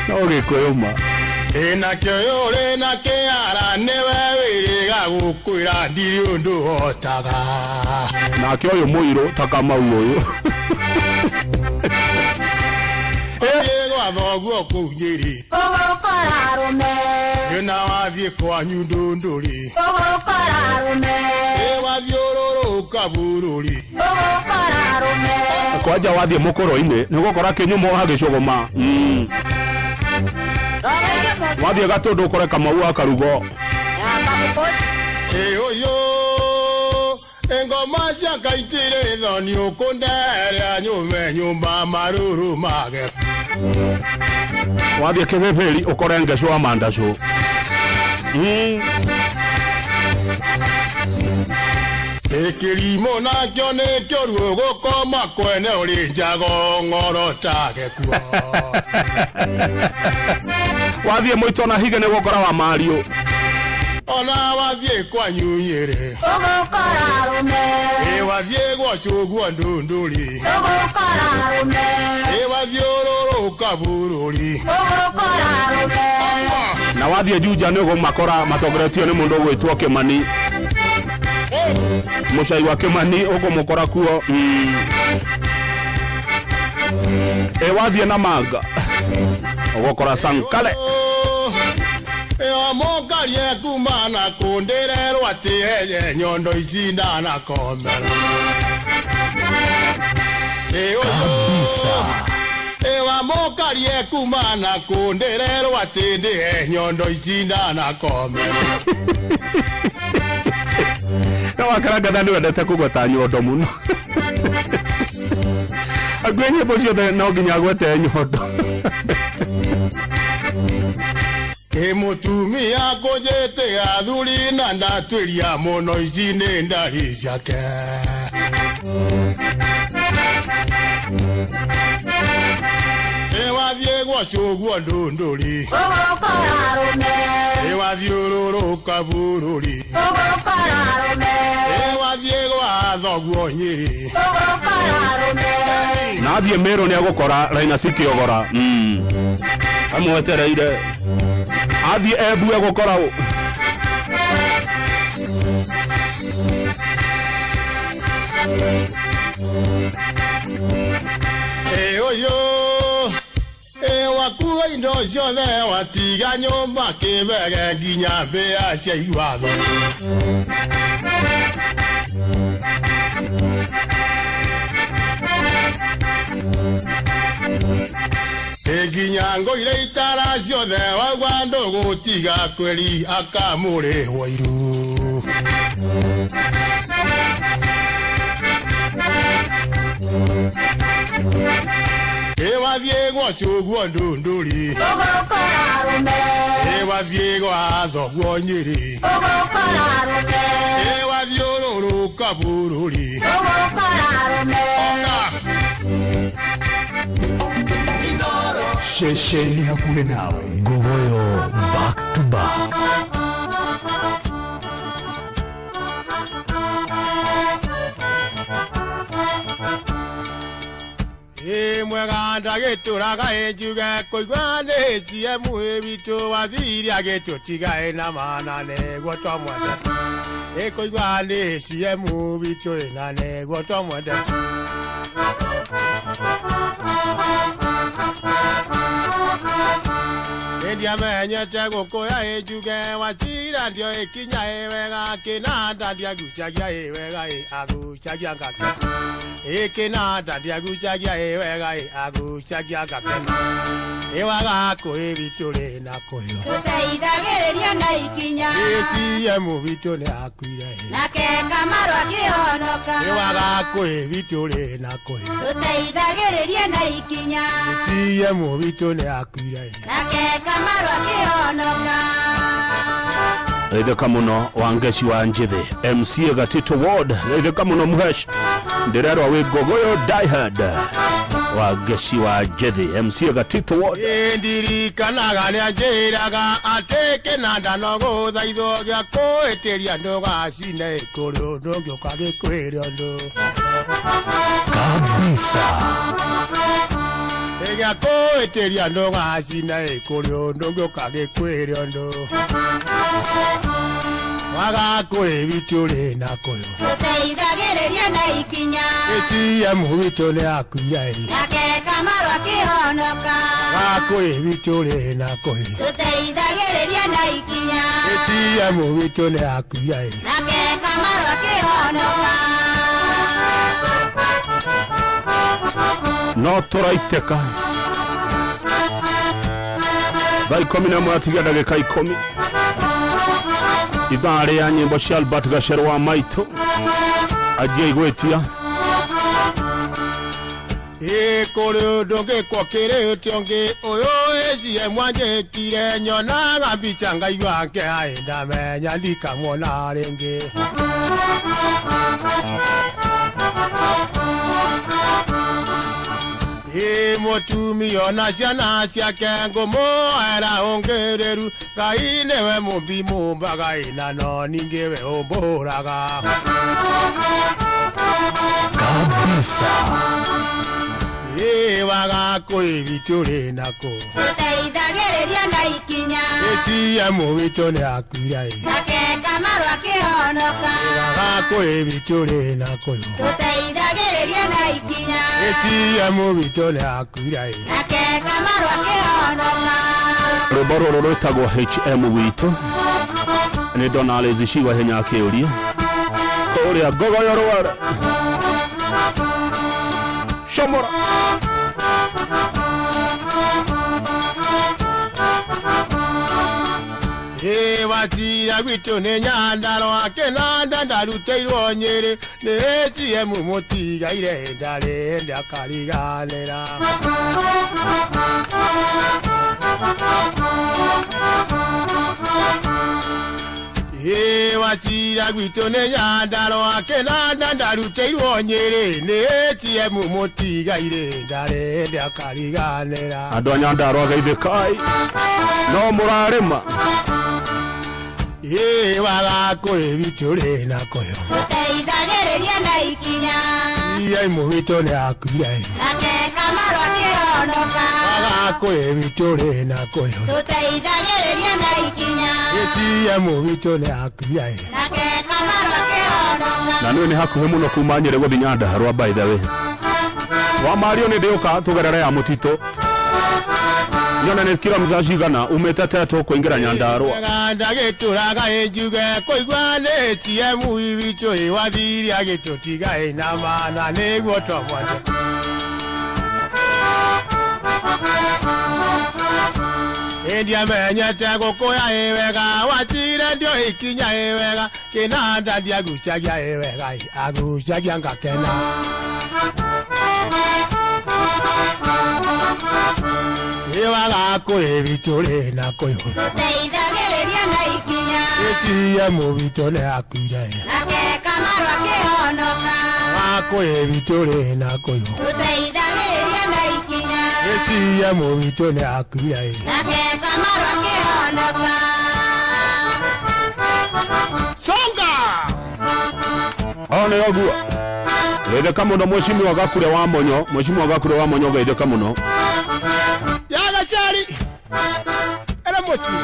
no gĩkũyũ ma.
Ĩ nakĩo ũrĩ na kĩara nĩwe wĩrĩga gũkwĩra ndirĩ ũndũ hotaga.
Nake ũyũ mũirũ ta Kamau ũyũ.
Thiĩ gwa thoguo kũu Nyĩrĩ.
Ũgũkora arũme.
Ĩ na wathiĩ kwanyu Ndũndũri.
Ũgũkora arũme.
Ĩ wathiũrũrũka bũrũri.
Ũgũkora arũme.
Kwanja wathiĩ mũkũrũ-inĩ nĩ ũgũkora kĩnyumo hagĩcũgũma. Wathiĩ Gatũndũ ũkore Kamau wa Karugo.
Ĩ ũyũ Ngoma cia Ngai thoni ũkũnderea nyume nyũmba maruru mage.
Wathiĩ kĩbĩbĩri ũkore ngecũ wa mandacũ.
Ĩkĩrimũ nakĩo nĩkĩo ruo gũkoma kwene ũrĩ njago ng'oro ta gĩkuo.
Wathiĩ mũito na hige nĩ gũkora wa Mario.
Ona wathiĩ kwanyu Nyĩrĩ.
Ũgũkora arũme.
Ĩ wathiĩ gwacũguo Ndunduri.
Ũgũkora arũme.
Ĩ wathiĩ ũrũrũka bũrũri.
Ũgũkora arũme.
Na wathiĩ Juja nĩ ũgũmakora matongoretio nĩ mũndũ ũgwĩtwo Kĩmani. Mũcai wa Kĩmani ũkũmũkora kuo. Ĩ wathiĩ Namanga ũgũkora Sankale.
Ĩyo mũkarie kuma na kũndĩrerwo atĩ eye nyondo ici ndanakomera. Kabisa. Ewa mũkarie kuma na kũndĩrerwo atĩ ndĩe nyondo ici ndanakomera.
No wakarangatha nĩ wendete kũgweta nyondo mũno. Akuĩ nyĩmbo ciothe no nginya agwete nyondo.
Ĩ mũtumia kũnjĩte athuri na ndatwĩria mũno ici nĩ ndari ciake. Ĩ wathiĩ gwacũguo Ndunduri.
Ũgũkora arũme.
Ĩ wathiĩ ũrũrũka bũrũri.
Ũgũkora arũme.
Ĩ wathiĩ gwa thoguo Nyĩrĩ.
Ũgũkora arũme.
Na athiĩ Meru nĩ agũkora Raina Cikiogora. Amwetereire. Athiĩ Embu egũkora ũ.
Ĩ ũyũ. Ĩ wakua indo ciothe watiga nyũmba kĩbege nginya mbĩa cia iwatho. Ĩ nginya ngũire itara ciothe waigua ndũgũtiga kwĩri akamũrĩhwo iru. Ĩ wathiĩ gwacũguo Ndunduri.
Ũgũkora arũme.
Ĩ wathiĩ gwa thoguo Nyĩrĩ.
Ũgũkora arũme.
Ĩ wathiĩ ũrũrũka bũrũri.
Ũgũkora arũme.
Ceceni hakuhĩ nawe Ngogoyo back to back.
Ĩ mwega ndagĩtũraga ĩ njuge kũigua nĩ HM witũ wathire agĩtũtiga ĩ na mana nĩguo twamwendete. Ĩ kũigua nĩ HM witũ ĩ na nĩguo twamwendete. Ndiamenyete gũkũya ĩ njuge wacira ndio ĩkinya ĩ wega kĩnanda ndiagucagia ĩ wega ĩ agucagia ngakena. Ĩ kĩnanda ndiagucagia ĩ wega ĩ agucagia ngakena. Ĩ waga kũĩ witũ rĩ na kũhĩo.
Tũteithagĩrĩria na ikinya.
HM witũ nĩ akuire ĩ.
Nake Kamaru akĩhonoka.
Ĩ waga kũĩ witũ rĩ na kũhĩo.
Tũteithagĩrĩria na ikinya.
HM witũ nĩ akuire ĩ.
Nake Kamaru akĩhonoka.
Geithĩka mũno Wangeci wa Njĩthĩ MCA Gatito Ward. Geithĩka mũno Mũhesh ndĩrerwo wĩ Ngogoyo diehard. Wangeci wa Njĩthĩ MCA Gatito Ward.
Ĩ ndirikanaga nĩanjĩraga atĩ kĩnanda no gũthaithwo gĩa kũĩtĩria ndũgacine kũrĩ ũndũ ũngĩũka gĩkwĩre ũndũ.
Kabisa.
Gĩa kũĩtĩria ndũgacine kũrĩ ũndũ ũngĩũka gĩkwĩre ũndũ. Waga kũrĩ witũ rĩ na kũyũ.
Tũteithagĩrĩria na ikinya.
HM witũ nĩ akuire ĩ.
Nake Kamaru akĩhonoka.
Waga kũrĩ witũ rĩ na kũyũ.
Tũteithagĩrĩria na ikinya.
HM witũ nĩ akuire ĩ.
Nake Kamaru akĩhonoka.
No tũraitĩka thaa 11 atigia ndagĩka 10 ithaa rĩa nyĩmbo cia Albert Gacerwa wa maitũ. Anjia igwĩtia.
Ĩ kũrĩ ũndũ ngĩkwo kĩrĩte ũngĩ ũyũ ĩcie mwanjĩkire nyonaga mbica ngaigua nkehaĩ ndamenya ndikamuona rĩngĩ. Ĩ mũtumia ona ciana ciake ngũmũera ũngĩrĩru Ngai nĩwe mũmbi mũmbaga ĩ na no ningĩ we ũmbũraga.
Kabisa.
Ĩ wagakũĩ witũ rĩ nakũ
Tũteithagĩrĩria na ikinya.
ATM witũ nĩ akuire ĩ
Nake Kamaru akĩhonoka.
Wagakũĩ witũ rĩ nakũ
Tũteithagĩrĩria na ikinya.
ATM witũ nĩ akuire ĩ
Nake Kamaru akĩhonoka.
Rwĩmbo rũrũ rwĩtagwo HM witũ nĩ ndona Alice Shiwa hinya akĩũria kũrĩa ngogoyo rware comora.
Ĩ wacira gwitũ nĩ Nyandarũa kĩnanda ndarutĩirwo Nyĩrĩ nĩ ATM mũtigaire ndarĩ ndakariganĩra. Ĩ wacira gwitũ nĩ Nyandarũa kĩnanda ndarutĩirwo Nyĩrĩ nĩ ATM mũtigaire ndarĩ ndakariganĩra.
Andũ a Nyandarũa geithĩkai no mũrarĩma.
Ĩ wagakũĩ witũ rĩ nakũyo
Tũteithagĩrĩria na ikinya.
ATM witũ nĩ akuire ĩ
Nake Kamaru akĩhonoka.
Wagakũĩ witũ rĩ nakũyo
Tũteithagĩrĩria na ikinya.
ATM witũ nĩ akuire ĩ
Nake Kamaru akĩhonoka.
Na nĩ hakuhĩ mũno kuma Nyĩrĩ gũthiĩ Nyandarũa by the way. Wa Mario nĩ ndĩũka tũgerere ya mũtitũ nyone nĩ kilomita cigana umĩte Tetũ kũingĩra Nyandarũa.
Ndagĩtũraga ĩ njuge kũigua nĩ ATM witũ ĩ wathire agĩtũtiga ĩ na mana nĩguo twamwende. Ndiamenyete gũkũya ĩ wega wacire ndioĩ ikinya ĩ wega kĩnanda ndiagucagia ĩ wega ĩ agucagia ngakena. Ĩ wagakũĩ witũ rĩ nakũyũ
Tũteithagĩrĩria na ikinya.
ATM witũ nĩ akuire ĩ
Nake Kamaru akĩhonoka.
Wagakũĩ witũ rĩ nakũyũ
Tũteithagĩrĩria na ikinya.
ATM witũ nĩ akuire ĩ
Nake Kamaru akĩhonoka.
Songa!
O nĩ ũguo. Geithĩka mũno mheshimiwa Gakure wa Monyo, mheshimiwa Gakure wa Monyo geithĩka mũno.
Ya gacari. Ere mũciĩ.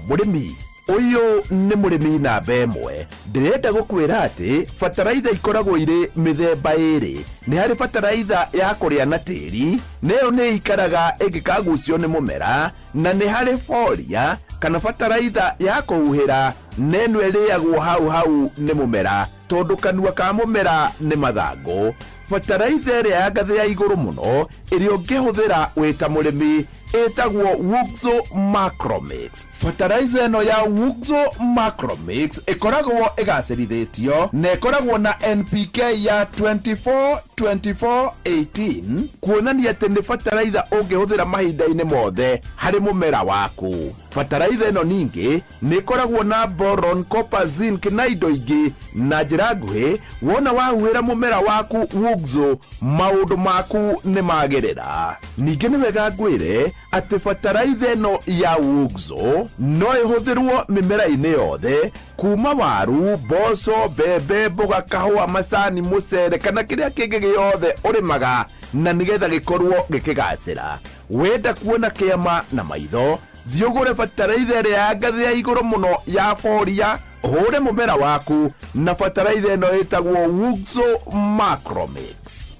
Mũrĩmi ũyũ nĩ mũrĩmi namba ĩmwe. Ndĩrenda gũkwĩra atĩ bataraitha ikoragwo irĩ mĩthemba ĩrĩ. Nĩ harĩ bataraitha ya kũrĩa na tĩri, nayo nĩ ikaraga ĩngĩkagucio nĩ mũmera, na nĩ harĩ foria kana bataraitha ya kũhuhĩra, na ĩno ĩrĩagwo hau hau nĩ mũmera tondũ kanua ka mũmera nĩ mathangũ. Bataraitha ĩrĩa ya ngathĩ ya igũrũ mũno ĩrĩa ũngĩhũthĩra wĩ ta mũrĩmi ĩtagwo Wuxo Macromix. Fertilizer ĩno ya Wuxo Macromix ĩkoragwo ĩgacĩrithĩtio na ĩkoragwo na NPK ya 24 24 18 kuonania atĩ nĩ fertilizer ũngĩhũthĩra mahinda-inĩ mothe harĩ mũmera waku. Fertilizer ĩno ningĩ nĩ ĩkoragwo na boron, copper, zinc na indo ingĩ. Na njĩra nguhĩ, wona wahuhĩra mũmera waku Wuxo, maũndũ maku nĩ magĩrĩra. Ningĩ nĩ wega ngwĩre atĩ fertilizer ĩno ya Wuxo no ĩhũthĩrwo mĩmera-inĩ yothe kuma waru, mboco, mbembe, mboga, kahũa, macani, mũcere kana kĩrĩa kĩngĩ gĩothe ũrĩmaga na nĩgetha gĩkorwo gĩkĩgacĩra. Wenda kuona kĩama na maitho, thiĩ ũgũre bataraitha ĩrĩa ya ngathĩ ya igũrũ mũno ya foria, ũhũre mũmera waku na bataraitha ĩno ĩtagwo Wuxo Macromix.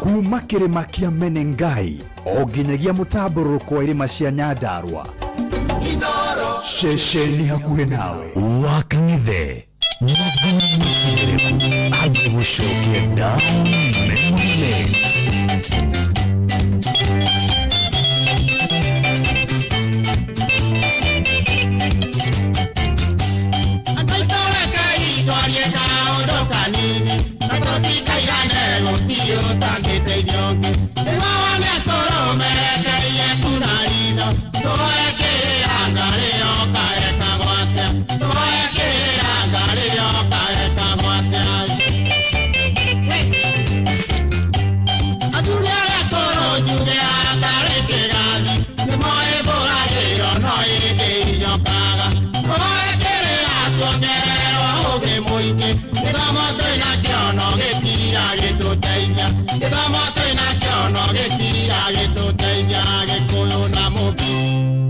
Kuma kĩrĩma kĩa Menengai o nginyagia mũtambũrũko wa irĩma cia Nyandarua, ceceni hakuhĩ nawe.
Wakang'ethe agĩgũcokia down memory lane.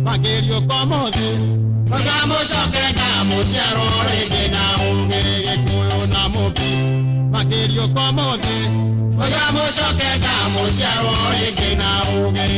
Makĩriũka ũmũthĩ Baba mũcoke ndamũciarwo rĩngĩ na ũgĩ Gĩkũyũ na Mũmbi makĩriũka ũmũthĩ Baba mũcoke ndamũciarwo rĩngĩ na ũgĩ.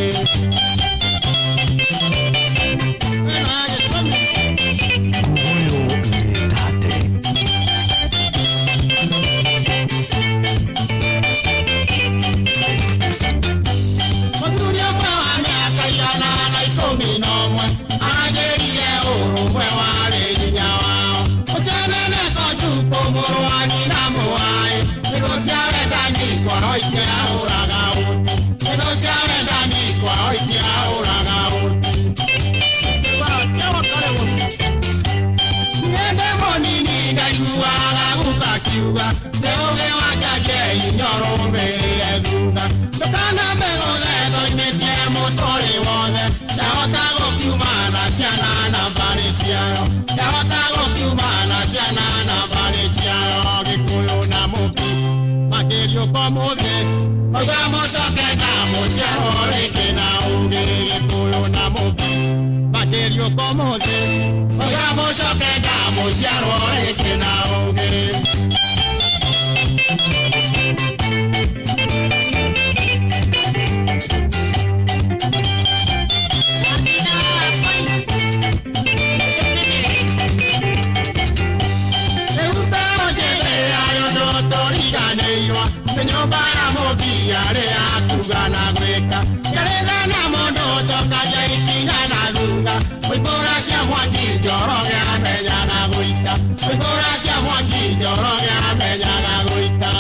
Mũthuri ũmwe wa mĩaka 111 aragĩrire ũrũmwe warĩ hinya wao. Ũceneneko Njukũ mũrũ wa nyina Mũaĩ, thũ cia wendani kwao itiahũraga ũti, thũ cia wendani kwao itiahũraga ũti. Nyende mũnini ndaiguaga guka kiuga, nĩ ũgĩ wa njanjĩ inyorũmĩrĩre thutha. Ndũkanambe gũthe thoimĩtie mũtũrĩ wothe, ndahota gũkiuma na ciana na mbarĩ ciayo, ndahota gũkiuma na ciana na mbarĩ ciayo. Gĩkũyũ na Mũmbi makĩriũka ũmũthĩ, mauga mũcoke ndamũciarwo rĩngĩ na ũgĩ. Gĩkũyũ na Mũmbi makĩriũka ũmũthĩ, mauga mũcoke ndamũciarwo rĩngĩ na ũgĩ. Rĩu mbeũ njĩthĩ arĩ ũndũ tũriganĩirwo nĩ nyũmba ya Mũmbi yarĩ ya kuga na gwĩka. Ndarĩthana mũndũ ũcokagia ikinya na thutha, mũimbũra cia mwaki Njoroge amenyaga gũita, mũimbũra cia mwaki Njoroge amenyaga gũita.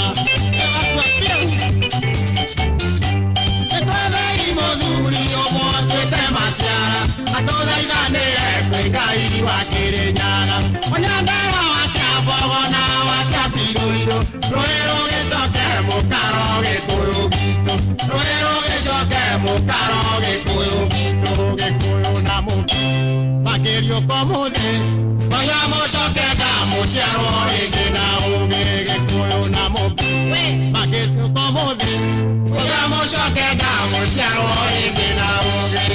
Nĩtwethei mũthuri ũmwe ũtuĩte maciara, atũthaithanĩre kwĩ Ngai wa Kĩrĩnyaga. Mũnyandarua wa Kĩambogo na wa Kĩambirũirũ, rũĩ rũgĩcoke mũkaro Gĩkũyũ gitũ, rũĩ rũgĩcoke mũkaro Gĩkũyũ gitũ. Gĩkũyũ na Mũmbi makĩriũka ũmũthĩ, mauga mũcoke ndamũciarwo rĩngĩ na ũgĩ. Gĩkũyũ na Mũmbi makĩriũka ũmũthĩ, mauga mũcoke ndamũciarwo rĩngĩ na ũgĩ.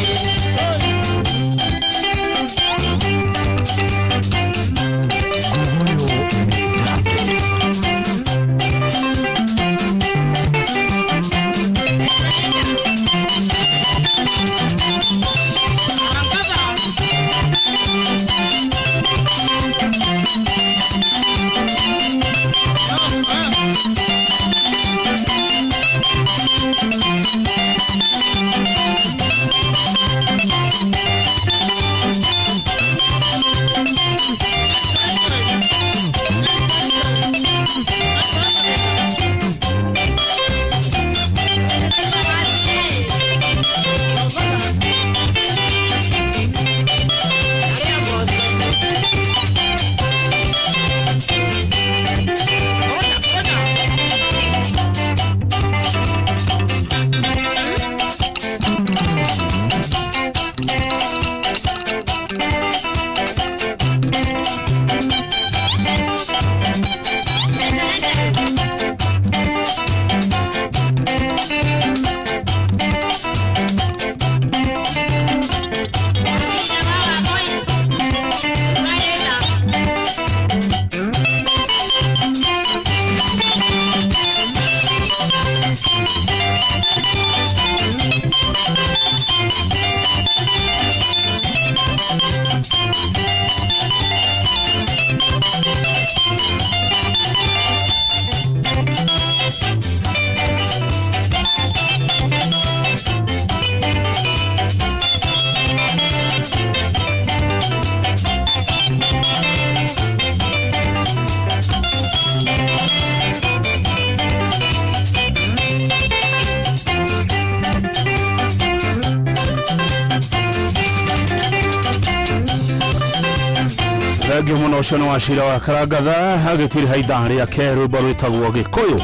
Thengio mũno ũcio nĩ Wacira wa Karangatha agĩtiriha ithaa rĩake rwĩmbo rwĩtagwo Gĩkũyũ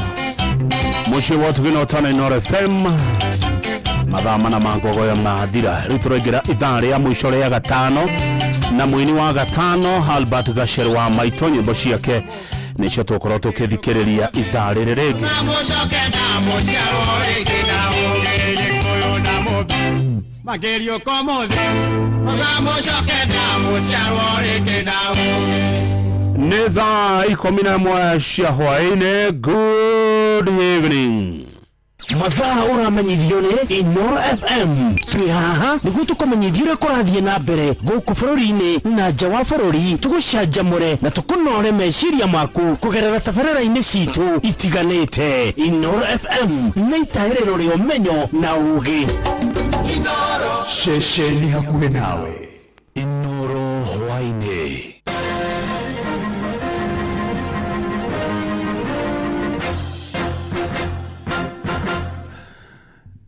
mũciĩ wa ũtugi na ũtana Inooro FM mathaa mana ma ngogoyo mathira. Rĩu tũraingĩra ithaa rĩa mũico rĩa gatano na mũini wa gatano Albert Gaceru wa Maitũ, nyĩmbo ciake nĩcio tũgũkorwo tũkĩthikĩrĩria ithaa rĩrĩ rĩngĩ.
Mũcoke ndamũciarwo rĩngĩ na ũgĩ. Gĩkũyũ na Mũmbi Makĩriũka ũmũthĩ mũgaamũcoke ndamũciarwo rĩngĩ na ũũgĩ.
Nĩ thaa 11 cia hwaĩ-inĩ. Good evening.
Mathaa ũramenyithio nĩ Inoro FM. Twĩ haha nĩguo tũkũmenyithie ũrĩa kũrathiĩ na mbere gũkũ bũrũri-inĩ na nja wa bũrũri, tũgũcanjamũre na tũkũnore meciria maku kũgerera tabarĩra-inĩ citũ itiganĩte. Inoro FM nĩ itaĩrĩro rĩa ũmenyo na ũũgĩ.
Ceceni hakuhĩ nawe.
Inoro hwaĩ-inĩ.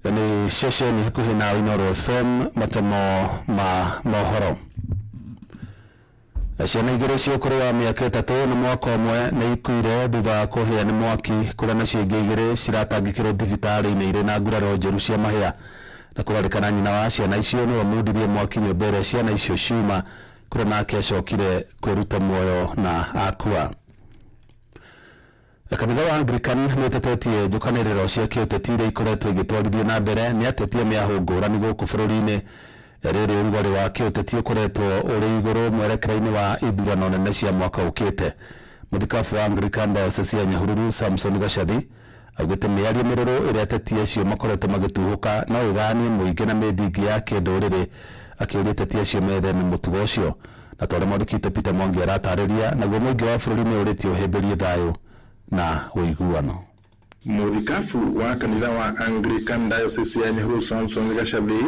Nĩ ceceni hakuhĩ na Inooro FM, matemo ma mohoro. Ciana 2 cia ũkũrũ wa mĩaka 3 na mwaka 1 nĩ ikuire thutha wa kũhĩa nĩ mwaki, kũrĩa nacio ingĩ 2 ciratangĩkĩrwo thibitarĩ-inĩ irĩ na nguraro njũru cia mahĩa. Na kũrarĩkana nyina wa ciana icio nĩwe mundirie mwaki nyũmba ĩrĩa ciana icio ciuma, kũrĩa nake acokire kwĩruta muoyo na akua. Kanitha wa Anglican nĩ ũtetetie njũkanĩrĩro cia kĩũteti iria ikoretwo igĩtwarithio na mbere nĩ ateti a mĩahũ ngũrani gũkũ bũrũri-inĩ. Rĩrĩ ũrugarĩ wa kĩũteti ũkoretwo ũrĩ igũrũ mwerekera-inĩ wa ithurano nene cia mwaka ũkĩte. Mũthikabu wa Anglican Diocese ya Nyahururu Samson Gacathi augĩte mĩario mĩrũrũ ĩrĩa ateti acio makoretwo magĩtuhũka no ĩganie mũingĩ na mĩthingi ya kĩndũrĩrĩ, akĩũria ateti acio metheme mũtugo ũcio. Na ta ũrĩa mwandĩki witũ Peter Mwangi aratarĩria, naguo mũingĩ wa bũrũri nĩ ũrĩtie ũhĩmbĩrie thayũ na ũiguano.
Mũthikabu wa kanitha wa Anglican Diocese ya Nyahururu Samson Gacathi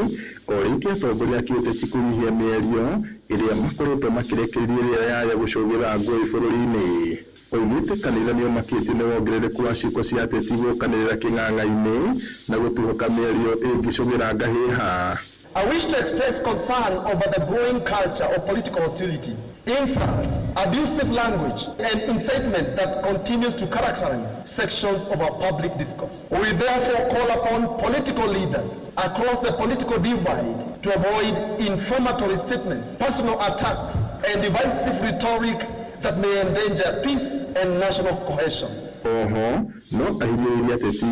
orĩtie atongoria a kĩũteti kũnyihia mĩario ĩrĩa makoretwo makĩrekereria ĩrĩa yaya gũcũgĩra ngũĩ bũrũri-inĩ. Oigĩte kanitha nĩ ũmakĩtio nĩ wongerereku wa ciĩko cia ateti gũkanĩrĩra kĩng'ang'a-inĩ na gũtuhũka mĩario ĩngĩcũgĩra ngahĩha.
I wish to express concern over the growing culture of political hostility, insults, abusive language, and incitement that continues to characterize sections of our public discourse. We therefore call upon political leaders across the political divide to avoid inflammatory statements, personal attacks, and divisive rhetoric that may endanger peace and national cohesion.
Oho, no ahinyĩrĩirie ateti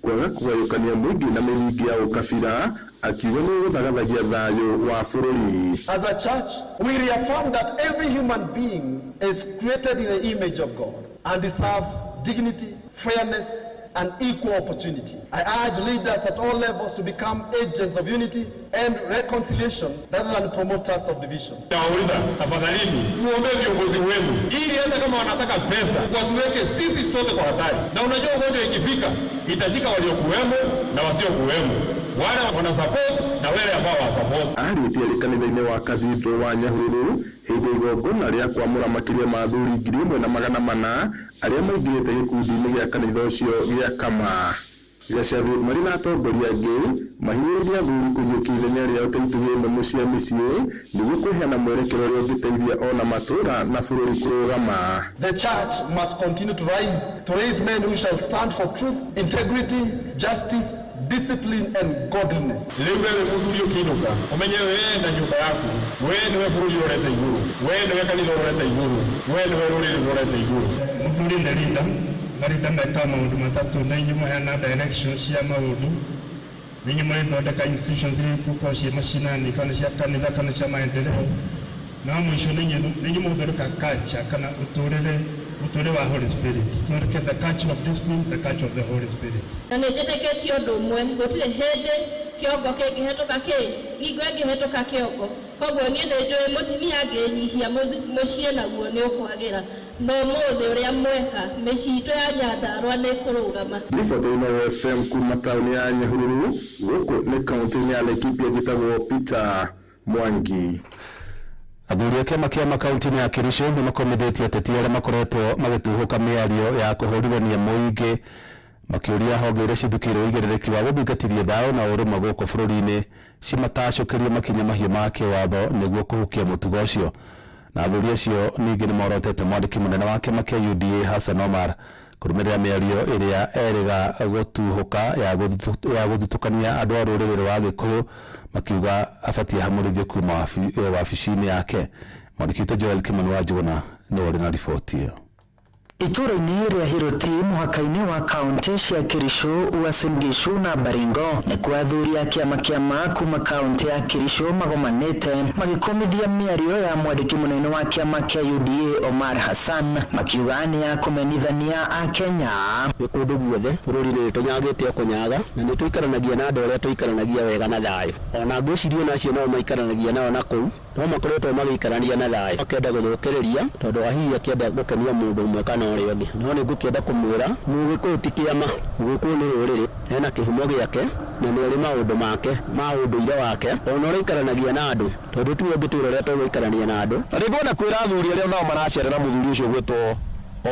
kwaga kũgayũkania mũingĩ na mĩthingi ya ũkabira, akiuga nĩ gũthagathagia thayũ wa bũrũri.
As a church, we reaffirm that every human being is created in the image of God and deserves dignity, fairness, and equal opportunity. I urge leaders at all levels to become agents of unity and reconciliation rather than promoters of division.
Nawauliza, tafadhalini muombe viongozi wenu ili hata kama wanataka pesa wasiweke sisi sote kwa hatari. Na unajua ugonjwa ikifika itashika waliokuwemo na wasiokuwemo, wale wana support na wale ambao hawasupport.
Arĩtie arĩ kanitha-inĩ wa Cathedral wa Nyahururu hĩndĩ ya igongona rĩa kwamũra makĩria ma athuri 1400 arĩa maingĩrĩte gĩkundi-inĩ gĩa kanitha ũcio gĩa Kama. Gacathi marĩ na atongoria angĩ mahinyĩrĩirie athuri kũiyũkia ithenya rĩao ta itugĩ nũmũ cia mĩciĩ nĩguo kũheana mwerekera ũrĩa ũngĩteithia ona matũũra na bũrũri kũrũgama.
The church must continue to rise, to raise men who shall stand for truth, integrity, justice, discipline and godliness.
Rĩu wewe mũthuri ũkĩinũka ũmenye we na nyũmba yaku, we nĩwe bũrũri ũrorete igũrũ, we nĩwe kanitha ũrorete igũrũ, we nĩwe rũrĩrĩ rũrorete igũrũ.
Mũthuri nĩ leader, na leader mekaga maũndũ matatũ, na inyuĩ mũheana direction cia maũndũ, na inyuĩ mũrĩthondeka institutions iria igũkorwo ciĩ macinani kana cia kanitha kana cia maendeleo, na wa mũico nĩ inyuĩ mũgũthondeka culture kana ũtũũrĩre wa Holy Spirit. Tuthondeke the culture of discipline, the culture of the Holy Spirit.
Na nĩ njĩtĩkĩtie ũndũ ũmwe, gũtirĩ hĩndĩ kĩongo kĩngĩhetũka kĩ, ngingo ĩngĩhetũka kĩongo. Koguo niĩ nĩ njũĩ mũtumia angĩnyihia mũciĩ naguo nĩ ũkwagĩra. No ũmũthĩ ũrĩa mweka, mĩciĩ itũ ya Nyandarũa nĩ ĩkũrũgama.
Riboti ĩno FM kuma taũni ya Nyahururu, gũkũ nĩ kaũntĩ-inĩ ya Laikipia, njĩtagwo Peter Mwangi.
Athuri a kĩama kĩa makaunti-inĩ ya Kericho nĩ makomithĩtie ateti arĩa makoretwo magĩtuhũka mĩario ya kũhũrithania mũingĩ, makĩũria honge iria cithukĩirwo ũigĩrĩrĩki wa gũthingatithia thayũ na ũrũmwe gũkũ bũrũri-inĩ cimatacũkĩrie makinya mahiũ ma kĩwatho nĩguo kũhukia mũtugo ũcio. Na athuri acio ningĩ nĩ morotete mwandĩki mũnene wa kĩama kĩa UDA Hassan Omar kũrũmĩrĩra mĩario ĩrĩa erĩga gũtuhũka ya gũthutũkania andũ a rũrĩrĩ rwa Gĩkũyũ, makiuga abatiĩ ahamũrithio kuma wabici-inĩ yake. Mwandĩki witũ Joel Kimani wa Njũgũna nĩwe ũrĩ na riboti ĩyo.
Itũũra-inĩ rĩa Hiroti mũhaka-inĩ wa kaunti cia Kericho, Uasin Gishu na Baringo nĩkuo athuri a kĩama kĩa ma kuma kaunti ya Kericho magomanĩte magĩkũmithia mĩario ya mwandĩki mũnene wa kĩama kĩa UDA Omar Hassan makiuga nĩ ya kũmenithania Akenya.
Nĩ kũndũ guothe bũrũri-inĩ nĩ tũnyagĩte o kũnyaga na nĩ tũikaranagia na andũ arĩa tũikaranagia wega na thayũ. Ona ngwĩciria ona acio nao maikaranagia nao na kũu no makoretwo magĩikarania na thayũ. Akĩenda gũthũkĩrĩria tondũ hihi akĩenda gũkenia mũndũ ũmwe kana ũrĩa ũngĩ, no nĩ ngũkĩenda kũmwĩra Mũgĩkũyũ ti kĩama, Mũgĩkũyũ nĩ rũrĩrĩ, ena kĩhumo gĩake na nĩ arĩ maũndũ make ma ũndũire wake ona ũrĩa aikaranagia na andũ, tondũ tiwe ũngĩtwĩra ũrĩa tũgũikarania na andũ.
Na nĩngwenda kwĩra athuri arĩa nao maracerera mũthuri ũcio ũgwĩtwo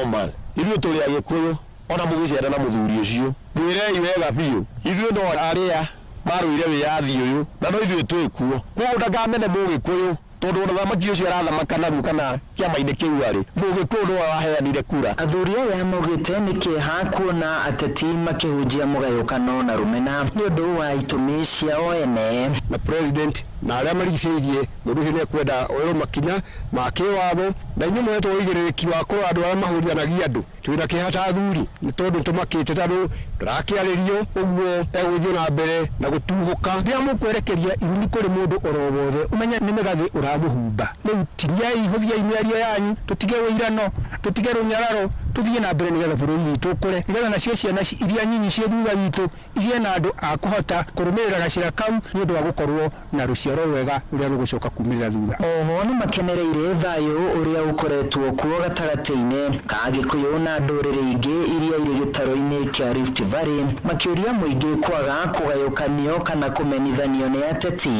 Omar, ithuĩ tũrĩ Agĩkũyũ, ona mũgĩcerera mũthuri ũcio mwĩrei wega biũ, ithuĩ no arĩa marũire wĩyathi ũyũ na no ithuĩ twĩkuo, koguo ndakamene Mũgĩkũyũ tondũ ona thamaki ũcio arathamaka naguo kana kĩama-inĩ kĩu arĩ Mũgĩkũyũ nĩwe waheanire kura.
Athuri aya maugĩte nĩ kĩeha kuona ateti makĩhunjia mũgayũkano na rũmena nĩ ũndũ wa itũmi ciao ene.
Na president na arĩa marigicĩirie mũndũ ũcio nĩekwenda oerwo makinya ma kĩwatho, na inyuĩ mũhetwo ũigĩrĩrĩki wa kũrora andũ arĩa mahũrithanagia andũ. Twĩna kĩeha ta athuri nĩ tondũ nĩtũmakĩte tondũ tũrakĩarĩrio ũguo egũthiĩ na mbere na gũtuhũka.
Rĩrĩa mũkwerekeria irumi kũrĩ mũndũ oro wothe ũmenye nĩ mĩgathĩ ũramũhumba. Rĩu tiriai hũthiai mĩario yanyu, tũtige ũirano, tũtige rũnyararo, tũthiĩ na mbere nĩgetha bũrũri witũ ũkũre, nĩgetha nacio ciana iria nyinyi ciĩ thutha witũ igĩe na andũ a kũhota kũrũmĩrĩra gacĩra kau nĩ ũndũ wa gũkorwo na rũciaro rwega rũrĩa rũgũcoka kumĩrĩra thutha.
Oho nĩ makenereire thayũ ũrĩa ũkoretwo kuo gatagatĩ-inĩ ka Agĩkũyũ na ndũrĩrĩ ingĩ iria irĩ gĩtarũ-inĩ kĩa Rift Valley, makĩũria mũingĩ kwaga kũgayũkanio kana kũmenithanio nĩ ateti.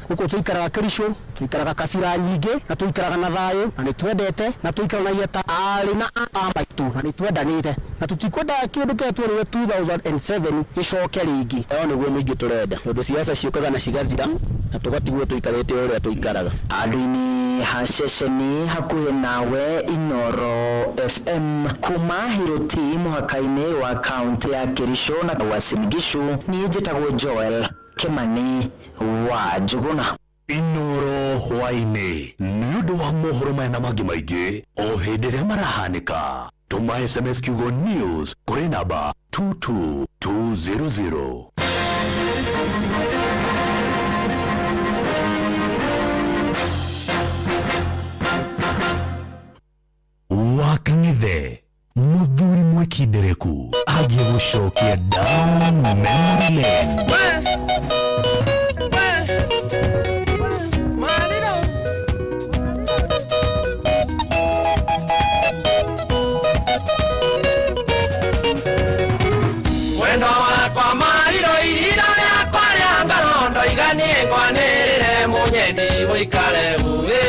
Gũkũ tũikaraga Kericho, tũikaraga kabira nyingĩ na tũikaraga na thayũ na nĩ twendete na tũikaranagia ta aarĩ na a maitũ na nĩ twendanĩte na tũtikwenda kĩndũ kĩrĩa tuonire 2007 gĩcoke rĩngĩ.
Ĩyo nĩguo mũingĩ tũrenda, tondũ siasa ciũkaga na cigathira na tũgatigwo tũikarĩte ũrĩa tũikaraga.
Andũ-inĩ ha ceceni hakuhĩ nawe Inooro FM kuma Hiroti mũhaka-inĩ wa kaunti ya Kericho na Uasin Gishu, niĩ njĩtagwo Joel Kimani wa Njuguna.
Inooro hwaĩ-inĩ nĩ ũndũ wa mohoro maya na mangĩ maingĩ o hĩndĩ ĩrĩa marahanĩka. Tũma SMS kiugo news kũrĩ namba 22200. Wakang'ethe mũthuri mwĩkindereku angĩgũcokia down memory lane.
Mwendo wakwa mariro irira rĩakwa rĩa ngoro ndoiga niĩ ngwanĩrĩre mũnyendi ũikare uĩ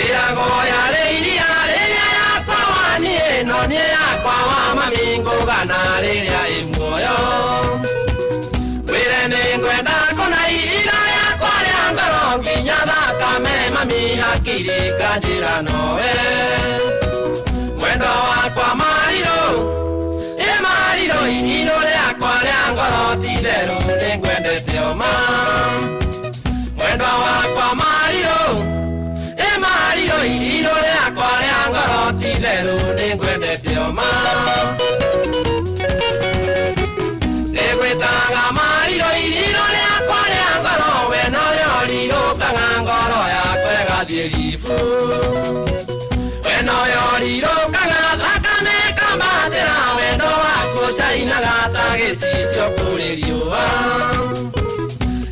ĩragwo yarĩ iria rĩrĩa yakwa wa niĩ no niĩ yakwa wa mami ngũgana rĩrĩa ĩ muoyo wĩre nĩ ngwenda kũna irira rĩakwa rĩa ngoro nginya thakame mami hakiri kanjĩra nowe mwendo wakwa mariro mariro iriro rĩakwa rĩa ngoro ti therũ nĩ ngwendete oma mwendo wakwa mariro mariro iriro rĩakwa rĩa ngoro ti therũ nĩ ngwendete oma ndĩgwĩtaga mariro iriro rĩakwa rĩa ngoro we nowe ũrirũkaga ngoro yakwa ĩgathiĩ ribu we nowe ũrirũkaga thakame ĩkambatĩra wendo waku ũcainaga ta gĩcicio kũrĩ riũa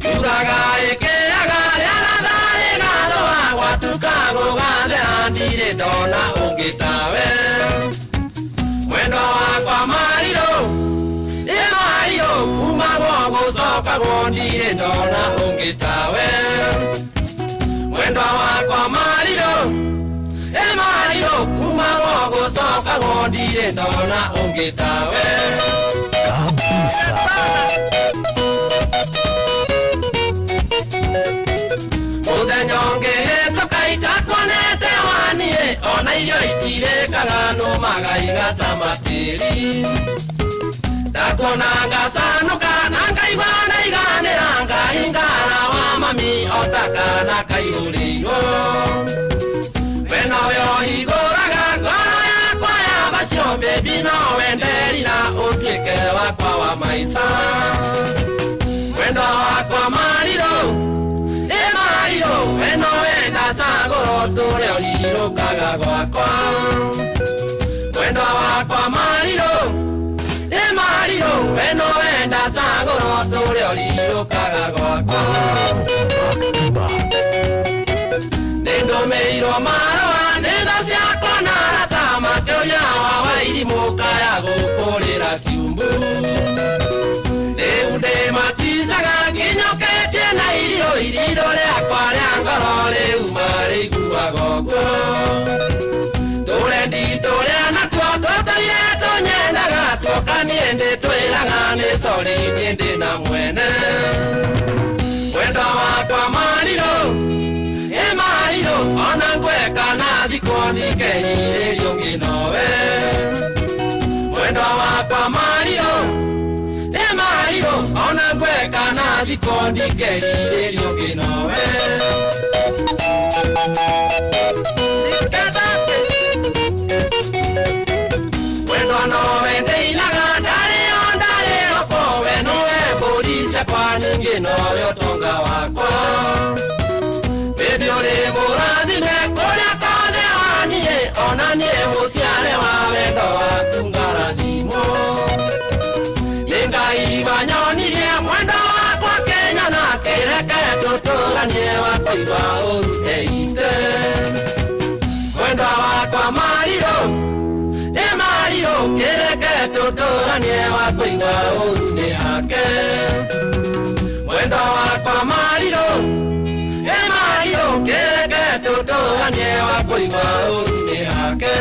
yuraga ĩkĩaga rĩaratha rĩgathũa gwatuka gũgathera ndirĩ ndona ũngĩ tawe mwendo wakwa mariro ĩ mariro kumagwo gũcokagwo ndirĩ ndona ũngĩ tawe mwendo wakwa mariro ĩ mariro kumagwo gũcokagwo ndirĩ ndona ũngĩ tawe
kabisa.
Mũthenya ũngĩ hĩtũka itakuonete waniĩ ona irio itirĩkaga nũmaga igacama tĩri ndakuona ngacanũka na ngaigua ndaiganĩra ngahingara wa mami o ta kana kaihũrĩirwo we nowe ũhingũraga ngoro yakwa. Wakwa wa maica Mwendwa wakwa marirũ Ĩ marirũ we no wenda cagũro tũrĩa ũrirũkaga gwakwa Mwendwa wakwa marirũ Ĩ marirũ we no wenda cagũro tũrĩa ũrirũkaga gwakwa Nĩndũmĩirwo marũa nĩ tho ciakwa na arata makĩũria wa wairimũ kaya gũkũrĩra kiumbu Rĩu ndĩmaticaga nginyũkĩtie na irio irirũ rĩakwa rĩa ngoro rĩu marĩiguaga ũguo Tũrendi tũrĩa natuo tũtũire tũnyendaga tuoka niĩ ndĩtwĩraga nĩ sori niĩ ndĩna mwene Mwendwa wakwa marirũ Ĩ marirũ ona ngweka na thikwo ndikerirĩrio ũngĩ nowe Mwendwa wakwa marirũ Ĩ marirũ ona ngweka na thikwo ndikerirĩrio ũngĩ nowe Mwendwa nowe ndĩinaga ndarĩo ndarĩo kowe nowe mbũri ciakwa ningĩ nowe ũtonga wakwa Baby ũrĩ mũrathime kũrĩa kothe waniĩ ona niĩ mũciare wa wendo waku ngarathimwo Nĩ Ngai wanyonirie mwendo wakwa Kenya na kĩreke tũtũranie wakũigua ũru eite Mwendwa wakwa marirũ Ĩ marirũ kĩreke tũtũranie wakũigua ũru nĩ ake Mwendwa wakwa marirũ Ĩ marirũ kĩreke tũtũranie wakũigua ũru nĩ ake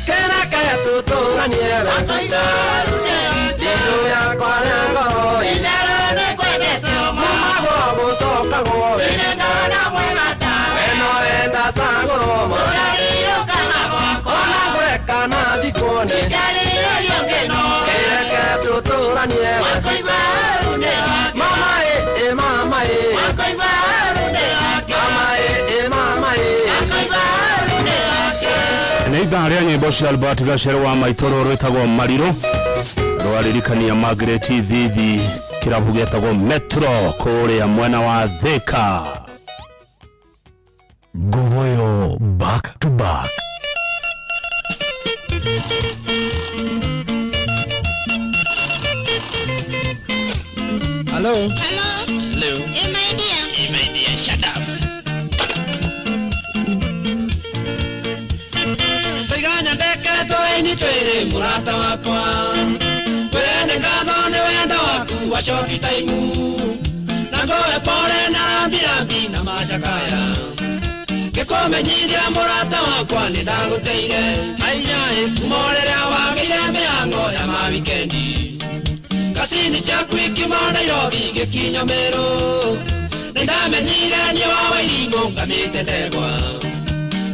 Kĩreke tũtũranie wakũigua ũru nĩ ake Irirũ rĩakwa rĩa ngoro Mumagwo gũcokagwo we We no wenda cagũrwo Ona ngweka na thikwo nĩ Kĩreke tũtũranie Mama ĩ ĩ mama ĩ Mama ĩ ĩ mama ĩ
Nĩ ithaa rĩa nyĩmbo cia Albert Gacere wa maitũ rũrũ rwĩtagwo Marirũ rwaririkania Margaret Thithi kĩrabu gĩetagwo Metro kũrĩa mwena wa Thika.
Ngogoyo back to back.
Hello.
Hello.
Hello.
Hey, my dear.
Hey, my dear, shut up. Taiganya ndeke tũini twĩrĩ mũrata wakwa Wene ngatho nĩ wendo waku wa short time Na ngoe pole na rambi rambi na macakaya Ngĩkũmenyithia mũrata wakwa nĩ ndagũteire Haiya ĩ kuma o rĩrĩa wagĩire mĩhango ya ma wikendi Kasini ciaku ikiuma Nairobi ngĩkinya Meru Nĩ ndamenyire niĩ wa Wairimũ ngamĩte ndegwa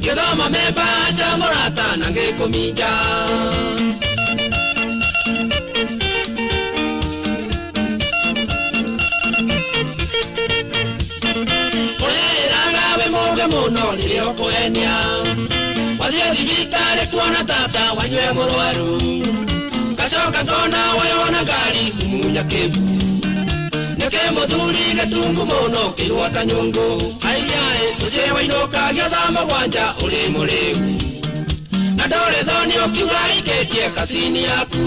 Ngĩthoma memba cia mũrata na ngĩkũminja Ũrĩraga wĩ mũũgĩ mũno rĩrĩa ũkũhenia Wathiĩ thibitarĩ kuona tata wanyue mũrwaru Gacoka ngona wayona ngari kumunya kĩbu Nĩkĩ mũthuri gĩtungu mũno kĩihwo ta nyũngũ Haiya ĩ mũciĩ wainũkagia thaa mũgwanja ũrĩ mũrĩu Na ndũrĩ thoni ũkiuga ikĩtie kacini yaku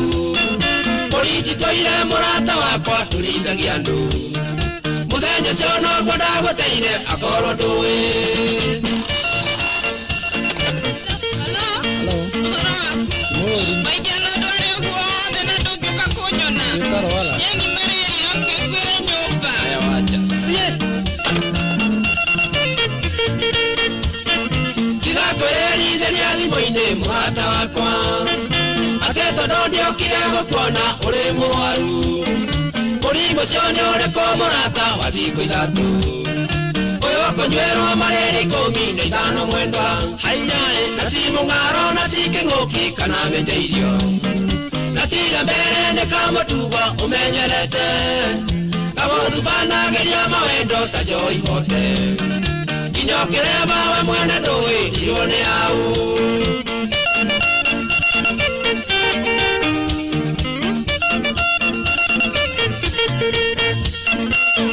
Mbũri njitũire mũrata wakwa tũrĩithagia andũ Mũthenya ũcio noguo ndagũteire akorwo ndũĩ
Hello. Ũhoro waku? Maingĩ na ndware ũguo wothe na ndũngĩũka kũnyona. Yani malaria ũkĩiguĩre nyũmba.
Tiga kwĩrerithĩria thimũ-inĩ mũrata wakwa Atĩ tondũ ndiokire gũkuona ũrĩ mũrwaru Mũrimũ ũcio nĩ ũrĩkũ mũrata wa thikũ ithatũ Ũyũ ũkũnyuĩrwo marĩrĩ 15 mwendwa Haiya ĩ na ti mũng'aro na ti kĩng'ũki kana mĩnje irio Na tiga mbere nĩ kamũtugo ũmenyerete Gagũthubanagĩria mawendo ta njohi hote Nginya ũkĩrema we mwene ndũĩtirwo nĩ au.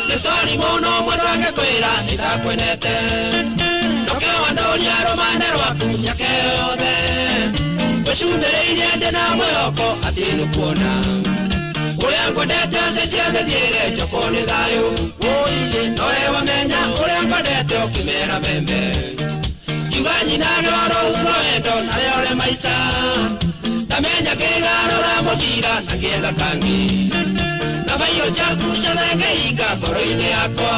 Nĩ sori mũno mwendwa ngĩkwĩra nĩndakwenete. Nokĩo wandoria rũmane rwaku mĩaka yothe. Ngũcũthĩrĩirie ndĩ na mwĩhoko atĩ nĩũkuona. Ũrĩa ngwendete cenjia mĩthiĩre njokwo nĩ thayũ. Wũiĩ nowe wamenya ũrĩa ngwendete ũkĩmera mbembe. Ngiuga nyina rũhuho wendo nawe ũrĩ maica. Ndamenya kĩgarũra mũbira na ngĩetha kangĩ. Na bairũ ciaku ciothe ngĩhinga ngoro-inĩ yakwa.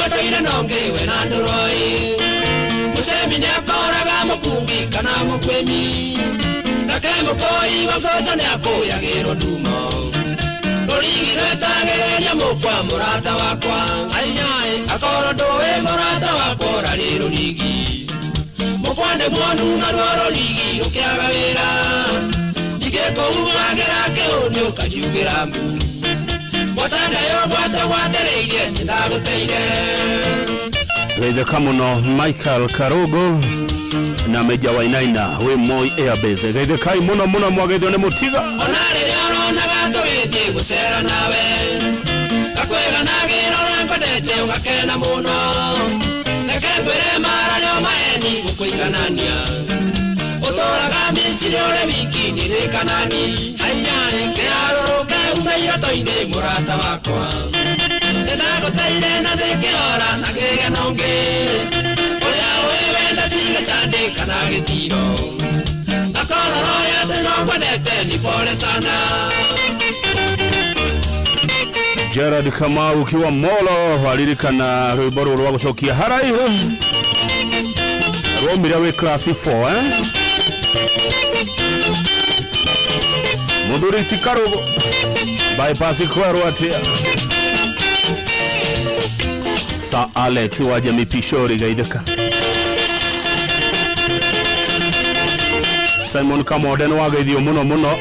Ndũire nongi we na ndũroi. Mũcemi nĩakoraga mũkungi kana mũkwĩmi. Nake mũkoi wa ngoco nĩakũyagĩrwo ndumo. Rũrigi rwetagĩrĩria mũkwa mũrata wakwa. Aiyaĩ akorwo ndũĩ mũrata wakwa ũrarĩ rũrigi. Mũkwa ndĩ muonu naruo rũrigi rũkĩaga wĩra. Ndingĩkũhuhagĩra kĩhũni ũkanjugĩra mbu.
Geithĩka mũno Michael Karugo na Meja Wainaina wĩ Moi Airbase. Geithĩkai mũno mũno mwageithio nĩ mũtiga.
Ona rĩrĩa ũronaga tũgĩthiĩ gũcera nawe. Ngakũiganagĩra ũrĩa ngwendete ũgakena mũno. Reke ngwĩre marario maheni gũkũiganania. Ũtũraga Misiri ũrĩ wiki ndirĩ Kanani. Haiya kĩharũrũke ume iroto-inĩ mũrata wakwa. Nĩndagũteire na thĩkĩhora na kĩgeno ngĩ. Ũrĩa ũĩ wenda ti gĩcandĩ kana gĩtiro. Akorwo roho atĩ no ngwendete ni pole sana.
Gerard Kamau ukiwa Molo waririkana rwĩmbo rũrũ rwa gũcokia haraihu. Rwaumire wĩ class 4 eh? Mũthuri ti Karugo bypass kwerwo atĩa? Sir Alex wa Jamii Pishori geithĩka. Simon Kamode nĩ wageithio mũno mũno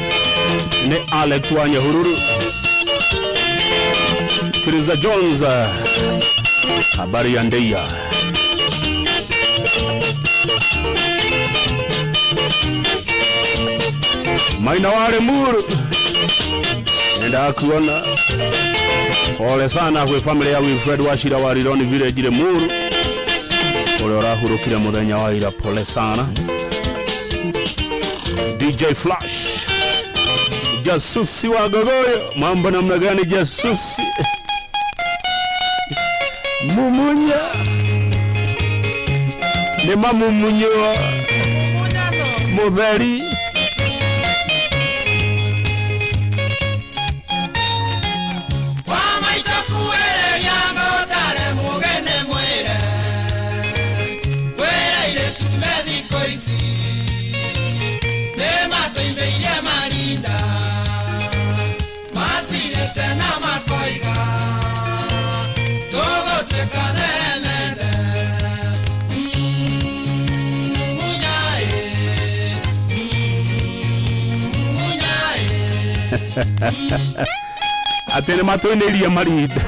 nĩ Alex wa Nyahururu. Teresa Jones habari ya ndeia. Maina wale muru nenda kuona. Pole sana kwi family ya Wilfred Wachira wa Rironi Village Limuru uria urahurukire muthenya wa ira. Pole sana. DJ Flash jasusi wa Gogoyo, mambo namna gani jasusi? Mumunya ni mamumunyo mutheri. Atĩ nĩ matũinĩirie marinda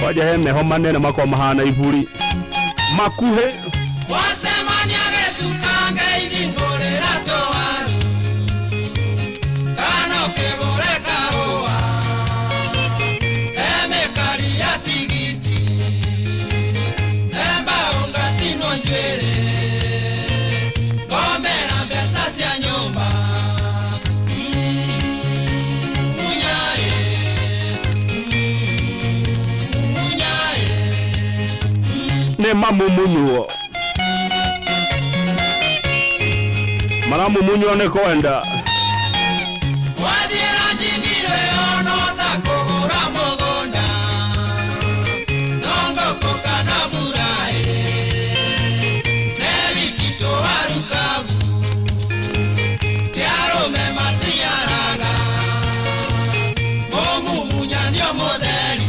kwanja he meho manene makwa mahana iburi makuhĩ.
Wacemania gĩcuka ngeithi ngũrĩra tũwaru kana ũkĩgũre kahũa he mĩkari ya tigiti he mbaũ ngacinwo njuĩrĩ ngomera mbeca cia nyũmba.
Nĩ mamumunywo maramumunywo nĩ kwenda.
Wathiĩra njimiro ĩyo no ta kũgũra mũgũnda no ngũkũ kana buraĩ nĩ wiki tũwaru kabu ti arũme matiaraga mũmumunyanio mũtheri.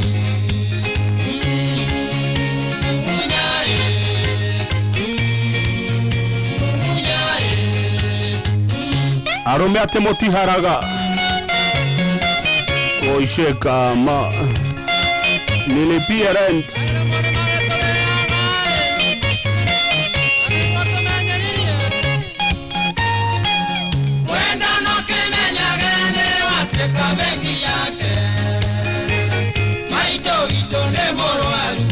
Arũme atĩ mũtiharaga oishe kama nilipie rent.
Wendano kĩmenyage nĩ watuĩka bengi yake. Maitũ witũ nĩ mũrwaru,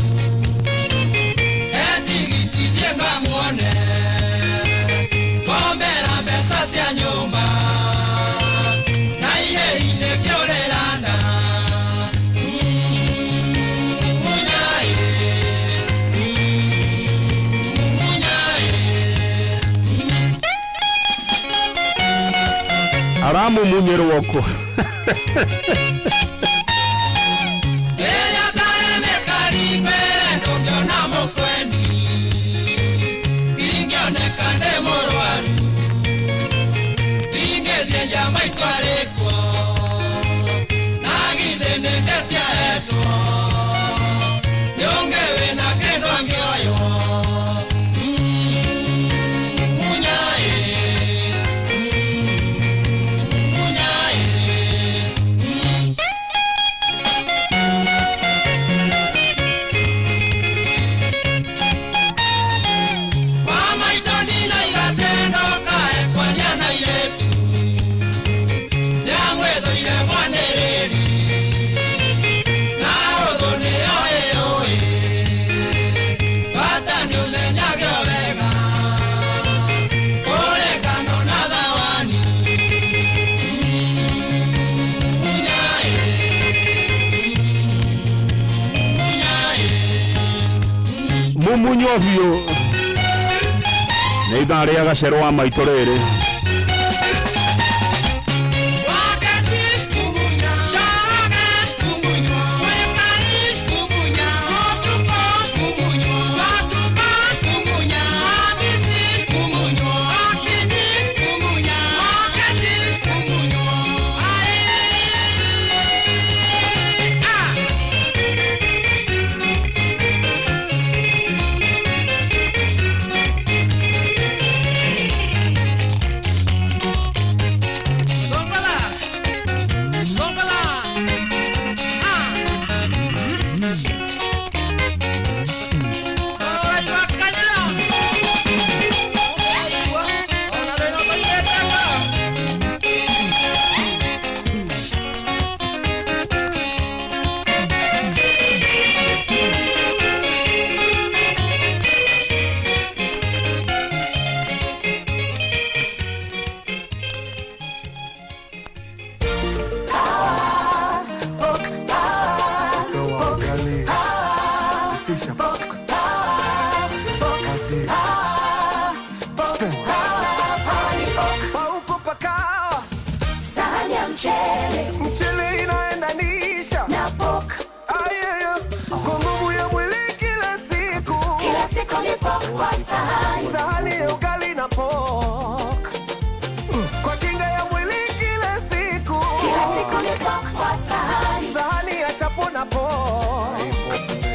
etigiti thiĩ ngamuone. Ngombera mbeca cia nyũmba na irĩhi nĩkĩo rĩranda. Munyaĩ, munyaĩ.
Aramumunyĩrwo kũ?
Rĩrĩa ndaremeka ngwĩre ndũngĩona mũkweni, ingĩoneka ndĩ mũrwaru, ingĩthiĩ nja maitũ arĩ kuo, na githĩ nĩ ngĩtiahetwo, nĩ ũngĩ wĩna kĩndũ angĩoywo. Munyaĩ, munyaĩ. Wa maitũ ndinaiga tendo kae kwaria na airĩtu, ndĩramwĩthũire mwanĩrĩri, na ũthũ nĩyo ĩũĩ, bata nĩũmenyage o wega, kũrĩkano na thawani. Munyaĩ, munyaĩ.
Mumunywo biũ nĩ ithaa rĩa gacero wa maitũ rĩrĩ.
Songola, songola, ah.
Paukupakawa
Sahani ya mchele,
mchele inaendanisha
na pork.
Ayeyo, kwa nguvu ya mwili kila siku,
Kila siku ni pork kwa sahani.
Sahani ya ugali na pork kwa kinga ya mwili kila siku,
Kila siku ni pork kwa sahani.
Sahani ya chapo na pork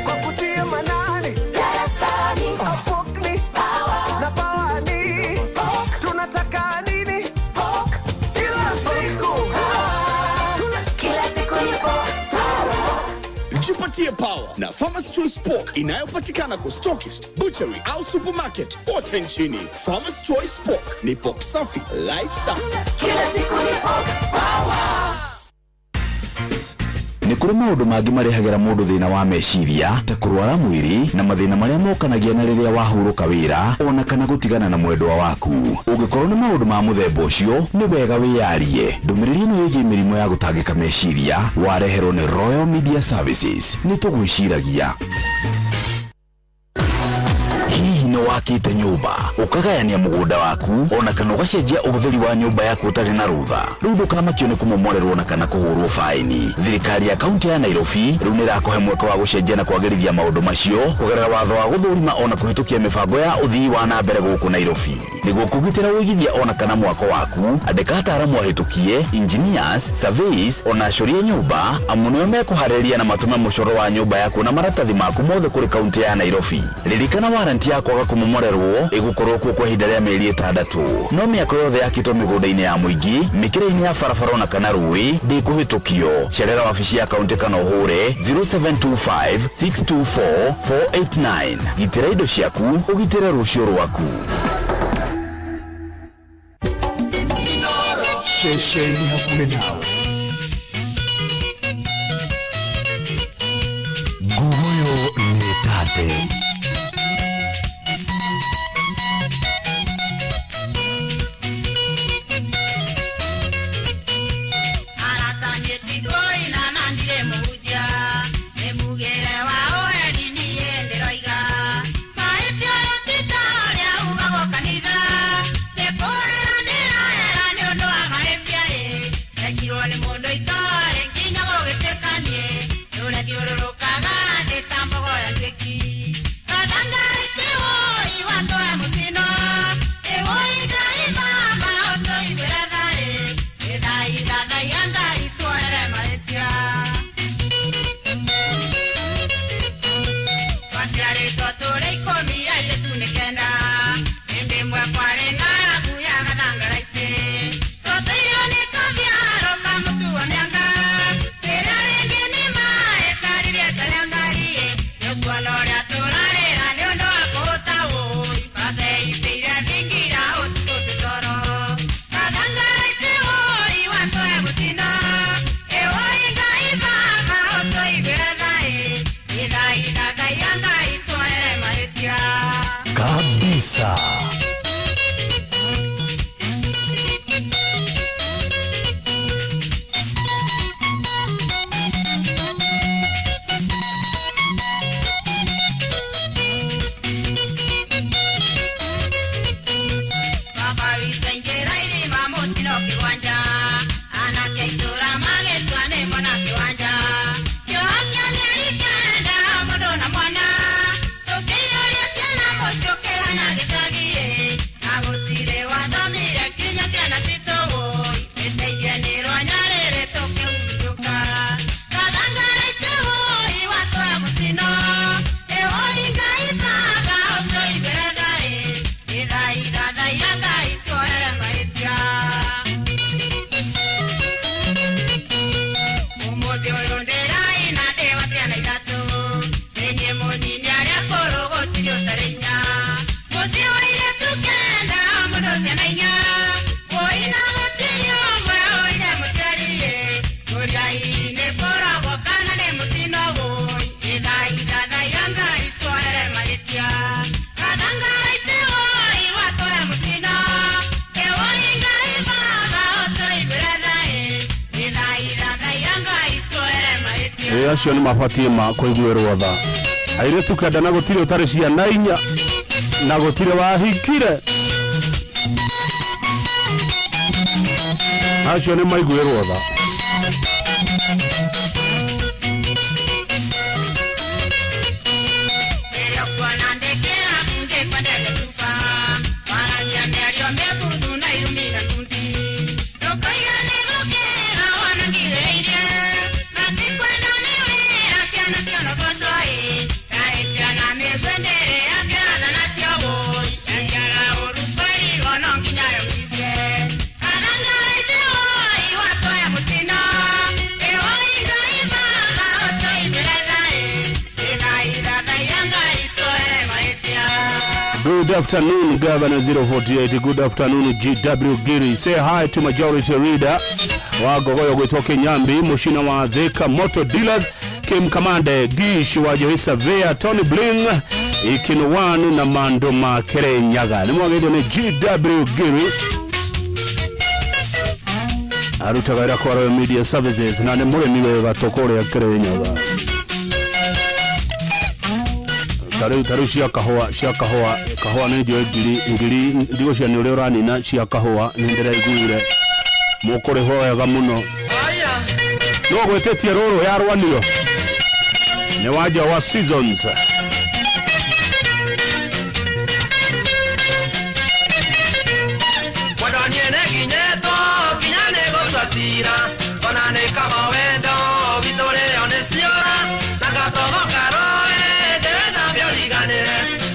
kwa kutia manani
Darasani.
Pork ni
Power.
na power ni
Pork.
Tunataka nini?
Pork.
Kila siku.
Kila siku ni pork.
Jipatie power na Farmers Choice Pork inayopatikana kwa stockist, butchery au supermarket kote nchini. Farmers Choice Pork ni pork safi, life safi.
Kila siku ni pork. Power.
Nĩ kũrĩ maũndũ mangĩ marehagĩra mũndũ thĩna wa meciria ta kũrwara mwĩrĩ na mathĩna marĩa mokanagia na rĩrĩa wahurũka wĩra ona kana gũtigana na mwendwa waku. Ũngĩkorwo nĩ maũndũ ma mũthemba ũcio, nĩ wega wĩyarie. Ndũmĩrĩri ĩno ĩgiĩ mĩrimũ ya gũtangĩka meciria wareherwo nĩ Royal Media Services. Nĩ tũgwĩciragia. Hihi nĩ wakĩte nyũmba, ũkagayania mũgũnda waku, ona kana ũgacenjia ũhũthĩri wa nyũmba yaku ũtarĩ na rũtha? Rĩu ndũkamakio nĩ kũmomorerwo na kana kũhũrwo baĩni. Thirikari ya kaunti ya Nairobi rĩu nĩ ĩrakũhe mweke wa gũcenjia na kwagĩrithia maũndũ macio kũgerera watho wa gũthũrima ona kũhĩtũkia mĩbango ya ũthii wa na mbere gũkũ Nairobi. Nĩguo kũgitĩra ũigithia ona kana mwako waku, andĩka ataaramu ahĩtũkie, engineers, surveys ona acoria nyũmba, amu nĩo mekũharĩrĩria na matũme mũcoro wa nyũmba yaku na maratathi maku mothe kũrĩ kaunti ya Nairobi. Ririkana waranti ya kwaga kũmomorerwo. Ĩngĩmomorerwo ĩgũkorwo kuo kwa ihinda rĩa mĩeri 6. No mĩako yothe yakĩtwo mĩgũnda-inĩ ya mũingĩ, mĩkĩra-inĩ ya barabara ona kana rũĩ ndĩkũhĩtũkio. Cerera wabici ya kaunti kana ũhũre 0725 624 489. Gitĩra indo ciaku, ũgitĩre rũciũ rwaku.
Ceceni hakuhĩ nawe.
Nguguyo nĩ tate.
Kabisa.
Acio nĩ mabatiĩ ma kũiguĩrwo tha. Airĩtu 9 na gũtirĩ ũtarĩ ciana 4 na gũtirĩ wahikire. Acio nĩ maiguĩrwo tha. Good afternoon, Governor 048. Good afternoon, GW Giri. Say hi to Majority Reader wa Gogoyo gwitwo Nyambi, Mushina wa Thika Motor Dealers, Kim Kamande, Gish wa Johisa Vea, Tony Bling, Ikinwani na Mando Makere Nyaga. Nĩ mwagĩrĩirwo nĩ GW Giri. Arutaga wĩra kwa Royal Media Services na nĩ mũrĩmi wĩ gatũ kũrĩa Kĩrĩnyaga. Tarĩu cia kahũa, kahũa nĩ njũĩ ngiri ndigũcia nĩ ũrĩa ũranina cia kahũa nĩ ndĩraiguire mũkũrĩhwo wega mũno. No gwĩtĩtie rũrũ ya rwanio nĩ wanja wa Seasons.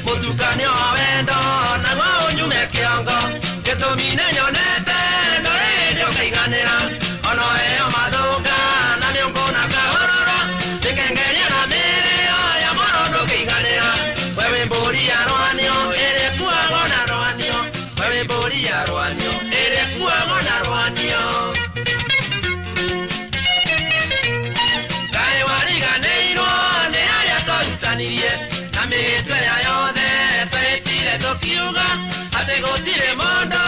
Mutukanio wa wendo Ono heo mathũka na mĩũngũ na kahũrũra Nĩkengeria na mĩrĩo ya mũro ndũngĩiganĩra Wewe mbũri ya rwanio ĩrĩa ĩkuagwo na rwanio Wewe mbũri ya rwanio ĩrĩa ĩkuagwo na rwanio Kaĩ wariganĩirwo nĩ arĩa twarutanirie na mĩhĩtwa ĩrĩa yothe twehĩtire tũkiuga atĩ gũtirĩ mũndũ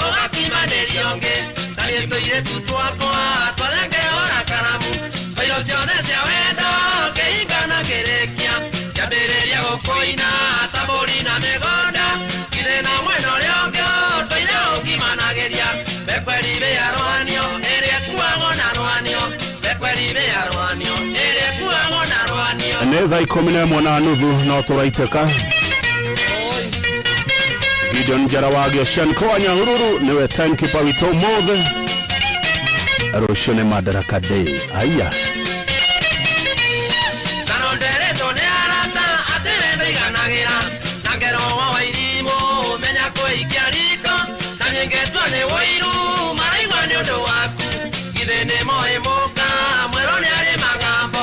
ũgakimanĩria ũngĩ na nĩ tũirĩtu twakwa twathengeora karamu bairo ciothe cia wendo kĩhinga na kĩrĩkia kĩambĩrĩria gũkũina ta mbũri na mĩgũnda githĩ na mwena ũrĩa ũngĩ ũtũire ũkimanagĩria bekweri bĩa rwanio ĩrĩa ĩkuagwo na rwanio bekweri bĩa rwanio ĩrĩa ĩkuagwo na rwanio
Nĩ thaa 11:30 no tũraitĩka. Gideon Njara wa Gĩcian kwa Nyahururu nĩwe timekeeper witũ ũmũthĩ. Rũciũ nĩ Madaraka Day. Aya.
Taronderetwo nĩ arata atĩ we ndũiganagĩra na ngero wa wairimũ menya kũikia riko na nyingetwo nĩ wũiru maraigua nĩ ũndũ waku githĩ nĩ moĩ mũka mwerũ nĩ arĩ magambo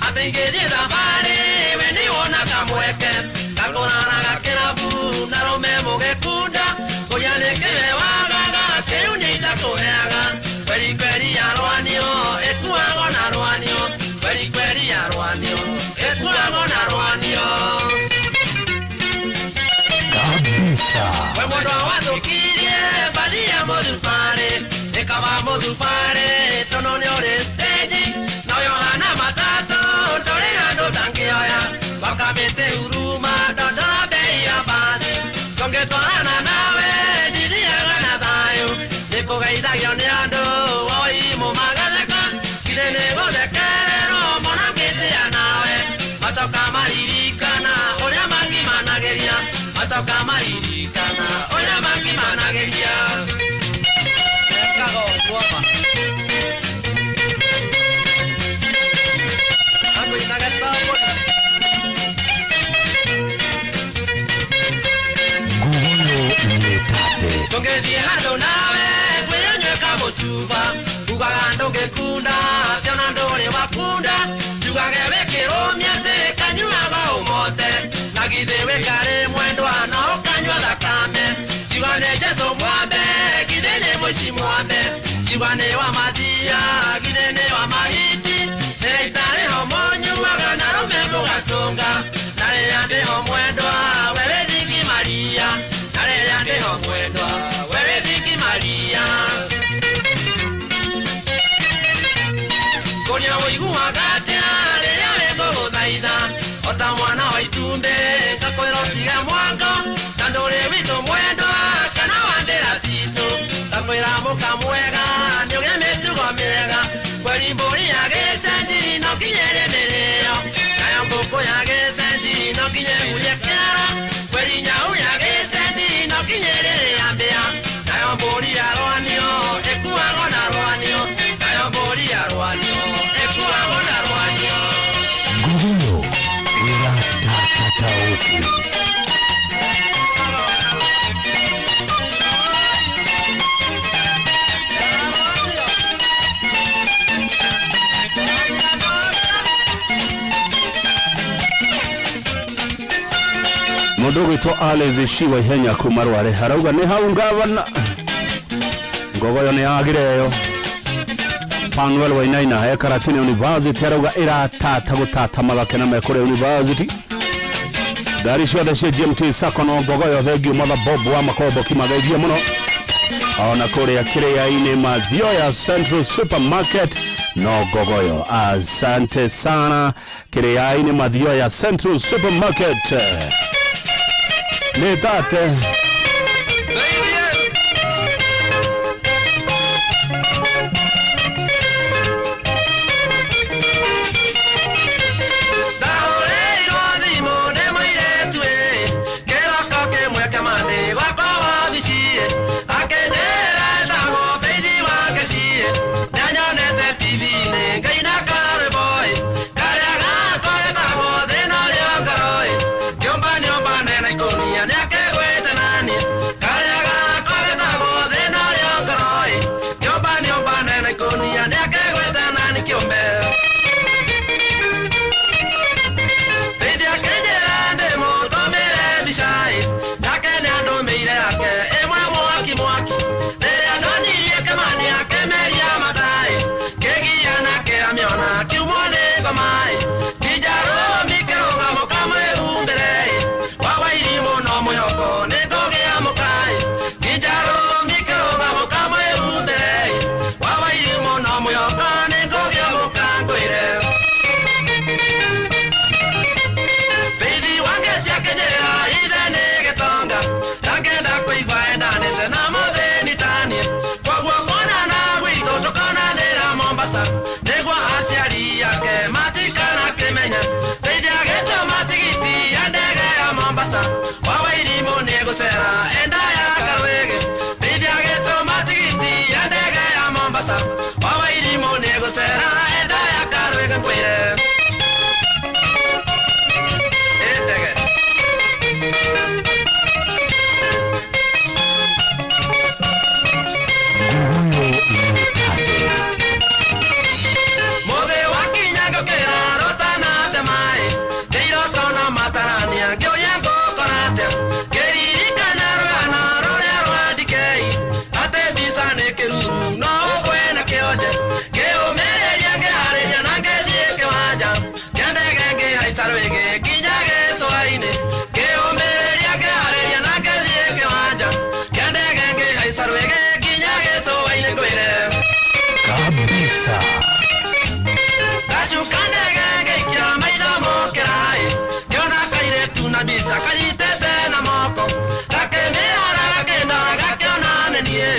atĩ ingĩthiĩ thabarĩ we nĩ wonaga mweke gakũraraga kĩrabu na rũme mũgĩkunda kũrĩa nĩ kĩwe wagaga kĩu nĩ itakũheaga kweri kweri ya rwanio ĩkuagwo na rwanio kweri kweri ya rwanio ĩkuagwo na rwanio
Kabisa.
We mũndũ wathũkirie mbathi ya mũthubarĩ nĩ kaba mũthubarĩ tondũ nĩ ũrĩ stage na ũyũ hana matatũ ndũrĩ handũ ndangĩoya wakamĩte huruma ndondora bei ya mbathi tũngĩtwarana nawe ndithiaga na thayũ nĩ kũgeithagio nĩ andũ wa wairimũ magatheka githĩ nĩ gũthekererwo mũno ngĩtĩa nawe macoka maririkana ũrĩa mangimanagĩria macoka maririkana ũrĩa mangimanagĩria Ekago mwama Angũinaga tambũri
Nguguyo nĩtate.
Tũngĩthiĩ handũ nawe kwĩyonyue kamũcuba ugaga ndũngĩkunda tiona ndũrĩ wakunda njugage wĩkĩrũmia atĩ kanyuaga ũmote na githĩ wĩkarĩ mwendwa no ũkanyua thakame ngiuga nĩ Jesũ mwambe githĩ nĩ mũici mwambe ngiuga nĩ wa mathia githĩ nĩ wa mahiti nĩ itarĩ ho mũnyuaga na rũme mũgacũnga na rĩrĩa ndĩho mwendwa we wĩ thingi Maria na rĩrĩa ndĩho mwendwa we wĩ thingi Maria kũrĩa ũiguaga atĩa rĩrĩa wĩkũgũthaitha o ta mwana wa itumbĩ ngakwĩra ũtige mwango na ndũrĩ witũ mwendwa kana wa ndĩra citũ ngakwĩra mũka mwega nĩ ũgĩe mĩtugo mĩega kweri mbũri ya gĩcenji no nginya ĩrĩe mĩrĩo nayo ngũkũ ya gĩcenji no nginya ĩhurie kĩara kweri nyau ya gĩcenji no nginya ĩrĩrĩa mbĩa nayo mbũri ya rwanio ĩkuagwo na rwanio nayo mbũri ya rwanio ĩkuagwo na rwanio
Nguguyo ĩratatataũki.
Mũndũ ũgwĩtwo Alex Shiwa Ihenya kuma Rware arauga nĩ hau ngavana ngogoyo nĩ yagire ĩyo. Panuel Wainaina e Karatina University arauga ĩratata gũtata magakena me kũrĩa university. Ngari ciothe cia GMT Sacco no ngogoyo thengiũ mother Bob wa Makombo kimageithie mũno ona kũrĩa kĩrĩa-inĩ Mathioya Central Supermarket no ngogoyo. Asante sana kĩrĩa-inĩ Mathioya Central Supermarket. Nĩ tate.
Ndahũrĩirwo thimũ ndĩ mũirĩtu ĩ kĩroko kĩmwe kĩmandĩ gwakwa wabici ĩ akĩnjĩra etagwo Faith wa Kĩciĩ nĩanyonete TV-inĩ ngĩina karwĩmbo ĩ karĩa gakwa getagwo thĩna ũrĩa ngoro ĩ kĩũmba nĩũmbane na ikũnia nĩakĩgwĩte naniĩ karĩa gakwa getagwo thĩna ũrĩa ngoro ĩ kĩũmba nĩũmbane na ikũnia nĩakĩgwĩte Mombasa nĩguo aciari ake matikanakĩmenye Faith agĩtũma tigiti ya ndege ya Mombasa wa Wairimũ nĩegũcera enda ya Karwĩgĩ Faith agĩtũma tigiti ya ndege ya Mombasa wa Wairimũ nĩegũcera enda ya Karwĩgĩ ngwĩre Ĩndege Mũthĩ wakinya ngũkĩra rũtanate maĩ Ngĩiroto na matarania ngĩũria ngũkora atĩa Ngĩririkana rũgano rũrĩa rwa DK Atĩ mbica nĩ kĩruru no ũgwe na kĩonje Ngĩũmĩrĩria ngĩharĩria na ngĩthiĩ kĩwanja Kĩa ndege ngĩhaica rwĩgĩ nginya gĩcũa-inĩ Ngĩũmĩrĩria ngĩharĩria na ngĩthiĩ kĩwanja Kĩa ndege ngĩhaica rwĩgĩ nginya gĩcũa-inĩ ngwĩre
Kabisa.
Ngacuka ndege ngĩikia maitho mũkĩra-ĩ ngĩona kairĩtu na mbica kanyitĩte na moko gakĩmĩrora gakĩndora gakĩona nĩ niĩ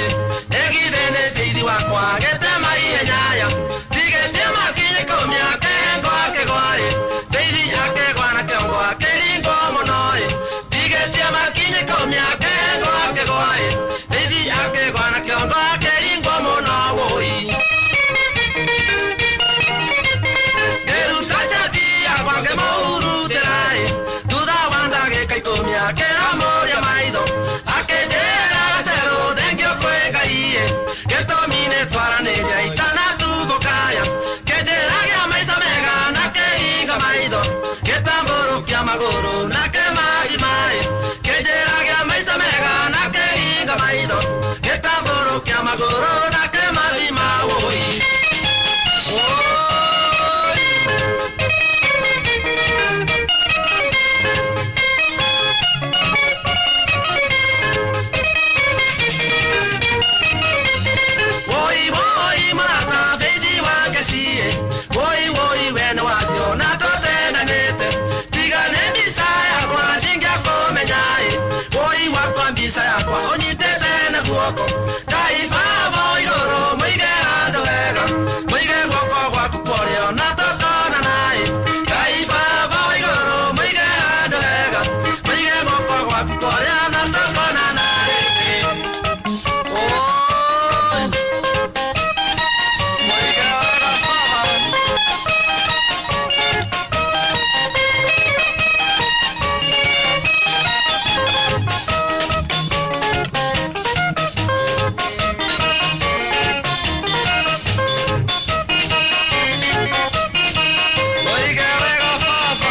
ĩgithĩ nĩ bĩithi wakwa gĩtema ihenyaya tigĩtie makinya ikũmi akĩhengwo akĩgwa-ĩ bĩithi akĩgwa na kĩongo akĩringwo mũno-ĩ tigĩtie makinya ikũmi akĩhengwo akĩgwa-ĩ bĩithi akĩgwa na kĩongo akĩringwo mũno wũi Ngĩruta njati yakwa ngĩmũhurutĩra-ĩ thutha wa ndagĩka ikũmi akĩramũria maitho akĩnjĩra gacerũ thengio kwĩ Ngai-ĩ gĩtũmi nĩ twaranĩria itanatumbũkaya kĩnjĩra gĩa maica mega na kĩhinga maitho gĩtambũrũkia magũrũ na kĩmarima-ĩ kĩnjĩra gĩa maica mega na kĩhinga maitho gĩtambũrũkia magũrũ na kĩmathima wũi Woi woi mũrata bĩithi wa ngeciĩ Woi woi we nĩ wathiĩ na tũtendanĩte Tiga nĩ mbica yakwa ndingĩakũmenya-ĩ Woi wakwa mbica yakwa ũnyitĩte na guoko Ngai baba igũrũ mũige handũ hega Mũige guoko gwaku kwa ũrĩo na tũkonana-ĩ Ngai baba igũrũ mũige handũ hega Mũige guoko gwaku kwa ũrĩo na tũkonana-ĩ Mũige wega baba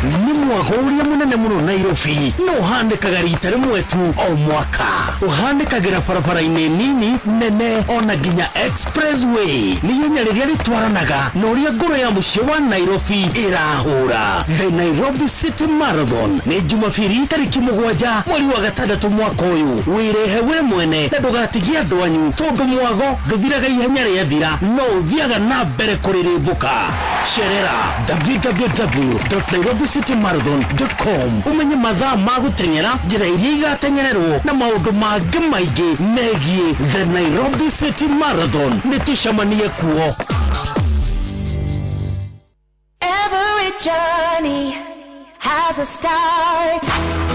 Nĩ mwago ũrĩa mũnene mũno Nairobi no ũhanĩkaga rita rĩmwe tu o mwaka. Ũhanĩkagĩra barabara-inĩ nini nene ona nginya expressway. Nĩ ihenya rĩrĩa rĩtwaranaga na ũrĩa ngoro ya mũciĩ wa Nairobi ĩrahũra. The Nairobi City Marathon nĩ Jumabiri tarĩki 7 mweri wa 6 mwaka ũyũ. Wĩrehe we mwene na ndũgatigie andũ anyu tondũ mwago ndũthiraga ihenya rĩathira no ũthiaga na mbere kũrĩrĩmbũka. Cerera www.nairobicitymarathon.com umenye mathaa ma gũteng'era njĩra iria igateng'ererwo na maũndũ mangĩ maingĩ megiĩ The Nairobi City Marathon. Nĩ tũcemanie kuo.
Every journey has a start.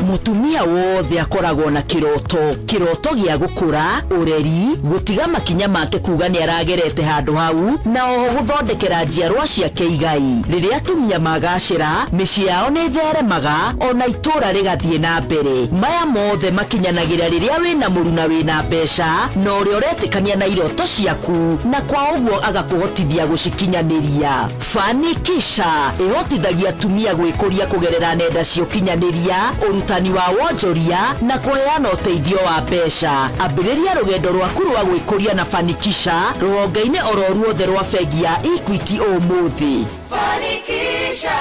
Mũtumia wothe akoragwo na kĩroto kĩroto gĩa gũkũra ũreri gũtiga makinya make kuga nĩ aragerete handũ hau na oho gũthondekera njiarwa ciake igai rĩrĩa atumia magacĩra mĩciĩ yao nĩ ĩtheremaga ona itũũra rĩgathiĩ na mbere maya mothe makinyanagĩra rĩrĩa wĩna mũruna wĩna mbeca na ũrĩa ũretĩkania na iroto ciaku na kwa ũguo agakũhotithia gũcikinyanĩria Fanikisha ĩhotithagia atumia gwĩkũria kũgerera nenda cia ũkinyanĩria ũrutani wa wonjoria na kũheana ũteithio wa mbeca ambĩrĩria rũgendo rwaku rwa gwĩkũria na Fanikisha rũhonge-inĩ oro ruothe rwa bengi ya Equity ũmũthĩ.
Fanikisha.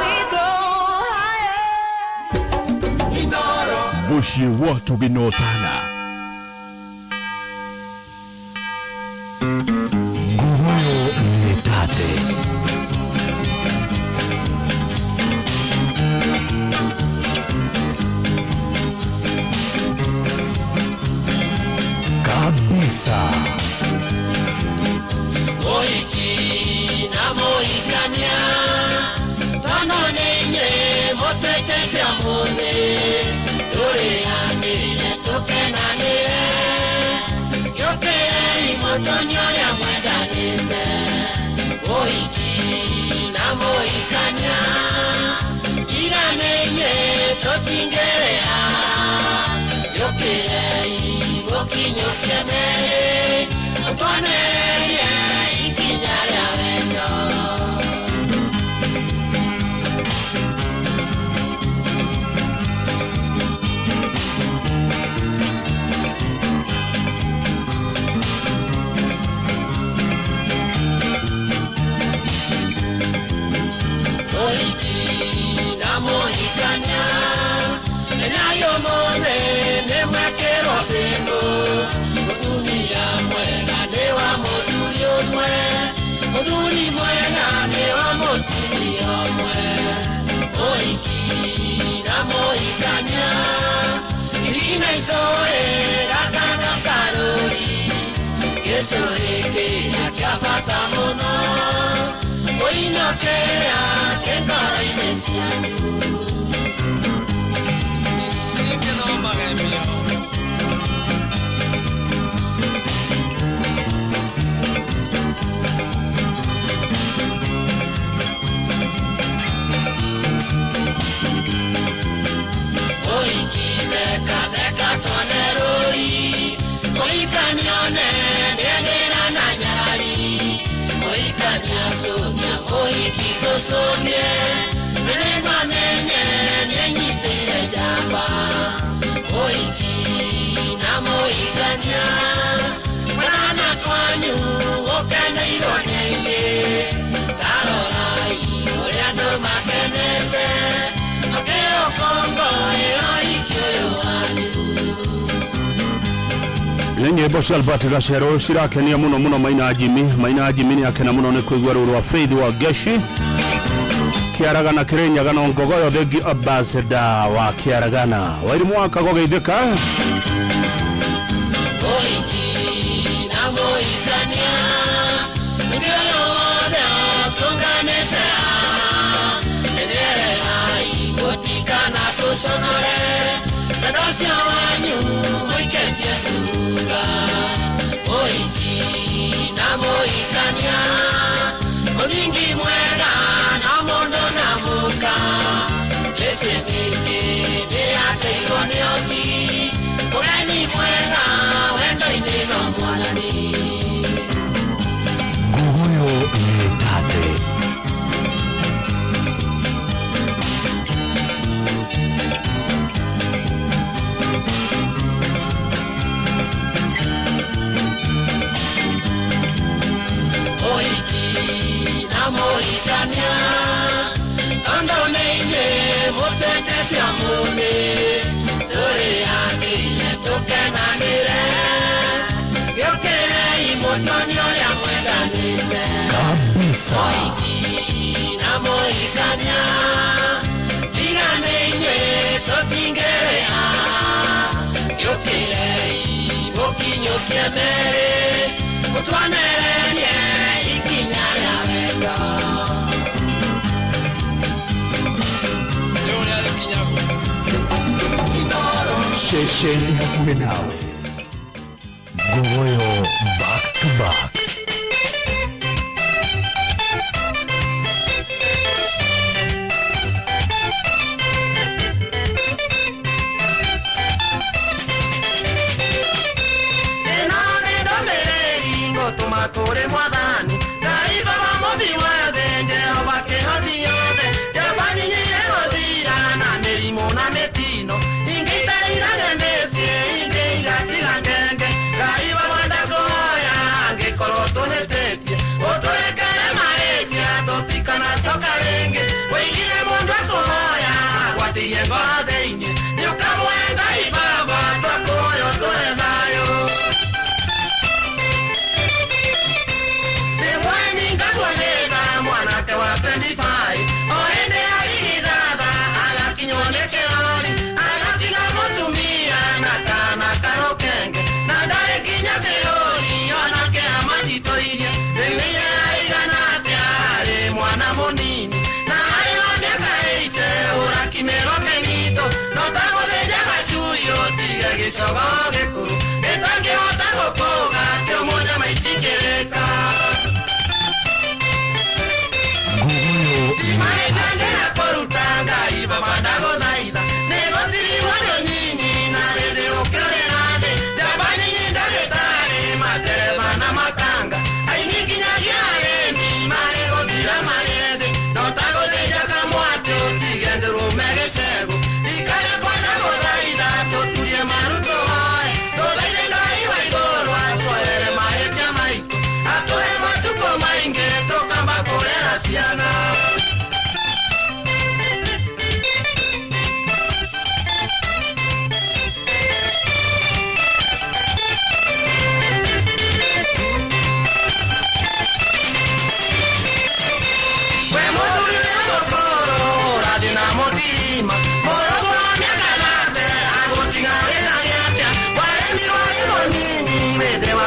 We grow higher.
Mũciĩ wa Tũgĩ na Ũtana. Kabisa.
Mũhiki na mũhikania tono nĩ inyuĩ mũtwĩtĩte ũmũthĩ tũrĩanĩre tũkenanĩre gĩũkĩrei mũtoni ũrĩa mwendanĩte mũhiki na mũhikania tiga nĩ inyuĩ tũtingĩrĩha gĩũkĩrei mũkinyũkie merĩ mũtuonererie ikinya rĩa wendo. Mũhiki na mũhikania menyai ũmũthĩ nĩ mwekĩrwo bĩngũ mũtumia mwega nĩ wa mũthuri ũmwe mũthuri mwega nĩ wa mũtumia ũmwe mũhiki na mũhikania irina icũĩ gakano karũri gĩcũhĩ kĩrĩa kĩa bata mũno mũinũkĩrĩa kĩ ngoro-inĩ cianyu. Mũhiki theka theka tuone rũri mũhikania one nĩagĩra na nyarari mũhikania cũnia mũhiki tũcũnie nĩngwamenye nĩanyitĩire njamba mũhiki na mũhikania kwendana kwanyu gũkeneirwo nĩ aingĩ tarorai ũrĩa andũ makenete makĩũkũngũĩra ũhiki ũyũ wanyu.
Nĩ nyĩmbo cia Albert Gacero cirakenia mũno mũno Maina Jimmy. Maina Jimmy nĩ akena mũno nĩ kũigua rũrũ rwa Faith wa Ngeshi Kĩaragana Kĩrĩnyaga no Ngogoyo thengi ambassador wa Kĩaragana Wairimũ wa Kagogeithĩka.
Mũhiki na mũhikania mũingĩ ũyũ wothe ũtũnganĩte haha menyerera-i mũtikana tũconore wendo ũcio wanyu mũikĩtie thutha mũhiki na mũhikania mũthingi mwega na mũndũ na mũka mĩciĩ mĩingĩ nĩyateirwo nĩ ũki mũgeni mwega wendo-inĩ no mwathani.
Ngogoyo nĩ tate.
Mũhiki na mũhikania tondũ nĩ inyuĩ mũtwĩtĩte ũmũthĩ tũrĩanĩre tũkenanĩre gĩũkĩrei mũtoni ũrĩa mwendanĩte
Kabisa.
Mũhiki na mũhikania tiga nĩ inyuĩ tũtingĩrĩha gĩũkĩrei mũkinyũkie merĩ mũtuonererie ikinya rĩa wendo.
Ceceni hakuhĩ nawe.
Ngogoyo back to back.
Ĩno nĩ ndũmĩrĩri ngũtũma kũrĩ mwathani Ngai baba mũmbi wa thĩ Jehova kĩhoti yothe Jehova nyinyie gũthira na mĩrimũ na mĩtino ingĩ itairage mĩciĩ ingĩ igatiga ngenge Ngai baba ndakũhoya angĩkorwo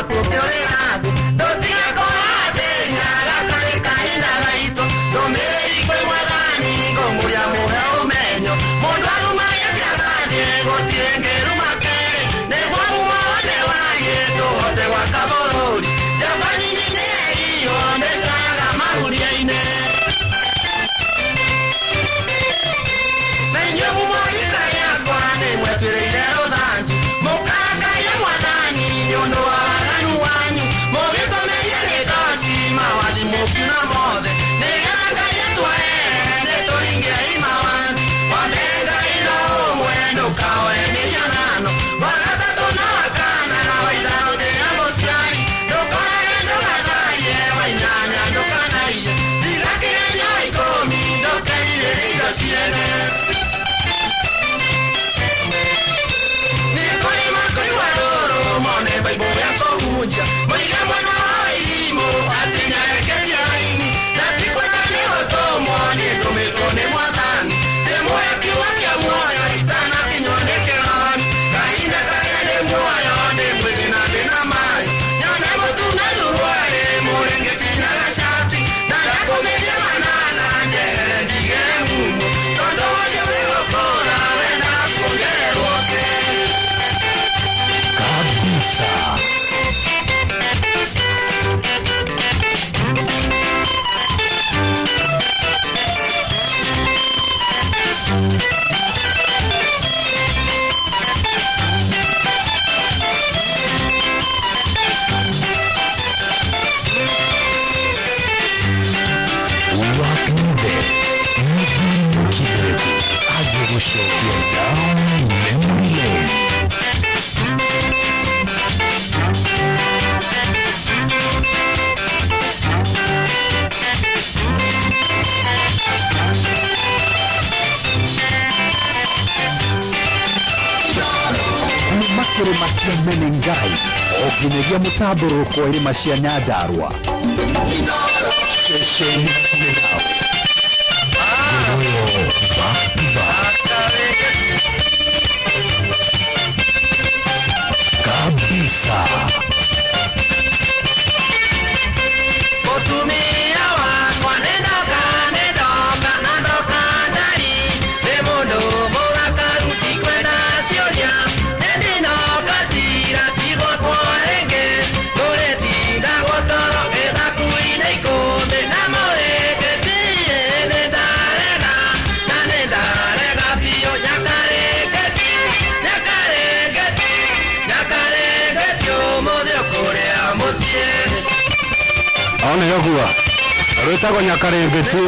waku ũkĩũrĩra thĩ ndũtige kũhatĩria gakarĩ kahinda gaitũ ndũmĩrĩri kwĩ mwathani ngũmũria mũhe ũmenyo mũndũ arumagia kĩagathiĩ gũtirĩ ngĩruma kerĩ nĩguo mumo wothe wariĩ tũhote gwaka bũrũri njamba nyinyi nĩerirwo ndĩcaga mahuria-inĩ na inyuĩ mumorika yakwa nĩmwetwĩrĩire rũthanju mũkakaie mwathani nĩ ũndũ wa waganu wanyu mũgĩtũmĩrie gĩtoci mawathi mũkiuna mothe nĩgetha Ngai atwaere nĩtũringe imawathi wa mbere Ngai no ũmwe ndũkaoe mĩhianano wa gatatũ na wa kana wa ithano tĩa mũciari ndũkorage ndũgatharie wa inyanya ndũkanaiye tiga kĩgerio wa ikũmi ndũkerirĩre indo ciene nĩkũrĩma kũigua rũrũ mone baibũ ya kũhunjia mũige mwana wa irimũ atĩ nĩareketie raini na ti kwenda nĩ gũtũmwo nĩ ndũmĩtwo nĩ mwathani ndĩmũhe kiugo kĩa muoyo itanakinywo nĩ kĩroni kahinda karĩa ndĩ muoyo ndĩ mwĩthĩ na ndĩna maĩ nyone mũtu na thuruarĩ mũrĩngĩti na gacati na ndakumĩria manana njehere njige mumo tondũ wothe wĩgũkũra wendaga kuongererwo kĩ
Kabisa. Wakanithe mũthuri mũkindĩrĩku agĩgũcokia down memory lane.
Kuma kĩrĩma kĩa Menengai o nginyagia mũtambũrũko wa irĩma cia Nyandarua ceceni hakuhĩ nawe
Ngogoyo back to back. Kabisa.
Mũtumia wakwa nĩ ndoka nĩ ndoka na ndoka ndari nĩ mũndũ mũrakaru tikwenda ciũria ĩndĩ noka cira ti gwakwa rĩngĩ tũrĩtinda gũtoro gĩthaku-inĩ ikũmbĩ na mũrĩkĩtie nĩ ndarega na nĩ ndarega biũ nyakarĩngĩti nyakarĩngĩti nyakarĩngĩti ũmũthĩ ũkũrĩa mũciĩ
One yogua rwĩtagwo nyakarĩngĩti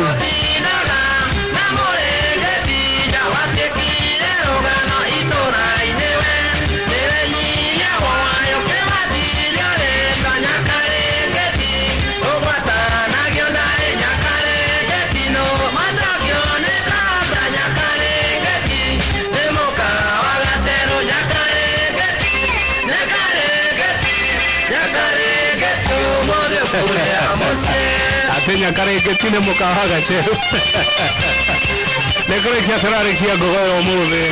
atä nyakarĩngĩti nĩ mũkawa gaceru nĩ kũrĩkia tũrarĩkia ngogoyo ũmũthĩ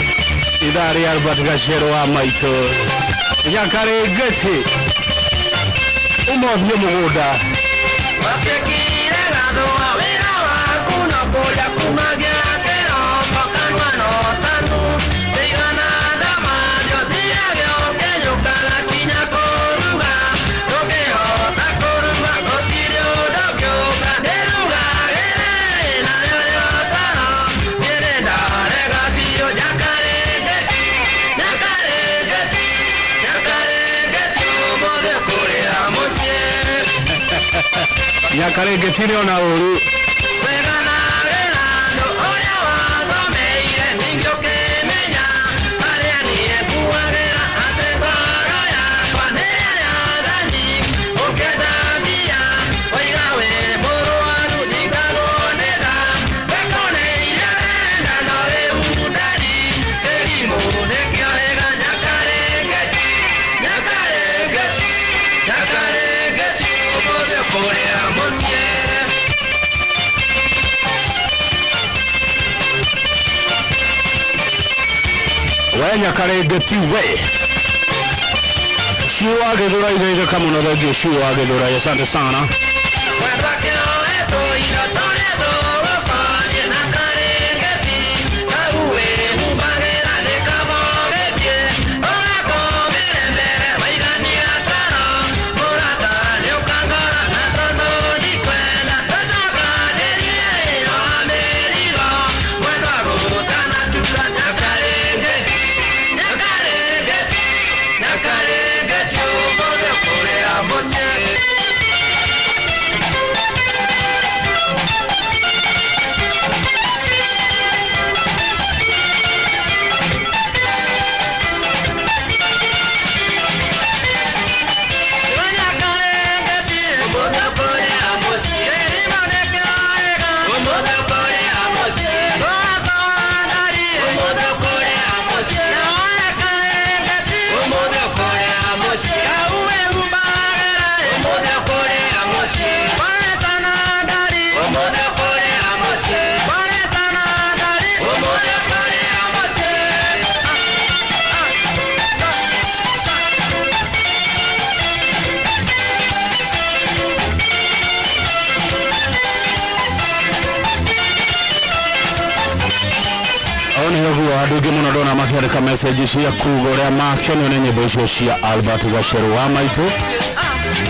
ithaa rĩa Albert Gaceru wa maitũ nyakarĩngĩti uma ũthiĩ mũgũnda
Watuĩkire gathũa wĩra waku no kũrĩa kumagia kĩroko kanua no tanu Ndigana ndamathio thiage ũkĩnyũkaga kinya kũruga Ndũngĩhota kũruga gũtirĩ ũndũ ũngĩũka ndĩrugagĩre nayo yotaro Niĩ ndarega biũ nyakarĩngĩti nyakarĩngĩti nyakarĩngĩti ũmũthĩ kũrĩa mũciĩ
nyakarĩngĩti nĩ ona ũru we nyakarĩngĩti we Ciu wa Githurai geithĩka mũno, thengiũ Ciu wa Githurai, asante sana. Nĩguo andũ aingĩ mũno ndona makĩandĩka message cia kuga ũrĩa makenio nĩ nyĩmbo icio cia Albert Gaceru wa maitũ.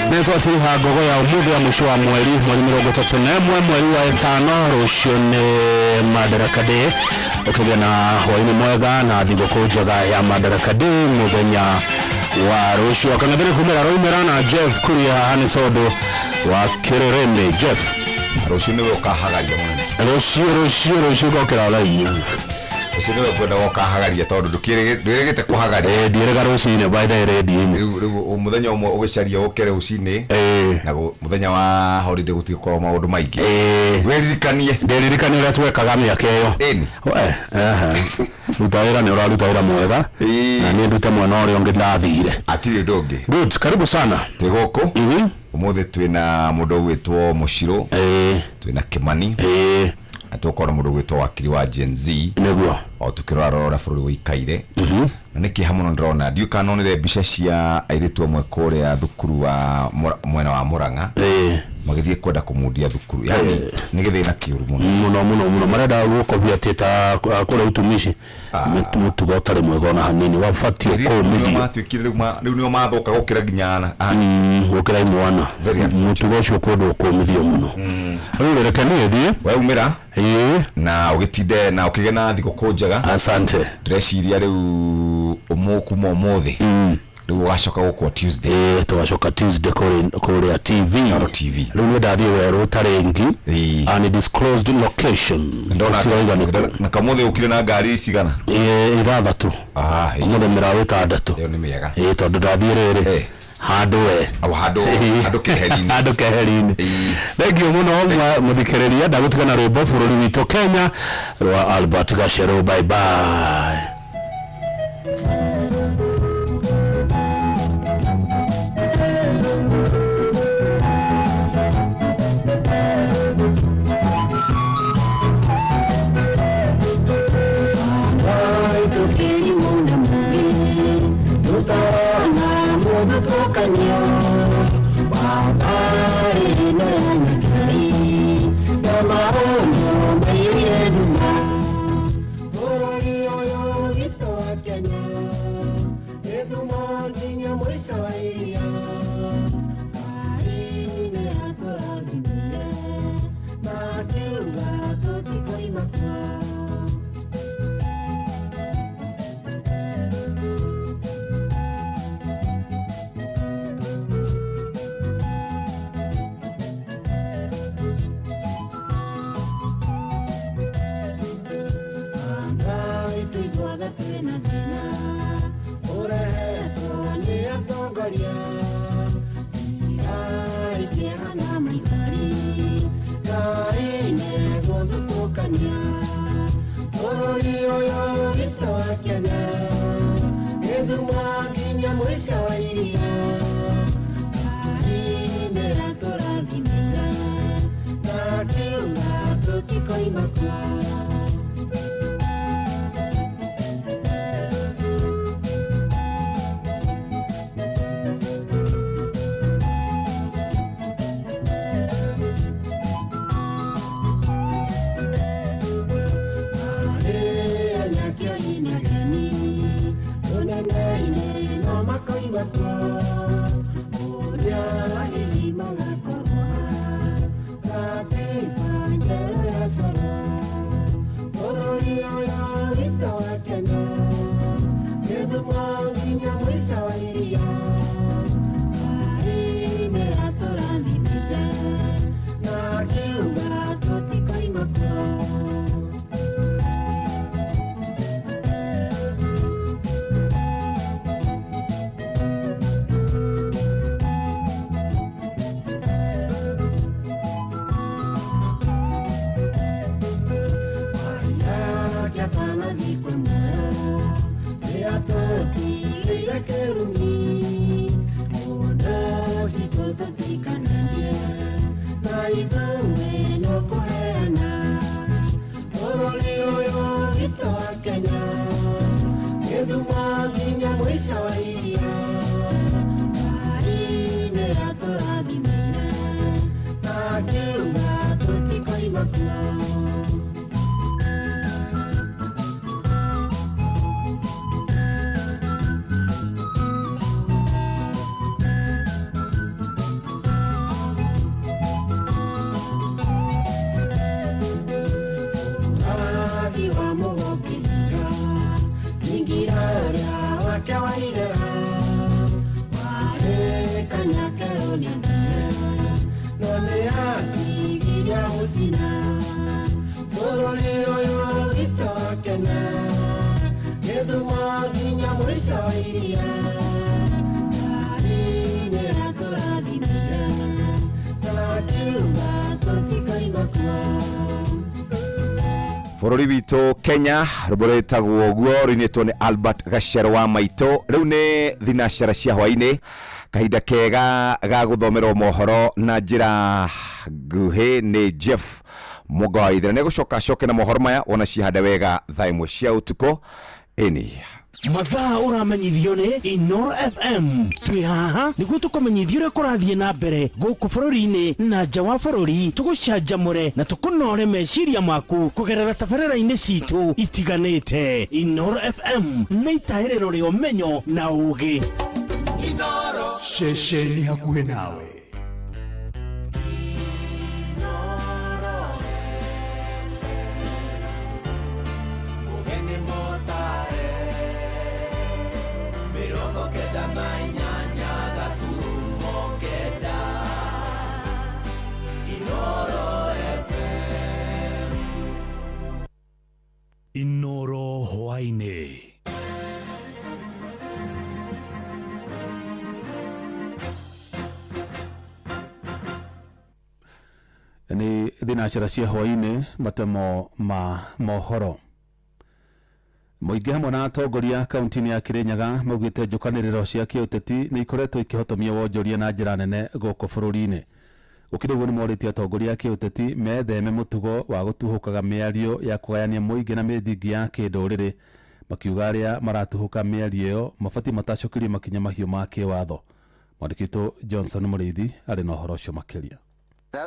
Nĩ twatiriha ngogo ya ũmũthĩ ya mũico wa mweri, mweri 31 mweri wa 5, rũciũ nĩ Madaraka Day. Ũkĩgĩa na hwaĩ-inĩ mwega na thigũkũ njega ya Madaraka Day mũthenya wa rũciũ. Kang'athĩrĩ kumĩra roimĩra na Jeff kuria haha nĩ tondũ wa kĩrĩrĩmĩ. Jeff,
rũciũ nĩwe ũkahagaria mũnene.
Rũciũ, rũciũ, rũciũ ngokĩra thaa 4.
Rũciũ nĩwe ngwenda ũkahagaria tondũ ndwĩrĩgĩte kũhagaria.
Ndiĩrĩga rũcinĩ by the radio-inĩ.
Rĩu mũthenya ũmwe ũgĩcaria ũkĩre rũcinĩ, na mũthenya wa holiday gũtigũkorwo maũndũ maingĩ. Wĩririkanie.
Ndĩririkanie ũrĩa twekaga mĩaka ĩyo.
Ĩni.
We, ehe. Ruta wĩra nĩ ũraruta wĩra mwega. Na niĩ ndute mwena ũrĩa ũngĩ ndathire.
Hatirĩ ũndũ ũngĩ.
Good, karibu sana.
Twĩ gũkũ. Ũmũthĩ twĩna mũndũ ũgwĩtwo Mũcirũ. Twĩna Kĩmani. Na tũgũkorwo na mũndũ ũgwĩtwo wakiri wa Gen Z.
Nĩguo.
O tũkĩrora rora bũrũri ũikaire. Na nĩ kĩeha mũno ndĩrona. Ndiũĩ kana nonire mbica cia airĩtu amwe kũrĩa thukuru wa mwena wa Murang'a. Magĩthiĩ kwenda kũmundia thukuru. Yaani nĩ gĩthĩna kĩũru mũno.
Mũno mũno mũno. Marenda gũkobia atĩ ta kũrĩa utumishi. Mũtugo ũtarĩ mwega ona hanini, wabatiĩ kũũmithio.
Matuĩkire rĩu nĩo mathũka gũkĩra nginya ana.
Gũkĩra imwana. Mũtugo ũcio kũndũ kũũmithio mũno. Rĩu reke niĩ thiĩ.
Weumĩra. Na ũgĩtinde na ũkĩgĩa na thigũkũ njega.
Asante.
Ndĩreciria rĩu kuma ũmũthĩ. Rĩu ũgacoka gũkũ Tuesday.
Tũgacoka Tuesday kũrĩa TV.
TV.
Rĩu nĩ ndathiĩ werũ tarĩngĩ. Undisclosed location. Tũtirauga nĩ kũ.
Na kamũthĩ ũkire na ngari cigana?
6. Ũmũthĩ mĩraũ 6.
Ĩyo nĩ mĩega.
Tondũ ndathiĩ rĩrĩ. Handũ we.
Handũ, handũ keheri-inĩ.
Handũ keheri-inĩ. Thengiũ mũno mũthikĩrĩria, ndagũtigana rwĩmbo bũrũri witũ Kenya rwa Albert Gaceru. Bye bye.
Tũninire no nĩ yaku nginya mũcina bũrũri ũyũ witũ Kenya gĩthumo nginya mũico iria Ngai nĩatũrathimire twakiuga tũtikoima kuo.
Bũrũri witũ Kenya rwĩmbo rwĩtagwo ũguo rũinĩtwo nĩ Albert Gacero wa Maitũ. Rĩu nĩ thinacara cia hwaĩ-inĩ, kahinda kega ga gũthomerwo mohoro na njĩra nguhĩ nĩ Jeff Mũnga wa Ithira. Nĩegũcoka acoke na mohoro maya wona cihande wega thaa 1 cia ũtukũ. Ĩni
Mathaa ũramenyithio nĩ Inoro FM. Twĩ haha nĩguo tũkũmenyithie ũrĩa kũrathiĩ na mbere gũkũ bũrũri-inĩ na nja wa bũrũri, tũgũcanjamũre na tũkũnore meciria maku kũgerera tabarĩra-inĩ citũ itiganĩte. Inoro FM nĩ itahĩrĩro rĩa ũmenyo na ũũgĩ.
Ceceni hakuhĩ nawe.
Mũgeni mũtare 98 gaturumo 9 Inoro FM.
Inoro hwaĩ-inĩ.
Nĩ thinacara cia hwaĩ-inĩ, matemo ma mohoro. Mũingĩ hamwe na atongoria kaunti-inĩ ya Kirinyaga maugĩte njũkanĩrĩro cia kĩũteti nĩ ikoretwo ikĩhotomia wonjoria na njĩra nene gũkũ bũrũri-inĩ. Gũkĩrĩ ũguo nĩ morĩtie atongoria a kĩũteti metheme mũtugo wa gũtuhũkaga mĩario ya kũgayania mũingĩ na mĩthingi ya kĩndũrĩrĩ, makiuga arĩa maratuhũka mĩario ĩyo mabatiĩ matacũkĩrio makinya mahiũ ma kĩwatho. Mwandĩki witũ Johnson Mũrĩithi arĩ na ũhoro ũcio makĩria.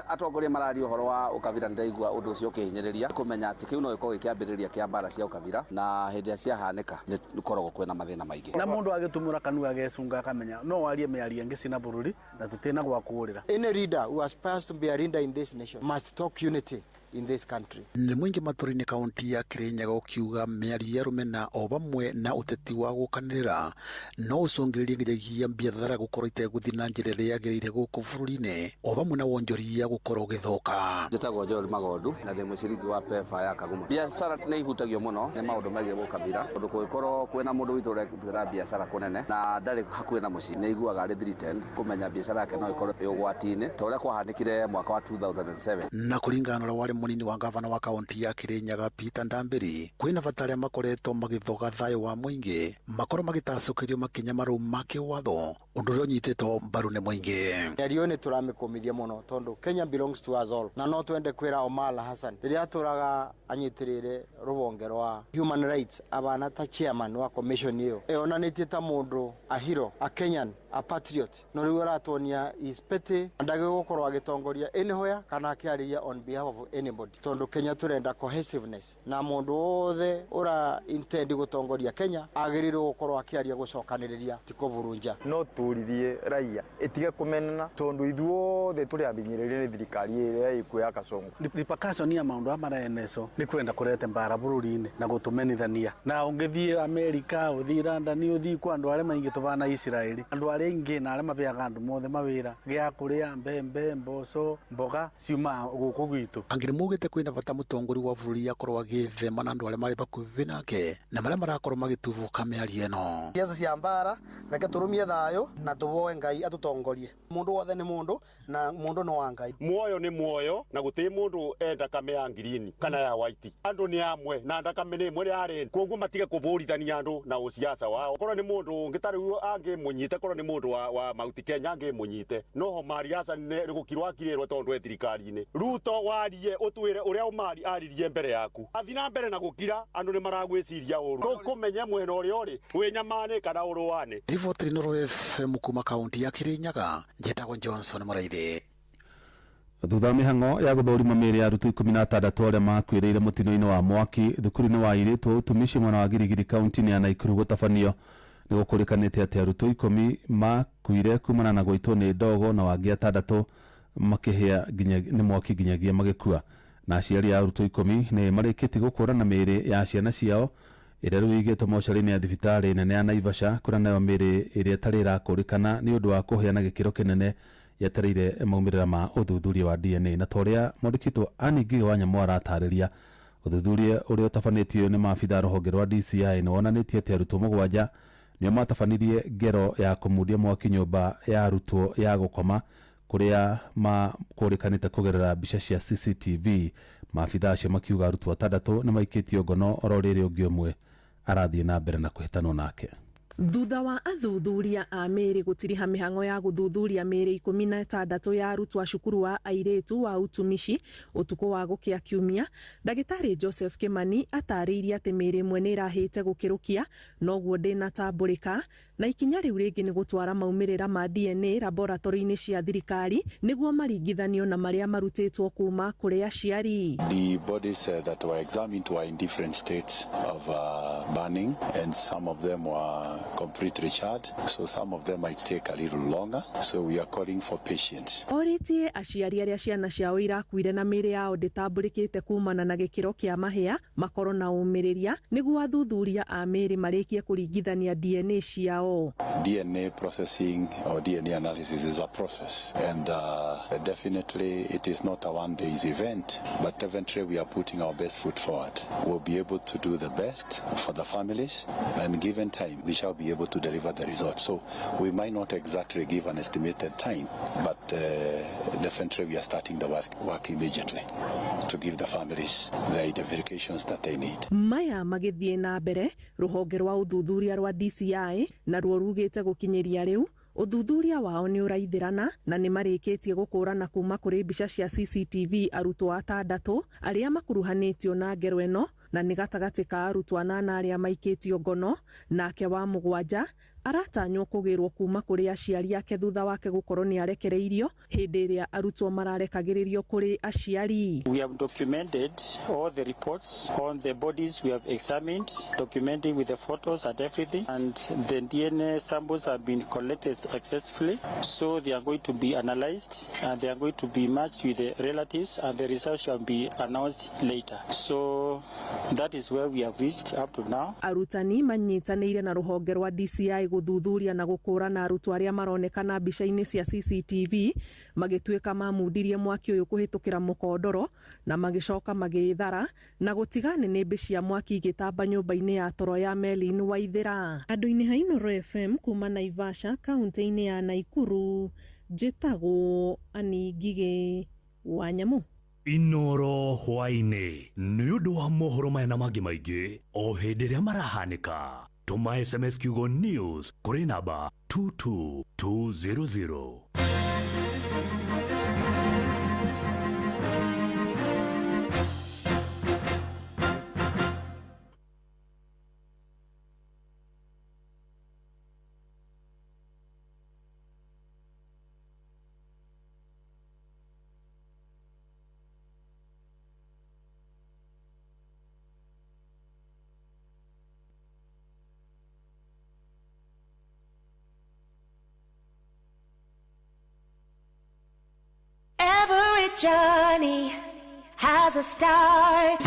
Atongoria mararia ũhoro wa ũkabira, nĩndaigua ũndũ ũcio ũkĩhinyĩrĩria kũmenya atĩ kĩu no gĩkorwo gĩkĩambĩrĩria kĩa mbara cia ũkabira, na hĩndĩ ĩrĩa ciahanĩka nĩ gũkoragwo kwĩna mathĩna maingĩ.
Na mũndũ agĩtumũra kanua agecunga akamenya no warie mĩario ĩngĩ cina bũrũri na tũtĩna gwa kũũrĩra.
Any leader who aspires to be a leader in this nation must talk unity in this country.
Nĩ mũingĩ matũra-inĩ kaunti ya Kirinyaga ũkiuga mĩario ya rũmena o vamwe na ũteti wa gũkanĩrĩra no ũcũngĩrĩrie nginyagia biathara gũkorwo itegũthiĩ na njĩra ĩrĩa yagĩrĩire gũkũ bũrũri-inĩ o vamwe na wonjoria gũkorwo ũgĩthũka.
Njĩtagwo Joel Magondu na ndĩ mũciriki wa PEFA ya Kaguma. Biacara nĩ ihutagio mũno nĩ maũndũ megiĩ gũkabira, tondũ kũngĩkorwo kwĩna mũndũ witũ ũrarutĩra biacara kũnene na ndarĩ hakuhĩ na mũciĩ, nĩ aiguaga arĩ threatened kũmenya biacara yake no ĩkorwo ĩ ũgwati-inĩ ta ũrĩa kwahanĩkire mwaka wa 2007.
Na kũringana na ũrĩa warĩ mũnini wa gavana wa kaunti ya Kirinyaga Peter Ndambiri, kwĩna bata arĩa makoretwo magĩthoga thayũ wa mũingĩ makorwo magĩtacũkĩrio makinya marũmu ma kĩwatho, ũndũ ũrĩa ũnyitĩtwo mbaru nĩ mũingĩ.
Mĩario nĩ tũramĩkũmithia mũno tondũ Kenya belongs to us all, na no twende kwĩra Omar Hassan rĩrĩa atũraga anyitĩrĩire rũhonge rwa human rights abana ta chairman wa commission ĩyo ĩonanĩtie ta mũndũ a hero, a Kenyan, a patriot, no rĩu aratuonia is petty ndagĩrĩirwo gũkorwo agĩtongoria anywhere kana akĩarĩria on behalf of anybody, tondũ Kenya tũrenda cohesiveness na mũndũ wothe ũra intend gũtongoria Kenya agĩrĩirwo gũkorwo akĩaria gũcokanĩrĩria ti kũburunja.
No tũririe raia ĩtige kũmenana tondũ ithuothe tũrĩ abinyĩrĩrie nĩ thirikari ĩrĩa ĩkuo ya Kasongo.
Repercussion ya maũndũ aya maraeneco nĩ kwenda kũrete mbara bũrũri-inĩ na gũtũmenithania, na ũngĩthiĩ Amerika, ũthiĩ London, ũthiĩ kwa andũ arĩa maingĩ tũbana Israeli, andũ arĩa aingĩ na arĩa mabeaga andũ mothe mawĩra gĩa kũrĩa mbembe, mboco, mboga ciumaga gũkũ gwitũ.
Angĩ nĩmaugĩte kwĩna bata mũtongoria wa bũrũri akorwo agĩthema na andũ arĩa marĩ hakuhĩ nake na marĩa marakorwo magĩtubũka mĩario ĩno.
Ciaca cia mbara reke tũrũmie thayũ na tũvoe Ngai atũtongorie. Mũndũ wothe nĩ mũndũ na mũndũ nĩ wa Ngai.
Muoyo nĩ muoyo na gũtirĩ mũndũ e thakame ya ngirini kana ya white. Andũ nĩ amwe na thakame nĩ ĩmwe ya red. Koguo matige kũbũrithania andũ na ũciaca wao. Korwo nĩ mũndũ ũngĩ ta rĩu angĩmũnyite, korwo nĩ mũndũ wa Mount Kenya angĩmũnyite, no Omar Hassan nĩ gũkirwo akirĩrwo tondũ e thirikari-inĩ. Ruto warie ũtwĩre ũrĩa Omar aririe mbere yaku. Athi na mbere na gũkira, andũ nĩ maragwĩciria ũru. Tũkũmenye mwena ũrĩa ũrĩ, wĩ nyamani kana ũrũani.
Riboti Inooro FM kuma kaunti ya Kirinyaga, njĩtagwo Johnson Mũraithi.
Thutha wa mĩhang'o ya gũthũrima mĩĩrĩ ya arutwo 16 arĩa makuĩrĩire mũtino-inĩ wa mwaki thukuru-inĩ wa airĩtu wa ũtumishi mwena wa Girigiri kaunti-inĩ ya Naikuru gũtabanio, nĩ gũkũrĩkanĩte atĩ arutwo 10 makuire kumana na gũitwo nĩ ndogo na wangĩ 6 makĩhĩa nginya nĩ mwaki nginyagia magĩkua. Na aciari a arutwo 10 nĩ marĩkĩtie gũkũrana mĩĩrĩ ya ciana ciao ĩrĩa rĩu ĩigĩtwo mocarĩ-inĩ ya thibitarĩ nene ya Naivasha, kũrĩa nayo mĩĩrĩ ĩrĩa ĩtarĩ ĩrakũrĩkana nĩ ũndũ wa kũhĩa na gĩkĩro kĩnene Yetereire maumĩrĩra ma ũthuthuria wa DNA, na ta ũrĩa mwandĩki witũ Annie Ngigĩ wa Nyamũ aratarĩria, ũthuthuria ũrĩa ũtabanĩtio nĩ maabitha a rũhonge rwa DCI nĩ wonanĩtie atĩ arutwo 7 nĩo matabanirie ngero ya kũmundia mwaki nyũmba ya arutwo ya gũkoma kũrĩa makũrĩkanĩte kũgerera mbica cia CCTV. Maabitha acio makiuga arutwo 6 nĩ maikĩtio ngono, oro rĩrĩ ũngĩ ũmwe arathiĩ na mbere na kũhĩtanwo nake.
Thutha wa athuthuria a mĩĩrĩ gũtiriha mĩhang'o ya gũthuthuria mĩĩrĩ 16 ya arutwo a cukuru wa airĩtu wa utumishi ũtukũ wa gũkĩa kiumia, ndagĩtarĩ Joseph Kimani atarĩirie atĩ mĩĩrĩ ĩmwe nĩ ĩrahĩte gũkĩrũkia noguo ndĩnatambũrĩka, na ikinya rĩu rĩngĩ nĩ gũtwara maumĩrĩra ma DNA laboratory-inĩ cia thirikari nĩguo maringithanio na marĩa marutĩtwo kuma kũrĩ aciari.
The bodies that were examined were in different states of burning, and some of them were completely charred, so some of them might take a little longer, so we are calling for patience.
Orĩtie aciari arĩa ciana ciao irakuire na mĩĩrĩ yao ndĩtambũrĩkĩte kumana na gĩkĩro kĩa mahĩa makorwo na ũmĩrĩria nĩguo athuthuria a mĩĩrĩ marĩkie kũringithania DNA ciao.
DNA processing or DNA analysis is a process, and definitely it is not a one day's event, but definitely we are putting our best foot forward. We'll be able to do the best for the families, and given time we shall be able to deliver the result. So we might not exactly give an estimated time, but definitely we are starting the work immediately to give the families the identifications that they need.
Maya magĩthiĩ na mbere, rũhonge rwa ũthuthuria rwa DCI naruo rugĩte gũkinyĩria rĩu ũthuthuria wao nĩ ũraithĩrana na nĩ marĩkĩtie gũkũrana kuma kũrĩ mbica cia CCTV arutwo 6 arĩa makuruhanĩtio na ngero ĩno, na nĩ gatagatĩ ka arutwo 8 arĩa maikĩtio ngono, nake wa 7 aratanywo kũgĩrwo kuma kũrĩ aciari ake thutha wake gũkorwo nĩ arekereirio hĩndĩ ĩrĩa arutwo mararekagĩrĩrio kũrĩ aciari.
We have documented all the reports on the bodies we have examined, documenting with the photos and everything, and the DNA samples have been collected successfully, so they are going to be analyzed and they are going to be matched with the relatives, and the results shall be announced later. So that is where we have reached up to now.
Arutani manyitanĩire na rũhonge rwa DCI gũthuthuria na gũkũrana arutwo arĩa maronekana mbica-inĩ cia CCTV magĩtuĩka mamundirie mwaki ũyũ kũhĩtũkĩra mũkondoro na magĩcoka magĩthara na gũtiga nĩnĩmbĩ cia mwaki igĩtamba nyũmba-inĩ ya toro ya Melin Waithĩra. Andũ-inĩ ha Inooro FM kuma Naivasha kaunti-inĩ ya Naikuru, njĩtagwo Annie Ngigĩ wa Nyamũ.
Inooro hwaĩ-inĩ nĩ ũndũ wa mohoro maya na mangĩ maingĩ o hĩndĩ ĩrĩa marahanĩka. Tũma SMS kiugo news kũrĩ namba 22200.
Every journey has a start.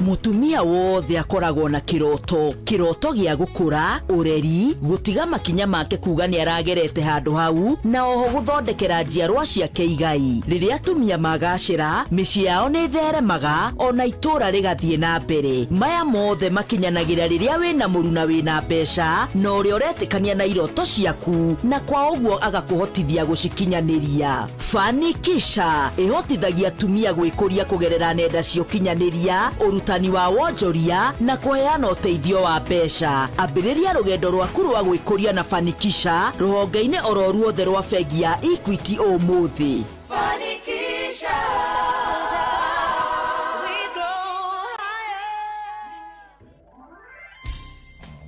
Mũtumia wothe akoragwo na kĩroto, kĩroto gĩa gũkũra, ũreri, gũtiga makinya make kuga nĩ aragerete handũ hau, na oho gũthondekera njiarwa ciake igai. Rĩrĩa atumia magacĩra, mĩciĩ yao nĩ ĩtheremaga, ona itũũra rĩgathiĩ na mbere. Maya mothe makinyanagĩra rĩrĩa wĩna mũruna wĩna mbeca, na ũrĩa ũretĩkania na iroto ciaku, na kwa ũguo agakũhotithia gũcikinyanĩria. Fanikisha ĩhotithagia atumia gwĩkũria kũgerera nenda cia ũkinyanĩria, ũrutani wa wonjoria na kũheana ũteithio wa mbeca. Ambĩrĩria rũgendo rwaku rwa gwĩkũria na Fanikisha rũhonge-inĩ oro ruothe rwa bengi ya Equity ũmũthĩ.
Fanikisha, we grow higher.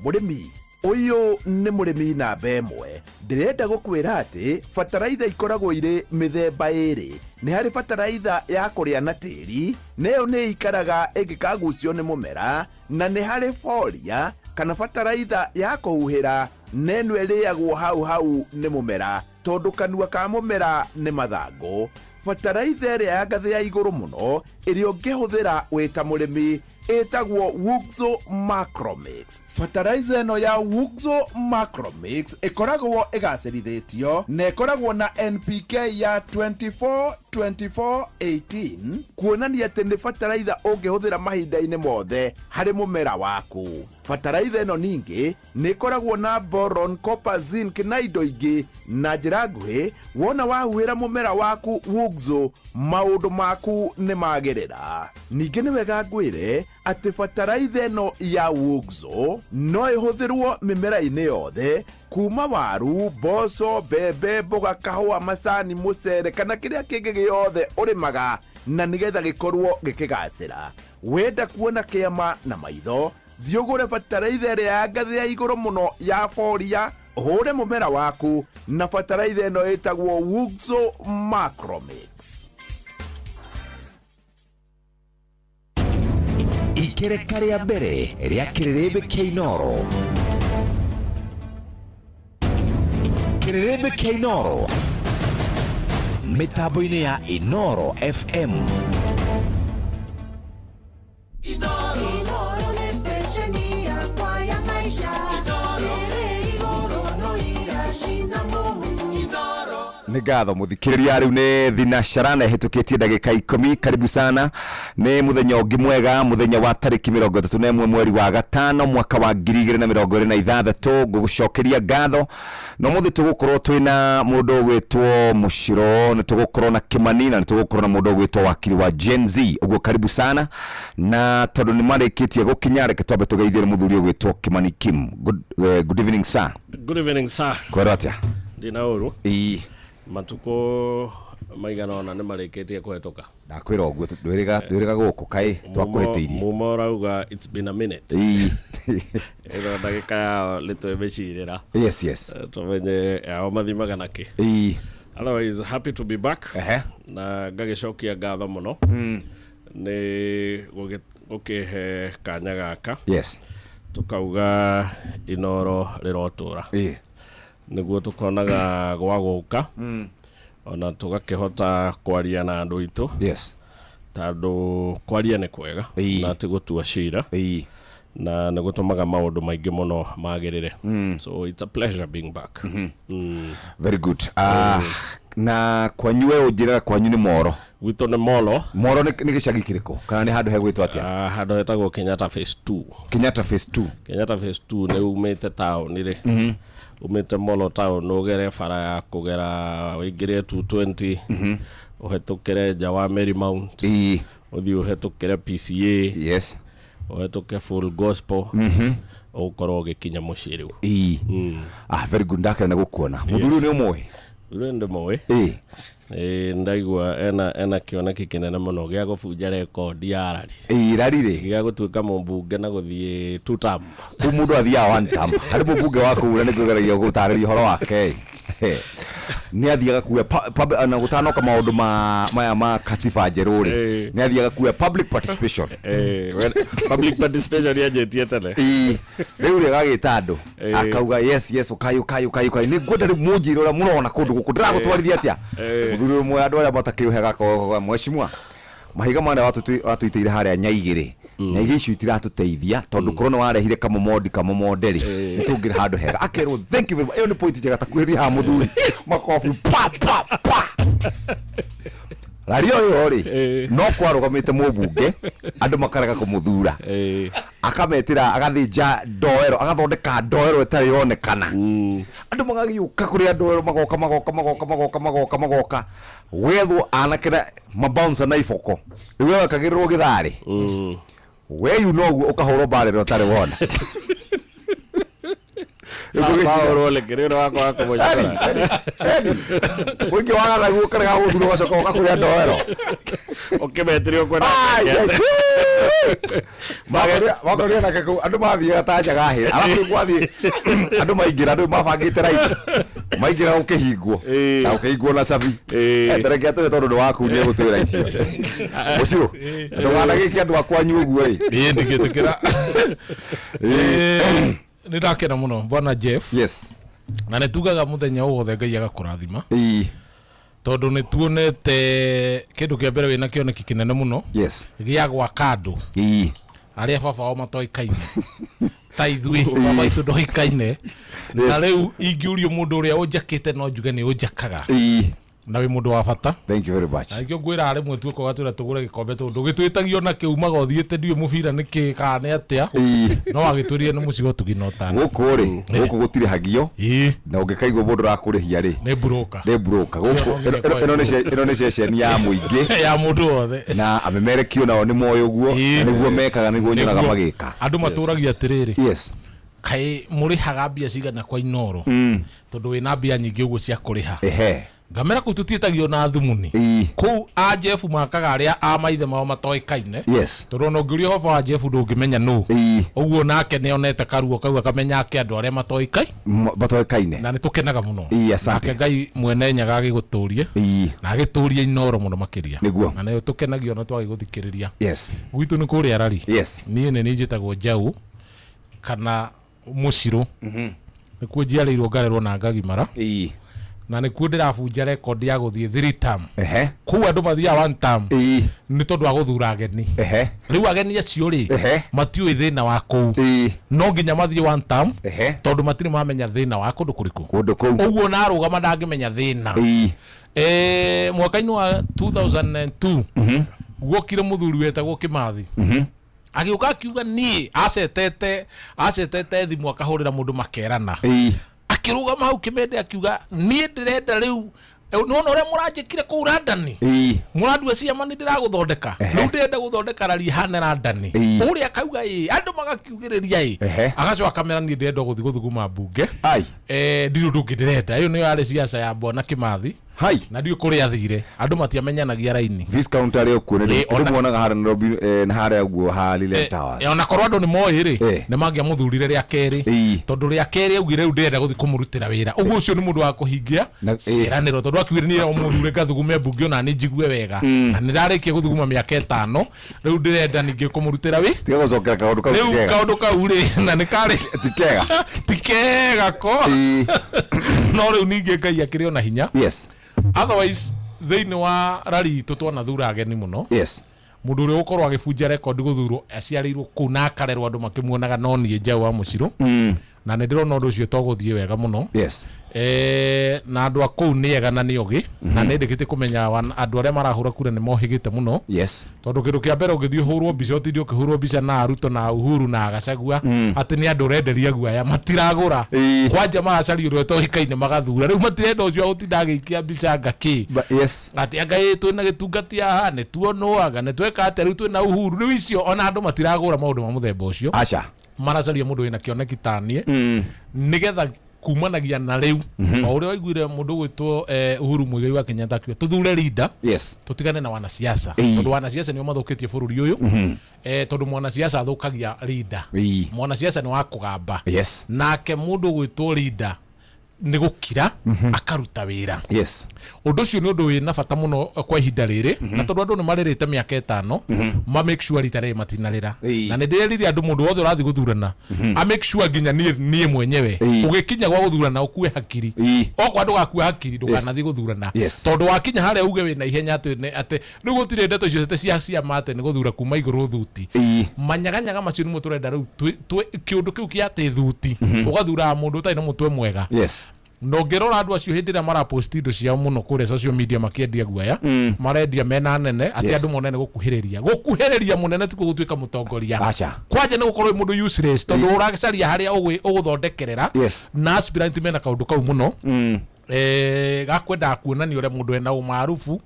Mũrĩmi ũyũ nĩ mũrĩmi namba 1. Ndĩrenda gũkwĩra atĩ bataraitha ikoragwo irĩ mĩthemba 2. Nĩ harĩ bataraitha ya kũrĩa na tĩri, nayo nĩ ikaraga ĩngĩkagucio nĩ mũmera, na nĩ harĩ foria kana bataraitha ya kũhuhĩra, na ĩno ĩrĩagwo hau hau nĩ mũmera, tondũ kanua ka mũmera nĩ mathangũ. Bataraitha ĩrĩa ya ngathĩ ya igũrũ mũno ĩrĩa ũngĩhũthĩra wĩ ta mũrĩmi Ĩtagwo Wuxo Macromix. Fertilizer ĩno ya Wuxo Macromix ĩkoragwo ĩgacĩrithĩtio na ĩkoragwo na NPK ya 24 24 18, kuonania atĩ nĩ bataraitha ũngĩhũthĩra mahinda-inĩ mothe harĩ mũmera waku. Bataraitha ĩno ningĩ nĩ ĩkoragwo na boron, copper, zinc na indo ingĩ. Na njĩra nguhĩ, wona wahuhĩra mũmera waku Wuxo, maũndũ maku nĩ magĩrĩra. Ningĩ nĩ wega ngwĩre atĩ bataraitha ĩno ya Wuxo no ĩhũthĩrwo mĩmera-inĩ yothe, kuma waru, mboco, mbembe, mboga, kahũa, macani, mũcere kana kĩrĩa kĩngĩ gĩothe ũrĩmaga, na nĩgetha gĩkorwo gĩkĩgacĩra. Wenda kuona kĩama na maitho, thiĩ ũgũre bataraitha ĩrĩa ya ngathĩ ya igũrũ mũno ya Foria, ũhũre mũmera waku na bataraitha ĩno ĩtagwo Wuxo Macromix.
Ikereka rĩa mbere rĩa kĩrĩrĩmbĩ kĩa Inoro, kĩrĩrĩmbĩ kĩa Inoro mĩtambo-inĩ ya Inoro FM.
Inoro nĩ station yakwa ya maisha. Ĩrĩ igũrũ no iracina mũhu.
Nĩ ngatho mũthikĩrĩria. Rĩu nĩ thinacara na ĩhĩtũkĩtie ndagĩka 10. Karibu sana, nĩ mũthenya ũngĩ mwega, mũthenya wa tarĩki 31 mweri wa gatano mwaka wa 2026. Ngũgũcokeria ngatho na ũmũthĩ tũgũkorwo twĩna mũndũ ũgwĩtwo Mũciro, nĩ tũgũkorwo na Kĩmani, na nĩ tũgũkorwo na mũndũ ũgwĩtwo wakiri wa Gen Z. Ũguo karibu sana, na tondũ nĩ marĩkĩtie gũkinya, reke twambe tũgeithie mũthuri ũgwĩtwo Kĩmani Kim. Good evening, sir.
Good evening, sir.
Kwĩrwo atĩa?
Ndina ũru.
Ĩĩ.
Matukũ maigana ũna nĩ marĩkĩtie kũhetũka.
Ndakwĩra ũguo, ndwĩrĩga gũkũ kaĩ twakũhĩtĩirie.
Muma ũrauga it's been a minute.
Ĩĩ.
Ĩno ndagĩka yao nĩ twĩmĩcirĩra.
Yes.
Tũmenye yao mathimaga nakĩ.
Ĩĩ.
Otherwise, happy to be back.
Ehe.
Na ngagĩcokia ngatho mũno nĩ gũkĩhe kanya gaka. Tukauga Inoro rĩrotũra.
Ĩĩ.
Nĩguo tũkonaga gwa gũka ona tũgakĩhota kwaria na andũ aitũ. Tondũ kwaria nĩ kwega na ti gũtua cira.
Ĩĩ.
Na nĩ gũtũmaga maũndũ maingĩ mũno magĩrĩre. So it's a pleasure being back.
Very good. Na kwanyu, we ũnjĩraga kwanyu nĩ Moro?
Gwitũ nĩ Molo.
Moro nĩ gĩcagi kĩrĩkũ kana nĩ handũ hegwĩtwo atĩa?
Handũ hetagwo Kenyatta Phase 2.
Kenyatta Phase 2.
Kenyatta Phase 2 nĩ umĩte taũni rĩ, umĩte Molo town, ũgere bara ya kũgera ũingĩre 220, ũhetũkĩre nja wa Marymount,
Ĩĩ.
ũthiĩ ũhetũkĩre PCA, ũhetũke Full Gospel, ũgũkorwo ũgĩkinya mũciĩ rĩu.
Ĩĩ. Ah, very good, ndakena gũkuona. Mũthuri ũyũ nĩ ũmũĩ?
Rĩu ndĩmũĩ.
Ĩĩ.
Ĩĩ, ndaigua ena kĩoneki kĩnene mũno gĩa gũbunja rekondi ya rari.
Ĩĩ, rari rĩ.
Gĩa gũtuĩka mũmbunge na gũthiĩ two term.
Kũu mũndũ athiaga one term. Harĩ mũmbunge wa kũu na nĩngũgeragia gũtarĩria ũhoro wake. Nĩ athiaga kuoya na gũtanoka maũndũ ma maya ma katiba njerũ rĩ, nĩ athiaga kuoya public participation.
Public participation yanjĩtie tene.
Ĩĩ. Rĩu rĩ agagĩta andũ akauga, "Yes, yes, ũkai, ũkai, ũkai, ũkai, nĩ ngwenda rĩu mũnjĩre ũrĩa mũrona kũndũ gũkũ ndĩragũtwarithia atĩa." Mũthuri ũmwe, andũ arĩa matakĩũhega, "Mheshimiwa, mahiga marĩa watũitĩire harĩa nyaigĩ rĩ, nyaigĩ icio itiratũteithia, tondũ korwo nĩ warehire kamomondi kamomonde rĩ, nĩ tũngĩrĩ handũ hega." Akerwo, "Thank you very much, ĩyo nĩ point njega, takuhĩrĩria haha." Mũthuri makobi pa pa pa. Rario ĩyo rĩ, no kwarũgamĩte mũmbunge, andũ makarega kũmũthura, akametĩra, agathĩnja ndoero, agathondeka ndoero ĩtarĩ yonekana. Andũ magagĩũka kũrĩa ndoero, magoka, magoka, magoka, magoka, magoka, magoka, wethwo anake na mabouncer na iboko. Rĩu we wekagĩrĩrwo gĩtharĩ, we yu noguo ũkahũrwo mbarĩro ũtarĩ wona.
Pahũrwo rĩngĩ nĩ ũndũ wa kwaga kũmũcokera.
Mũingĩ waganaguo ũkarega gũthurwo, ũgacoka ũka kũrĩa ndoero.
Ũkĩmetĩre ũkwenda.
Makorire nake kũu andũ mathiaga ta njaga hĩ, arabu rĩu gwathiĩ andũ maingĩra, andũ mabangĩte raini, maingĩra gũkĩhingwo na gũkĩhingwo na cabi. Tareke atũre, tondũ nĩ waku, nĩ egũtwĩra icio. Mũcirũ, ndũganagĩke andũ a kwanyu ũguo ĩ.
Ĩĩ, ndingĩtĩkĩra. Nĩ ndakena mũno, bwana Jeff. Na nĩ tugaga mũthenya o wothe Ngai agakũrathima, tondũ nĩ tuonete kĩndũ kĩa mbere wĩna kĩoneki kĩnene mũno gĩa gwaka andũ. Arĩa baba wao matoĩkaine ta ithuĩ, baba witũ ndoĩkaine, na rĩu ingĩũrio mũndũ ũrĩa ũnjakĩte no njuge nĩ ũnjakaga na wĩ mũndũ wa bata.
Thank you very much.
Na nĩkĩo ngwĩra rĩmwe tuoka ũgatwĩra tũgũre gĩkombe, tondũ ndũgĩtwĩtagio na kĩu umaga ũthiĩte, ndiũĩ mũbira nĩ kĩ kana nĩ atĩa, no wagĩtwĩrire nĩ mũcigo tũgina ũtana.
Gũkũ rĩ, gũkũ gũtirĩ hagio, na ũngĩkaigua mũndũ ũrakũrĩhia rĩ,
nĩ broker.
Nĩ broker gũkũ. Ĩno nĩ ceceni ya mũingĩ,
ya mũndũ wothe,
na amemerekio nao nĩ moĩ ũguo, na nĩguo mekaga, nĩguo nyonaga magĩka.
Andũ matũragia atĩrĩrĩ, kaĩ mũrĩhaga mbia cigana kwa Inoro, tondũ wĩna mbia nyingĩ ũguo cia kũrĩha? Ngamera kũu tũtiĩtagio na thumuni. Kũu a Jeff makaga arĩa a maithe mao matoĩkaine, tondũ ona ũngĩũria baba wa Jeff ndũngĩmenya nũ. Ũguo nake nĩonete karuo kau, akamenya ake andũ arĩa matoĩkaine.
Matoĩkaine.
Na nĩ tũkenaga mũno.
Asante.
Nake Ngai mwene Nyaga agĩgũtũrie na agĩtũrie Inoro mũno makĩria. Na nĩ tũkenagio na twagĩgũthikĩrĩria. Gwitũ nĩ kũrĩa rari. Niĩ nĩ niĩ njĩtagwo Njaũ kana Mũcirũ, nĩkuo njiarĩirwo, ngarerwo na ngagimara, na nĩkuo ndĩrabunja record ya gũthiĩ three term. Kũu andũ mathiaga one term, nĩ tondũ wa gũthura ageni. Rĩu ageni acio rĩ, matiũĩ thĩna wa kũu, no nginya mathiĩ one term, tondũ matirĩ mamenya thĩna wa kũndũ kũrĩkũ.
Kũndũ kũu.
Ũguo narũgama ndangĩmenya thĩna. Mwaka-inĩ wa 2002 guokire mũthuri wetagwo Kĩmathi, agĩũka akiuga niĩ acetete thimũ akahũrĩra mũndũ makerana, akĩrũgama hau Kĩmende akiuga, niĩ ndĩrenda rĩu nĩwona ũrĩa mũranjĩkire kũu London, mũrandua ciama, nĩ ndĩragũthondeka, rĩu ndĩrenda gũthondeka rari hane London. Ũrĩa akauga ĩ, andũ magakiugĩrĩria ĩ. Agacoka akamera, niĩ ndĩrenda gũthiĩ gũthuguma mbunge. Ndirĩ ũndũ ũngĩ ndĩrenda. Ĩyo nĩyo yarĩ ciaca ya bwana Kĩmathi. Na ndiũĩ kũrĩa athire, andũ matiamenyanagia raini.
Viscount arĩ o kuo, nĩ ndĩmuonaga harĩa Nairobi, na harĩa ũguo ha Lile Towers.
Ona korwo andũ nĩ moĩ rĩ, nĩ mangĩamũthurire rĩa kerĩ, tondũ rĩa kerĩ augire rĩu ndĩrenda gũthiĩ kũmũrutĩra wĩra. Ũguo ũcio nĩ mũndũ wa kũhingia ciĩranĩro, tondũ akiugire niĩ mũthure ngathugume mbunge ona nĩ njigue wega, na nĩ ndarĩkia gũthuguma mĩaka 5, rĩu ndĩrenda ningĩ kũmũrutĩra wĩ
Tiga gũcokera kaũndũ kau.
Rĩu
Ti kega.
Kaũndũ kau rĩ, na nĩ karĩ
Ti kega.
Ti kega ko, no rĩu ningĩ Ngai akĩrĩ ona hinya. Otherwise thĩinĩ wa rari itũ twanathura ageni mũno. Mũndũ ũrĩa ũgũkorwo agĩbunja rekondi gũthurwo aciarĩirwo kũu na akarerwo andũ makĩmuonaga, no niĩ Njaũ wa Mũcirũ, na nĩ ndĩrona ũndũ ũcio togũthiĩ wega mũno. Na andũ a kũu nĩ ega na nĩ ogĩ, na nĩ ndĩkĩtie kũmenya andũ arĩa marahũra kura nĩ mohĩgĩte mũno, tondũ kĩndũ kĩa mbere ũngĩthiĩ ũhũrwo mbica, ũtinde ũkĩhũrwo mbica na Ruto na Uhuru na Gachagua, atĩ nĩ andũ ũrenderia guaya, matiragũra. Kwanja maracaria ũrĩa ũtoĩkaine magathura. Rĩu matirenda ũcio agũtinda agĩikia mbica ngakĩ, atĩ anga ĩ twĩna gĩtungati haha, nĩ tuonwo, anga nĩ tweka atĩa, rĩu twĩna Uhuru. Rĩu icio ona andũ matiragũra maũndũ ma mũthemba ũcio.
Aca.
Maracaria mũndũ wĩna kĩoneki taniĩ, nĩgetha kumanagia na rĩu o ũrĩa waiguire mũndũ ũgwĩtwo Uhuru Muigai wa Kenyatta akiuga tũthure leader, tũtigane na wanasiasa, tondũ wanasiasa nĩo mathũkĩtie bũrũri ũyũ. Tondũ mwanasiasa athũkagia leader. Mwanasiasa nĩ wa kũgamba. Nake mũndũ ũgwĩtwo leader nĩ gũkira, akaruta wĩra. Ũndũ ũcio nĩ ũndũ wĩna bata mũno kwa ihinda rĩrĩ, na tondũ andũ nĩ marĩrĩte mĩaka 5, ma make sure rita rĩrĩ matinarĩra. Na nĩ ndĩrerire andũ, mũndũ wothe ũrathiĩ gũthurana a make sure, nginya niĩ mwenyewe, ũgĩkinya gwa gũthurana ũkue hakiri. Okorwo ndũgakua hakiri, ndũkanathiĩ gũthurana, tondũ wakinya harĩa uge wĩna ihenya atĩ atĩ rĩu gũtirĩ ndeto icio atĩ cia ciama atĩ nĩ gũthura kuma igũrũ thuti. Manyaganyaga macio nĩmo tũrenda rĩu kĩũndũ kĩu kĩa atĩ thuti ũgathuraga mũndũ ũtarĩ na mũtwe mwega. Na ũngĩrora andũ acio hĩndĩ ĩrĩa marapost indo ciao mũno kũrĩa social media makĩendia guoya, marendia mena nene atĩ andũ mone nĩ gũkuhĩrĩria. Gũkuhĩrĩria mũnene tikuo gũtuĩka mũtongoria.
Aca.
Kwanja nĩ gũkorwo wĩ mũndũ useless, tondũ ũracaria harĩa ũgũthondekerera. Na aspirant mena kaũndũ kau mũno, gakwendaga kuonania ũrĩa mũndũ ena ũmaarubu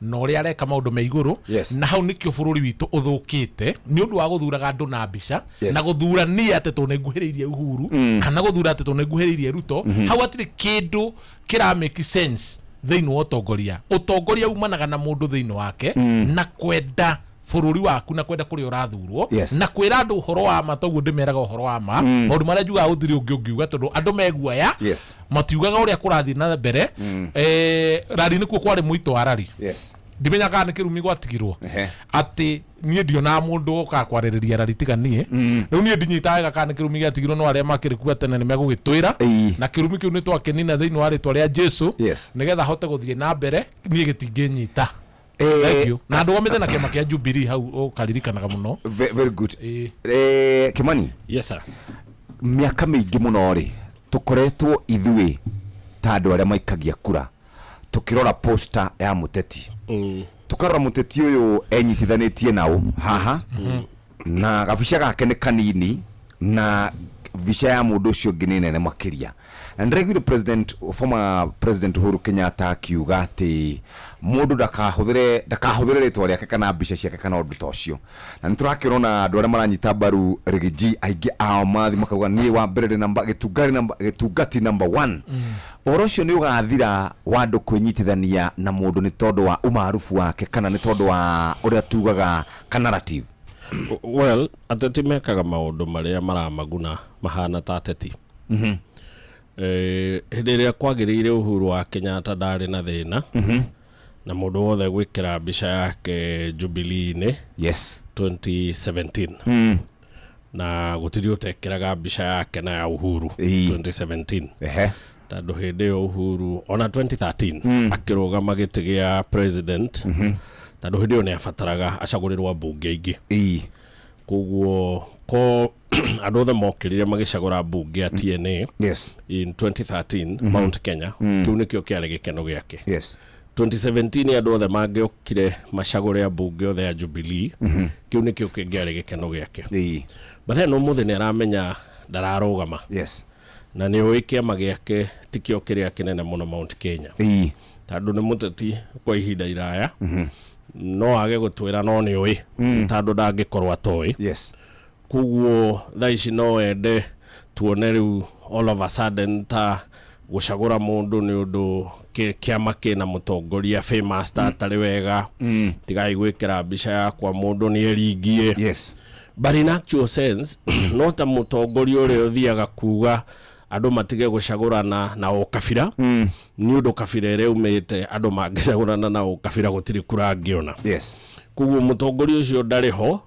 na ũrĩa areka maũndũ me igũrũ. Na hau nĩkĩo bũrũri witũ ũthũkĩte, nĩ ũndũ wa gũthuraga andũ na mbica, na gũthura niĩ atĩ tondũ nĩ nguhĩrĩirie Uhuru, kana gũthura atĩ tondũ nĩ nguhĩrĩirie Ruto. Hau hatirĩ kĩndũ kĩra make sense thĩinĩ wa ũtongoria. Ũtongoria umanaga na mũndũ thĩinĩ wake, na kwenda bũrũri waku, na kwenda kũrĩa ũrathurwo, na kwĩra andũ ũhoro wa ma, toguo ndĩmeraga ũhoro wa ma. Maũndũ marĩa njugaga gũtirĩ ũngĩ ũngiuga, tondũ andũ meguoya, matiugaga ũrĩa kũrathiĩ na mbere. Rari nĩkuo kwarĩ mũito wa rari. Ndimenya kana nĩ kĩrumi gwatigirwo, atĩ niĩ ndionaga mũndũ ũkaga kwarĩrĩria rari tiga niĩ. Rĩu niĩ ndinyitaga wega kana nĩ kĩrumi gĩatigirwo, no arĩa makĩrĩ kuo tene nĩ megũgĩtwĩra, na kĩrumi kĩu nĩ twakĩnina thĩinĩ wa rĩtwa rĩa Jesu, nĩgetha hote gũthiĩ na mbere. Niĩ gĩtingĩnyita. Thank you. Na ndũgamĩte na kĩama kĩa Jubilee hau ũkaririkanaga mũno.
Very good.
Ĩĩ.
Kimani.
Yes sir.
Mĩaka mĩingĩ mũno rĩ, tũkoretwo ithuĩ ta andũ arĩa maikagia kura tũkĩrora poster ya mũteti, tũkarora mũteti ũyũ enyitithanĩtie nao haha na gabica gake nĩ kanini na mbica ya mũndũ ũcio ũngĩ nĩ nene makĩria. Na ndĩraiguire president, former president Uhuru Kenyatta akiuga atĩ mũndũ ndakahũthĩre rĩtwa rĩake kana mbica ciake kana ũndũ ta ũcio. Na nĩ tũrakĩona andũ arĩa maranyita mbaru Riggy aingĩ ao mathi makauga niĩ wa mbere ndĩ namba gĩtungati namba gĩtungati number 1. Ũhoro ũcio nĩ ũgathira wa andũ kwĩnyitithania na mũndũ nĩ tondũ wa umaarufu wake kana nĩ tondũ wa ũrĩa tugaga ka narrative?
Well, ateti mekaga maũndũ marĩa maramaguna mahana ta ateti. Hĩndĩ ĩrĩa kwagĩrĩire Uhuru wa Kenyatta ndarĩ na thĩna na mũndũ wothe gwĩkĩra mbica yake Jubilee-inĩ. 2017. Na gũtirĩ ũtekĩraga mbica yake na ya Uhuru 2017. Tondũ hĩndĩ ĩyo Uhuru ona 2013 akĩrũgama gĩtĩ gĩa president, tondũ hĩndĩ ĩyo nĩ abataraga acagũrĩrwo ambunge aingĩ. Koguo ko andũ othe mokĩrire magĩcagũra mbunge ya TNA in 2013 Mount Kenya, kĩu nĩkĩo kĩarĩ gĩkeno gĩake. 2017 andũ othe mangĩokire macagũre ambunge othe ya Jubilee, kĩu nĩkĩo kĩngĩarĩ gĩkeno gĩake. But then ũmũthĩ nĩ aramenya ndararũgama. Na nĩ ũĩ kĩama gĩake tikĩo kĩrĩa kĩnene mũno Mount Kenya. Tondũ nĩ mũteti kwa ihinda iraya, no age gũtwĩra no nĩ ũĩ, tondũ ndangĩkorwo atoĩ. Koguo thaa ici no ende tuone rĩu all of a sudden ta gũcagũra mũndũ nĩ ũndũ kĩama kĩna mũtongoria famous ta atarĩ wega, tigai gwĩkĩra mbica yakwa mũndũ nĩ eringie. But in actual sense, no ta mũtongoria ũrĩa ũthiaga kuga andũ matige gũcagũrana na ũkabira, nĩ ũndũ kabira ĩrĩa umĩte andũ mangĩcagũrana na ũkabira gũtirĩ kura angĩona. Koguo mũtongoria ũcio ndarĩ ho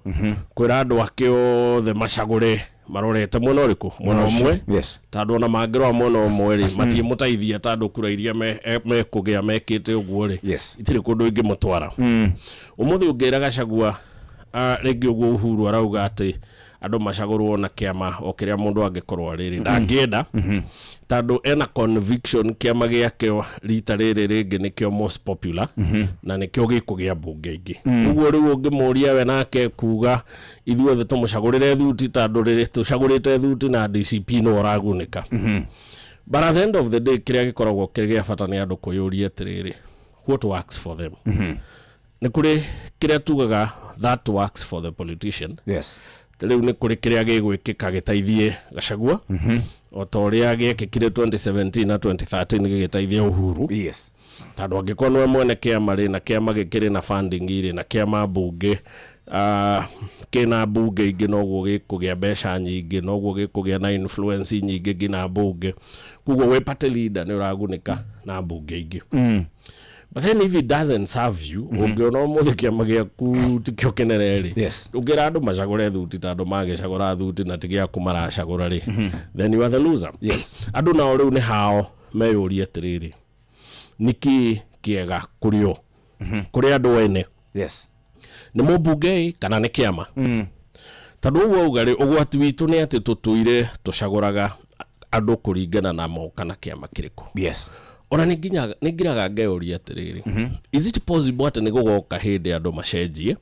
kwĩra andũ ake othe macagũre marorete mwena ũrĩkũ, mwena ũmwe. Tondũ ona mangĩrora mwena ũmwe rĩ, matiĩmũteithia tondũ kura iria mekũgĩa mekĩte ũguo rĩ, itirĩ kũndũ ingĩmũtwara. Ũmũthĩ ũngĩra Gachagua, rĩngĩ ũguo Uhuru arauga atĩ andũ macagũrwo na kĩama o kĩrĩa mũndũ angĩkorwo arĩ rĩ, ndangĩenda, tondũ ena conviction kĩama gĩake rita rĩrĩ rĩngĩ nĩkĩo most popular na nĩkĩo gĩkũgĩa mbunge ingĩ. Ũguo rĩu ũngĩmũria we nake kuga ithuothe tũmũcagũrĩre thuti tondũ rĩrĩ tũcagũrĩte thuti na DCP no ũragunĩka. But at the end of the day kĩrĩa gĩkoragwo kĩrĩ gĩa bata nĩ andũ kwĩyũria atĩrĩrĩ, what works for them? Nĩ kũrĩ kĩrĩa tugaga that works for the politician. Rĩu nĩ kũrĩ kĩrĩa gĩgwĩkĩka gĩteithie Gachagua, o ta ũrĩa gĩekĩkire 2017 na 2013 gĩgĩteithia Uhuru. Tondũ angĩkorwo nĩwe mwene kĩama rĩ, na kĩama gĩkĩrĩ na funding rĩ, na kĩama mbunge, kĩna mbunge ingĩ, noguo gĩkũgĩa mbeca nyingĩ, noguo gĩkũgĩa na influence nyingĩ nginya mbunge. Koguo wĩ party leader nĩ ũragunĩka na mbunge ingĩ. But then if it doesn't serve you, ũngĩona ũmũthĩ kĩama gĩaku tikĩo kĩnene rĩ, ũngĩra andũ macagũre thuti tondũ magĩcagũra thuti na ti gĩaku maracagũra rĩ, then you are the loser. Andũ nao rĩu nĩ hao meyũrie atĩrĩrĩ, nĩkĩ kĩega kũrĩ o, kũrĩ andũ ene? Nĩ mũmbunge kana nĩ kĩama? Tondũ ũguo auga rĩ, ũgwati witũ nĩ atĩ tũtũire tũcagũraga andũ kũringana na moka na kĩama kĩrĩkũ. Ona nĩ ngiraga ngeyũria atĩrĩrĩ, is it possible atĩ nĩ gũgoka hĩndĩ andũ macenjie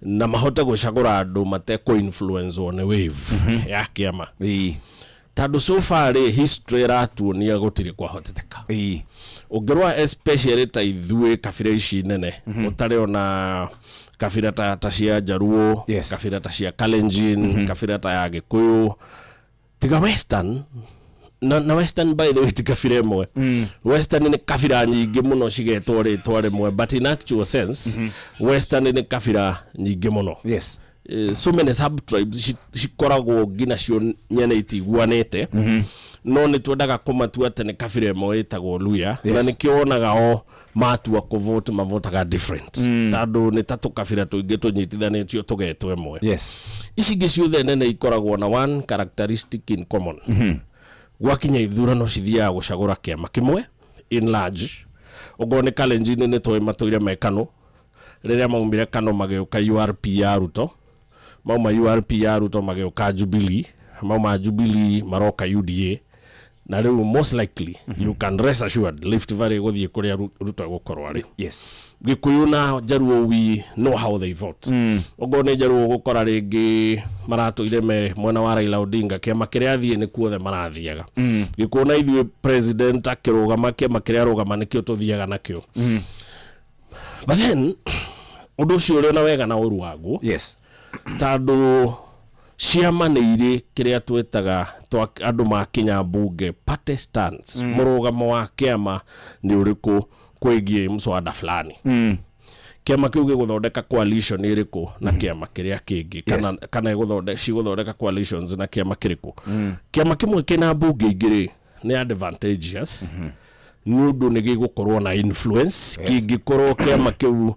na mahote gũcagũra andũ matekũ influence nĩ wave ya kĩama? Tondũ so far rĩ, history ĩratuonia gũtirĩ kwahoteteka. Ũngĩrora especially ta ithuĩ kabira ici nene, ũtarĩ ona kabira ta cia Jaluo, kabira ta cia Kalenjin, kabira ta ya Gĩkũyũ, tiga Western. Na Western by the way ti kabira ĩmwe. Western nĩ kabira nyingĩ mũno cigetwo rĩtwa rĩmwe, but in actual sense, Western nĩ kabira nyingĩ mũno. So many sub-tribes cikoragwo nginya cio nyene itiguanĩte. No nĩ twendaga kũmatua atĩ nĩ kabira ĩmwe ĩtagwo Luya, na nĩkĩo wonaga o matua kũvote mavotaga different. Tondũ nĩ ta tũkabira tũingĩ tũnyitithanĩtio tũgetwo ĩmwe. Ici ingĩ ciothe nene ikoragwo na one characteristic in common. Gwakinya ithurano cithiaga gũcagũra kĩama kĩmwe in large. Okorwo nĩ Kalenjin nĩ tũĩ matũire mekano, Rĩrĩa maumire Kano magĩũka URP ya Ruto, mauma URP ya Ruto magĩũka Jubilee, mauma Jubilee maroka UDA, na rĩu most likely you can rest assured Rift Valley gũthiĩ kũrĩa Ruto egũkorwo arĩ. Gĩkũyũ na Jaluo, we know how they vote. Okorwo nĩ Jaluo, gũkora rĩngĩ maratũire me mwena wa Raila Odinga, kĩama kĩrĩa athiĩ nĩ kuothe marathiaga. Gĩkũyũ na ithuĩ, president akĩrũgama, kĩama kĩrĩa arũgama nĩkĩo tũthiaga nakĩo. But then ũndũ ũcio ũrĩ na wega na ũru waguo. Tondũ ciama nĩ irĩ kĩrĩa twĩtaga andũ makinya mbunge, party stance. Mũrũgamo wa kĩama nĩ ũrĩkũ kwĩgiĩ mswada fulani? Kĩama kĩu gĩgũthondeka coalition ĩrĩkũ na kĩama kĩrĩa kĩngĩ, kana cigũthondeka coalitions na kĩama kĩrĩkũ? Kĩama kĩmwe kĩna mbunge igĩrĩ nĩ advantageous nĩ ũndũ nĩ gĩgũkorwo na influence. Kĩngĩkorwo kĩama kĩu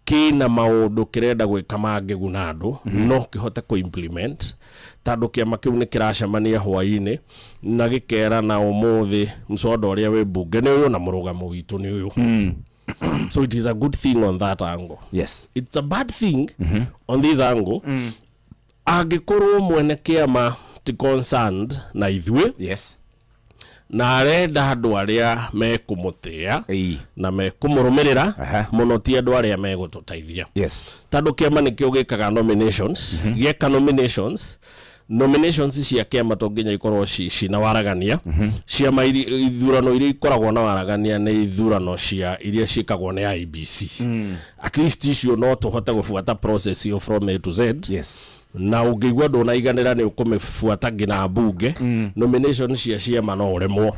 kĩna maũndũ kĩrenda gwĩka mangĩguna andũ, no kĩhote kũ-implement, tondũ kĩama kĩu nĩ kĩracemania hwaĩ-inĩ na gĩkerana, ũmũthĩ mswada ũrĩa wĩ mbunge nĩ ũyũ na mũrũgamo witũ nĩ ũyũ. So it is a good thing on that angle. It's a bad thing on this angle angĩkorwo mwene kĩama ti concerned na ithuĩ na arenda andũ arĩa mekũmũtĩa na mekũmũrũmĩrĩra mũno, ti andũ arĩa megũtũteithia. Tondũ kĩama nĩkĩo gĩkaga nominations. Gĩeka nominations, nominations cia kĩama to nginya ikorwo cina waragania. Ciama ithurano iria ikoragwo na waragania nĩ ithurano cia iria ciĩkagwo nĩ IEBC. At least icio no tũhote gũbuata process ĩyo from A to Z. Na ũngĩigua ndũnaiganĩra, nĩ ũkũmĩbuata nginya mbunge. Nomination cia ciama no ũremwo.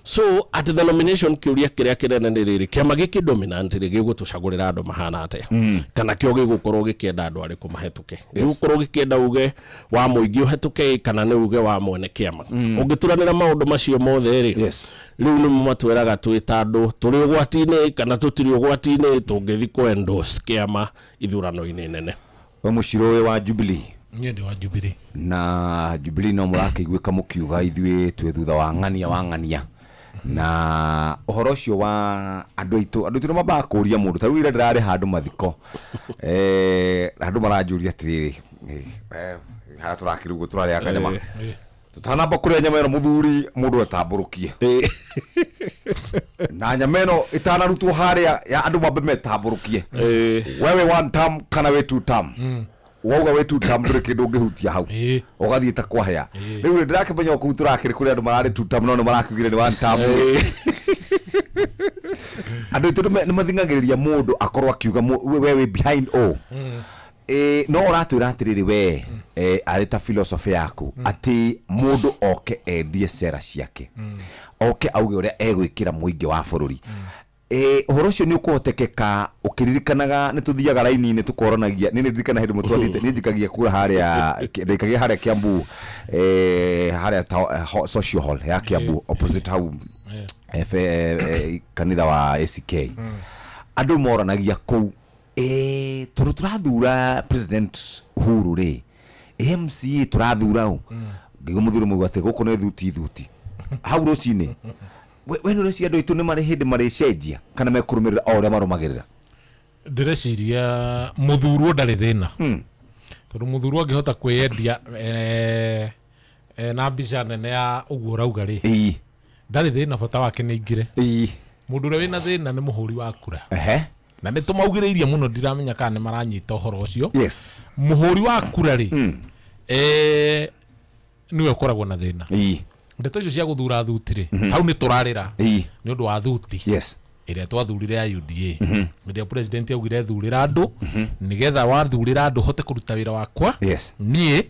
So at the nomination, kĩũria kĩrĩa kĩnene nĩ rĩrĩ: kĩama gĩkĩ dominant rĩ, gĩgũtũcagũrĩra andũ mahana atĩa? Kana kĩo gĩgũkorwo gĩkĩenda andũ arĩkũ mahĩtũke? Gĩgũkorwo gĩkĩenda uge wa mũingĩ ũhetũke, kana nĩ uge wa mwene kĩama? Ũngĩturanĩra maũndũ macio mothe rĩ, rĩu nĩmo matwĩraga twĩ ta andũ tũrĩ ũgwati-inĩ kana tũtirĩ ũgwati-inĩ tũngĩthi kũ endorse kĩama ithurano-inĩ nene.
We mũcirũ ũyũ wa Jubilee?
Niĩ ndĩ wa Jubilee.
Na Jubilee no mũrakĩiguĩka mũkiuga ithuĩ twĩ thutha wa ng'ania wa ng'ania, na ũhoro ũcio wa andũ aitũ nĩ mambaga kũria mũndũ. Ta rĩu ira ndĩrarĩ handũ mathiko, andũ maranjũria atĩrĩrĩ, harĩa tũrakĩrugwo tũrarĩa kanyama, tũtanamba kũrĩa nyama ĩno, mũthuri, mũndũ etambũrũkie, na nyama ĩno ĩtanarutwo harĩa ya andũ mambe metambũrũkie, wewe one term kana we two term? Wauga wĩ two term, ndũrĩ kĩndũ ũngĩhutia hau, ũgathiĩ ta kwahĩa. Rĩu rĩ, ndĩrakĩmenya o kũu tũrakĩrĩ kũrĩ andũ mararĩ two term, no nĩ marakiugire nĩ one term. Andũ aitũ nĩ mathing'agĩrĩria mũndũ akorwo akiuga we wĩ behind o. No ũratwĩra atĩrĩrĩ, we arĩ ta philosophy yaku atĩ mũndũ oke endie cera ciake, oke auge ũrĩa egwĩkĩra mũingĩ wa bũrũri. Ũhoro ũcio nĩ ũkũhotekeka ũkĩririkanaga nĩ tũthiaga raini-inĩ tũkoronagia? Nĩ ndirikana hĩndĩ ĩmwe twathiĩte, niĩ njikagia kura harĩa, ndaikagia harĩa Kiambu, harĩa social hall ya Kiambu, opposite hau kanitha wa ACK. Andũ moranagia kũu, tondũ tũrathura President Uhuru rĩ, MCA tũrathura ũ? Ngĩigua mũthuri mũigua atĩ gũkũ nĩ thuti thuti hau rũcinĩ. We nĩ ũreciria andũ aitũ nĩ marĩ hĩndĩ marĩcenjia kana mekũrũmĩrĩra o ũrĩa marũmagĩrĩra?
Ndĩreciria mũthurwo ndarĩ thĩna, tondũ mũthurwo angĩhota kwĩyendia na mbica nene ya ũguo ũrauga rĩ, ndarĩ thĩna, bata wake nĩ aingĩre. Mũndũ ũrĩa wĩna thĩna nĩ mũhũri wa kura. Na nĩ tũmaugĩrĩirie mũno, ndiramenya kana nĩ maranyita ũhoro ũcio. Mũhũri wa kura rĩ, nĩwe ũkoragwo na thĩna. Ndeto icio cia gũthura thuti rĩ, hau nĩ tũrarĩra nĩ ũndũ wa thuti ĩrĩa twathurire ya UDA, ĩrĩa president augire thurĩra andũ nĩgetha wathurĩra andũ hote kũruta wĩra wakwa. Niĩ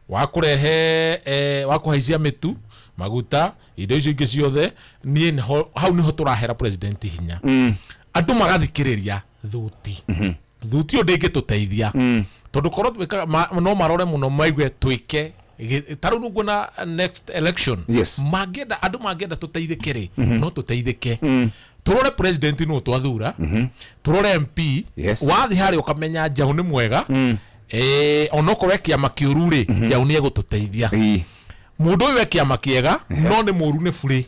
wa kũrehe wa kũhaicia mĩtu, maguta, indo icio ingĩ ciothe, niĩ nĩho, hau nĩho tũrahera president hinya. Andũ magathikĩrĩria thuti. Thuti ĩyo ndĩngĩtũteithia, tondũ korwo twĩkaga no marore mũno maigue twĩke ta rĩu nĩguo next election. Mangĩenda, andũ mangĩenda tũteithĩke rĩ, no tũteithĩke tũrore president nũ twathura, tũrore MP. Wathiĩ harĩa ũkamenya Njaũ nĩ mwega, onokorwo e kĩama kĩũru rĩ, Njaũ nĩ egũtũteithia. Mũndũ ũyũ e kĩama kĩega no nĩ mũru nĩ burĩ.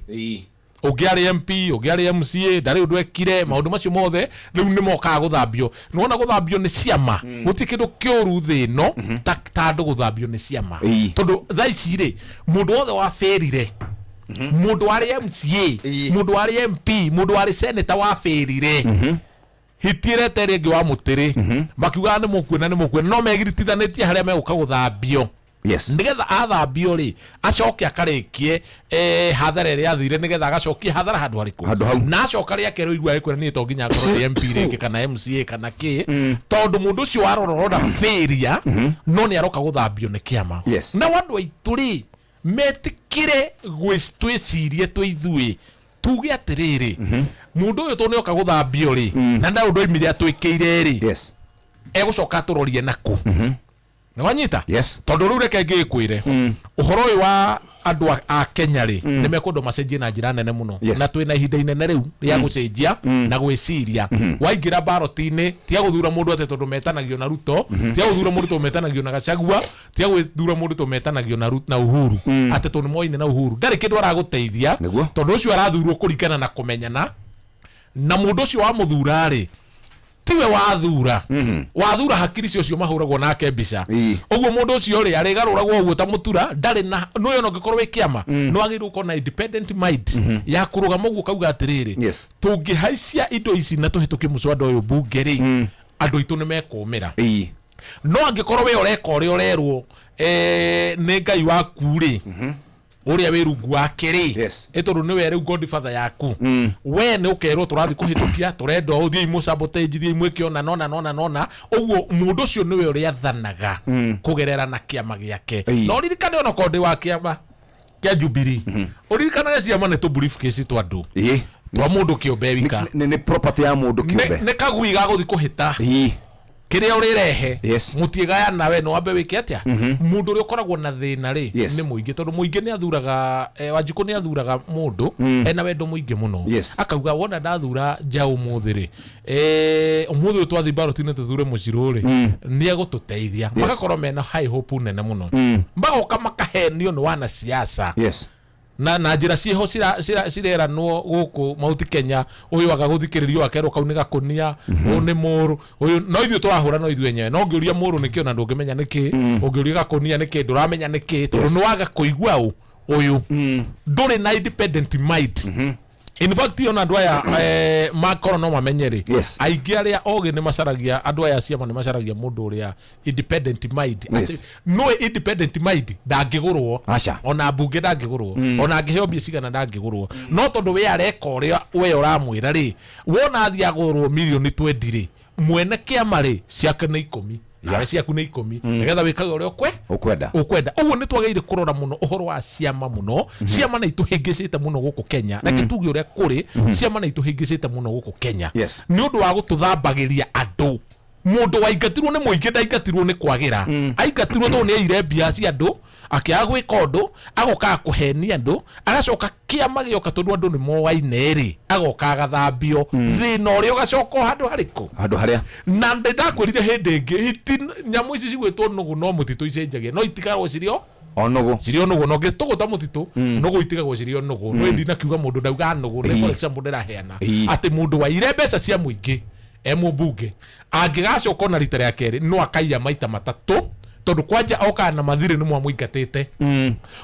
Ũngĩ arĩ MP, ũngĩ arĩ MCA, ndarĩ ũndũ ekire. Maũndũ macio mothe rĩu nĩ mokaga gũthambio. Nĩwona gũthambio nĩ ciama, gũtirĩ kĩndũ kĩũru thĩ ĩno ta andũ gũthambio nĩ ciama. Tondũ thaa ici rĩ, mũndũ wothe wabĩrire, mũndũ warĩ MCA, mũndũ warĩ MP, mũndũ warĩ senator wabĩrire, hiti ĩreta ĩrĩa ĩngĩ wa mũtĩrĩ, makiugaga nĩ mũkuona, nĩ mũkuona, no megiritithanĩtie harĩa megũka gũthambio. Nĩgetha athambio rĩ, acoke akarĩkie hathara ĩrĩa athire, nĩgetha agacokie hathara handũ harĩkũ?
Handũ hau.
Na acoka rĩa kerĩ ũigua ĩkwĩra niĩ to nginya akorwo ndĩ MP rĩngĩ kana MCA kana kĩ, tondũ mũndũ ũcio warora ũrona failure, no nĩ aroka gũthambio nĩ kĩama. Nao andũ aitũ rĩ, metĩkĩre twĩcirie twĩ ithuĩ, tuge atĩrĩrĩ, mũndũ ũyũ tondũ nĩoka gũthambio rĩ, na nda ũndũ oimire atwĩkĩire rĩ, egũcoka atũrorie nakũ? Nĩ wanyita?
Yes.
Tondũ rĩu reke ngĩkwĩre, ũhoro ũyũ wa andũ a Kenya rĩ, nĩ mekwendwo macenjie na njĩra nene mũno. Na twĩna ihinda inene rĩu rĩa gũcenjia na gwĩciria. Waingĩra baroti-inĩ, tiga gũthura mũndũ atĩ tondũ metanagio na Ruto, tiga gũthura mũndũ tondũ metanagio na Gachagua, tiga gwĩthura mũndũ tondũ metanagio na Uhuru, atĩ tondũ nĩ moine na Uhuru, ndarĩ kĩndũ aragũteithia. Tondũ ũcio arathurwo kũringana na kũmenyana na mũndũ ũcio wamũthura rĩ, tiwe wathura, wathura hakiri cio ũcio mahũragwo nake mbica. Ũguo mũndũ ũcio rĩ, arĩgarũragwo ũguo ta mũtura, ndarĩ na nũyũ. Ona ũngĩkorwo wĩ kĩama, nĩ wagĩrĩirwo gũkorwo na independent mind ya kũrũgama ũguo kauga atĩrĩrĩ, tũngĩhaicia indo ici na tũhĩtũkie mũswada ũyũ mbunge rĩ, andũ aitũ nĩ mekũmĩra. No angĩkorwo we ũreka ũrĩa ũrerwo nĩ Ngai waku rĩ, ũrĩa wĩ rungu wake rĩ, ĩ tondũ nĩwe rĩu godfather yaku, we nĩ ũkerwo tũrathiĩ kũhĩtũkia, tũrenda ũũ, thiĩi mũsabotage, thiĩi mwĩke ũna nona nona nona. Ũguo mũndũ ũcio nĩwe ũrĩathanaga kũgerera na kĩama gĩake. Na ũririkane, onakorwo ndĩ wa kĩama kĩa Jubilee, ũririkanage ciama nĩ tũ briefcase twa andũ, twa mũndũ kĩũmbe wika.
Nĩ property ya mũndũ kĩũmbe.
Nĩ kagui ga gũthiĩ kũhĩta. Kĩrĩa ũrĩrehe, mũtiĩgayana, we no wambe wĩke atĩa? Mũndũ ũrĩa ũkoragwo na thĩna rĩ, nĩ mũingĩ, tondũ mũingĩ nĩ athuraga, Wanjikũ nĩ athuraga mũndũ ena wendo mũingĩ mũno. Akauga wona ndathura njaũ ũmũthĩ rĩ, ũmũthĩ ũyũ twathiĩ baroti-inĩ tũthure mũcirũ rĩ, nĩ egũtũteithia. Magakorwo mena high hope nene mũno. Magoka makahenio nĩ wanasiasa na njĩra ciĩho cireranwo gũkũ Mount Kenya. Ũyũ aga gũthikĩrĩrio, akerwo kau nĩ gakũnia, ũyũ nĩ mũrũ ũyũ. No ithuĩ tũrahũra no ithuĩ enyewe. No ũngĩũria mũrũ nĩkĩ, ona ndũngĩmenya nĩkĩ. Ũngĩũria gakũnia nĩkĩ, ndũramenya nĩkĩ, tondũ nĩ waga kũigua ũ ũyũ ndũrĩ na independent mind. In fact, ona andũ aya makorwo no mamenye rĩ, aingĩ arĩa ogĩ nĩ macaragia, andũ aya ciama nĩ macaragia mũndũ ũrĩa independent mind. Atĩ nũĩ independent mind ndangĩgũrwo.
Aca.
Ona mbunge ndangĩgũrwo. Ona angĩheo mbia cigana ndangĩgũrwo. No tondũ we areka ũrĩa we ũramwĩra rĩ, wona athiĩ agũrwo mirioni 20 rĩ, mwene kĩama rĩ, ciake nĩ 10, nawe ciaku nĩ 10, nĩgetha wĩkage ũrĩa ũkwe
ũkwenda.
Ũkwenda. Ũguo nĩ twagĩrĩire kũrora mũno ũhoro wa ciama mũno. Ciama nĩ itũhĩngĩcĩte mũno gũkũ Kenya. Reke tuge ũrĩa kũrĩ. Ciama nĩ itũhĩngĩcĩte mũno gũkũ Kenya nĩ ũndũ wa gũtũthambagĩria andũ. Mũndũ waingatirwo nĩ mũingĩ ndaingatirwo nĩ kwagĩra, aingatirwo tondũ nĩ aire mbia cia andũ, akĩaga gwĩka ũndũ, agoka kũhenia andũ, agacoka kĩama gĩoka, tondũ andũ nĩ moaine rĩ, agoka agathambio. Thĩna ũrĩa ũgacoka o handũ harĩkũ?
Handũ harĩa.
Na ndĩ ndakwĩrire hĩndĩ ĩngĩ, hiti nyamũ ici cigwĩtwo nũgũ no mũtitũ icenjagia, no itigarwo cirĩ o
o nũgũ.
Cirĩ o nũgũ. Na ũngĩtũgũta mũtitũ, nũgũ itigagwo cirĩ o nũgũ. No ndinakiuga mũndũ, ndauga nũgũ, nĩ for example ndĩraheana, atĩ mũndũ waire mbeca cia mũingĩ e mũmbunge angĩgacoka ona rita rĩa kerĩ, no akaiya maita matatũ, tondũ kwanja okaga na mathirĩ nĩ mwamũingatĩte.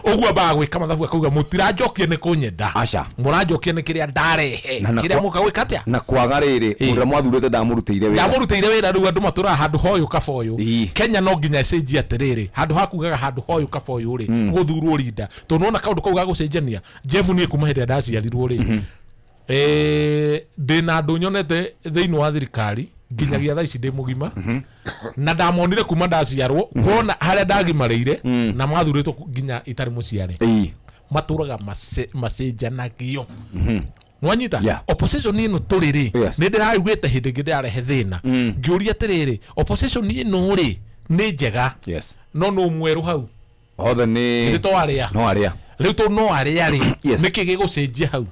Ũguo ambaga gwĩka mathabu, akauga mũtiranjokia nĩ kũnyenda.
Aca.
Mũranjokia nĩ kĩrĩa ndarehe.
Na
Kĩrĩa mũka gwĩka atĩa?
Na kwaga rĩrĩ, ũrĩa mwathurĩte ndamũrutĩire wĩra.
Ndamũrutĩire wĩra. Rĩu andũ matũraga handũ hoyũ kaboyũ. Kenya no nginya ĩcenjie atĩrĩrĩ, handũ ha kugaga handũ hoyũ kaboyũ rĩ, gũthurwo rinda, tondũ nĩwona kaũndũ kau ga gũcenjania. Jeff, niĩ kuma hĩndĩ ĩrĩa ndaciarirwo rĩ, ndĩna andũ nyonete thĩinĩ wa thirikari nginyagia thaa ici ndĩ mũgima, na ndamonire kuma ndaciarwo kuona harĩa ndagimarĩire, na mathurĩtwo nginya itarĩ mũciare. Matũraga macenjanagio. Nwanyita? Opposition ĩno tũrĩ rĩ, nĩ ndĩraiguĩte hĩndĩ ĩngĩ ndĩrarehe thĩna, ngĩũria atĩrĩrĩ, opposition ĩno rĩ, nĩ njega, no nũ mwerũ hau?
Othe nĩ
Githĩ to arĩa?
No arĩa.
Rĩu to no arĩa rĩ, nĩkĩ gĩgũcenjia hau?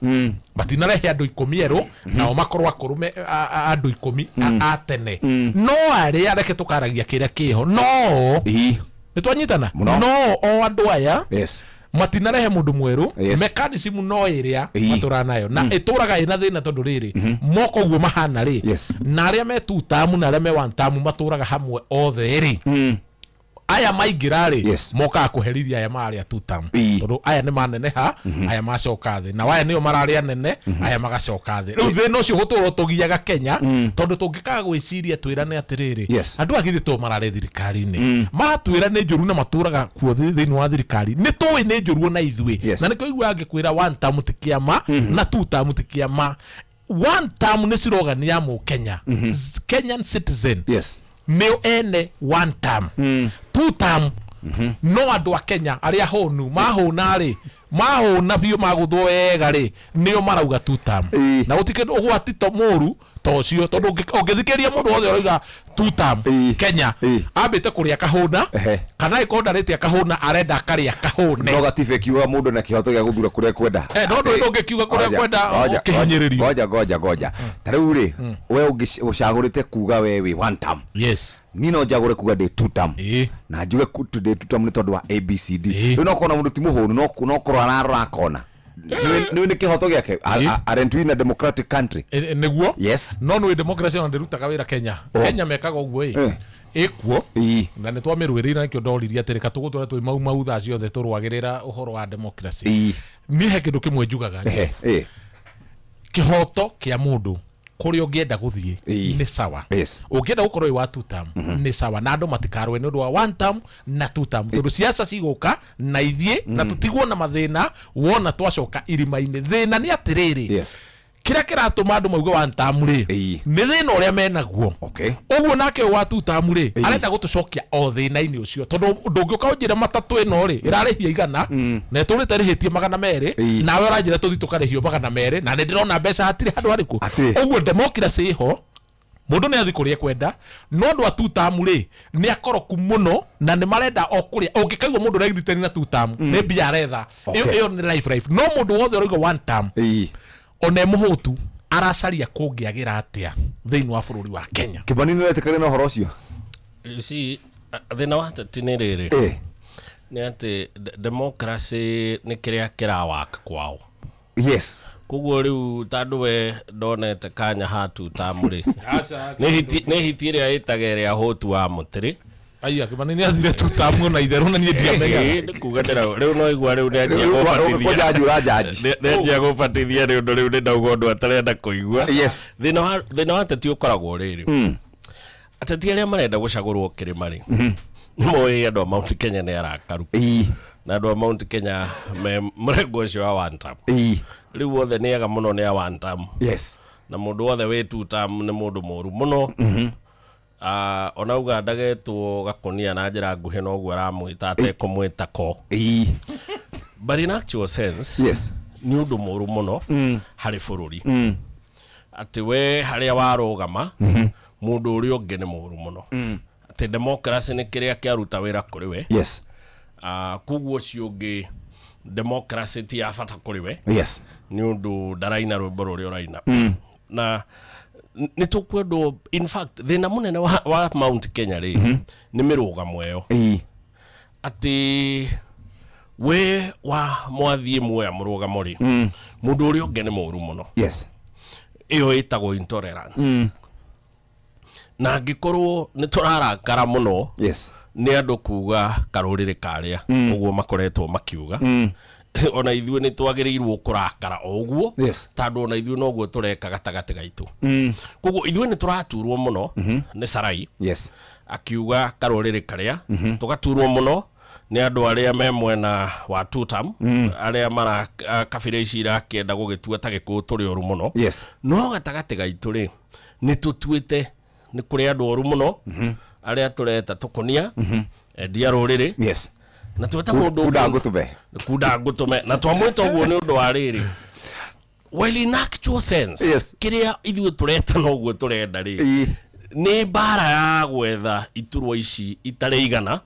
Matinarehe andũ 10 erũ, nao makorwo akũrũ andũ 10 a tene. No arĩa, reke tũkaragia kĩrĩa kĩho, no nĩ twanyitana.
Mũno.
No o andũ aya. Matinarehe mũndũ mwerũ.
Yes.
Mechanism no ĩrĩa matũraga nayo na ĩtũraga ĩna thĩna, tondũ rĩrĩ moko ũguo mahana rĩ, na arĩa me two term na arĩa me one term matũraga hamwe othe rĩ, aya maingĩra rĩ, mokaga kũherithia aya mararĩa two term, tondũ aya nĩ maneneha, aya macoka thĩ, nao aya nĩo mararĩa nene, aya magacoka thĩ. Rĩu thĩna ũcio gũtũra tũgiaga Kenya, tondũ tũngĩkaga gwĩciria twĩrane atĩrĩrĩ, andũ aya githĩ to mararĩ thirikari-inĩ, matwĩra nĩ njũru na matũraga kuo thĩinĩ wa thirikari, nĩ tũĩ nĩ njũru ona ithuĩ. Na nĩkĩo iguaga ngĩkwĩra one term ti kĩama na two term ti kĩama. One term nĩ slogan ya mũkenya, Kenyan citizen. Nĩo ene one term. Two term no andũ a Kenya arĩa hũnu mahũna rĩ, mahũna biũ, magũthwo wega rĩ, nĩo marauga two term. Na gũtikĩ ũgwati to mũru ta ũcio, tondũ ũngĩthikĩrĩria mũndũ wothe ũrauga two term Kenya, ambĩte kũrĩa kahũna, kana angĩkorwo ndarĩte akahũna, arenda akarĩa kahũne.
No gatiba ĩkiuga mũndũ na kĩhoto gĩa gũthura kũrĩa kwenda.
No ndũĩ ndũngĩkiuga kũrĩa
Ngoja,
kwenda
ngoja,
ũkĩhinyĩrĩrio.
Ngoja, ngoja, ngoja. Ta rĩu rĩ, we ũcagũrĩte kuga we wĩ one term. Niĩ no njagũre kuga ndĩ two term, na njuge ndĩ two term nĩ tondũ wa ABCD. Rĩu no kona mũndũ ti mũhũnu, no korwo ararora akona nĩ nĩ kĩhoto gĩake. Aren't we in a democratic country?
Nĩguo. No nĩ democracy ona ndĩrutaga wĩra Kenya. Kenya mekaga ũguo ĩ ĩkuo, na nĩ twamĩrũĩrĩire, nakĩo ndoririe atĩrĩ, katũgũtũra twĩ mau mau thaa ciothe tũrũagĩrĩra ũhoro wa democracy. Niĩ he kĩndũ kĩmwe njugaga, kĩhoto kĩa mũndũ kũrĩa ũngĩenda gũthiĩ nĩ sawa. Ũngĩenda gũkorwo wĩ wa two term nĩ sawa, na andũ matikarũe nĩ ũndũ wa one term na two term, tondũ siasa cigũka na ithiĩ na tũtigwo na mathĩna wona twacoka irima-inĩ. Thĩna nĩ atĩrĩrĩ, kĩrĩa kĩratũma andũ mauge one term rĩ, nĩ thĩna ũrĩa menaguo. Ũguo nake ũyũ wa two term rĩ, arenda gũtũcokia o thĩna-inĩ ũcio, tondũ ndũngĩũka ũnjĩre matatũ ĩno rĩ ĩrarĩhia 100 na ĩtũrĩte rĩhĩtie 200, nawe ũranjĩra tũthiĩ tũkarĩhio 200, na nĩ ndĩrona mbeca hatirĩ handũ harĩkũ. Ũguo democracy ĩho, mũndũ nĩ athiĩ kũrĩa ekwenda, no andũ a two term rĩ nĩ akoroku mũno na nĩ marenda o kũrĩa. Ũngĩkaigua mũndũ ũregithitani na two term, nĩ mbia aretha. Ĩyo nĩ life life. No mũndũ wothe ũrauga one term, ona e mũhũtu, aracaria kũngĩagĩra atĩa thĩinĩ wa bũrũri wa Kenya.
Kĩmani, nĩ ũretĩkania na ũhoro ũcio?
You see, thĩna wa ateti nĩ rĩrĩ, nĩ atĩ democracy nĩ kĩrĩa kĩrawaka kwao. Koguo rĩu tondũ we ndonete kanya hatu tamu rĩ, nĩ hiti ĩrĩa ĩtaga ĩrĩa hũtu wa mũtĩrĩ.
Aya, Kĩmani nĩ athire two term na itherũ na niĩ ndiamenyaga.
Ĩĩ, nĩ kuga rĩu no igua rĩu nĩanjia
Rĩu
gũbatithia.
kũnjanji ũranjanji.
Nĩanjia gũbatithia nĩ ũndũ rĩu nĩ ndauga ũndũ atarenda kũigua. Thĩna wa ateti ũkoragwo rĩrĩ, ateti arĩa marenda gũcagũrwo kĩrĩma rĩ, nĩ moĩ andũ a Mount Kenya nĩ arakaru, na andũ a Mount Kenya me mũrengo ũcio wa one term. Rĩu othe nĩ ega mũno nĩ a one term, na mũndũ wothe wĩ two term nĩ mũndũ mũru mũno. Ah, ona uga ndagetwo gakũnia na njĩra nguhĩ noguo aramwĩta atekũmwĩta ko, but in actual sense nĩ ũndũ mũru mũno harĩ bũrũri atĩ we harĩa warũgama, mũndũ ũrĩa ũngĩ nĩ mũru mũno, atĩ democracy nĩ kĩrĩa kĩaruta wĩra kũrĩ we. Ah, koguo ũcio ũngĩ democracy ti ya bata kũrĩ we, nĩ ũndũ ndaraina rwĩmbo rũrĩa ũraina. Na nĩ tũkwendwo, in fact thĩna mũnene wa Mount Kenya rĩ, nĩ mĩrũgamo ĩyo, atĩ we wa mwathiĩ muoya mũrũgamo rĩ, mũndũ ũrĩa ũngĩ nĩ mũru mũno. Ĩyo ĩtagwo intolerance. Na angĩkorwo nĩ tũrarakara mũno nĩ andũ kuga karũrĩrĩ karĩa ũguo makoretwo makiuga, ona ithuĩ nĩ twagĩrĩirwo kũrakara o ũguo, tondũ ona ithuĩ noguo tũreka gatagatĩ gaitũ. Koguo ithuĩ nĩ tũraturwo mũno nĩ Sarai akiuga karũrĩrĩ karĩa, tũgaturwo mũno nĩ andũ arĩa me mwena wa two term, arĩa mara kabira ici irakĩenda gũgĩtua ta gĩkũyũ tũrĩ oru mũno. No gatagatĩ gaitũ rĩ, nĩ tũtuĩte nĩ kũrĩ andũ oru mũno arĩa tũreta tũkũnia, endia rũrĩrĩ, na tweta mũndũ
Kunda ngũtũme.
Kunda ngũtũme, na twamwĩta ũguo nĩ ũndũ wa rĩrĩ, well, in actual sense, kĩrĩa ithuĩ tũreta noguo tũrenda rĩ, nĩ mbara ya gwetha iturwa ici itarĩ igana,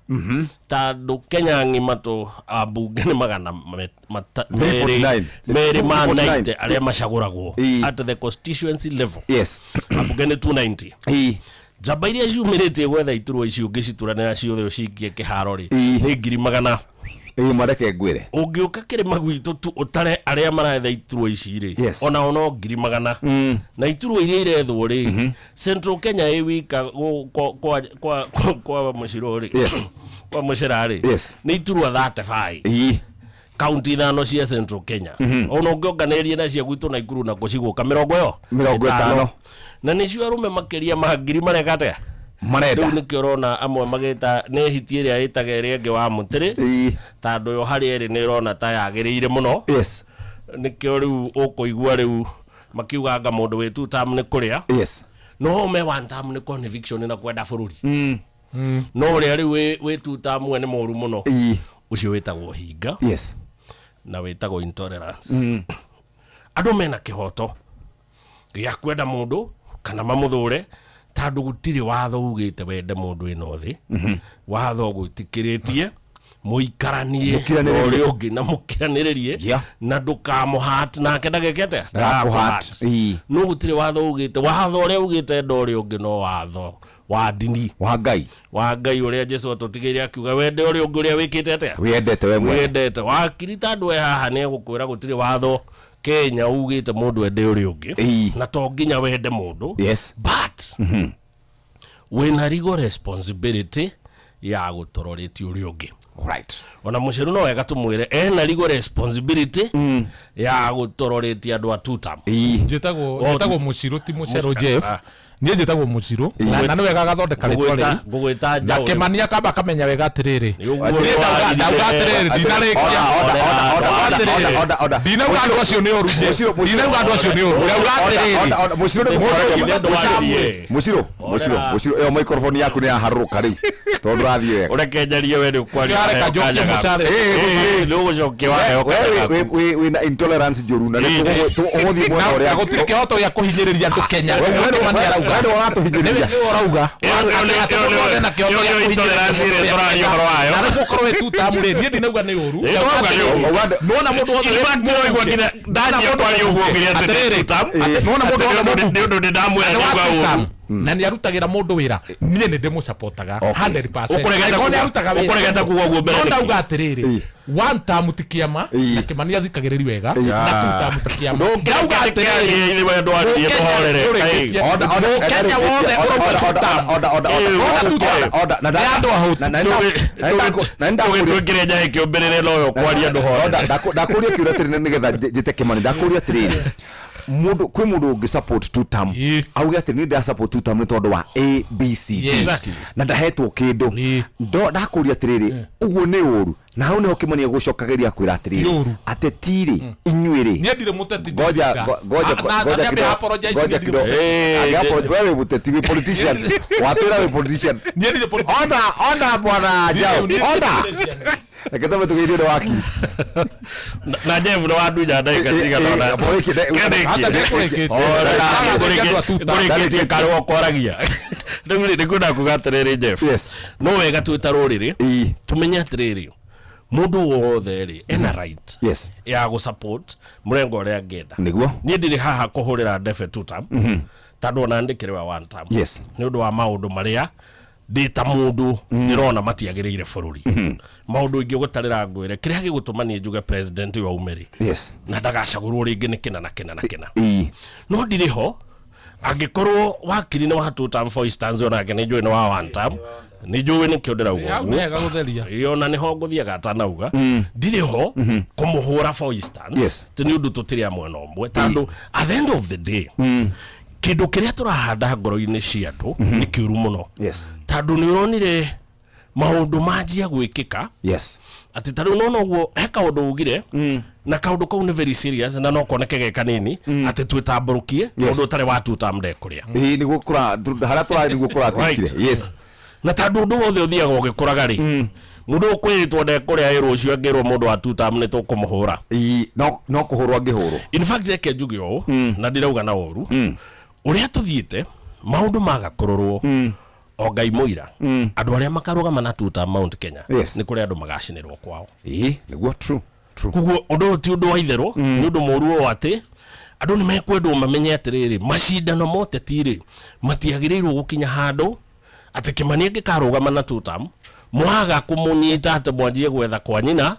tondũ Kenya ng'ima tũ ambunge nĩ magana
349.
merĩ ma
249.
90 arĩa macagũragwo at the constituency level. Ambunge nĩ 290. Njamba iria ciumĩrĩtie gwetha iturwa ici, ũngĩcituranĩra ciothe ũcikie kĩharo rĩ, nĩ ngiri magana
Ĩĩ mareke ngwĩre.
Ũngĩũka kĩrĩma gwitũ tu ũtare arĩa maretha iturwa ici rĩ,
Yes.
onao no 100,000. Na iturwa iria irethwo rĩ, Central Kenya ĩ wika kwa mũciro rĩ,
Yes.
kwa mũcera rĩ,
Yes.
nĩ iturwa 35.
Ĩĩ.
Kaunti ithano cia Central Kenya. Ona ũngĩonganĩrĩria na cia gwitũ Naikuru na kũcigũka mĩrongo ĩyo
50.
Na nĩcio arũme makĩria ma ngiri mareka atĩa?
Marenda.
Rĩu nĩkĩo ũrona amwe magĩta nĩ hiti ĩrĩa ĩtaga ĩrĩa ĩngĩ wa mũtĩrĩ, tondũ yo harĩa ĩrĩ nĩ ĩrona ta yagĩrĩire mũno.
Yes.
Nĩkĩo rĩu ũkũigua rĩu makiuga anga mũndũ wĩ two term nĩ kũrĩa.
Yes.
No me one term nĩ conviction na kwenda bũrũri. No ũrĩa rĩu wĩ two term we nĩ mũru mũno. Ũcio wĩtagwo hinga.
Yes.
Na wĩtagwo intolerance. Andũ mena kĩhoto gĩa kwenda mũndũ kana mamũthũre, tondũ gũtirĩ watho ugĩte wende mũndũ ĩno thĩ. Watho gwĩtĩkĩrĩtie mũikaranie
Mũkiranĩrĩrie.
na ũrĩa ũngĩ na mũkiranĩrĩrie,
Yeah.
na ndũkamũhat nake ndageke atĩa?
Ndagakũhat.
Ndagakũhat. No gũtirĩ watho ugĩte, watho ũrĩa ugĩte enda ũrĩa ũngĩ no watho wa ndini,
wa Ngai,
wa Ngai ũrĩa Jesu atũtigĩire akiuga wende ũrĩa ũngĩ ũrĩa wĩkĩte atĩa?
Wĩendete we mwene.
Wĩendete. Wakiri ta andũ e haha nĩ egũkwĩra gũtirĩ watho Kenya ugĩte mũndũ ende ũrĩa ũngĩ. Na to nginya wende mũndũ.
Yes.
But wĩna legal responsibility ya gũtororĩtie ũrĩa ũngĩ.
Right.
Ona mũceru no wega tũmwĩre ena legal responsibility ya gũtororĩtie andũ a two term.
Njĩtagwo Mũcirũ ti Mũcerũ Jeff. Niĩ njĩtagwo Mũcirũ na nĩ wega agathondeka rĩtwa rĩu.
Ngũgwĩta
Na
njaũ.
Kĩmani akamba akamenya wega atĩrĩrĩ.
Ũguo
Niĩ ndauga atĩrĩrĩ, ndinarĩkia. Ndauga atĩrĩrĩ, ndinauga andũ acio nĩ oru, Jeff. Ndinauga andũ acio nĩ oru. Ndauga atĩrĩrĩ.
Mũcirũ nĩ Mũcirũ, Mũcirũ, Mũcirũ, ĩyo microphone yaku nĩ yaharũrũka rĩu tondũ ũrathiĩ wega.
Ũreke njarie we nĩ ũkwaria.
Ũrareka njokie mũcare.
Nĩ ũgũcokia waheo
We
kanya gaku.
wĩna intolerance njũru na ũgũthiĩ mwena ũrĩa
Na gũtirĩ kĩhoto gĩa kũhinyĩrĩria andũ Kenya.
We- we-
Kĩmani
we-
arauga.
we nĩwe ũratũhinyĩrĩria.
Nĩwe ũrauga. Atĩ mũndũ wothe ena kĩhoto gĩa
intolerance ĩrĩa tũraria ũhoro wayo.
Na rĩu gũkorwo wĩ two term rĩ, niĩ ndinauga nĩ ũru.
Ĩĩ,
Ndauga
ũrauga nĩ ũru.
atĩrĩrĩ, nĩwona mũndũ wothe
In fact, ndĩraigua nginya ndanjia kwaria ũguo ngĩrĩa atĩ nĩ
Atĩrĩrĩ,
two term.
atĩ nĩwona mũndũ
Atĩ
wothe
nĩ ũndũ nĩ ndamwĩra
Na nĩ wa
nĩ
two
ũru.
term. Na nĩ arutagĩra mũndũ wĩra niĩ nĩ ndĩmũcapotaga 100%.
Ũkũregete
Angĩkorwo nĩ
kuga-
arutaga wĩra.
ũkũregete kuga ũguo mbere
No
nĩkĩ?
ndauga atĩrĩrĩ, one term ti kĩama, na Kĩmani athikagĩrĩri wega, na two term ti kĩama. Ndauga atĩrĩrĩ,
Ithe we ndwaririe
Mũkenya
tũhorere.
ũrĩkĩtie. Mũkenya wothe ũrauga two term. Ũrauga two term. Nĩ andũ ahũtu.
Tũgĩtuĩkire njaĩ kĩũmbĩrĩre no yo kwaria ndũhorere.
Ndakũria kĩũria atĩrĩrĩ nĩgetha njĩte Kĩmani, ndakũria atĩrĩrĩ, mũndũ kwĩ mũndũ ũngĩ support two term auge atĩ niĩ ndĩra support two term nĩ tondũ wa A B C D
Exactly.
na ndahetwo kĩndũ. Ndakũria atĩrĩrĩ, ũguo nĩ ũru? Na hau nĩho Kĩmani egũcokagĩria kwĩra atĩrĩrĩ,
ũru.
ateti rĩ, inyuĩ rĩ,
Niĩ ndirĩ mũteti.
ngoja
ndĩ
ngoja
leader.
ngoja
Na
kidogo,
nĩambe apologize,
ngoja
niĩ ndirĩ
kidogo.
mũteti.
Ange apologize. Wewe wĩ mũteti, wĩ politician, watwĩra wĩ politician.
Niĩ ndirĩ politician.
Onda, onda bwana Njau,
Niĩ ndirĩ
onda. Reke tũmbe tũgeithie nĩ wakiri.
Na Jeff nĩ wandunya ndagĩka cigana ũna.
Acha ndĩkũrĩkĩtie.
Ngũrĩkĩtie karũa kwaragia. Rĩu rĩ, nĩkwenda kuga atĩrĩrĩ Jeff. No wega twĩ ta rũrĩrĩ tũmenye atĩrĩrĩ, mũndũ wothe rĩ ena right
Yes.
ya gũ support mũrengo ũrĩa angĩenda.
Nĩguo.
Niĩ ndirĩ haha kũhũrĩra ndebe two term, tondũ ona ndĩkĩrĩ wa one term.
Yes.
Nĩ ũndũ wa maũndũ marĩa ndĩ ta mũndũ ndĩrona matiagĩrĩire bũrũri. Maũndũ ingĩgũtarĩra ngwĩre kĩrĩa gĩgũtũma niĩ njuge president ũyũ aume rĩ,
Yes.
na ndagacagũrwo rĩngĩ nĩ kĩna na kĩna na kĩna.
Ĩĩ.
No ndirĩ ho angĩkorwo wakiri nĩ wa two term, for instance, onake nĩ njũĩ nĩ wa one term, nĩ njũĩ nĩkĩo ndĩrauga
Hau nĩ hega gũtheria.
ũguo. Ona nĩho ngũthiaga atanauga ndirĩ ho kũmũhũra for instance.
Yes.
Ti nĩ ũndũ tũtirĩ a mwena ũmwe, tondũ at the end of the day kĩndũ kĩrĩa tũrahanda ngoro-inĩ cia andũ nĩ kĩũru mũno.
Yes.
Tondũ nĩ ũronire maũndũ manjia gwĩkĩka
Yes.
atĩ ta rĩu nona ũguo he kaũndũ ugire, na kaũndũ kau nĩ very serious na no koneke ge kanini, atĩ twĩtambũrũkie
Yes.
mũndũ ũtarĩ wa two term ndekũrĩa.
Ĩĩ, nĩguo kũra harĩa tũrarĩ nĩguo kũratuĩkire.
Right.
Yes.
Na tondũ ũndũ wothe ũthiaga ũgĩkũraga rĩ, mũndũ ũkwĩrĩtwo ndekũrĩa ĩ rũciũ angĩrwo mũndũ wa two term nĩ tũkũmũhũra.
Ĩĩ, no kũhũrwo angĩhũrwo.
In fact reke njuge ũũ, na ndirauga na ũru, ũrĩa tũthiĩte maũndũ maga kũrorwo, o Ngai mũira, andũ arĩa makarũgama na two term Mount Kenya
Yes.
nĩ kũrĩ andũ magacinĩrwo kwao.
Ĩĩ, nĩguo, true. True.
Koguo ũndũ ũyũ ti ũndũ wa itherũ, nĩ ũndũ mũru ũũ atĩ andũ nĩ mekwendwo mamenye atĩrĩrĩ, macindano ma ũteti rĩ matiagĩrĩirwo gũkinya handũ atĩ Kĩmani angĩkarũgama na two term mwaga kũmũnyita atĩ mwanjie gwetha kwa nyina.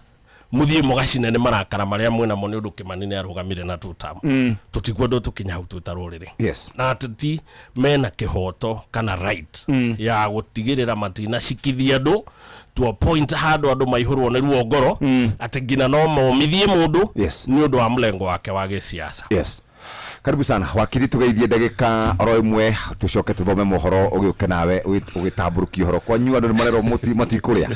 Mũthiĩ mũgacine nĩ marakara marĩa mwĩnamo nĩ ũndũ Kĩmani nĩ arũgamire na tutam. Tũtikwendwo tũkinya hau twĩ ta rũrĩrĩ. Na ateti mena kĩhoto kana right ya gũtigĩrĩra matinacikithia andũ to a point handũ andũ maihũrwo nĩ ruo ngoro atĩ nginya no momithie mũndũ nĩ ũndũ wa mlengo wake wa gĩsiasa.
Yes. Karibu sana wakiri, tugeithie ndagĩka oro ĩmwe tucoke tuthome mohoro ũgĩũke nawe ũgĩtambũrũkia ũhoro kwanyu andũ nĩ marerwo matikũrĩa.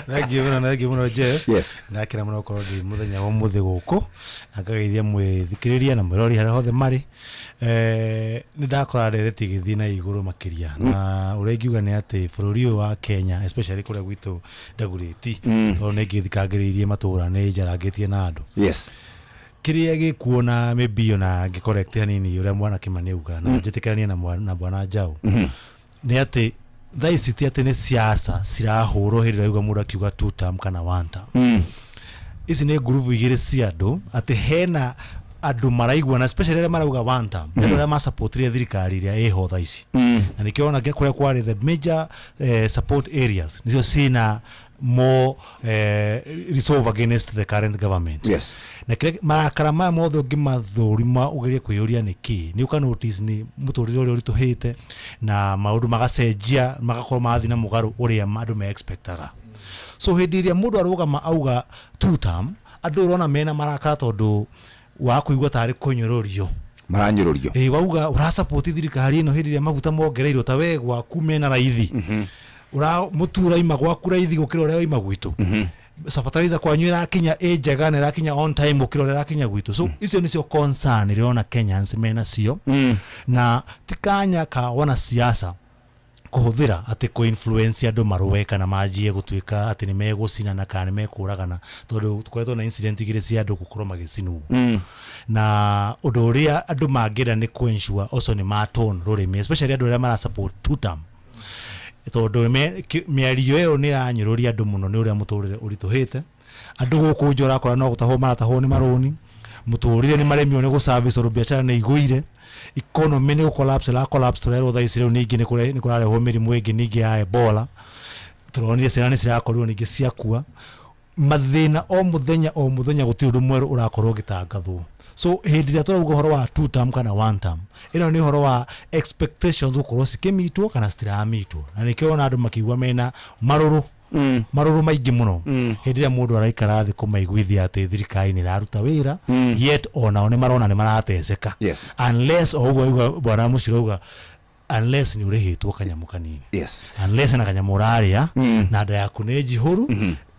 Thengiũ mũno, thengiũ mũno Jeff.
Yes.
Ndakena mũno gũkorwo ndĩ mũthenya wa ũmũthĩ gũkũ na ngageithia mwĩthikĩrĩria na mwĩrori harĩa hothe marĩ. Nĩ ndakora ndereti ĩgĩthiĩ na igũrũ makĩria na ũrĩa ingiuga nĩ atĩ bũrũri ũyũ wa Kenya, especially kũrĩa gwitũ Dagoretti, tondũ nĩ ngĩthikangĩrĩirie matũra, nĩ njarangĩtie na andũ. Kĩrĩa gĩkuo na maybe ona ngĩcorrect hanini ũrĩa mwana Kĩmani auga na njĩtĩkĩranie na bwana Njau, nĩ atĩ thaa ici ti atĩ nĩ siasa cirahũrwo hĩndĩ ĩrĩa ũraigua mũndũ akiuga two term kana one term. Ici nĩ ngurubu igĩrĩ cia andũ, atĩ hena andũ maraigua, na especially arĩa marauga one term, nĩ andũ arĩa masupportire thirikari ĩrĩa ĩho thaa ici, na nĩkĩo ona kũrĩa kwarĩ the major support areas nĩcio ciĩna more resolve against the current government. Na kĩrĩa marakara maya mothe ũngĩmathũrima ũgerie kwĩyũria nĩ kĩ, nĩ ũka notice nĩ mũtũrĩre ũrĩa ũritũhĩte na maũndũ magacenjia magakorwo marathiĩ na mũgarũ ũrĩa andũ me expectaga. So hĩndĩ ĩrĩa mũndũ arũgama auga two term, andũ ũrona mena marakara tondũ wa kũigua tarĩ kũnyũrũrio.
Maranyũrũrio.
Ĩĩ, wauga ũrasupport thirikari ĩno hĩndĩ ĩrĩa maguta mongereirwo, ta we gwaku mena raithi, ura mũtu ũraima gwaku raithi gũkĩra ũrĩa waima gwitũ, fertilizer kwanyu ĩrakinya ĩ njega na ĩrakinya on time gũkĩra ũrĩa ĩrakinya gwitũ. So icio nĩcio concern ĩrona Kenyans mena cio, na ti kanya ka wanasiasa kũhũthĩra atĩ kũ-influence andũ marũe kana manjie gũtuĩka atĩ nĩ megũcinana kana nĩ mekũragana, tondũ tũkoretwo na incident igĩrĩ cia andũ gũkorwo magĩcinwo. Na ũndũ ũrĩa andũ mangĩenda nĩ kũ-ensure ũcio nĩ matone rũrĩmĩ, especially andũ arĩa mara support two term, tondũ mĩario ĩyo nĩ ĩranyũrũria andũ mũno nĩ ũrĩa mũtũrĩre ũritũhĩte. Andũ gũkũ nja ũrakora no gũtahwo maratahwo nĩ marũni, mũtũrĩre nĩ maremirwo nĩ gũ-service tondũ biacara nĩ igũire, economy nĩ gũ-collapse ĩra collapse. Tũrerwo thaa ici rĩu ningĩ nĩ kũrarehwo mĩrimũ ĩngĩ ningĩ ya Ebola, tũronire ciana nĩ cirakorirwo ningĩ ciakua. Mathĩna o mũthenya o mũthenya, gũtirĩ ũndũ mwerũ ũrakorwo ũgĩtangathwo. So hĩndĩ ĩrĩa tũrauga ũhoro wa two term kana one term, ĩno nĩ ũhoro wa expectations gũkorwo cikĩmitwo kana citiramitwo, na nĩkĩo ona andũ makiugua mena marũrũ, marũrũ maingĩ mũno hĩndĩ ĩrĩa mũndũ araikara thĩ kũmaiguithia atĩ thirikari nĩ ĩraruta wĩra, yet onao nĩ marona nĩ marateceka. Unless o ũguo aigua bwana Mũciro auga, unless nĩ ũrĩhĩtwo kanyamũ kanini, unless na kanyamũ ũrarĩa na nda yaku nĩ njihũru,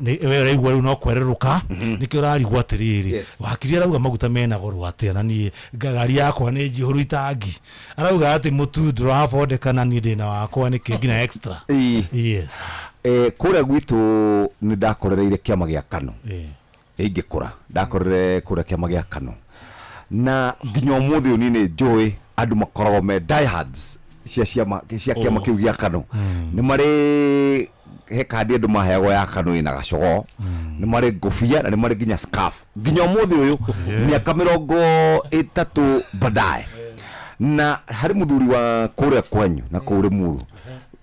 nĩ we ũraigua rĩu no kwererũka, nĩkĩo ũrarigwo atĩrĩrĩ, wakiri arauga maguta mena goro atĩa na niĩ ngari yakwa nĩ njihũru itangi, arauga atĩ mũtu ndũrabondeka na niĩ ndĩna wakwa nĩkĩ nginya extra. Yes.
Kũrĩa gwitũ nĩ ndakorereire kĩama gĩa KANU. Ingĩkũra ndakorere kũrĩa kĩama gĩa KANU, na nginya ũmũthĩ ũyũ niĩ nĩ njũĩ andũ makoragwo me diehards cia ciama cia kĩama kĩu gĩa KANU. Nĩ marĩ he kandi andũ maheagwo ya KANU ĩna gacogo, nĩ marĩ ngũbia na nĩ marĩ nginya scarf nginya ũmũthĩ ũyũ, mĩaka 30 baadaye. Na harĩ mũthuri wa kũrĩa kwanyu na kũu Rĩmuru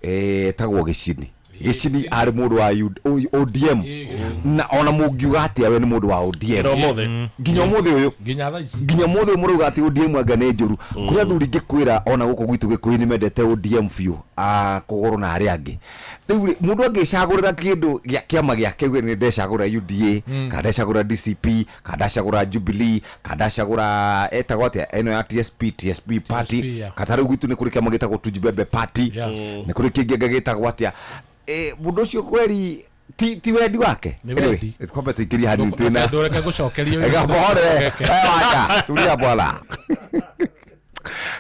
etagwo Gĩcini. Gĩcini arĩ mũndũ wa ODM, na ona mũngiuga atĩa, we nĩ mũndũ wa ODM.
Nginya ũmũthĩ.
Nginya ũmũthĩ ũyũ.
Nginya thaa ici.
Nginya ũmũthĩ ũyũ mũrauga atĩ ODM anga nĩ njũru. Kũrĩ athuri ngĩkwĩra ona gũkũ gwitũ Gĩkũyũ nĩ mendete ODM biũ, kũgũrũ na arĩa angĩ. Rĩu rĩ, mũndũ angĩcagũrĩra kĩndũ gĩa kĩama gĩake, uge nĩ ndecagũra UDA kana ndecagũra DCP kana ndacagũra Jubilee kana ndacagũra etagwo atĩa ĩno ya TSP, TSP party, kana rĩu gwitũ nĩ kũrĩ kĩama gĩtagwo Tujibebe party, nĩ kũrĩ kĩngĩ anga gĩtagwo atĩa, mũndũ ũcio kweri ti wendi wake.
Nĩ
Anyway,
wendi.
Twambe tũingĩrie hanini twĩna
Ndũreke gũcokeria.
Ega pole. Wacha, tulia bwana.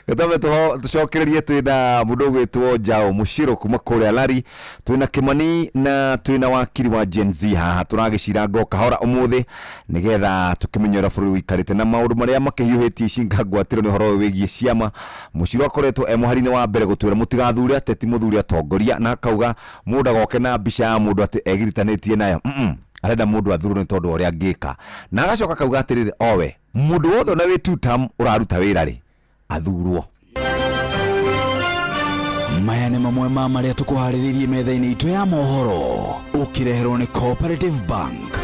Gĩtwambe tũcokererie twĩna mũndũ ũgwĩtwo Njao Mũcirũ kuma kũrĩa Lari, twĩna Kĩmani na twĩna wakiri wa Gen Z haha tũragĩcira ngo kahora ũmũthĩ nĩgetha tũkĩmenye ũrĩa bũrũri ũikarĩte na maũndũ marĩa makĩhiũhĩtie icinga ngwatĩro nĩ ũhoro ũyũ wĩgiĩ ciama. Mũcirũ akoretwo e mũhari-inĩ wa mbere gũtwĩra mũtigathure ateti, mũthure atongoria, na akauga mũndũ agoke na mbica ya mũndũ atĩ egiritanĩtie nayo. Arenda mũndũ athurwo nĩ tondũ wa ũrĩa angĩka, na agacoka akauga atĩrĩrĩ, owe mũndũ wothe ona wĩ two term ũraruta wĩra rĩ, athurwo.
Maya nĩ mamwe ma marĩa tũkũharĩrĩirie metha-inĩ itũ ya mohoro, ũkĩreherwo nĩ Cooperative Bank.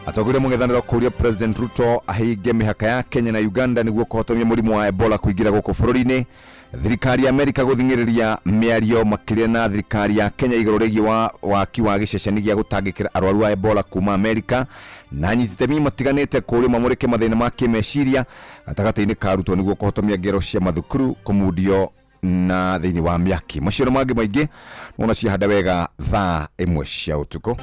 Atongoria mũng'ethanĩro kũria President Ruto ahinge mĩhaka ya Kenya na Uganda nĩguo kũhotomia mũrimũ wa Ebola kũingĩra gũkũ bũrũri-inĩ. Thirikari ya Amerika gũthing'ĩrĩria mĩario makĩria na thirikari ya Kenya igũrũ rĩgiĩ wa waki wa gĩceceni gĩa gũtangĩkĩra arwaru a Ebola kuma Amerika. Na anyiti itemi matiganĩte kũũrio mamũrĩke mathĩna ma kĩmeciria gatagatĩ-inĩ ka arutwo nĩguo kũhotomia ngero cia mathukuru kũmundio na thĩinĩ wa mĩaki. Macio na mangĩ maingĩ nĩwona ciahanda wega thaa 1 cia ũtukũ.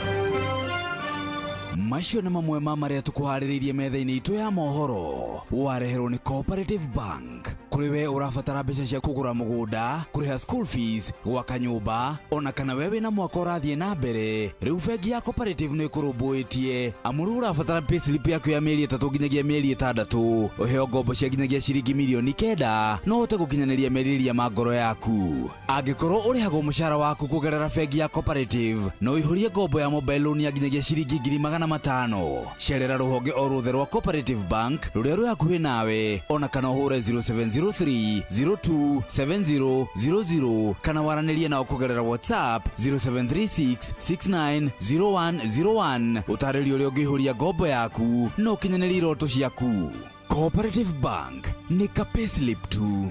Macio nĩ mamwe ma marĩa tũkũharĩrĩirie metha-inĩ itũ ya mohoro. Wareherwo nĩ Cooperative Bank. Kũrĩ we ũrabatara mbeca cia kũgũra mũgũnda, kũrĩha school fees, gwaka nyũmba, ona kana we wĩna mwaka ũrathiĩ na mbere, rĩu bengi ya Cooperative nĩ ĩkũrũmbũĩtie. Amu rĩu ũrabatara payslip yaku ya mĩeri 3 nginyagia mĩeri 6, ũheo ngombo cia nginyagia ciringi mirioni 9, no ũhote gũkinyanĩria merirĩria ma ngoro yaku. Angĩkorwo ũrĩhagwo mũcara waku kũgerera bengi ya Cooperative, no ũihũrie ngombo ya mobile loan ya nginyagia ciringi 500,000. Cerera rũhonge o ruothe rwa Cooperative Bank rũrĩa rwĩ hakuhĩ nawe, ona kana ũhũre 0703 02 70 00 kana waranĩrie nao kũgerera WhatsApp 0736 69 0101. Ũtarĩrio ũrĩa ũngĩihũria ngombo yaku na ũkinyanĩrie iroto ciaku. Cooperative Bank nĩ ka payslip tu.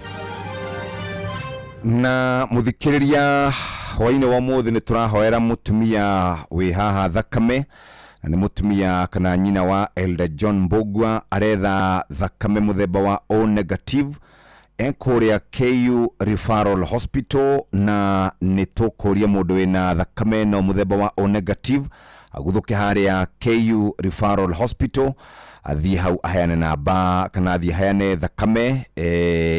Na muthikiriria hwaini wa muthi ni turahoera mutumia wi haha thakame, na ni mutumia kana nyina wa Elder John Mbugua, aretha thakame muthemba wa O negative ekuria KU Referral Hospital, na ni tukuria mundu wina thakame no muthemba wa O negative aguthuke haria KU Referral Hospital, athie hau aheane namba kana athie aheane thakame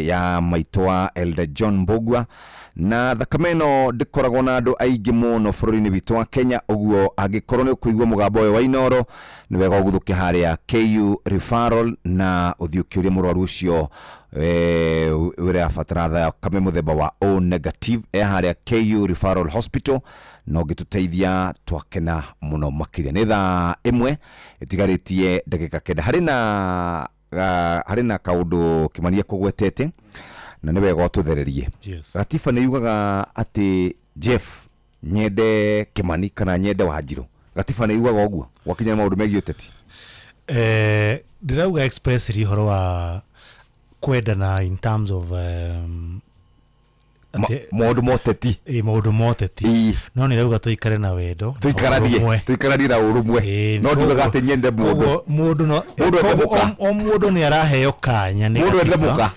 ya maitũ wa Elder John Mbugua. Na thakame ĩno ndĩkoragwo na andũ aingĩ mũno bũrũri-inĩ witũ wa Kenya, ũguo angĩkorwo nĩ ũkũigua mũgambo ũyũ wa Inooro nĩ wega ũguthũke harĩa KU Referral na ũthiĩ ũkĩũrie mũrwaru ũcio ũrĩa abatara thakame mũthemba wa O negative e harĩa KU Referral Hospital, na ũngĩtũteithia twakena mũno makĩria. Nĩ thaa 1 ĩtigarĩtie ndagĩka 9. Harĩ na kaũndũ Kĩmani ekũgwetete na nĩ wega ũtũthererie. Gatiba nĩ yugaga atĩ Jeff nyende Kĩmani kana nyende Wanjirũ. Gatiba nĩ yugaga ũguo gwakinya maũndũ megiĩ ũteti?
Ndĩrauga expressly ũhoro wa kwendana in terms of
maũndũ ma ũteti.
Maũndũ ma ũteti. No nĩ rauga tũikare na wendo, na ũrũmwe.
Tũikaranie na ũrũmwe. No ndugaga atĩ nyende mũndũ.
Koguo mũndũ no,
Mũndũ ende
koguo
mũka.
o mũndũ nĩ araheo kanya nĩ
Mũndũ ende
gatiba.
mũka.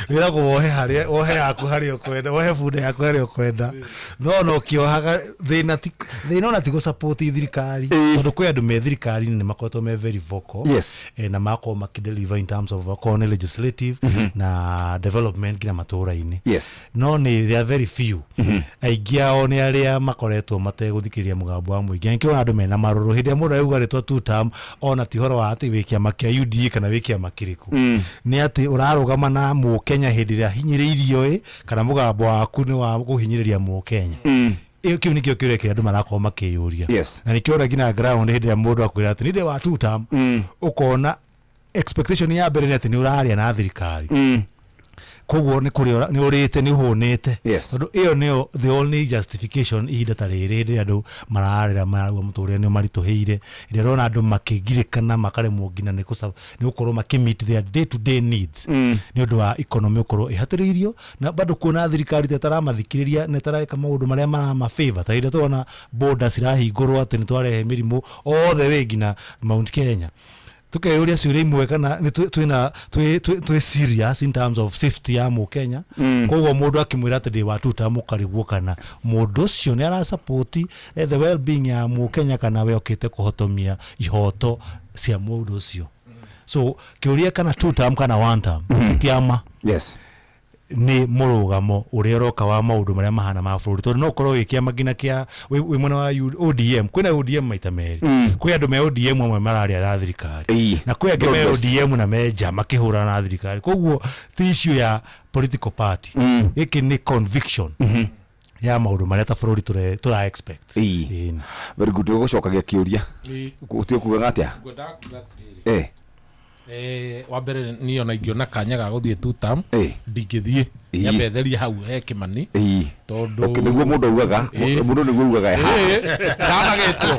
Wĩragwo wohe harĩa, wohe yaku harĩa ũkwenda, wohe bunda yaku harĩa ũkwenda. No no kĩohaga thĩna ti, thĩna ona ti gũ-support thirikari. Tondũ kwĩ andũ me thirikari-inĩ nĩ makoretwo me very vocal. Na makorwo makĩ-deliver in terms of okorwo nĩ legislative na development nginya matũra-inĩ. No nĩ they are very few. Aingĩ ao nĩ arĩa makoretwo mategũthikĩrĩria mũgambo wa mũingĩ. Nĩkĩo andũ mena marũrũ. Hĩndĩ ĩrĩa mũndũ arauga rĩtwa two term, ona ti ũhoro wa atĩ wĩ kĩama kĩa UDA kana wĩ kĩama kĩrĩkũ. Nĩ atĩ ũrarũgama na mũkenya hĩndĩ ĩrĩa ahinyĩrĩirio ĩ, kana mũgambo waku nĩ wa kũhinyĩrĩria mũkenya. Ĩyo kĩu nĩkĩo kĩũria kĩrĩa andũ marakorwo makĩyũria. Na nĩkĩo ũrĩa nginya ground hĩndĩ ĩrĩa mũndũ akwĩra atĩ nĩ ndĩ wa two term, ũkona expectation ya mbere nĩ atĩ nĩ ũraria na thirikari. Koguo nĩ kũrĩa nĩ ũrĩte, nĩ ũhũnĩte. Tondũ ĩyo nĩyo the only justification ihinda ta rĩrĩ rĩrĩa andũ mararĩra marauga mũtũrĩre nĩ ũmaritũhĩire, rĩrĩa ũrona andũ makĩgirĩkana makaremwo nginya nĩ gũkorwo makĩ meet their day to day needs. Nĩ ũndũ wa economy gũkorwo ĩhatĩrĩirio, na bado kuona thirikari ta ĩtaramathikĩrĩria na ĩtareka maũndũ marĩa marama favor. Ta hĩndĩ ĩrĩa tũrona border cirahingũrwo atĩ nĩ twarehe mĩrimũ all the way nginya Mount Kenya. Tukeyũria ciũria imwe kana nĩ twĩna, twĩ, twĩ, twĩ serious in terms of safety ya mũkenya. Koguo mũndũ akĩmwĩra atĩ ndĩ wa two term ũkarigwo kana mũndũ ũcio nĩ arasupport the well being ya mũkenya kana we okĩte kũhotomia ihoto cia mũndũ ũcio. So kĩũria kana two term kana one term, ti kĩama. Nĩ mũrũgamo ũrĩa ũroka wa maũndũ marĩa mahana ma bũrũri, tondũ no ũkorwo wĩ kĩama nginya kĩa wĩ mwena wa ODM. Kwĩna ODM maita merĩ. Kwĩ andũ me ODM amwe mararia na thirikari. Na kwĩ angĩ me
Broadcast.
ODM na me nja makĩhũrana na thirikari. Koguo ti issue ya political party. Gĩkĩ nĩ conviction ya maũndũ marĩa ta bũrũri tũra expect.
Very good. Ũgũcokagia kĩũria. Ũtige kugaga atĩa?
Ngwendaga kuga atĩrĩrĩ. Eh, wa mbere niĩ ona ingĩona kanya ga gũthiĩ two term ndingĩthiĩ nyambe therie hau he Kĩmani tondũ
Okay, nĩguo mũndũ augaga
Ĩĩ.
mũndũ nĩguo augaga haha.
Ĩĩ, ndanagĩtwo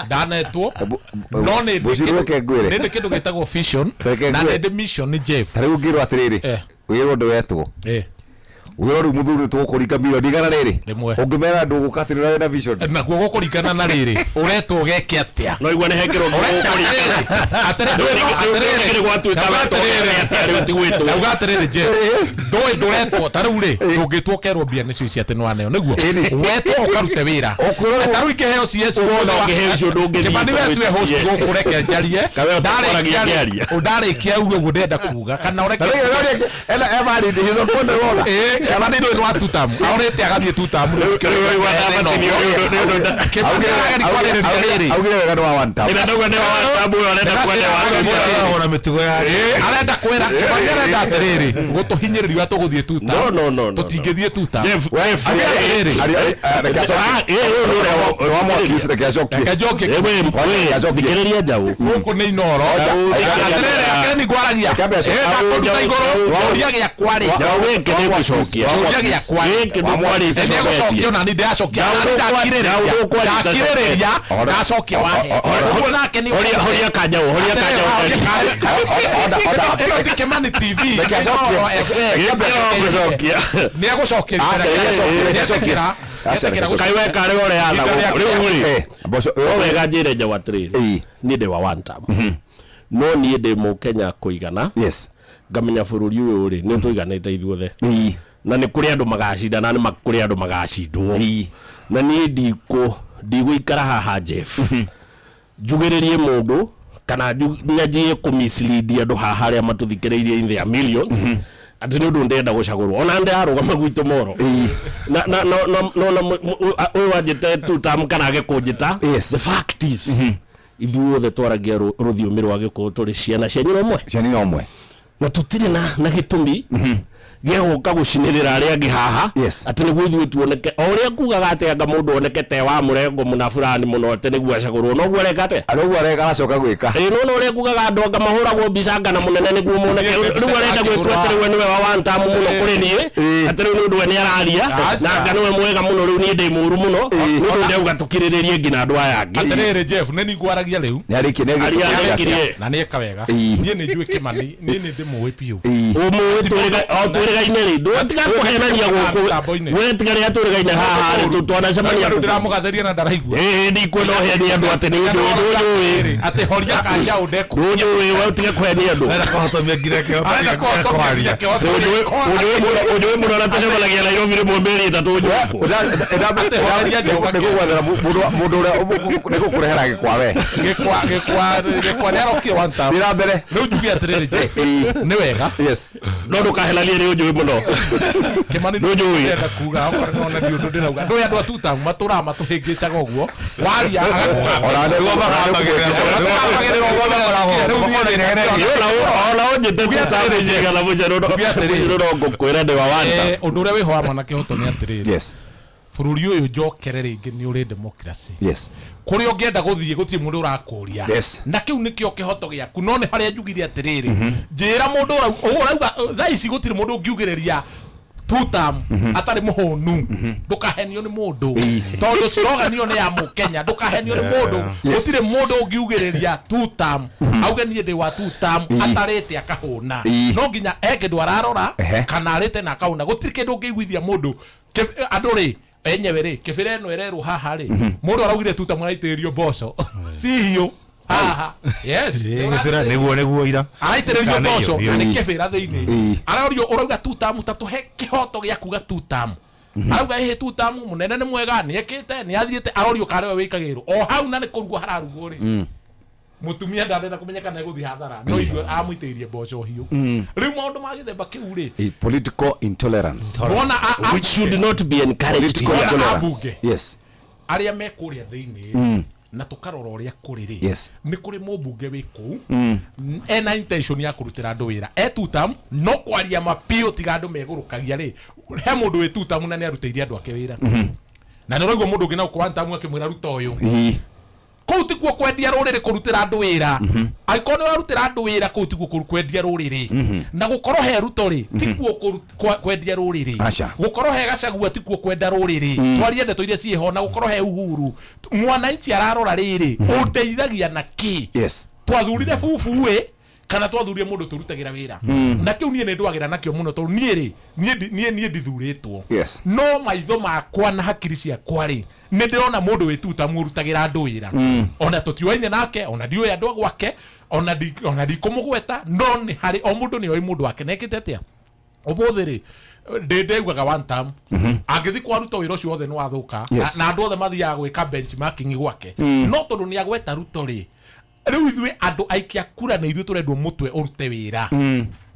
ndanetwo no nĩ ndĩ
Mũciĩ
kĩndũ-
reke ngwĩre.
nĩ ndĩ kĩndũ gĩtagwo vision
Reke
na
ngwĩre.
nĩ ndĩ mission nĩ Jeff
ta rĩu ũngĩrwo atĩrĩrĩ
Eh.
wĩrwo ndwetwo
Eh.
wĩrwo rĩu mũthuri tũgũkũringa milioni igana rĩrĩ
Rĩmwe.
ũngĩmera ndũgũka atĩ nĩũrarĩ na vision
nakuo gũkũringana na rĩrĩ ũretwo ũgeke atĩa
no igua nĩ hekĩrwo
Ndauga atĩrĩrĩ Jeff ndũĩ ndũretwo ta rĩu rĩ ndũngĩtwo ũkerwo mbia nĩcio ici atĩ nĩwaneo nĩguo wetwo ũkarute wĩra ta rĩu ingĩheo CS
Ũkona ũngĩheo icio ndũngĩthiĩ
Kĩmani we tuwe host gũkũ reke njarie
Kawe ũtakwaragia
Ndarĩkia-
ngĩaria.
ndarĩkia uge ũguo ndĩrenda kuga kana ũreke Ĩĩ, Kĩmani ndũĩ nĩ wa tutamu aorĩte agathiĩ tutamu rĩu Kĩmani arageria kwarĩrĩria rĩrĩ
augire wega nĩ wa one term.
Ona mĩtugo yake
Ĩĩ, arenda kwĩra Kĩmani arenda atĩrĩrĩ gũtũhinyĩrĩria ũrĩa tũgũthiĩ tuta
No, no, no, no,
tũtingĩthiĩ tuta
Jeff, Jeff,
Augire atĩrĩrĩ
Reke acokie.
Ah, ĩĩ, ũyũ nĩ ũrĩa wa-
Nĩ wa mwaki ũcio, reke acokie.
Reke njokie.
Eh, we, we,
Acokie.
thikĩrĩria njaũ
gũkũ nĩ inoro atĩrĩrĩ akĩrĩ nĩ ngwaragia
Reke ambe acokie.
Ĩĩ, ndakũruta igũrũ kĩũria gĩakwa rĩ
njaũ gĩkĩ nĩ ngũcokia
kĩũria gĩakwa rĩ
gĩkĩ nĩ kwarĩte
Nĩ egũcokia ona niĩ ndĩracokia
Njaũ
Ona niĩ ndakirĩrĩria
njaũ ndũkwarĩte
ndakirĩrĩria
Ora.
ndacokia wahe ũguo nake nĩ
Horia horia kanjaũ horia kanjaũ
ĩno ti Kĩmani TV
Reke acokie.
Inooro FM.
Gĩkĩ no ngũcokia
nĩ egũcokia
Aca, reke acokie, reke acokie. Aca, reke acokie.
kai we karĩ ũrĩa yatha gũkũ rĩu rĩ
Eh, mboco-
no wega njĩre njaũ atĩrĩrĩ
Ĩĩ.
niĩ ndĩ wa one term no niĩ ndĩ mũkenya kũigana
Yes.
ngamenya bũrũri ũyũ rĩ nĩ tũiganĩte ithuothe
Ĩĩ.
na nĩ kũrĩ andũ magacindana nĩ kũrĩ andũ magacindwo
Ĩĩ.
na niĩ ndikũ ndigũikara haha Jeff njugĩrĩrie mũndũ kana nyanjie kũmislead andũ haha arĩa matũthikĩrĩirie in their millions atĩ nĩ ũndũ ndĩrenda gũcagũrwo ona ndĩrarũgama gwitũ moro na na no no no na ũyũ wanjĩte two term kana age kũnjĩta
Yes.
the fact is ithuothe twaragia rũthiomi rwa gĩkũyũ tũrĩ ciana cia nyina ũmwe
Cia nyina ũmwe.
na tũtirĩ na na gĩtũmi gĩa gũka gũcinĩrĩra arĩa angĩ haha
Yes.
atĩ nĩguo ithuĩ tuoneke o ũrĩa kugaga atĩ anga mũndũ oneke te wa mũrengo mũna fulani mũno atĩ nĩguo acagũrwo noguo areka atĩa
Arĩa ũguo areka aracoka gwĩka.
ĩĩ nona ũrĩa kugaga andũ anga mahũragwo mbica anga na mũnene nĩguo moneke rĩu arenda gwĩtua atĩ rĩu we nĩwe wa one term mũno kũrĩ niĩ
Ĩĩ.
atĩ rĩu nĩ ũndũ we nĩ araria
Aca.
na anga nĩwe mwega mũno rĩu niĩ ndĩ mũũru mũno
Ĩĩ.
nĩ ũndũ ndauga tũkirĩrĩrie nginya andũ aya angĩ
atĩrĩrĩ Jeff nĩ niĩ ngwaragia rĩu
Nĩ arĩkie, nĩ
Aria
arĩkie.
arĩkirie.
na nĩ eka wega
Ĩĩ.
niĩ nĩ njũĩ Kĩmani niĩ nĩ ndĩmũĩ biũ
Ĩĩ.
ũmũĩ o twĩrĩgaine rĩ ndũtiga kũhenania gũkũ
Mĩtambo-inĩ.
we tiga rĩrĩa twĩrĩgaine haha rĩ twanacemania
Rĩu ndĩramũgathĩria na ndaraigua
ĩĩ ndikuona ũhenia andũ atĩ nĩ ũndũ ndũnjũĩ
atĩ horia kanjaũ ndeku
ndũnjũĩ we ũtige kũhenia andũ
Arenda kũhotomia nginya kĩhoto
arenda
gĩa
kũhotomia
kwaria.
kĩhoto
ũnjũĩ mũno na tũcemanagia Nairobi rĩmwe mĩeri ĩtatũ njũĩ
Nĩgũgwethera mũndũ ũrĩa nĩgũkũrehera gĩkwa we.
gĩkwa gĩkwa gĩkwa nĩ arokire one time
Thiĩ na mbere.
rĩu njuge atĩrĩrĩ Jeff
Ĩĩ.
nĩ wega
Yes.
no ndũkahenanie nĩ ũnjũĩ mũno
Kĩmani
Nĩũnjũĩ.
ndĩrenda kuga okorwo nĩwona ndi ũndũ ndĩrauga ndũĩ andũ a tutamu matũraga matũhĩngĩcaga ũguo waria
Ona nĩguo
ona ũnjĩte tũtamũcigana mũcero no ngũkwĩra ndĩ wa wanta
ũndũ ũrĩa wĩho wa mwanake hoto nĩ atĩrĩrĩ
Yes.
bũrũri ũyũ njokere rĩngĩ nĩ ũrĩ democracy
Yes.
kũrĩa ũngĩenda gũthiĩ gũtirĩ mũndũ ũrakũria
Yes.
na kĩu nĩkĩo kĩhoto gĩaku no nĩ harĩa njugire atĩrĩrĩ njĩra mũndũ ũrauga thaa ici gũtirĩ mũndũ ũngiugĩrĩria two term atarĩ mũhũnu ndũkahenio nĩ mũndũ tondũ slogan ĩyo nĩ ya mũkenya ndũkahenio nĩ mũndũ gũtirĩ mũndũ ũngiugĩrĩria two term auge niĩ ndĩ wa two term atarĩte akahũna
Ĩĩ.
no nginya he kĩndũ ararora
Ehe.
kana arĩte na akahũna gũtirĩ kĩndũ ũngĩiguithia mũndũ andũ rĩ enyewe rĩ kĩbĩra ĩno ĩrerwo haha rĩ mũndũ araugire tuta mũraitĩrĩrio mboco si hiũ haha yes
Ĩĩ, gĩbĩra nĩguo nĩguo ira
araitĩrĩrio
Kana
mboco
iyo,
na nĩ
iyo.
kĩbĩra thĩinĩ
Ĩĩ.
arorio ũrauga tutamu ta tũhe kĩhoto gĩa kuga tutamu arauga ĩhĩ tutamu mũnene nĩ mwega nĩ ekĩte nĩ athiĩte arorio karĩ we wĩkagĩrwo o hau na nĩ kũrugwo hararugwo rĩ mũtumia ndarenda kũmenya kana egũthiĩ hathara no igue amũitĩrĩrie mboco hiũ rĩu maũndũ ma gĩthemba kĩu rĩ
Political intolerance.
wona
which should not be encouraged
Political
here.
intolerance.
Ambunge.
Yes.
arĩa me kũrĩa thĩinĩ na tũkarora ũrĩa kũrĩ rĩ
Yes.
nĩ kũrĩ mũmbunge wĩ kũu ena intention ya kũrutĩra andũ wĩra e tutam no kwaria mapiũ tiga andũ megũrũkagia rĩ he mũndũ wĩ tutam na nĩ arutĩire andũ ake wĩra na nĩ ũraigua mũndũ ũngĩ na gũkũ wantamu akĩmwĩra ruta ũyũ
Ĩĩ.
Kũu tikuo kwendia rũrĩrĩ kũrutĩra andũ wĩra. Angĩkorwo nĩ ũrarutĩra andũ wĩra kũu tikuo kwendia rũrĩrĩ. Na gũkorwo he Ruto rĩ tikuo kwendia rũrĩrĩ.
Aca.
Gũkorwo he Gachagua tikuo kwenda rũrĩrĩ. Twarie ndeto iria ciĩho na gũkorwo he Uhuru. Mwananchi ararora rĩrĩ ũndeithagia na kĩ?
Yes.
Twathurire bubu ĩ kana twathurire mũndũ tũrutagĩra wĩra. Na kĩu niĩ nĩ ndwagĩra nakĩo mũno tondũ niĩ rĩ niĩ ndithurĩtwo.
Yes.
No maitho makwa na hakiri ciakwa rĩ nĩ ndĩrona mũndũ wĩtuta mũrutagĩra andũ wĩra. Ona tũtiũaine nake, ona ndiũĩ andũ a gwake, ona ndikũmũgweta, no nĩ harĩ o mũndũ nĩ oĩ mũndũ wake na ekĩte atĩa. Ũmũthĩ rĩ ndĩndeiguaga one term. Angĩthiĩ kwa Ruto wĩra ũcio wothe nĩ wathũka.
Yes.
Na andũ othe mathiaga gwĩka benchmarking gwake. No tondũ nĩ agweta Ruto rĩ rĩu ithuĩ andũ aikia kura nĩ ithuĩ tũrendwo mũtwe ũrute wĩra.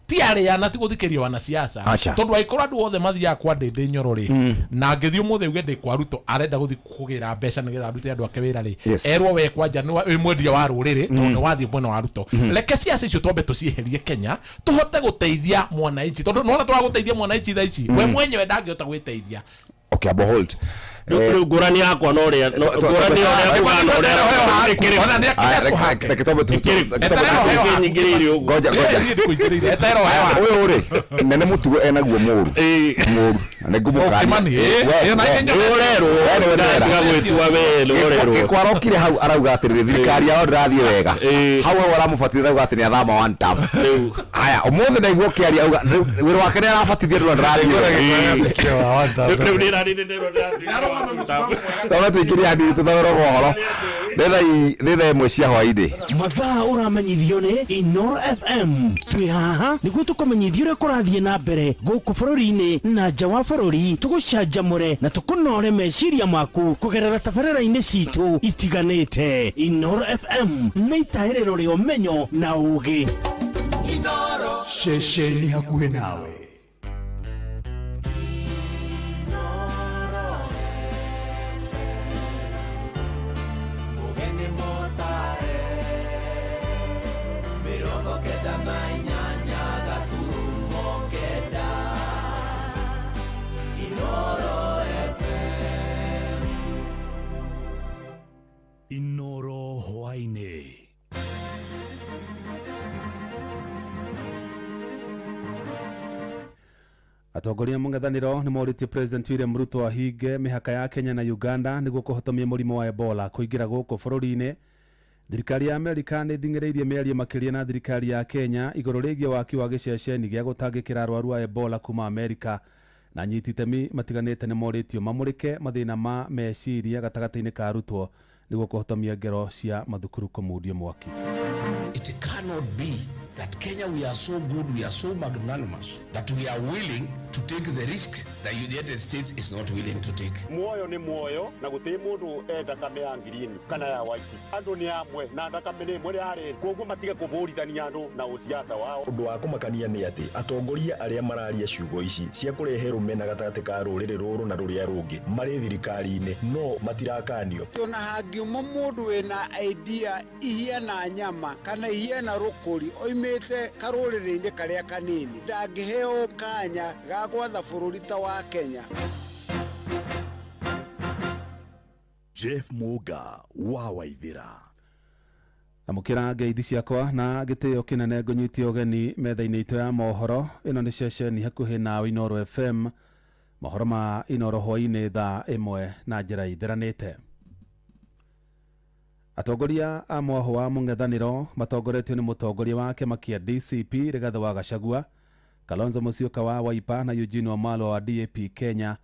Ti arĩa na ti gũthikĩria wanasiasa.
Aca.
Tondũ angĩkorwo andũ othe mathiaga kwa Ndĩndĩ Nyoro rĩ na angĩthiĩ ũmũthĩ auge ndĩ kwa Ruto arenda gũthiĩ kũgĩra mbeca nĩgetha arute andũ ake wĩra rĩ
Yes.
erwo we kwanja nĩ wĩ mwendia wa rũrĩrĩ tondũ nĩ wathiĩ mwena wa Ruto. Reke siasa icio twambe tũcieherie Kenya tũhote gũteithia mwananchi tondũ nĩwona twaga gũteithia mwananchi thaa ici we mwenyewe ndangĩhota gwĩteithia.
Okay, abo hold.
Rĩu ngũrani yakwa na ũrĩa ngũrani ya ũrĩa kuga na ũrĩa
Ona nĩ
Aya,
hake.
reke twambe
nyingĩrĩire ũguo.
Ngoja, ngoja.
Niĩ ndikũingĩrĩire. Eterera ũheo haku.
Ũyũ rĩ nene mũtugo enaguo mũru mũru na nĩ
Kimani, ĩyo na inya-
Nĩ ũrerwo tiga gwĩtua we nĩ ũrerwo.
Gĩkwarokire hau arauga atĩrĩrĩ thirikari yao ndĩrathiĩ wega hau hau aramũbatithia arauga atĩ nĩ athama one term. Haya ũmũthĩ ndaigua ũkĩaria auga rĩu wĩra wake nĩ arabatithia ndũra ndĩrathiĩ wega.
Rĩu nĩ rarĩ nĩ ndĩratuĩka.
Twambe tũingĩrie hanini tũthomere mohoro nĩ thaa 1 cia hwainĩ.
Mathaa ũramenyithio nĩ Inoro FM. Twĩ haha nĩguo tũkũmenyithie ũrĩa kũrathiĩ na mbere gũkũ bũrũri-inĩ na nja wa bũrũri, tũgũcanjamũre na tũkũnore meciria maku kũgerera tabarĩra-inĩ citũ itiganĩte. Inoro FM nĩ itahĩrĩro rĩa ũmenyo na ũgĩ.
Ceceni hakuhĩ nawe.
Mugeni motare 98 gaturumo 9 Inoro FM.
Inoro hwainĩ.
Atongoria mũng'ethanĩro nĩ morĩtie President William Ruto ahinge mĩhaka ya Kenya na Uganda nĩguo kũhotomia mũrimũ wa Ebola kũingĩra gũkũ bũrũri-inĩ. Thirikari ya Amerika nĩ ĩthing'ĩrĩirie mĩario makĩria na thirikari ya Kenya igũrũ rĩgiĩ waki wa gĩceceni gĩa gũtangĩkĩra arwaru a Ebola kuma Amerika na anyiti itemi matiganĩte nĩ morĩtio mamũrĩke mathĩna ma meciria gatagatĩ-inĩ ka arutwo nĩguo kũhotomia ngero cia mathukuru kũmundio mwaki.
It cannot be that Kenya, we are so good, we are so magnanimous, that we are willing to take the risk that the United States is not willing to take.
Muoyo nĩ muoyo na gũtirĩ mũndũ e thakame ya ngirini kana ya white. Andũ nĩ amwe na thakame nĩ ĩmwe yarĩ koguo matige kũbũrithania andũ na ũciaca wao.
Ũndũ wa kũmakania nĩ atĩ atongoria arĩa mararia ciugo ici cia kũrehe rũmena gatagatĩ ka rũrĩrĩ rũrũ na rũrĩa rũngĩ marĩ thirikari-inĩ no matirakanio.
Ona hangiuma mũndũ wĩna idea ihiana nyama kana ihiana rũkũri oimĩte karũrĩrĩ-inĩ karĩa kanini ndangĩheo kanya ga gwatha bũrũri ta wa Kenya.
Jeff Muga wa Waithira.
Amũkĩra ngeithi ciakwa na gĩtĩo kĩnene ngũnyitie ũgeni metha-inĩ itũ ya mohoro. Ĩno nĩ ceceni hakuhĩ nawe Inoro FM. Mohoro ma Inoro hwainĩ thaa 1 na njĩra itheranĩte. Atongoria a mwaho wa mũng'ethanĩro matongoretio nĩ mũtongoria wa kĩama kĩa DCP Rigathĩ wa Gachagua, Kalonzo Musyoka wa Wiper na Eugene Wamalwa wa DAP Kenya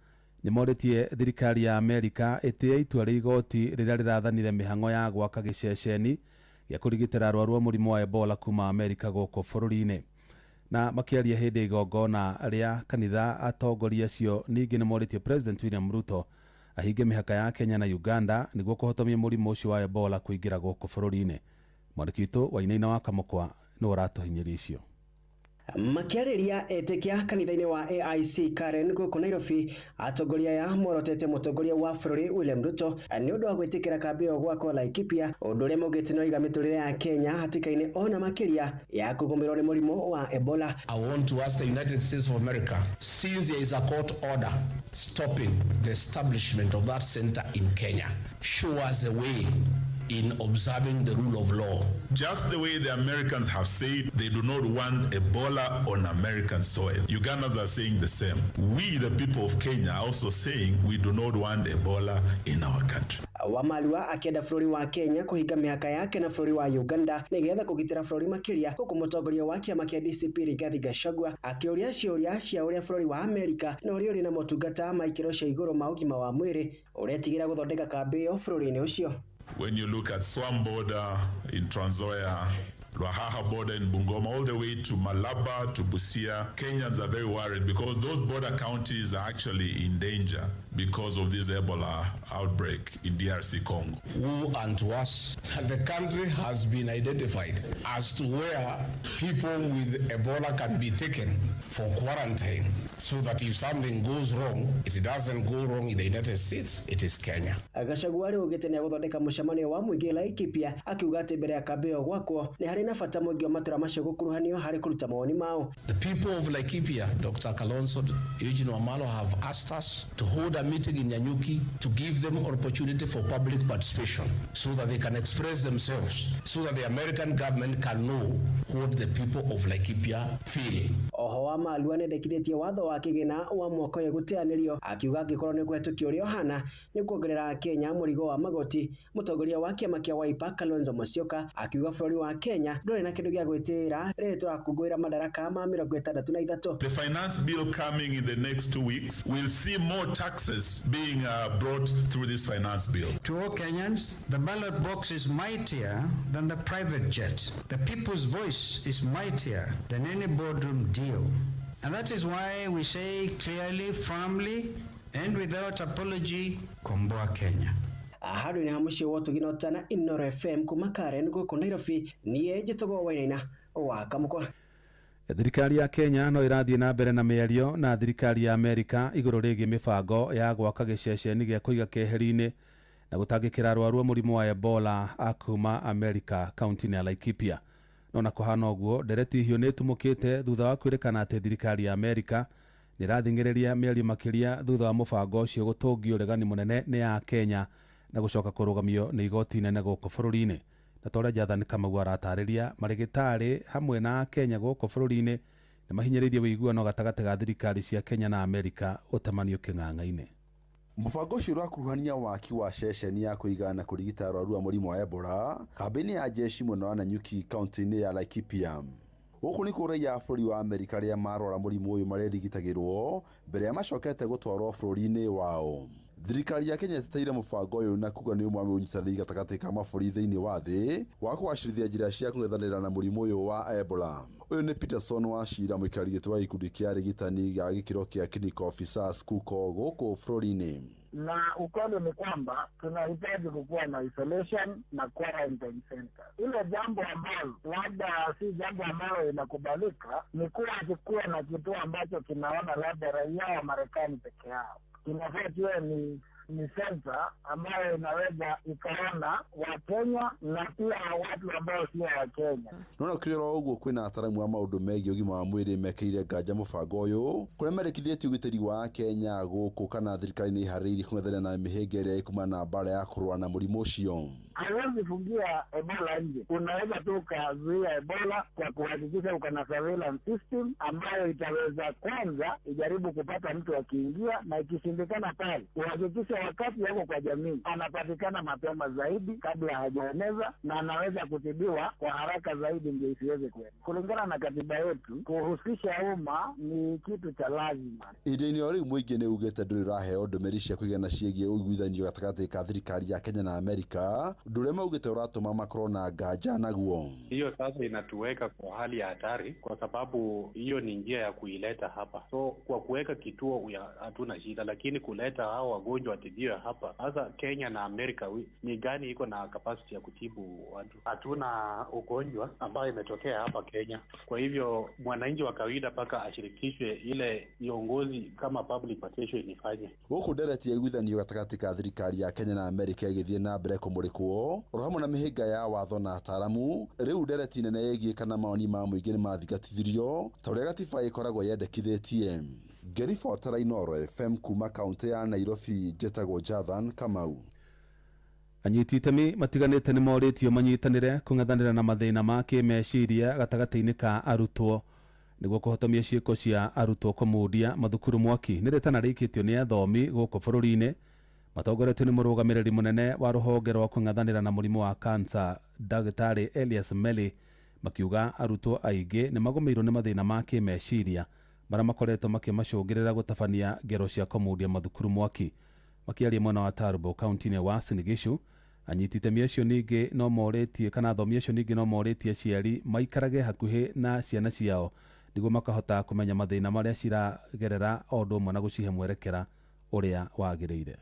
nĩ morĩtie thirikari ya Amerika ĩtĩe itua rĩa igoti rĩrĩa rĩrathanire mĩhang'o ya gwaka gĩceceni gĩa kũrigitĩra arwaru a mũrimũ wa Ebola kuma Amerika gũkũ bũrũri-inĩ. Na makĩaria hĩndĩ ya igongona rĩa kanitha, atongoria acio ningĩ nĩ morĩtie President William Ruto ahinge mĩhaka ya Kenya na Uganda nĩguo kũhotomia mũrimũ ũcio wa Ebola kũingĩra gũkũ bũrũri-inĩ. Mwandĩki witũ Wainaina wa Kamũkwa nĩwe ũratũhinyĩria icio.
Makĩarĩria etĩkia kanitha-inĩ wa AIC Karen gũkũ Nairobi, atongoria aya morotete mũtongoria wa bũrũri William Ruto nĩ ũndũ wa gwĩtĩkĩra kambĩ ĩyo gwakwo Laikipia, ũndũ ũrĩa maugĩte nĩ waiga mĩtũrĩre ya Kenya hatĩka-inĩ ona makĩria ya kũgũmĩrwo nĩ mũrimũ wa Ebola.
I want to ask the United States of America, since there is a court order stopping the establishment of that center in Kenya, show us the way in observing the rule of law.
Just the way the Americans have said they do not want Ebola on American soil, Ugandans are saying the same. We, the people of Kenya, are also saying we do not want Ebola in our country.
Wamalwa akienda bũrũri wa Kenya kũhinga mĩhaka yake na bũrũri wa Uganda nĩgetha kũgitĩra bũrũri makĩria, huku mũtongoria wa kĩama kĩa DCP Rigathi Gachagua akĩũria ciũria cia ũrĩa bũrũri wa Amerika na ũrĩa ũrĩ na motungata ma ikĩro cia igũrũ ma ũgima wa mwĩrĩ ũretigĩra gũthondeka kambĩ ĩyo bũrũri-inĩ ũcio.
When you look at Swam border in Trans Nzoia, Ruahaha border in Bungoma, all the way to Malaba, to Busia, Kenyans are very worried because those border counties are actually in danger because of this Ebola outbreak in DRC Congo.
Woe unto us that the country has been identified as to where people with Ebola can be taken for quarantine, so that if something goes wrong, it doesn't go wrong in the United States, it is Kenya.
Gachagua rĩu augĩte nĩegũthondeka mũcemanio wa mũingĩ Laikipia, akiuga atĩ mbere ya kambĩ ĩyo gwakwo nĩ harĩ na bata mũingĩ wa matũra macio gũkuruhanio harĩ kũruta mawoni mao.
The people of Laikipia, Dr. Kalonzo Eugene Wamalwa, have asked us to hold a meeting in Nanyuki to give them opportunity for public participation so that they can express themselves, so that the American government can know what the people of Laikipia feel.
Oho Wamalwa nĩendekithĩtie watho wa kĩgĩna wa mwaka ũyũ gũteanĩrio, akiuga angĩkorwo nĩ kũhetũkio ũrĩa ũhana nĩ kuongerera Kenya mũrigo wa magoti. Mũtongoria wa kĩama kĩa Wiper Kalonzo Musyoka akiuga bũrũri wa Kenya ndũrĩ na kĩndũ gĩa gwĩtĩĩra rĩrĩ tũrakũngũĩra madaraka ma 63.
The finance bill coming in the next 2 weeks will see more taxes being brought through this finance bill.
To all Kenyans, the ballot box is mightier than the private jet. The people's voice is mightier than any boardroom deal. And that is why we say clearly, firmly, and without apology, Komboa Kenya.
Handũ-inĩ ha mũciĩ wa ũtugi na ũtana Inooro FM kuma Karen gũkũ Nairobi, niĩ njĩtagwo Wainaina wa Kamũkwa.
Thirikari ya Kenya no ĩrathiĩ na mbere na mĩario na thirikari ya Amerika igũrũ rĩgiĩ mĩbango ya gwaka gĩceceni gĩa kũiga keheri-inĩ na gũtangĩkĩra arwaru a mũrimũ wa Ebola a kuma Amerika kaunti-inĩ ya Laikipia. No na kũhana ũguo, ndereti hiũ nĩ ĩtumũkĩte thutha wa kwĩrĩkana atĩ thirikari ya Amerika nĩ ĩrathing'ĩrĩria mĩario makĩria thutha wa mũbango ũcio gũtũngio ũregani mũnene nĩ ya Kenya na gũcoka kũrũgamio nĩ igoti inene gũkũ bũrũri-inĩ. Na ta ũrĩa Jathani Kamau aratarĩria, marĩgĩtarĩ hamwe na Kenya gũkũ bũrũri-inĩ nĩ mahinyĩrĩirie ũiguano gatagatĩ ga thirikari cia Kenya na Amerika ũtamanio kĩng'ang'a-inĩ.
Mũbango ũcio ũrakuruhania waki wa ceceni ya kũiga na kũrigita arwaru a mũrimũ wa Ebola kambĩ-inĩ ya jeshi mwena wa Nanyuki kaunti-inĩ ya Laikipia. Gũkũ nĩkuo raiya a bũrũri wa Amerika arĩa marwara mũrimũ ũyũ marerigitagĩrwo mbere ya macokete gũtwarwo bũrũri-inĩ wao. Thirikari ya Kenya ĩteteire mũbango ũyũ na kuga nĩ ũmwe wa ũnyitanĩri gatagatĩ ka mabũrũri thĩinĩ wa thĩ wa kũgacĩrithia njĩra cia kũng'ethanĩra na mũrimũ ũyũ wa Ebola. Ũyũ nĩ Peterson Wachira, mũikarĩri gĩtĩ wa gĩkundi kĩa arigitani gĩa gĩkĩro kĩa clinical officers KUCO gũkũ bũrũri-inĩ.
Na ukweli ni kwamba tunahitaji kukuwa na isolation na quarantine center. Ile jambo ambalo labda si jambo ambalo inakubalika ni kuwa na kituo ambacho kinaona labda raia wa Marekani peke yao. Kinafaa kiwe ni center ambayo inaweza ikaona Wakenya na pia watu ambao sio Wakenya.
Nona kĩrĩro ũguo kwĩna ataramu a maũndũ megiĩ ũgima wa mwĩrĩ mekĩrĩire nganja mũbango ũyũ kũrĩa merĩkithĩtie ũgitĩri wa Kenya gũkũ kana thirikari nĩ ĩharĩrĩirie kũng'ethanĩra na mĩhĩnga ĩrĩa ĩkumana na mbara ya kũrũa na mũrimũ ũcio.
Hawezi fungia Ebola nje. Unaweza tu ukazuia Ebola kwa kuhakikisha uko na surveillance system ambayo itaweza kwanza ijaribu kupata mtu akiingia, na ikishindikana pale uhakikishe wakati yako kwa jamii anapatikana mapema zaidi kabla hajaeneza, na anaweza kutibiwa kwa haraka zaidi ndio isiweze kuenea. Kulingana na katiba yetu, kuhusisha umma ni kitu cha lazima.
Ihinda-inĩ o rĩu mũingĩ nĩ ugĩte ndũrĩ ũraheo ndũmĩrĩri cia kũigana ciĩgiĩ ũiguithanio gatagatĩ ka thirikari ya Kenya na Amerika, ũndũ ũrĩa maugĩte ũratũma makorwo na nganja naguo.
Hiyo sasa inatuweka kwa hali ya hatari, kwa sababu hiyo ni njia ya kuileta hapa. So kwa kuweka kituo hatuna shida, lakini kuleta hao wagonjwa watibiwe hapa. Sasa Kenya na Amerika ni gani iko na capacity ya kutibu watu? Hatuna ugonjwa ambayo imetokea hapa Kenya. Kwa hivyo mwananchi wa kawaida mpaka ashirikishwe, ile viongozi kama public participation ifanye.
Gũkũ ndereti ya iguithanio gatagatĩ ka thirikari ya Kenya na Amerika ĩgĩthiĩ na mbere kũmũrĩkwo oro hamwe na mĩhĩnga ya watho na ataramu, rĩu ndereti nene ĩgiĩ kana mawoni ma mũingĩ nĩ mathingatithirio ta ũrĩa gatiba ĩkoragwo yendekithĩtie. Ngĩribotera Inooro FM kuma kaunti ya Nairobi, njĩtagwo Jathan Kamau.
Anyiti itemi matiganĩte nĩ morĩtio manyitanĩre kũng'ethanĩra na mathĩna ma kĩmeciria gatagatĩ-inĩ ka arutwo nĩguo kũhotomia ciĩko cia arutwo kũmundia mathukuru mwaki. Nĩ rĩtana rĩikĩtio nĩ athomi gũkũ bũrũri-inĩ matongoretio nĩ mũrũgamĩrĩri mũnene wa rũhonge rwa kũng'ethanĩra na mũrimũ wa kansa Ndagĩtarĩ Elias Meli, makiuga arutwo aingĩ nĩ magũmĩirwo nĩ mathĩna ma kĩmeciria marĩa makoretwo makĩmacũngĩrĩra gũtabania ngero cia kũmundia mathukuru mwaki. Makĩaria mwena wa Turbo kaunti-inĩ ya Uasin Gishu, anyiti itemi acio ningĩ no morĩtie kana athomi acio ningĩ no morĩtie aciari maikarage hakuhĩ na ciana ciao nĩguo makahota kũmenya mathĩna marĩa ciragerera o ũndũ ũmwe na gũcihe mwerekera ũrĩa wagĩrĩire.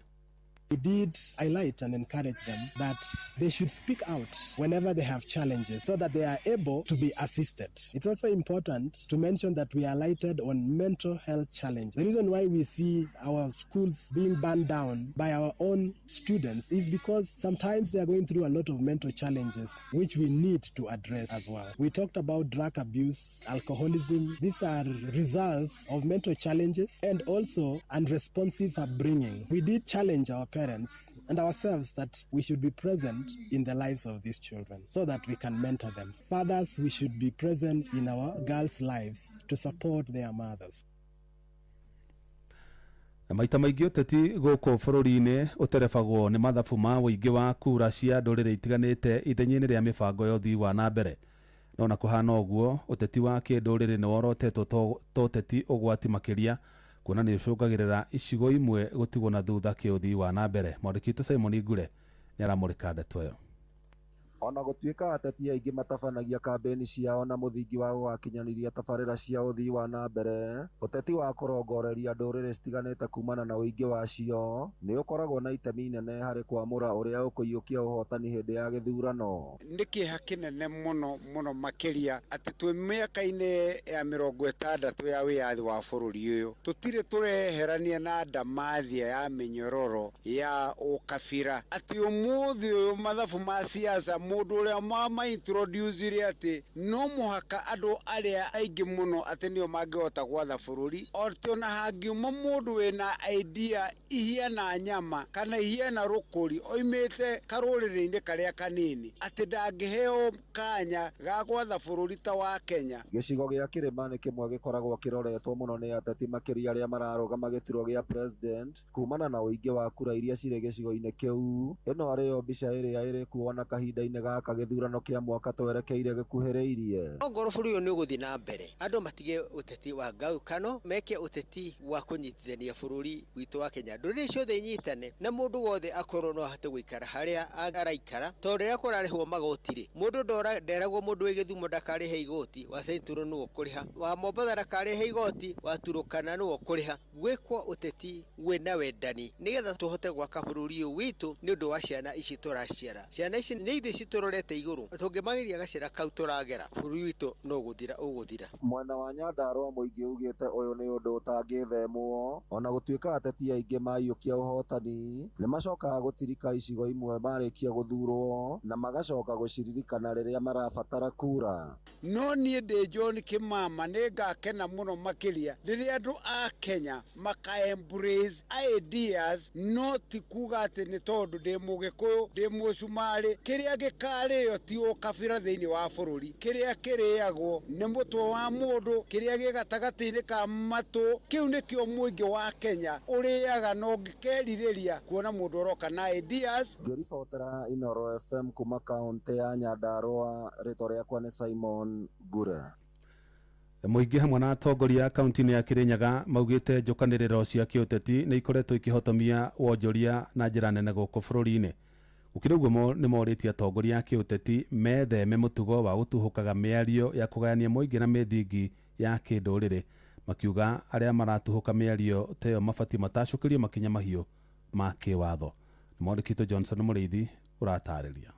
We did highlight and encourage them that they should speak out whenever they have challenges so that they are able to be assisted. It's also important to mention that we highlighted on mental health challenge. The reason why we see our schools being burned down by our own students is because sometimes they are going through a lot of mental challenges which we need to address as well. We talked about drug abuse, alcoholism. These are results of mental challenges and also unresponsive upbringing. We did challenge our parents and ourselves that we should be present in the lives of these children so that we can mentor them. Fathers, we should be present in our girls' lives to support their mothers.
Maita maingĩ ũteti gũkũ bũrũri-inĩ ũterebagwo nĩ mathabu ma ũingĩ wa kura cia ndũrĩrĩ itiganĩte ithenya-inĩ rĩa mĩbango ya ũthii wa na mbere. No na kũhana ũguo, ũteti wa kĩndũrĩrĩ nĩ worotetwo ta ũteti ũgwati makĩria kuona nĩ ũcũngagĩrĩra icigo imwe gũtigwo na thutha kĩũthii wa na mbere. Mwandĩki witũ Simon Ngure nĩ aramũrĩka ndeto ĩyo.
Ona gũtuĩka ateti aingĩ matabanagia kambeni ciao na mũthingi wa gũgakinyanĩria tabarĩra cia ũthii wa na mbere, ũteti wa kũrongoreria ndũrĩrĩ citiganĩte kumana na ũingĩ wacio nĩ ũkoragwo na itemi inene harĩ kwamũra ũrĩa ũkũiyũkia ũhotani hĩndĩ ya gĩthurano.
Nĩ kĩeha kĩnene mũno mũno makĩria atĩ twĩ mĩaka-inĩ ya 60 ya wĩyathi wa bũrũri ũyũ tũtirĩ tũreherania na ndamathia ya mĩnyororo ya ũkabira, atĩ ũmũthĩ ũyũ mathabu ma siasa mũndũ ũrĩa mama introduce atĩ no mũhaka andũ arĩa aingĩ mũno atĩ nĩo mangĩhota gwatha bũrũri, atĩ ona hangiuma mũndũ wĩna idea ihiana nyama kana ihiana rũkũri oimĩte karũrĩrĩ-inĩ karĩa kanini atĩ ndangĩheo kanya ga gwatha bũrũri ta wa Kenya.
Gĩcigo gĩa kĩrĩma nĩ kĩmwe gĩkoragwo kĩroretwo mũno nĩ ateti makĩria arĩa mararũgama gĩturwa gĩa president kumana na ũingĩ wa kura iria cirĩ gĩcigo-inĩ kĩu. Ĩno arĩyo mbica ĩrĩa ĩrĩ kuona kahinda-inĩ gaka gĩthurano kĩa mwaka twerekeire gĩkuhĩrĩirie.
Ongorwo bũrũri ũyũ nĩ ũgũthiĩ na mbere, andũ matige ũteti wa ngaũkano, meke ũteti wa kũnyitithania bũrũri witũ wa Kenya, ndũrĩrĩ ciothe inyitane na mũndũ wothe akorwo no ahote gũikara harĩa araikara, tondũ rĩrĩa kũrarĩhwo magoti rĩ, mũndũ nderagwo mũndũ wĩ Gĩthumo ndakarĩhe igoti, wa Central nĩwe ũkũrĩha, wa Mombatha ndakarĩhe igoti, wa Turukana nĩwe ũkũrĩha. Gwĩkwo ũteti wĩna wendani nĩgetha tũhote gwaka bũrũri ũyũ witũ nĩ ũndũ wa ciana ici tũraciara. Ciana ici nĩ ithuĩ citũrorete igũrũ, tũngĩmagiria gacĩra kau tũragera, bũrũri witũ no gũthira ũgũthira.
Mwena wa Nyandarua mũingĩ ugĩte ũyũ nĩ ũndũ ũtangĩthemwo, ona gũtuĩka ateti aingĩ maiyũkia ũhotani nĩ macokaga gũtirika icigo imwe marĩkia gũthurwo na magacoka gũciririkana rĩrĩa marabatara kura.
No niĩ ndĩ John Kĩmama nĩ ngakena mũno makĩria rĩrĩa andũ a Kenya maka embrace ideas, no ti kuga atĩ nĩ tondũ ndĩ Mũgĩkũyũ, ndĩ Mũcumarĩ. Kĩrĩa gĩkarĩo ti ũkabira thĩinĩ wa bũrũri, kĩrĩa kĩrĩagwo nĩ mũtwe wa mũndũ, kĩrĩa gĩ gatagatĩ-inĩ ka matũ, kĩu nĩkĩo mũingĩ wa Kenya ũrĩaga na ũngĩkerirĩria kuona mũndũ ũroka na ideas.
Ngĩribotera Inooro FM kuma kaũntĩ ya Nyandarua, rĩtwa rĩakwa nĩ Simon Ngure.
Mũingĩ hamwe na atongoria a kaunti-inĩ ya Kĩrĩnyaga maugĩte njũkanĩrĩro cia kĩũteti nĩ ikoretwo ikĩhotomia wonjoria na njĩra nene gũkũ bũrũri-inĩ. Gũkĩrĩ ũguo nĩ morĩtie atongoria a kĩũteti metheme mũtugo wa gũtuhũkaga mĩario ya kũgayania mũingĩ na mĩthingi ya kĩndũrĩrĩ, makiuga arĩa maratuhũka mĩario ta ĩyo mabatiĩ matacũkĩrio makinya mahiũ ma kĩwatho. Nĩ mwandĩki witũ Johnson Mũrĩithi ũratarĩria.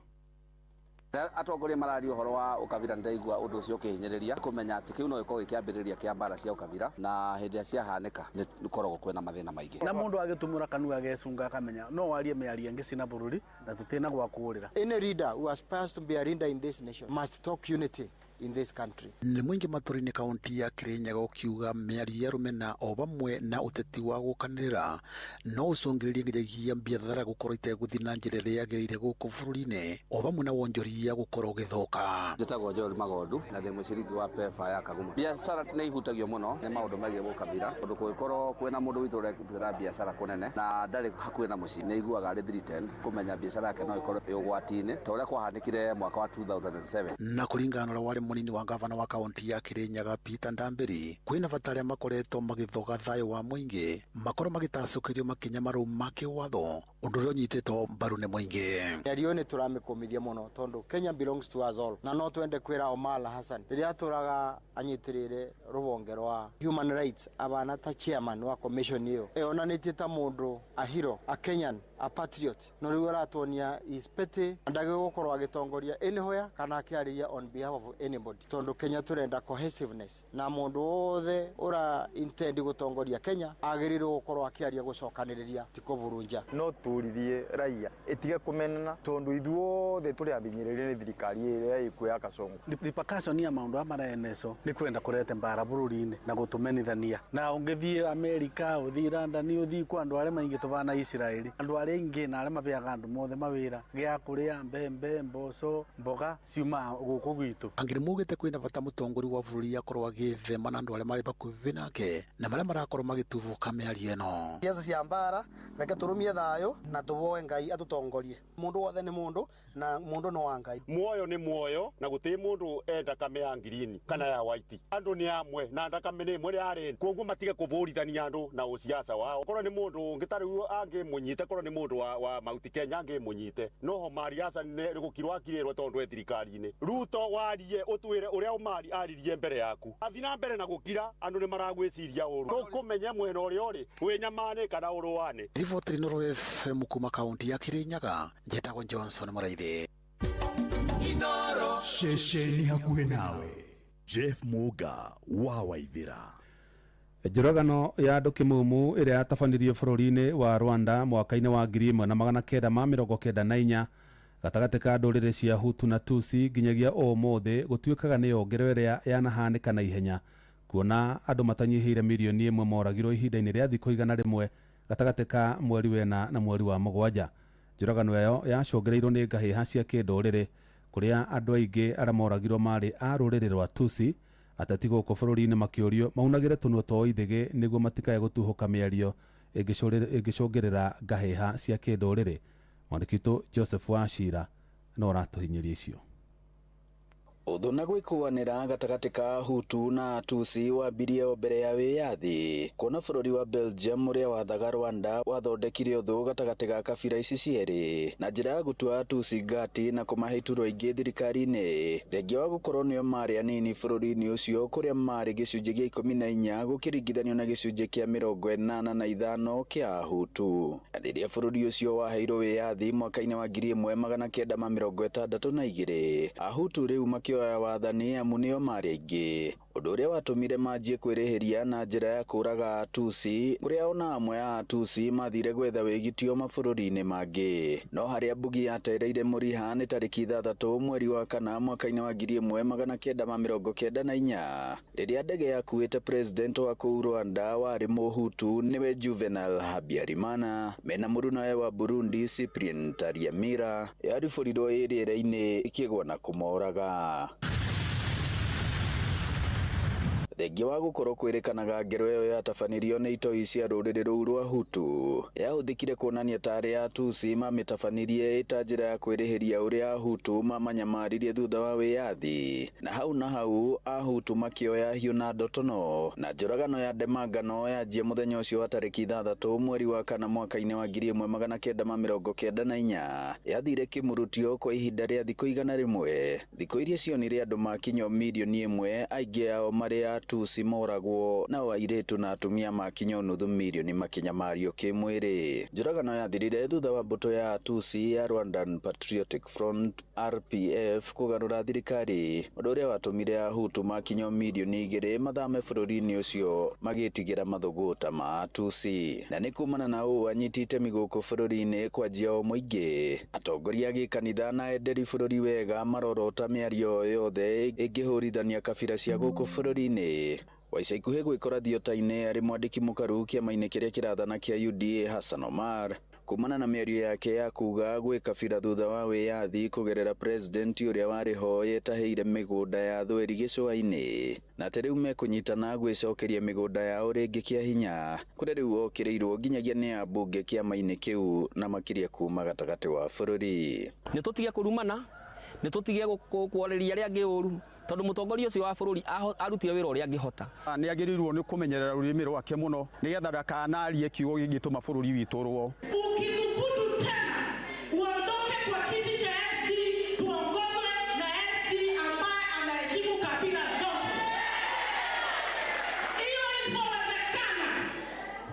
Atongoria mararia ũhoro wa ũkabira, nĩndaigua ũndũ ũcio ũkĩhinyĩrĩria kũmenya atĩ kĩu no gĩkorwo gĩkĩambĩrĩria kĩa mbara cia ũkabira, na hĩndĩ ĩrĩa ciahanĩka nĩ gũkoragwo kwĩna mathĩna maingĩ.
Na mũndũ agĩtumũra kanua agecunga akamenya no warie mĩario ĩngĩ cina bũrũri na tũtĩna gwa kũũrĩra.
Any leader who aspires to be a leader in this nation must talk unity.
in this country.
Nĩ mũingĩ matũra-inĩ kaunti ya Kirinyaga ũkiuga mĩario ya rũmena o vamwe na ũteti wa gũkanĩrĩra no ũcũngĩrĩrie nginyagia biathara gũkorwo itegũthiĩ na njĩra ĩrĩa yagĩrĩire gũkũ bũrũri-inĩ o vamwe na wonjoria gũkorwo ũgĩthũka.
Njĩtagwo Joel Magondu na ndĩ mũciriki wa PEFA ya Kaguma. Biacara nĩ ihutagio mũno nĩ maũndũ megiĩ gũkabira tondũ kũngĩkorwo kwĩna mũndũ witũ ũrerutĩra biacara kũnene na ndarĩ hakuhĩ na mũciĩ nĩ aiguaga arĩ threatened kũmenya biacara yake no ĩkorwo ĩ ũgwati-inĩ ta ũrĩa kwahanĩkire mwaka wa 2007.
Na kũringana na ũrĩa warĩ mũnini wa gavana wa kaunti ya Kirinyaga Peter Ndambiri, kwĩna bata arĩa makoretwo magĩthoga thayũ wa mũingĩ makorwo magĩtacũkĩrio makinya marũmu ma kĩwatho, ũndũ ũrĩa ũnyitĩtwo mbaru nĩ mũingĩ.
Mĩario nĩ tũramĩkũmithia mũno tondũ Kenya belongs to us all, na no twende kwĩra Omar Hassan rĩrĩa atũraga anyitĩrĩire rũhonge rwa human rights abana ta chairman wa commission ĩyo eyonanĩtie ta mũndũ a hero, a Kenyan, a patriot, no rĩu aratuonia is petty ndagĩrĩirwo gũkorwo agĩtongoria anywhere kana akĩarĩria on behalf of anybody tondũ Kenya tũrenda cohesiveness na mũndũ wothe ũra intend gũtongoria Kenya agĩrĩirwo gũkorwo akĩaria gũcokanĩrĩria ti kũburunja.
No tũririe raia ĩtige kũmenana tondũ ithuothe tũrĩ abinyĩrĩrie nĩ thirikari ĩrĩa ĩkuo ya Kasongo.
Repercussion ya maũndũ aya maraeneco nĩ kwenda kũrete mbara bũrũri-inĩ na gũtũmenithania na ũngĩthiĩ Amerika ũthiĩ London ũthiĩ kwa andũ arĩa maingĩ tũbana Israeli andũ arĩa aingĩ na arĩa mabeaga andũ mothe mawĩra gĩa kũrĩa mbembe mboco mboga ciumaga gũkũ gwitũ.
Angĩ nĩmaugĩte kwĩna bata mũtongoria wa bũrũri akorwo agĩthema na andũ arĩa marĩ bakuhĩ nake na marĩa marakorwo magĩtubũka mĩario ĩno.
Siasa cia mbara reke tũrũmie thayũ na tũvoe Ngai atũtongorie. Mũndũ wothe nĩ mũndũ na mũndũ nĩ wa Ngai.
Muoyo nĩ muoyo na gũtirĩ mũndũ enda ndakame ya ngirini kana ya white. Andũ nĩ amwe na ndakame nĩ ĩmwe ya red. Koguo matige kũbũrithania andũ na ũciaca wao. Korwo nĩ mũndũ ũngĩ ta rĩu angĩmũnyite, korwo nĩ mũndũ wa Mount Kenya angĩmũnyite. No Omar Hassan nĩ gũkirwo akirĩrwo tondũ e thirikari-inĩ. Ruto warie ũtwĩre ũrĩa Omar aririe mbere yaku. Athiĩ na mbere na gũkira andũ nĩ maragwĩciria ũru. Tũkũmenye mwena ũrĩa ũrĩ, wĩ nyamani kana ũrũani.
Riboti Inooro FM kuma kaunti ya Kirinyaga, njĩtagwo Johnson Mũraithi.
Inooro ceceni hakuhĩ nawe. Jeff Muga wa Waithira.
Njũragano ya andũ kĩmumu ĩrĩa yatabanirio bũrũri-inĩ wa Rwanda mwaka-inĩ wa 1994 gatagatĩ ka ndũrĩrĩ cia Hutu na Tutsi nginyagia ũmũthĩ gũtuĩkaga nĩyo ngero ĩrĩa yanahanĩka na ihenya kuona andũ matanyihĩire mirioni 1 moragirwo ihinda-inĩ rĩa thikũ 100 gatagatĩ ka mweri wena na mweri wa 7. Njũragano ĩyo yacũngĩrĩirwo nĩ ngahĩha cia kĩndũrĩrĩ kũrĩa andũ aingĩ arĩa moragirwo marĩ a rũrĩrĩ rwa Tutsi. Ateti gũkũ bũrũri-inĩ makĩũrio maunagĩre tũnua twa ithĩgĩ nĩguo matikae gũtuhũka mĩario ĩngĩcũngĩrĩra ngahĩha cia kĩndũrĩrĩ. Mwandĩki witũ Joseph Wachira no ũratũhinyĩria icio.
Ũthũ na gwĩkũanĩra gatagatĩ ka Hutu na Tutsi wambirie o mbere ya wĩyathi kuona bũrũri wa Belgium ũrĩa wathaga Rwanda wathondekire ũthũ gatagatĩ ga kabira ici cierĩ na njĩra ya gũtua Tutsi ngati na kũmahe iturwa ingĩ thirikari-inĩ thengia wa gũkorwo nĩo marĩ anini bũrũri-inĩ ũcio kũrĩa marĩ gĩcunjĩ gĩa 14 gũkĩringithanio na gĩcunjĩ kĩa 85 kĩa Hutu. Rĩrĩa bũrũri ũcio waheirwo wĩyathi mwaka-inĩ wa 1962 Ahutu rĩu makĩoya wathani amu nĩo marĩ aingĩ ũndũ ũrĩa watũmire manjie kwĩrĩhĩria na njĩra ya kũraga Tutsi kũrĩa ona amwe a Tutsi mathire gwetha wĩgitio mabũrũri-inĩ mangĩ. No harĩa mbugi yatereire mũriha nĩ tarĩki 6 mweri wa 4 mwaka-inĩ wa 1994 rĩrĩa ndege yakuĩte president wa kũu Rwanda warĩ Mũhutu nĩwe Juvenal Habyarimana mena mũrunawe wa Burundi Cyprien Ntaryamira yaribũrirwo ĩ rĩera-inĩ ĩkĩgwa na kũmoraga. Thengia wa gũkorwo kwĩrĩkanaga ngero ĩyo yatabanirio nĩ itoi cia rũrĩrĩ rũu rwa Hutu yahũthĩkire kuonania tarĩ a Tutsi mamĩtabanirie ĩta njĩra ya kwĩrĩhĩria ũrĩa Ahutu mamanyamaririe thutha wa wĩyathi na hau na hau Ahutu makĩoya hiũ na ndotono na njũragano ya ndemangano yanjia mũthenya ũcio wa tarĩki 6 mweri wa 4 mwaka-inĩ wa 1994 yathire kĩmurutio kwa ihinda rĩa thikũ 100 thikũ iria cionire andũ makinywo mirioni 1 aingĩ ao marĩ a Atusi moragwo nao airĩtu na atumia makinya nuthu mirioni makinyamario kĩmwĩrĩ. Njũragano yathirire thutha wa mbũtũ ya Atusi ya Rwandan Patriotic Front RPF kũgarũra thirikari, ũndũ ũrĩa watũmire Ahutu makinya mirioni 2 mathame bũrũri-inĩ ũcio magĩtigĩra mathũgũta ma Atusi. Na nĩ kumana na ũũ anyiti itemi gũkũ bũrũri-inĩ kwanjia o mũingĩ, atongoria a gĩkanitha na enderi bũrũri wega marorota mĩario yothe ĩngĩhũrithania kabira cia gũkũ bũrũri-inĩ. Wa ica ikuhĩ gwĩkora thiota-inĩ arĩ mwandĩki mũkaru kĩama-inĩ kĩrĩa kĩrathana kĩa UDA Hassan Omar, kumana na mĩario yake ya kuga gwĩ kabira thutha wa wĩyathi kũgerera president ũrĩa warĩ ho yetahĩire mĩgũnda ya thweri gĩcũa-inĩ, na atĩ rĩu mekũnyitana gwĩcokeria mĩgũnda yao rĩngĩ kĩa hinya, kũrĩa rĩu okĩrĩirwo nginyagia nĩ ambunge kĩama-inĩ kĩu na makĩria kuma gatagatĩ wa bũrũri.
Nĩ tũtige kũrumana, nĩ tũtige kwarĩria arĩa angĩ ũru, tondũ mũtongoria ũcio wa bũrũri arutire wĩra ũrĩa angĩhota.
Nĩ agĩrĩirwo nĩ kũmenyerera rũrĩmĩ rwake mũno nĩgetha ndakanarie kiugo gĩngĩtũma bũrũri witũ ũrũo.
Ukithubutu tena uondoke kwa kiti cha SG, tuongozwe na SG ambaye anaheshimu kabila zote. Hiyo isipowezekana,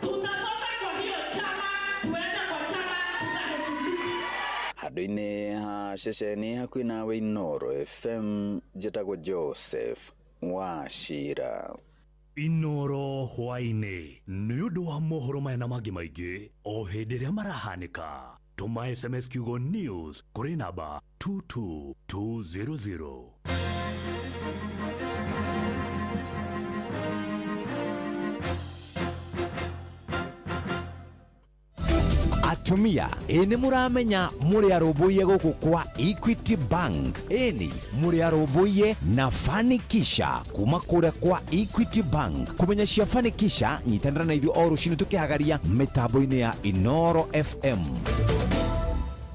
tutatoka kwa hiyo chama tuende kwa chama tutaheshimika.
Handũ-inĩ ha ceceni hakuhĩ nawe Inooro FM, njĩtagwo Joseph Wachira.
Inooro hwaĩ-inĩ nĩ ũndũ wa mohoro maya na mangĩ maingĩ o hĩndĩ ĩrĩa marahanĩka. Tũma SMS kiugo news kũrĩ namba 22200.
Atumia ĩ nĩ mũramenya mũrĩ arũmbũiye gũkũ kwa Equity Bank, ĩni mũrĩ arũmbũiye na Fanikisha kuma kũrĩa kwa Equity Bank. Kũmenya cia Fanikisha, nyitanĩra na ithuĩ o rũcinĩ tũkĩhagaria mĩtambo-inĩ ya Inooro FM.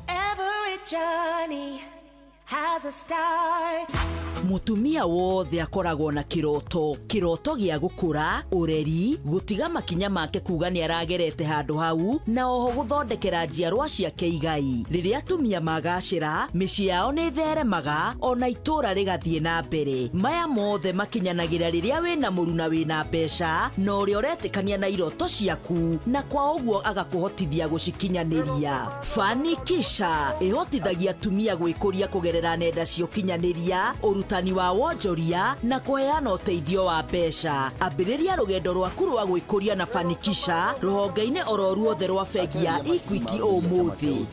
Every journey has a start.
Mutumia wothe akoragwo na kiroto, kiroto gĩa gũkũra, ũreri, gũtiga makinya make kuga nĩ aragerete handũ hau, na oho gũthondekera njiarwa ciake igai. Rĩrĩa atumia magacĩra, mĩciĩ yao nĩ ĩtheremaga, ona itũũra rĩgathiĩ na mbere. Maya mothe makinyanagĩra rĩrĩa wĩna mũruna wĩna mbeca, na ũrĩa ũretĩkania na iroto ciaku, na kwa ũguo agakũhotithia gũcikinyanĩria. Fanikisha ĩhotithagia atumia gwĩkũria kũgerera nenda cia ũkinyanĩria, ũrutani wa wonjoria na kũheana ũteithio wa mbeca. Ambĩrĩria rũgendo rwaku rwa gwĩkũria na Fanikisha rũhonge-inĩ oro ruothe rwa bengi ya Equity ũmũthĩ.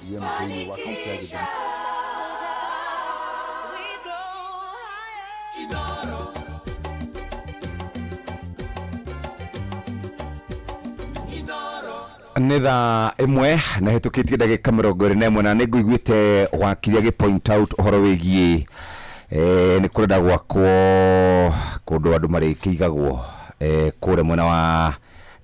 Nĩ thaa 1 na hĩtũkĩtie ndagĩka 21 na nĩ ngũiguĩte wakiri agĩ point out ũhoro wĩgiĩ nĩ kũrenda gwakwo kũndũ andũ marĩkĩigagwo kũrĩa mwena wa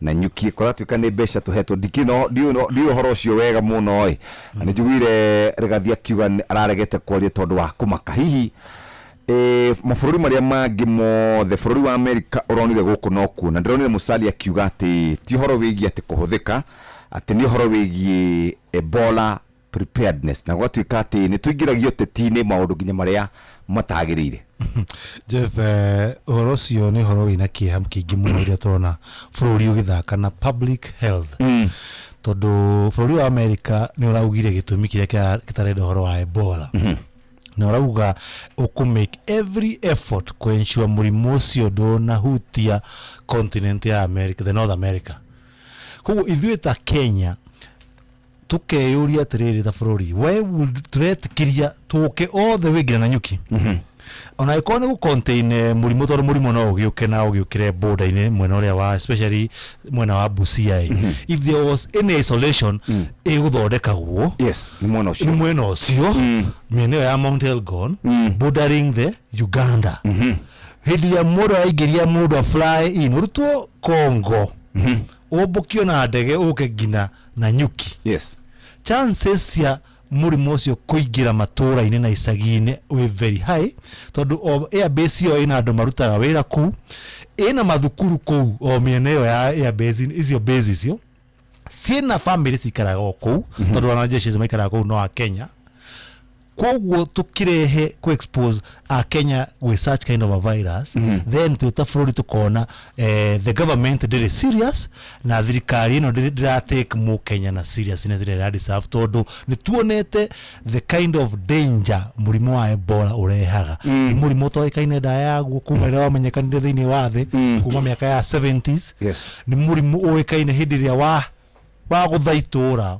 Nanyuki. Kũratuĩka nĩ mbeca tũhetwo, ndiũĩ ũhoro ũcio wega mũno ĩ, na nĩ njiguire Rigathi akiuga araregete kwaria tondũ wa kũmaka. Hihi mabũrũri marĩa mangĩ mothe, bũrũri wa Amerika ũronire gũkũ no kuo, na ndĩronire Musalia akiuga atĩ ti ũhoro wĩgiĩ atĩ kũhũthĩka, atĩ nĩ ũhoro wĩgiĩ Ebola preparedness, na gwatuĩka atĩ nĩ tũingĩragio ũteti-inĩ maũndũ nginya marĩa matagĩrĩire.
Jeff, ũhoro ũcio nĩ ũhoro wĩna kĩeha kĩingĩ mũno rĩrĩa tũrona bũrũri ũgĩthaka na public health. Tondũ bũrũri wa Amerika nĩ ũraugire gĩtũmi kĩrĩa gĩtarenda ũhoro wa Ebola. Na ũrauga ũkũ make every effort kũ ensure mũrimũ ũcio ndũnahutia continent ya America, the North America. Koguo ithuĩ ta Kenya tukeyũria atĩrĩrĩ ta bũrũri, why would tũretĩkĩria tũke all the way nginya Nanyuki? Ona ĩkorwo nĩ gũ contain mũrimũ, tondũ mũrimũ no ũgĩũke na ũgĩũkĩre border-inĩ mwena ũrĩa wa, especially mwena wa Busia. If there was any isolation ĩgũthondekagwo,
yes, nĩ mwena ũcio,
nĩ mwena ũcio, mĩena ĩyo ya Mount Elgon bordering the Uganda. Hĩndĩ ĩrĩa mũndũ araingĩria mũndũ a fly in, ũrutwo Congo, ũmbũkio na ndege ũke nginya Nanyuki,
yes,
chances cia mũrimũ ũcio kũingĩra matũũra-inĩ na icagi-inĩ wĩ very high, tondũ o airbase ĩyo ĩna andũ marutaga wĩra kũu, ĩna mathukuru kũu o mĩena ĩyo ya airbase icio, base icio ciĩna family cikaraga o kũu, tondũ wanajeshi maikaraga kũu no a Kenya. Koguo tukirehe ku expose a Kenya with such kind of a virus, then twĩ ta bũrũri tukona the government ndĩrĩ serious na thirikari ĩno ndĩra take mũkenya na seriousness ĩrĩa ĩra deserve, tondũ nĩ tuonete the kind of danger mũrimũ wa Ebola ũrehaga. Nĩ mũrimũ ũtoĩkaine ndawa yaguo kuma rĩrĩa wamenyekanire thĩinĩ wa thĩ kuma mĩaka ya 70s. Nĩ mũrimũ ũĩkaine hĩndĩ ĩrĩa wa wagũtha itũra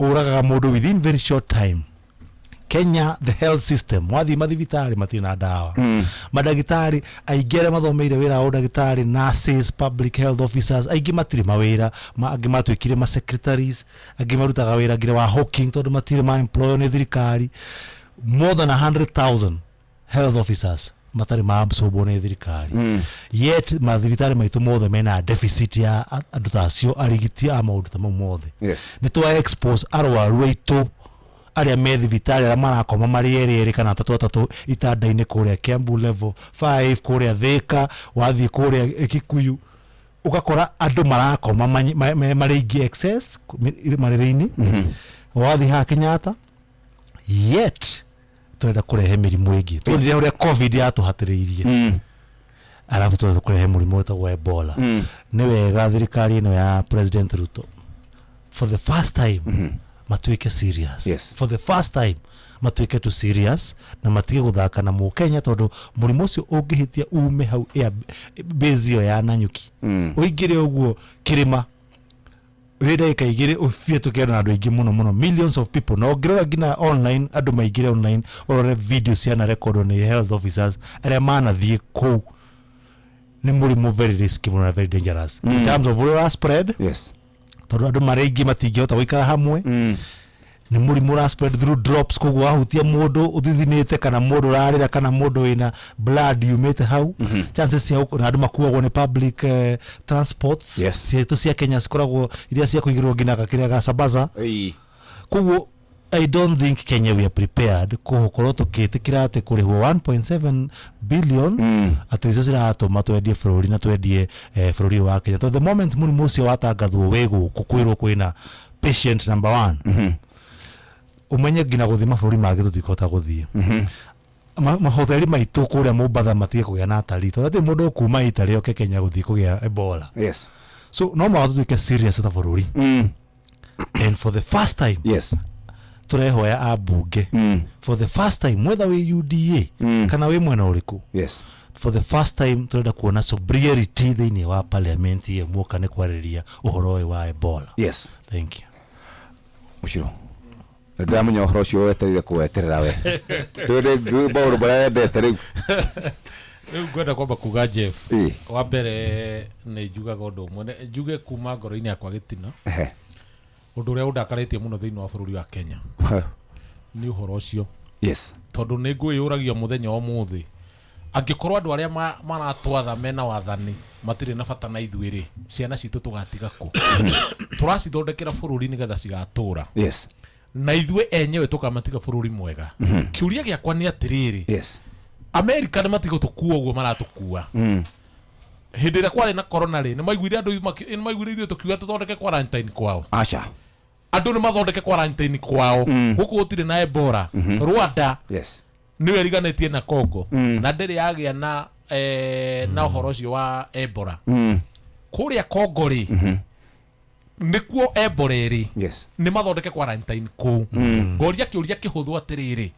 ũragaga mũndũ within very short time. Kenya, the health system, wathiĩ mathibitarĩ matirĩ na ndawa. Mandagĩtarĩ aingĩ arĩa mathomeire wĩra wa ũndagĩtarĩ, nurses, public health officers, aingĩ matirĩ mawĩra. Angĩ matuĩkire ma secretaries, angĩ marutaga wĩra nginya wa hawking tondũ matirĩ ma employ nĩ thirikari. More than 100,000 health officers matarĩ maabsorbwo nĩ thirikari. Yet mathibitarĩ maitũ mothe mena deficit ya andũ ta acio, arigiti a maũndũ ta mau mothe. Nĩ twa expose arwaru aitũ arĩa me thibitarĩ, arĩa marakoma marĩ erĩ erĩ kana atatũ atatũ itanda-inĩ kũrĩa Kiambu level 5, kũrĩa Thĩka, wathiĩ kũrĩa Kikuyu ũgakora andũ marakoma marĩ aingĩ excess marĩrĩ-inĩ, wathiĩ haha Kenyatta. Yet tũrenda kũrehe mĩrimũ ĩngĩ. Tuonire ũrĩa COVID yatũhatĩrĩirie, arabu tũrenda kũrehe mũrimũ wĩtagwo Ebola. Nĩ wega thirikari ĩno ya President Ruto for the first time matuĩke serious. For the first time matuĩke tu serious na matige gũthaka na mũkenya, tondũ mũrimũ ũcio ũngĩhĩtia ume hau air base ĩyo ya Nanyuki, ũingĩre ũguo kĩrĩma rĩ ndagĩka 2 ũbie tũkĩona andũ aingĩ mũno mũno, millions of people. Na ũngĩrora nginya online, andũ maingĩre online ũrore video ciana rekordwo nĩ health officers arĩa manathiĩ kũu. Nĩ mũrimũ very risky mũno na very dangerous in terms of ũrĩa ũra spread, tondũ andũ marĩ aingĩ matingĩhota gũikara hamwe. Nĩ mũrimũ ũra spread through drops, koguo wahutia mũndũ ũthithinĩte kana mũndũ ũrarĩra kana mũndũ wĩna blood yumĩte hau, chances cia na andũ makuagwo nĩ public transports citũ cia Kenya cikoragwo iria cia kũigĩrwo nginya gakĩrĩa ga Sambaza. Koguo I don't think Kenya we are prepared gũkorwo tũkĩtĩkĩra atĩ kũrĩhwo 1.7 billion atĩ icio ciratũma twendie bũrũri na twendie bũrũri ũyũ wa Kenya, tondũ the moment mũrimũ ũcio watangathwo wĩ gũkũ, kwĩrwo kwĩna patient number one, ũmenye nginya gũthiĩ mabũrũri mangĩ tũtikũhota gũthiĩ. Mahoteri maitũ kũrĩa Mombatha matige kũgĩa na atarii, tondũ hatirĩ mũndũ ũkuma Italy oke Kenya gũthiĩ kũgĩa Ebola. So no mũhaka tũtuĩke serious ta bũrũri, and for the first time tũrehoya ambunge, for the first time, whether wĩ UDA kana wĩ mwena ũrĩkũ, for the first time tũrenda kuona sobriety thĩinĩ wa parliament ĩyo muoka nĩ kwarĩrĩria ũhoro ũyũ wa Ebola. Thank you.
Mũciro, nĩ ndĩramenya ũhoro ũcio wetereire kũweterera we. Ndũĩ maũndũ marĩa wendete rĩu.
Rĩu ngwenda kwamba kuga, Jeff, wa mbere nĩ njugaga ũndũ ũmwe, njuge kuma ngoro-inĩ yakwa gĩtina, ũndũ ũrĩa ũndakarĩtie mũno thĩinĩ wa bũrũri wa Kenya nĩ ũhoro ũcio, tondũ nĩ ngwĩyũragia mũthenya wa ũmũthĩ, angĩkorwo andũ arĩa maratwatha mena wathani matirĩ na bata na ithuĩ rĩ, ciana citũ tũgatiga kũ? Tũracithondekera bũrũri nĩgetha cigatũra na ithuĩ enyewe tũkamatiga bũrũri mwega. Kĩũria gĩakwa nĩ atĩrĩrĩ, Amerika nĩ matige gũtũkua ũguo maratũkua. Hĩndĩ ĩrĩa kwarĩ na corona rĩ, nĩ maiguire andũ nĩ maiguire ithuĩ tũkiuga tũthondeke quarantine kwao?
Aca.
Andũ nĩ mathondeke quarantine kwao. Gũkũ gũtirĩ na Ebola. Rwanda nĩyo ĩriganĩtie na Congo na ndĩrĩ yagĩa na ũhoro ũcio wa Ebola. Kũrĩa Congo rĩ, nĩkuo Ebola ĩrĩ. Nĩ mathondeke quarantine kũu. Ngoria kĩũria kĩhũthũ atĩrĩrĩ,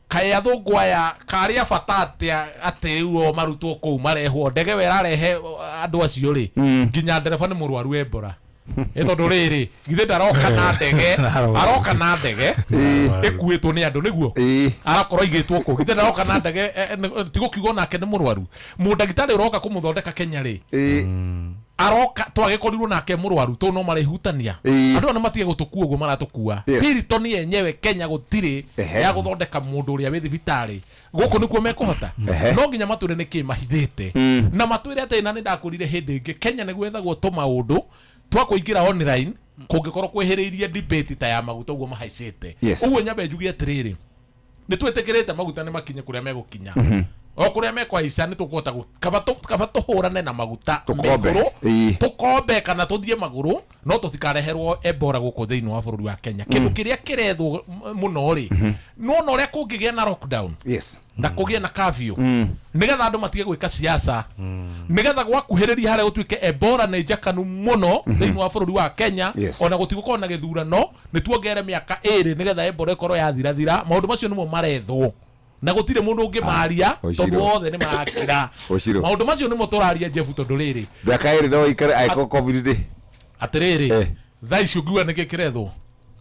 kaĩ athũngũ aya karĩ a bata atĩa atĩ rĩu o marutwo kũu marehwo ndege we ĩrarehe andũ acio rĩ, nginya ndereba nĩ mũrwaru Ebola? Ĩ tondũ rĩrĩ, githĩ ndaroka na ndege, aroka na ndege ĩkuĩtwo nĩ andũ nĩguo arakorwo aigĩtwo kũu, githĩ ndaroka na ndege tigũkiuga onake nĩ mũrwaru? Mũndagĩtarĩ ũroka kũmũthondeka Kenya rĩ, aroka twagĩkorirwo nake mũrwaru tondũ no marĩhutania. Andũ aya nĩ matige gũtũkua ũguo maratũkua. Hilton yenyewe Kenya gũtirĩ ya gũthondeka mũndũ ũrĩa wĩ thibitarĩ. Gũkũ nĩkuo mekũhota. No nginya matwĩre nĩkĩ mahithĩte, na matwĩre atĩ na nĩ ndakũrire hĩndĩ ĩngĩ Kenya nĩ gwethagwo tũmaũndũ twa kũingĩra online kũngĩkorwo kwĩhĩrĩirie debate ta ya maguta ũguo mahaicĩte. Ũguo nyambe njuge atĩrĩrĩ, nĩ twĩtĩkĩrĩte maguta nĩ makinye kũrĩa megũkinya. O kũrĩa mekwaica nĩ tũkũhota kaba tũhũrane na maguta
Tũkombe.
mĩgũrũ,
Ĩĩ.
tũkombe kana tũthiĩ magũrũ, no tũtikareherwo Ebola gũkũ thĩinĩ wa bũrũri wa Kenya. Kĩndũ kĩrĩa kĩrethwo mũno rĩ, nĩwona ũrĩa kũngĩgĩa na lockdown na kũgĩe na curfew, nĩgetha andũ matige gwĩka siasa, nĩgetha gwakuhĩrĩria harĩa gũtuĩke Ebola nĩ njakanu mũno thĩinĩ wa bũrũri wa Kenya, ona gũtigũkorwo na gĩthurano, nĩ tuongerere mĩaka 2 nĩgetha Ebola ĩkorwo yathirathira. Maũndũ macio nĩmo marethwo na gũtirĩ mũndũ ũngĩmaria
Ũcirũ.
tondũ othe nĩ marakira.
Ũcirũ.
Maũndũ macio nĩmo tũraria, Jeff, tondũ rĩrĩ,
Mĩaka 2 no ikare angĩkorwo covid ndĩ.
Atĩrĩrĩ, thaa ici ũngiuga nĩkĩ kĩrethwo?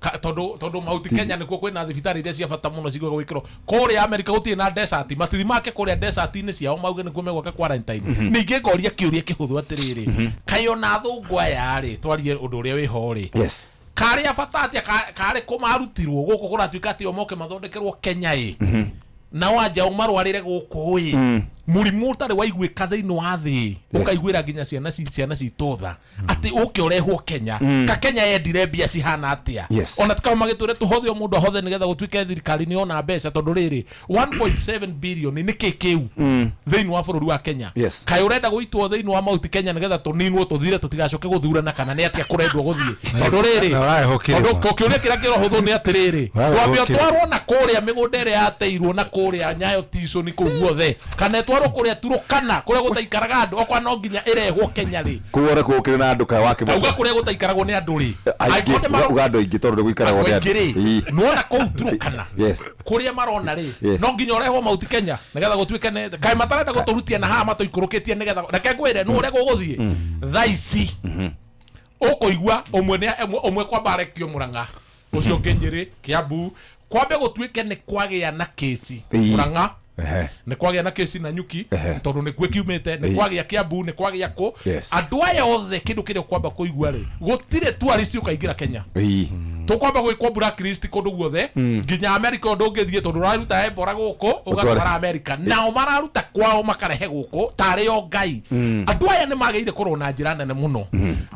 Tondũ Mount Kenya nĩkuo kwĩna thibitarĩ iria cia bata mũno cigũka gwĩkĩrwo. Kũrĩa America gũtirĩ na desert, matithi make kũrĩa desert-inĩ ciao mauge nĩkuo megwaka quarantine. Ningĩ ngoria kĩũria kĩhũthũ atĩrĩrĩ, kaĩ ona athũngũ aya rĩ, twarie ũndũ ũrĩa wĩho rĩ, karĩa bata atĩa karĩ kũmarutirwo gũkũ kũratuĩka atĩ o moke mathondekerwo Kenya ĩ, na wanja ũmarwarĩre gũkũ ĩ, mũrimũ ũtarĩ waiguĩka thĩinĩ wa thĩ, ũkaiguĩra nginya ciana citũ tha atĩ ũke ũrehwo Kenya. Ka Kenya yendire mbia cihana atĩa? Ona tikao magĩtwĩre tũhothe, o mũndũ ahothe nĩgetha gũtuĩke thirikari nĩ ona mbeca, tondũ rĩrĩ, 1.7 billion nĩ kĩ kĩu thĩinĩ wa bũrũri wa Kenya? Kaĩ ũrenda gũitwo thĩinĩ wa Mount Kenya nĩgetha tũninwo tũthire tũtigacoke gũthurana, kana nĩ atĩa kũrendwo gũthiĩ? Tondũ rĩrĩ,
Na ũrarehwo kĩrĩma.
tondũ kĩũria kĩrĩa kĩrohũthũ nĩ atĩrĩrĩ,
Ũrarehwo
twambe
kĩrĩma.
ũtwarwo na kũrĩa mĩgũnda ĩrĩa yateirwo na kũrĩa Nyayo Tison kũu guothe, kana ĩtwarwo kũrĩa Turukana kũrĩa gũtaikaraga andũ, okwa no nginya ĩrehwo Kenya rĩ?
Kũu ona kũu kũrĩ na andũ ka
Auga
wakĩmata
kũrĩa gũtaikaragwo nĩ andũ rĩ,
aingĩ.
Angĩkorwo nĩ
Uga andũ aingĩ tondũ nĩ gũikaragwo nĩ
andũ aingĩ rĩ, nĩwona kũu Turukana kũrĩa marona rĩ, no nginya ũrehwo Mount Kenya nĩgetha gũtuĩke nĩ kaĩ matarenda gũtũrutia na haha matũikũrũkĩtie nĩgetha reke ngwĩre nĩ ũrĩa gũgũthiĩ. Thaa ici ũkũigua ũmwe nĩ ũmwe kwamba arekio Mũrang'a, ũcio ũngĩ Nyĩrĩ, Kĩambu, kwambe gũtuĩke nĩ kwagĩa na kĩci Mũrang'a, nĩ kwagĩa na kĩci na nyuki, tondũ nĩkuo kiumĩte, nĩ kwagĩa Kĩambu, nĩ kwagĩa kũ. Andũ aya othe kĩndũ kĩrĩa ũkwamba kũigua rĩ, gũtirĩ tourist ũkaingĩra Kenya. Tũkwamba gwĩkwo blacklist kũndũ guothe, nginya America ũndũ ũngĩthiĩ, tondũ ũraruta Ebola gũkũ ũgatwara America, nao mararuta kwao makarehe gũkũ tarĩ o Ngai. Andũ aya nĩ magĩrĩire kũrwo na njĩra nene mũno.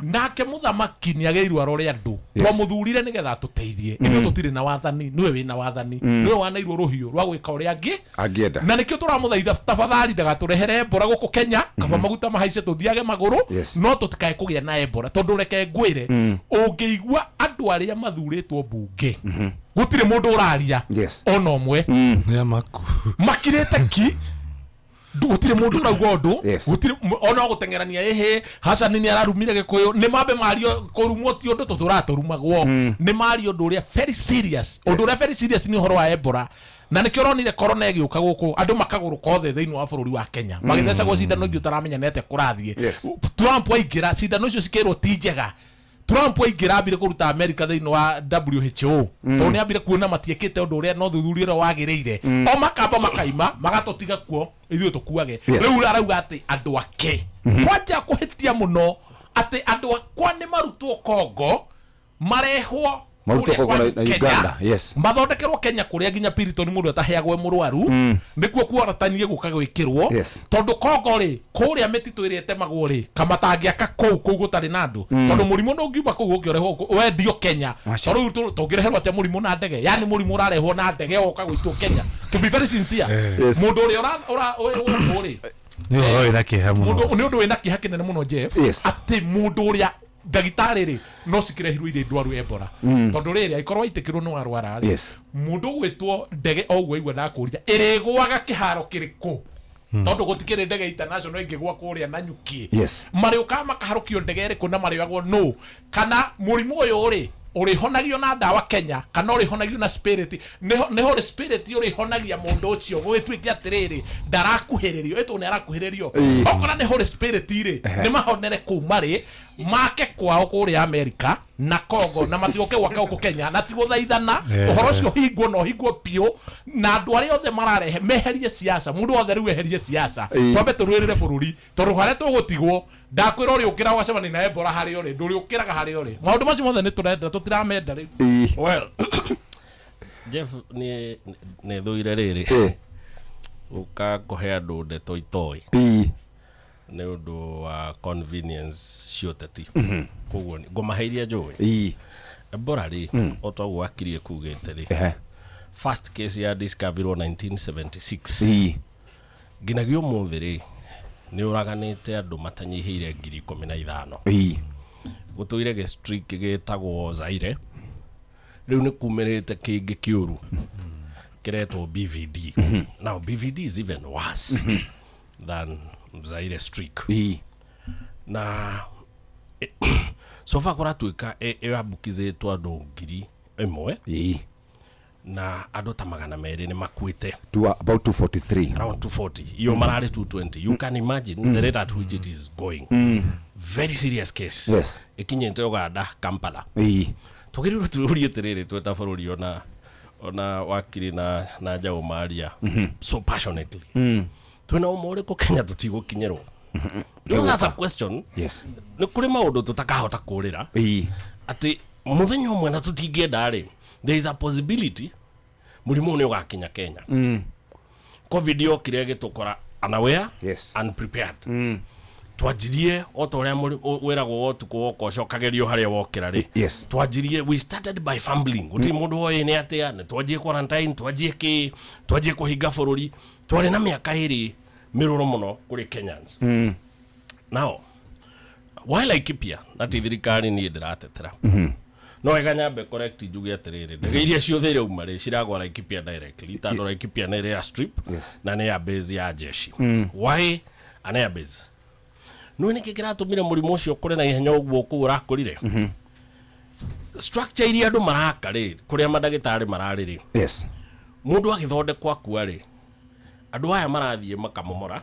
Nake mũthamaki nĩ agĩrĩirwo arore andũ. Twamũthurire nĩgetha atũteithie. Ithuĩ tũtirĩ na wathani, nĩwe wĩna wathani, nĩwe wanairwo rũhiũ rwa gwĩka ũrĩa angĩ
Angĩenda.
Na nĩkĩo tũramũthaitha, tafadhali ndagatũrehere Ebola gũkũ Kenya. Kaba maguta mahaice tũthiage magũrũ, no tũtikae kũgĩa na Ebola, tondũ reke ngwĩre, ũngĩigua andũ arĩa mathurĩtwo mbunge, gũtirĩ mũndũ ũraria ona ũmwe.
Nĩ amaku.
Makirĩte ki, gũtirĩ mũndũ ũrauga ũndũ, gũtirĩ ona gũteng'erania ĩhĩ Hasani nĩ ararumire Gĩkũyũ. Nĩ mambe mario, kũrumwo ti ũndũ, tũtũratũrumagwo. Nĩ mario ũndũ ũrĩa very serious. Ũndũ ũrĩa very serious nĩ ũhoro wa Ebola, na nĩkĩo ũronire corona ĩgĩũka gũkũ, andũ makagũrũka othe thĩinĩ wa bũrũri wa Kenya, magĩthecagwo cindano ingĩ ũtaramenya nĩ atĩa kũrathiĩ. Trump aingĩra, cindano icio cikĩrwo ti njega. Trump aingĩra ambire kũruta America thĩinĩ wa WHO, tondũ nĩ ambire kuona matiĩkĩte ũndũ ũrĩa no thuthuria ũrĩa wagĩrĩire. O makamba makaima magatũtiga kuo ithuĩ tũkuage. Rĩu arauga atĩ andũ ake kwanja kũhĩtia mũno, atĩ andũ akwa nĩ marutwo Kongo marehwo
Marutwo
kũrĩa
Congo
kwanyu
na
Kenya,
Uganda, yes.
Mathondekerwo Kenya kũrĩa nginya Piriton mũndũ ataheagwo e mũrwaru, nĩkuo kuoratanie gũka gwĩkĩrwo. Tondũ Kongo rĩ, kũrĩa mĩtitũ ĩrĩa ĩtemagwo rĩ, kamatangĩaka kũu gũtarĩ na andũ, tondũ mũrimũ ndũngiuma kũu ũngĩorehwo wendio Kenya.
Aca.
Tondũ rĩu tũngĩreherwo atĩa mũrimũ na ndege? Yani mũrimũ ũrarehwo na ndege ũgoka gũitwo Kenya? To be very sincere, mũndũ ũrĩa ũrĩa rĩ,
Nĩ ũhoro wĩna kĩeha mũno.
Mũndũ nĩ ũndũ wĩna kĩeha kĩnene mũno, Jeff, atĩ mũndũ ũrĩa ndagĩtarĩ rĩ, no cikĩrehirwo irĩ ndwaru Ebola, tondũ rĩrĩ, angĩkorwo waitĩkĩrwo nĩ warwara rĩ, mũndũ ũgwĩtwo ndege o ũguo aigua ndakũria ĩrĩgwaga kĩharo kĩrĩkũ, tondũ gũtikĩrĩ ndege international ĩngĩgwa kũrĩa na nyuki. Marĩũkaga makaharũkio ndege ĩrĩkũ na marĩoyagwo nũ? Kana mũrimũ ũyũ rĩ, ũrĩhonagio na ndawa Kenya kana ũrĩhonagio na spirit? Nĩho rĩ, spirit ũrĩhonagia mũndũ ũcio gũgĩtuĩke atĩrĩrĩ, ndarakuhĩrĩrio, ĩtũ nĩ arakuhĩrĩrio. Okorwo nĩ Holy Spirit rĩ, nĩ mahonere kũu marĩ make kwao kũrĩa America na Congo, na matigoke gwaka gũkũ Kenya na tigũthaithana. Ũhoro ũcio hingwo na ũhingwo biũ, na andũ arĩa othe mararehe meherie siasa, mũndũ wothe rĩu eherie siasa. Twambe tũrũĩrĩre bũrũri, tondũ harĩa tũgũtigwo, ndakwĩra ũrĩũkĩra ũgacemania na Ebola harĩa ũrĩ, ndũrĩũkĩraga harĩa ũrĩ. Maũndũ macio mothe nĩ tũrenda, tũtiramenda rĩu.
Well, Jeff, nĩ thũire rĩrĩ ũka kũhe andũ ndeto itoĩ nĩ ũndũ wa convenience cia ũteti. Koguo ngũmahe iria njũĩ. Ebola rĩ, o ta ũguo wakirie kugĩte rĩ, first case ya discoverirwo 1976. Nginyagia ũmũthĩ rĩ, nĩ ũraganĩte andũ matanyihĩire 15,000. Gũtũire gĩ streak gĩtagwo Zaire, rĩu nĩ kumĩrĩte kĩngĩ kĩũru kĩretwo BVD. Now BVD is even worse than Zaire streak. Na so far kũratuĩka ĩambukizĩtwo andũ 1,000 na andũ ta 200 nĩ makuĩte.
About 243.
Around 240. Iyo mararĩ 220. You can imagine the rate at which it is going. Very serious case. Ĩkinyĩte Uganda, Kampala. Twagĩrĩirwo twĩyũrie atĩrĩrĩ, twĩ ta bũrũri, ona wakiri na Njaũ maria so passionately, twĩna ũma ũrĩkũ Kenya tũtigũkinyĩrwo? You know, that's a question. Nĩ kũrĩ maũndũ tũtakahota kũrĩra atĩ mũthenya ũmwe na tũtingĩenda rĩ, there is a possibility mũrimũ ũyũ nĩ ũgakinya Kenya. Covid yokire ĩgĩtũkora unaware, unprepared. Twanjirie o ta ũrĩa wĩragwo ũtukũ woka ũcokagĩrio harĩa wokĩra rĩ. Twanjirie, we started by fumbling, gũtirĩ mũndũ woĩ nĩ atĩa, nĩ twanjie quarantine, twanjie kĩ, twanjie kũhinga bũrũri. Twarĩ na mĩaka 2 mĩrũrũ mũno kũrĩ Kenyans. Now why Laikipia na ti thirikari niĩ ndĩratetera, no wega nyambe correct njuge atĩrĩrĩ, ndege iria ciothe irauma rĩ, ciragwa Laikipia directly, tondũ Laikipia nĩ ĩrĩ airstrip na nĩ ya base ya jeshi. Why an air base? Nĩ nĩkĩ kĩratũmire mũrimũ ũcio ũkũre na ihenya ũguo kũu ũrakũrire? Structure iria andũ maraka rĩ, kũrĩa mandagĩtarĩ mararĩ rĩ, mũndũ agĩthondekwo akua rĩ, andũ aya marathiĩ makamomora,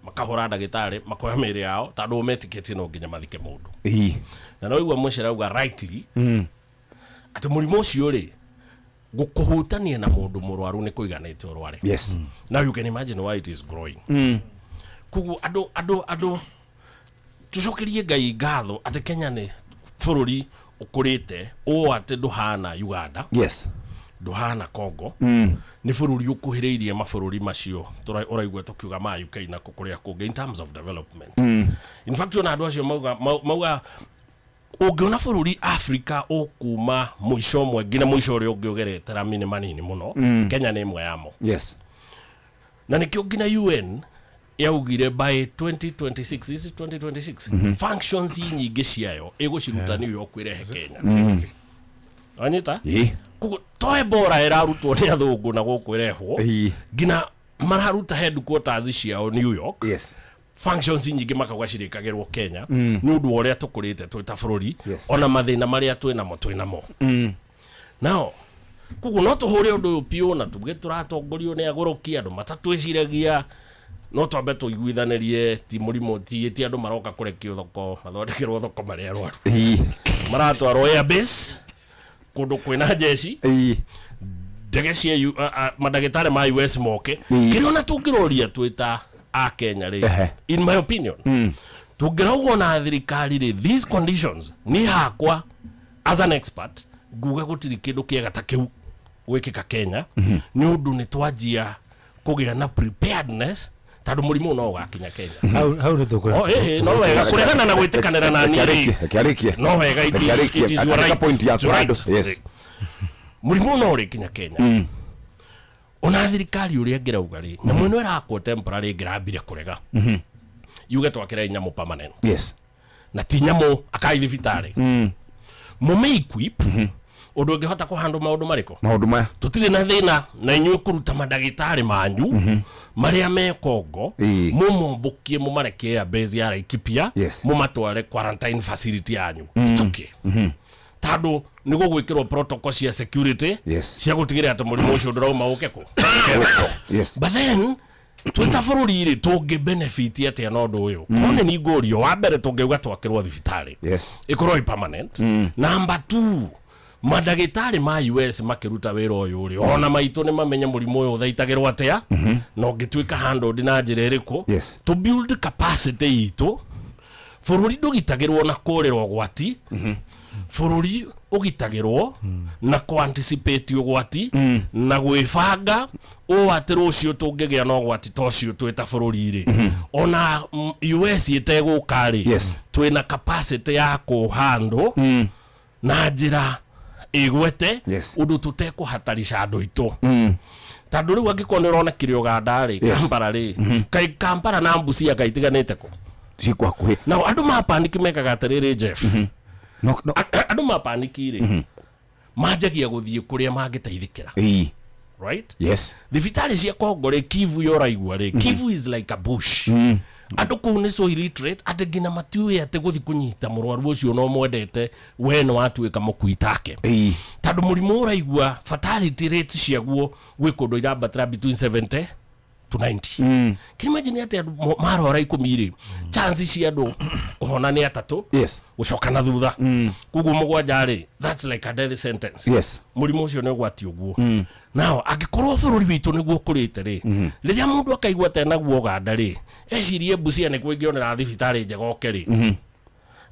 makahũra ndagĩtarĩ, makoya mĩĩrĩ yao, tondũ metĩkĩtie no nginya mathike mũndũ. Na no igua mũcera auga rightly atĩ mũrimũ ũcio rĩ, gũkũhutania na mũndũ mũrwaru nĩ kũiganĩte ũrware. Now you can imagine why it is growing. Koguo andũ tũcokerie Ngai ngatho atĩ Kenya nĩ bũrũri ũkũrĩte ũũ atĩ ndũhana Uganda, ndũhana Congo, nĩ bũrũri ũkuhĩrĩirie mabũrũri macio ũraigua tũkiuga ma UK na kũrĩa kũngĩ in terms of development. In fact, ona andũ acio mauga ũngĩona bũrũri Africa ũkuma mũico ũmwe nginya mũico ũrĩa ũngĩ ũgerete rami nĩ manini mũno. Kenya nĩ ĩmwe yamo. Na nĩkĩo nginya UN yaugire by 2026, is it 2026, functions nyingĩ ciayo ĩgũciruta New York ĩrehe Kenya. Wanyita? Koguo to Ebola ĩrarutwo nĩ athũngũ na gũkũ ĩrehwo, nginya mararuta headquarters ciao New York, functions nyingĩ makauga cirĩkagĩrwo Kenya, nĩ ũndũ wa ũrĩa tũkũrĩte twĩ ta bũrũri, ona mathĩna marĩa twĩ namo. Now koguo no tũhũre ũndũ ũyũ piũ na tuge tũratongorio nĩ agũrũki, andũ matatwĩciragia, no twambe tũiguithanĩrie ti mũrimũ, ti andũ maroka kũrekio thoko, mathondekerwo thoko marĩ arwaru, maratwarwo airbase kũndũ kwĩna jeshi, ndege cia mandagĩtarĩ ma US moke. Kĩrĩa ona tũngĩroria twĩ ta a Kenya rĩ, in my opinion, tũngĩrauga na thirikari rĩ, these conditions, niĩ hakwa as an expert nguga gũtirĩ kĩndũ kĩega ta kĩu gwĩkĩka Kenya, nĩ ũndũ nĩ twanjia kũgĩa na preparedness, tondũ mũrimũ no ũgakinya Kenya.
Hau nĩ tũkũreka.
Oh, no wega kũregana na gwĩtĩkanĩra na niĩ rĩ.
Reke arĩkie.
No wega,
Reke arĩkie.
it is your
Andĩka
right.
point yaku
It's your
handũ.
right. Mũrimũ no ũrĩkinya Kenya. Ona thirikari ũrĩa ĩngĩrauga rĩ, nyamũ ĩno ĩrakwo temporary ĩngĩrambire kũrega, yuge twakĩre nyamũ permanent. Na ti nyamũ akai thibitarĩ, mũmĩ equip ũndũ ũngĩhota kũhandle maũndũ marĩkũ?
Maũndũ maya.
Tũtirĩ na thĩna na inyuĩ kũruta mandagĩtarĩ manyu marĩa me Congo, mũmombũkie, mũmarekie air base ya Laikipia, mũmatware quarantine facility yanyu. It's okay, tondũ nĩ gũgwĩkĩrwo protocol cia security cia gũtigĩrĩra atĩ mũrimũ ũcio ndũrauma ũke kũ. But then twĩ ta bũrũri rĩ, tũngĩ benefit atĩa na ũndũ ũyũ? Korwo nĩ ningũrio, wa mbere tũngĩuga twakĩrwo thibitarĩ ĩkorwo ĩ permanent. Number 2, mandagĩtarĩ ma US makĩruta wĩra ũyũ rĩ, ona maitũ nĩ mamenye mũrimũ ũyũ ũthaitagĩrwo atĩa na ũngĩtuĩka handled na njĩra ĩrĩkũ, to build capacity itũ. Bũrũri ndũgitagĩrwo na kũrĩra ũgwati, bũrũri ũgitagĩrwo na kũ-anticipate ũgwati na gwĩbanga ũũ atĩ rũciũ tũngĩgĩa na ũgwati ta ũcio twĩ ta bũrũri rĩ, ona US ĩtegũka rĩ, twĩna capacity ya kũhandle na njĩra ĩgwete, ũndũ tũtekũhatarisha andũ aitũ. Tondũ rĩu angĩkorwo nĩ ũronekire Uganda rĩ, Kampala rĩ, kaĩ Kampala na Busia kaĩ itiganĩte kũ?
Cikũ hakuhĩ.
Nao andũ mapaniki mekaga atĩrĩrĩ, Jeff.
No, no.
Andũ mapaniki rĩ, manjagia gũthiĩ kũrĩa mangĩteithĩkĩra. Right?
Yes.
Thibitarĩ cia Congo rĩ, Kivu yoraigua rĩ, Kivu is like a bush. Andũ kũu nĩ so illiterate atĩ nginya matiũĩ atĩ gũthiĩ kũnyita mũrwaru ũcio no mwendete we nĩ watuĩka mũkui take. Tondũ mũrimũ ũraigua fatality rate ciaguo gwĩ kũndũ irambatĩra between 70 to 90. Can you imagine atĩ andũ marwara 10 rĩ, chance cia andũ kũhona nĩ 3, gũcoka na thutha. Koguo 7 rĩ, that's like a death sentence. Mũrimũ ũcio nĩ ũgwati ũguo. Now angĩkorwo bũrũri witũ nĩguo ũkũrĩte rĩ, rĩrĩa mũndũ akaigua atĩ enaguo Uganda rĩ, ecirie Busia nĩkuo ingĩonera thibitarĩ njega oke rĩ,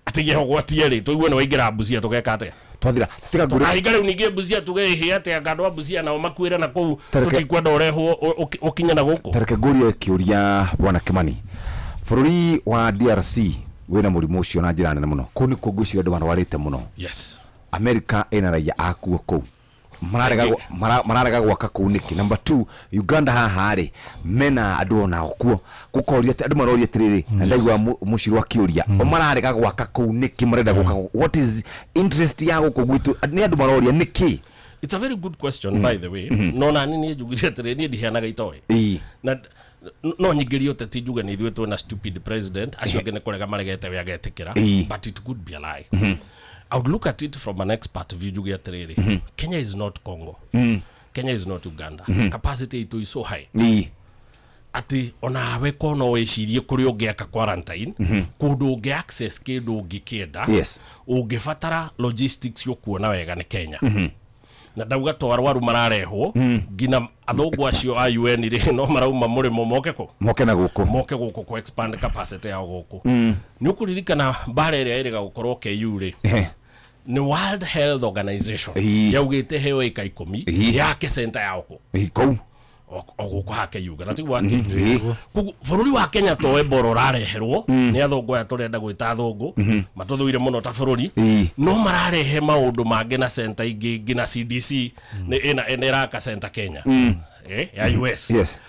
atige ũgwatie rĩ, tũigue nĩ waingĩra Busia tũgeka atĩa?
Twathira. Tiga ngũrĩ.
Tũkahinga rĩu ningĩ Busia tuge ĩhĩ atĩa anga andũ a Busia nao makuĩre na kũu, tũtikwenda ũrehwo ũkinye na gũkũ.
Tareke ngũrie kĩũria Bwana Kimani. Bũrũri wa DRC wĩna mũrimũ ũcio na njĩra nene mũno. Kũu nĩkuo ngwĩciria andũ marwarĩte mũno.
Yes.
America ĩna raia akuo kũu. Mararega gwaka kũu nĩkĩ? Number 2, Uganda haha rĩ, mena andũ onao kuo. Gũkoria atĩ andũ maroria atĩrĩrĩ, na ndaigua mũcirũ akĩũria, o mararega gwaka kũu nĩkĩ? Marenda gwaka kũu? What is interest ya gũkũ gwitũ? Nĩ andũ maroria nĩkĩ?
It's a very good question, by the way. No nani niĩ njugire atĩrĩrĩ, niĩ ndiheanaga itoĩ. Na no nyingĩrie ũteti njuge nĩ ithuĩ twĩna stupid president, acio angĩ nĩ kũrega maregete we agetĩkĩra. But it could be a lie. I would look at it from an expert view njuge atĩrĩrĩ, Kenya is not Congo. Kenya is not Uganda. Capacity itũ is so high. Atĩ onawe ko no wĩcirie kũrĩa ũngĩaka quarantine, kũndũ ũngĩ access kĩndũ ũngĩkĩenda, ũngĩbatara logistics ũkuona wega nĩ Kenya. Na ndauga to arwaru mararehwo, nginya athũngũ acio a UN rĩ, no marauma mũrĩmo moke kũ?
Moke na gũkũ.
Moke gũkũ kũ expand capacity yao gũkũ. Nĩ ũkũririkana mbara ĩrĩa ĩrĩga gũkorwo KU rĩ, nĩ World Health Organization yaugĩte heo ĩka 10 yake center yao kũ?
Kũu.
O gũkũ hake Uganda, tiguo hake? Koguo bũrũri wa Kenya to Ebola ũrareherwo nĩ athũngũ aya tũrenda gwĩta athũngũ, matũthũire mũno ta bũrũri, no mararehe maũndũ mangĩ na center ingĩ nginya CDC nĩ ĩna ĩraka center Kenya. Ya US.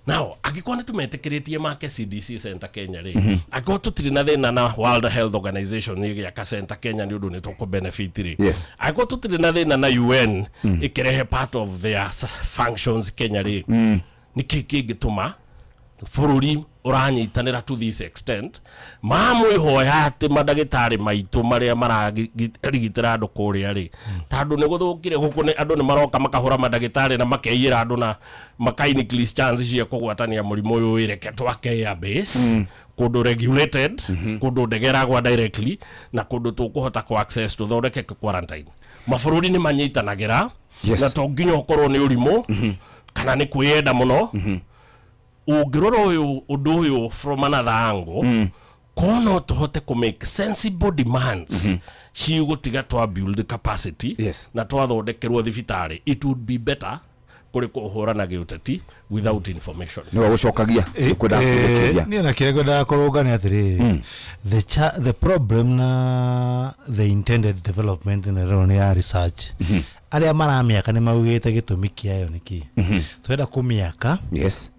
Now, angĩkorwo nĩ tũmetĩkĩrĩtie make CDC center Kenya rĩ, angĩkorwo tũtirĩ na thĩna na World Health Organization ĩgĩaka center Kenya nĩ ũndũ nĩ tũkũ benefit rĩ. Angĩkorwo tũtirĩ na thĩna na UN ĩkĩrehe part of their functions Kenya rĩ, nĩkĩ kĩngĩtũma bũrũri ũranyitanĩra to this extent mamwĩhoya atĩ mandagĩtarĩ maitũ marĩa mararigitĩra andũ kũrĩa rĩ, tondũ nĩ gũthũkire gũkũ nĩ andũ nĩ maroka makahũra mandagĩtarĩ na makeiyĩra andũ na maka increase chance cia kũgwatania mũrimũ ũyũ wĩreke twake air base, kũndũ regulated, kũndũ ndege ĩragwa directly na kũndũ tũkũhota kũ access tũthondeke quarantine. Mabũrũri nĩ manyitanagĩra, na to nginya ũkorwo nĩ ũrimũ kana nĩ kwĩyenda mũno. Ũngĩrora ũyũ ũndũ ũyũ from another angle, ko no tũhote kũ make sensible demands cigũtiga twa build capacity na twathondekerwo thibitarĩ, it would be better kũrĩ kũhũrana gĩũteti without information.
Nĩwe gũcokagia, nĩkwenda kũrĩkĩria.
Niĩ na kĩrĩa ngwendaga kũrũnga nĩ atĩrĩrĩ, the problem na the intended development ĩno ĩrorwo nĩ ya research. Arĩa maramĩaka nĩ maugĩte gĩtũmi kĩayo nĩ kĩ. Twenda kũmĩaka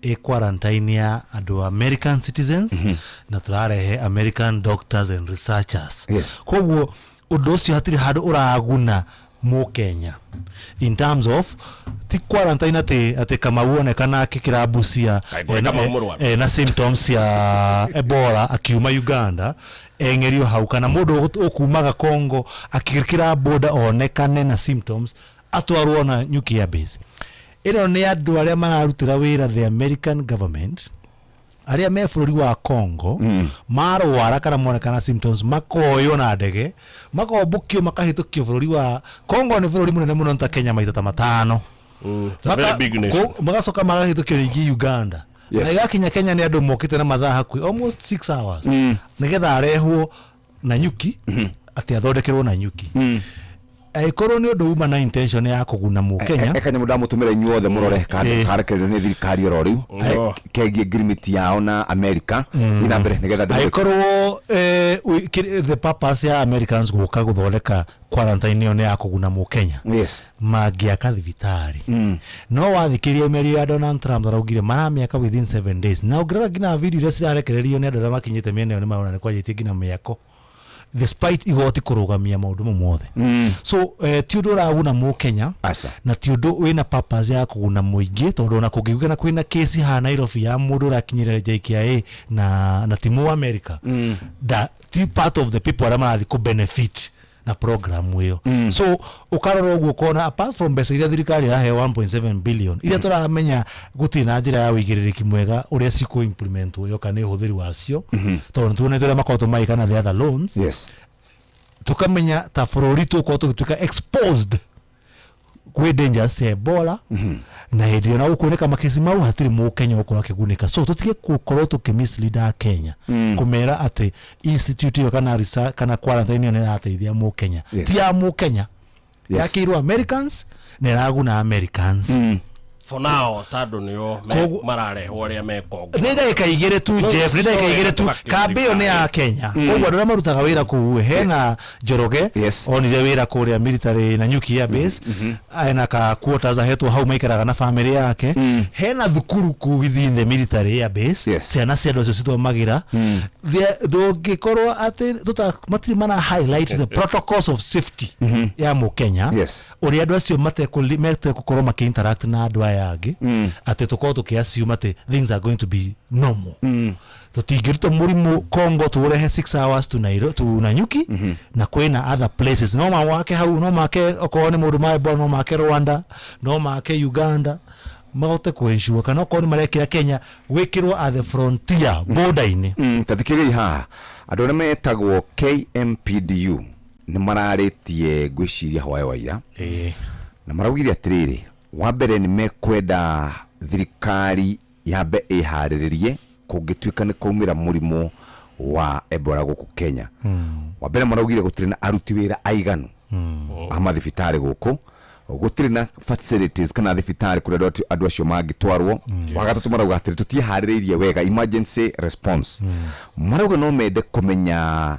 ĩ quarantine ya andũ American citizens, na tũrarehe American doctors and researchers. Koguo ũndũ ũcio hatirĩ handũ ũraguna Mũkenya in terms of ti quarantine atĩ Kamau onekana akĩkĩra Busia,
Kaĩ kũrĩ Kamau mũrwaru?
Na symptoms cia Ebola akiuma Uganda eng'erio hau, kana mũndũ ũkumaga Congo akĩkĩra border onekane na symptoms atwarwo na nuclear base. Ĩno nĩ andũ arĩa mararutĩra wĩra the American government, arĩa me bũrũri wa Congo, marwara kana monekana symptoms makoywo na ndege makombũkio makahĩtũkio bũrũri wa Congo. Nĩ bũrũri mũnene mũno ta Kenya maita ta 5.
It's a very big nation.
Magacoka magahĩtũkio rĩngĩ Uganda. Na igakinya Kenya nĩ andũ mokĩte na mathaa hakuhĩ almost 6 hours, nĩgetha arehwo na nyuki, atĩ athondekerwo na nyuki. Angĩkorwo nĩ ũndũ uma na intention ya kũguna mũkenya.
Eka nyamũ ndamũtũmĩra inyuothe mũrore karekererio nĩ thirikari oro rĩu kegiĩ ngirimiti yao na America. Thiĩ na mbere nĩgetha
Angĩkorwo the purpose ya Americans gũka gũthondeka quarantine ĩyo nĩ ya kũguna mũkenya, mangĩaka thibitarĩ. No wathikĩria mĩario ya Donald Trump, araugire maramĩaka within 7 days, na ũngĩrora nginya video iria cirarekererio nĩ andũ arĩa makinyĩte mĩena ĩyo, nĩ marona nĩ kwanjĩtie nginya mĩako despite igoti kũrũgamia maũndũ mau mothe. So ti ũndũ ũraguna mũkenya na ti ũndũ wĩna purpose ya kũguna mũingĩ, tondũ ona kũngĩiguĩkana kwĩna kesi haha Nairobi ya mũndũ ũrakinyĩra JKIA na timu wa America, da ti part of the people arĩa marathiĩ kũ benefit na program ĩyo. So ũkarora ũguo ũkona, apart from mbeca iria thirikari ĩraheo 1.7 billion, iria tũramenya gũtirĩ na njĩra ya ũigĩrĩrĩki mwega ũrĩa cikũ implementwo yoka nĩ ũhũthĩri wacio, tondũ nĩtuonete ũrĩa makoretwo magĩka na the other loans. Tukamenya ta bũrũri tũkorwo tũgĩtuĩka exposed kwĩ dangers cia Ebola, na hĩndĩ ĩyo na gũkuoneka makesi mau, hatirĩ mũkenya ũkorwo akĩgunĩka. So tũtige gũkorwo tũkĩ mislead Akenya kũmera atĩ institute ĩyo kana research, kana quarantine ĩyo nĩ ĩrateithia mũkenya. Ti ya mũkenya. Yakĩirwo Americans na ĩraguna Americans.
For now, tondũ nĩo mararehwo arĩa me Kongo.
Nĩ ndagĩka 2 tu.
No,
Jeff, nĩ ndagĩka 2 tu. Kambĩ ĩyo nĩ ya Kenya. Koguo andũ arĩa marutaga wĩra kũu, hena Njoroge onire wĩra kũrĩa military na nuclear base, ena ka quarters ahetwo hau maikaraga na family yake. Hena thukuru kũu within the military air base, ciana cia andũ acio cithomagĩra. Ndũngĩkorwo atĩ matirĩ mana highlight the protocols of safety ya mũkenya, ũrĩa andũ acio mategũkorwo makĩ interact na andũ aya angĩ, atĩ tũkorwo tũkĩ assume atĩ things are going to be normal. Tũtingĩruta mũrimũ Congo tũũrehe 6 hours to Nairobi, to Nanyuki, na kwĩna other places no mawake hau, no make okorwo nĩ mũndũ ma Ebola, no make Rwanda, no make Uganda, mahote kũ-ensure kana okorwo nĩ marekĩra Kenya gwĩkĩrwo at the frontier border-inĩ.
Ta thikĩrĩriai haha, andũ arĩa metagwo KMPDU nĩ mararĩtie, ngwĩciria hwaĩ wa ira, na maraugire atĩrĩrĩ, wa mbere nĩ mekwenda thirikari yambe ĩharĩrĩrie kũngĩtuĩka nĩ kwaumĩra mũrimũ wa Ebola gũkũ Kenya. Wa mbere maraugire gũtirĩ na aruti wĩra aiganu a mathibitarĩ gũkũ, gũtirĩ na facilities kana thibitarĩ kũrĩa andũ acio mangĩtwarwo. Wa gatatũ marauga atĩrĩ, tũtiharĩrĩirie wega emergency response. Marauga no mende kũmenya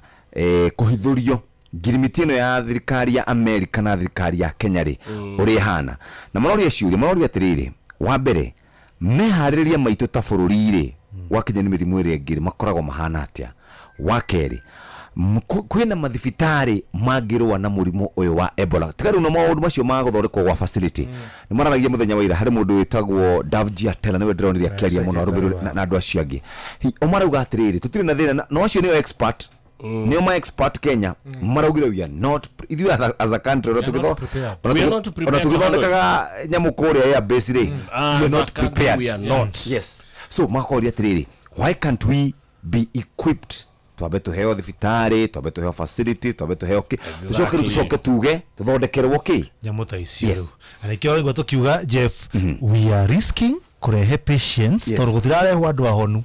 kũhithũrio ngirimiti ĩno ya thirikari ya America na thirikari ya Kenya rĩ, ũrĩa ĩhana. Na maroria ciũria, maroria atĩrĩrĩ, wa mbere, meharĩrĩria maitũ ta bũrũri rĩ, gwakinya nĩ mĩrimũ ĩrĩa ĩngĩ rĩ, makoragwo mahana atĩa? Wa kerĩ, kwĩna mathibitarĩ mangĩrũa na mũrimũ ũyũ wa Ebola, tiga rĩu na maũndũ macio ma gũthondekwo gwa facility. Nĩ mararagia mũthenya wa ira harĩ mũndũ wĩtagwo Davji Atela, nĩwe ndĩronire akĩaria mũno arũmĩrĩirwo na andũ acio angĩ. O marauga atĩrĩrĩ, tũtirĩ na thĩna na acio nĩo expert, nĩo ma expert Kenya. Maraugire we are not ithuĩ as a country, ona
We are not prepared. We are not
ona
prepared.
tũgĩthondekaga nyamũ kũrĩa air base rĩ, we are
As a
not
country,
prepared.
we are not.
Yes, so makoria atĩrĩrĩ, why can't we be equipped? Twambe tuheo thibitarĩ, twambe tuheo facility, twambe tuheo kĩ, tũcoke rĩu tũcoke tuge tũthondekerwo kĩ
nyamũ ta icio rĩu. Na nĩkĩo waigua tũkiuga, Jeff, we are risking kũrehe patients, tondũ gũtirarehwo andũ ahonu,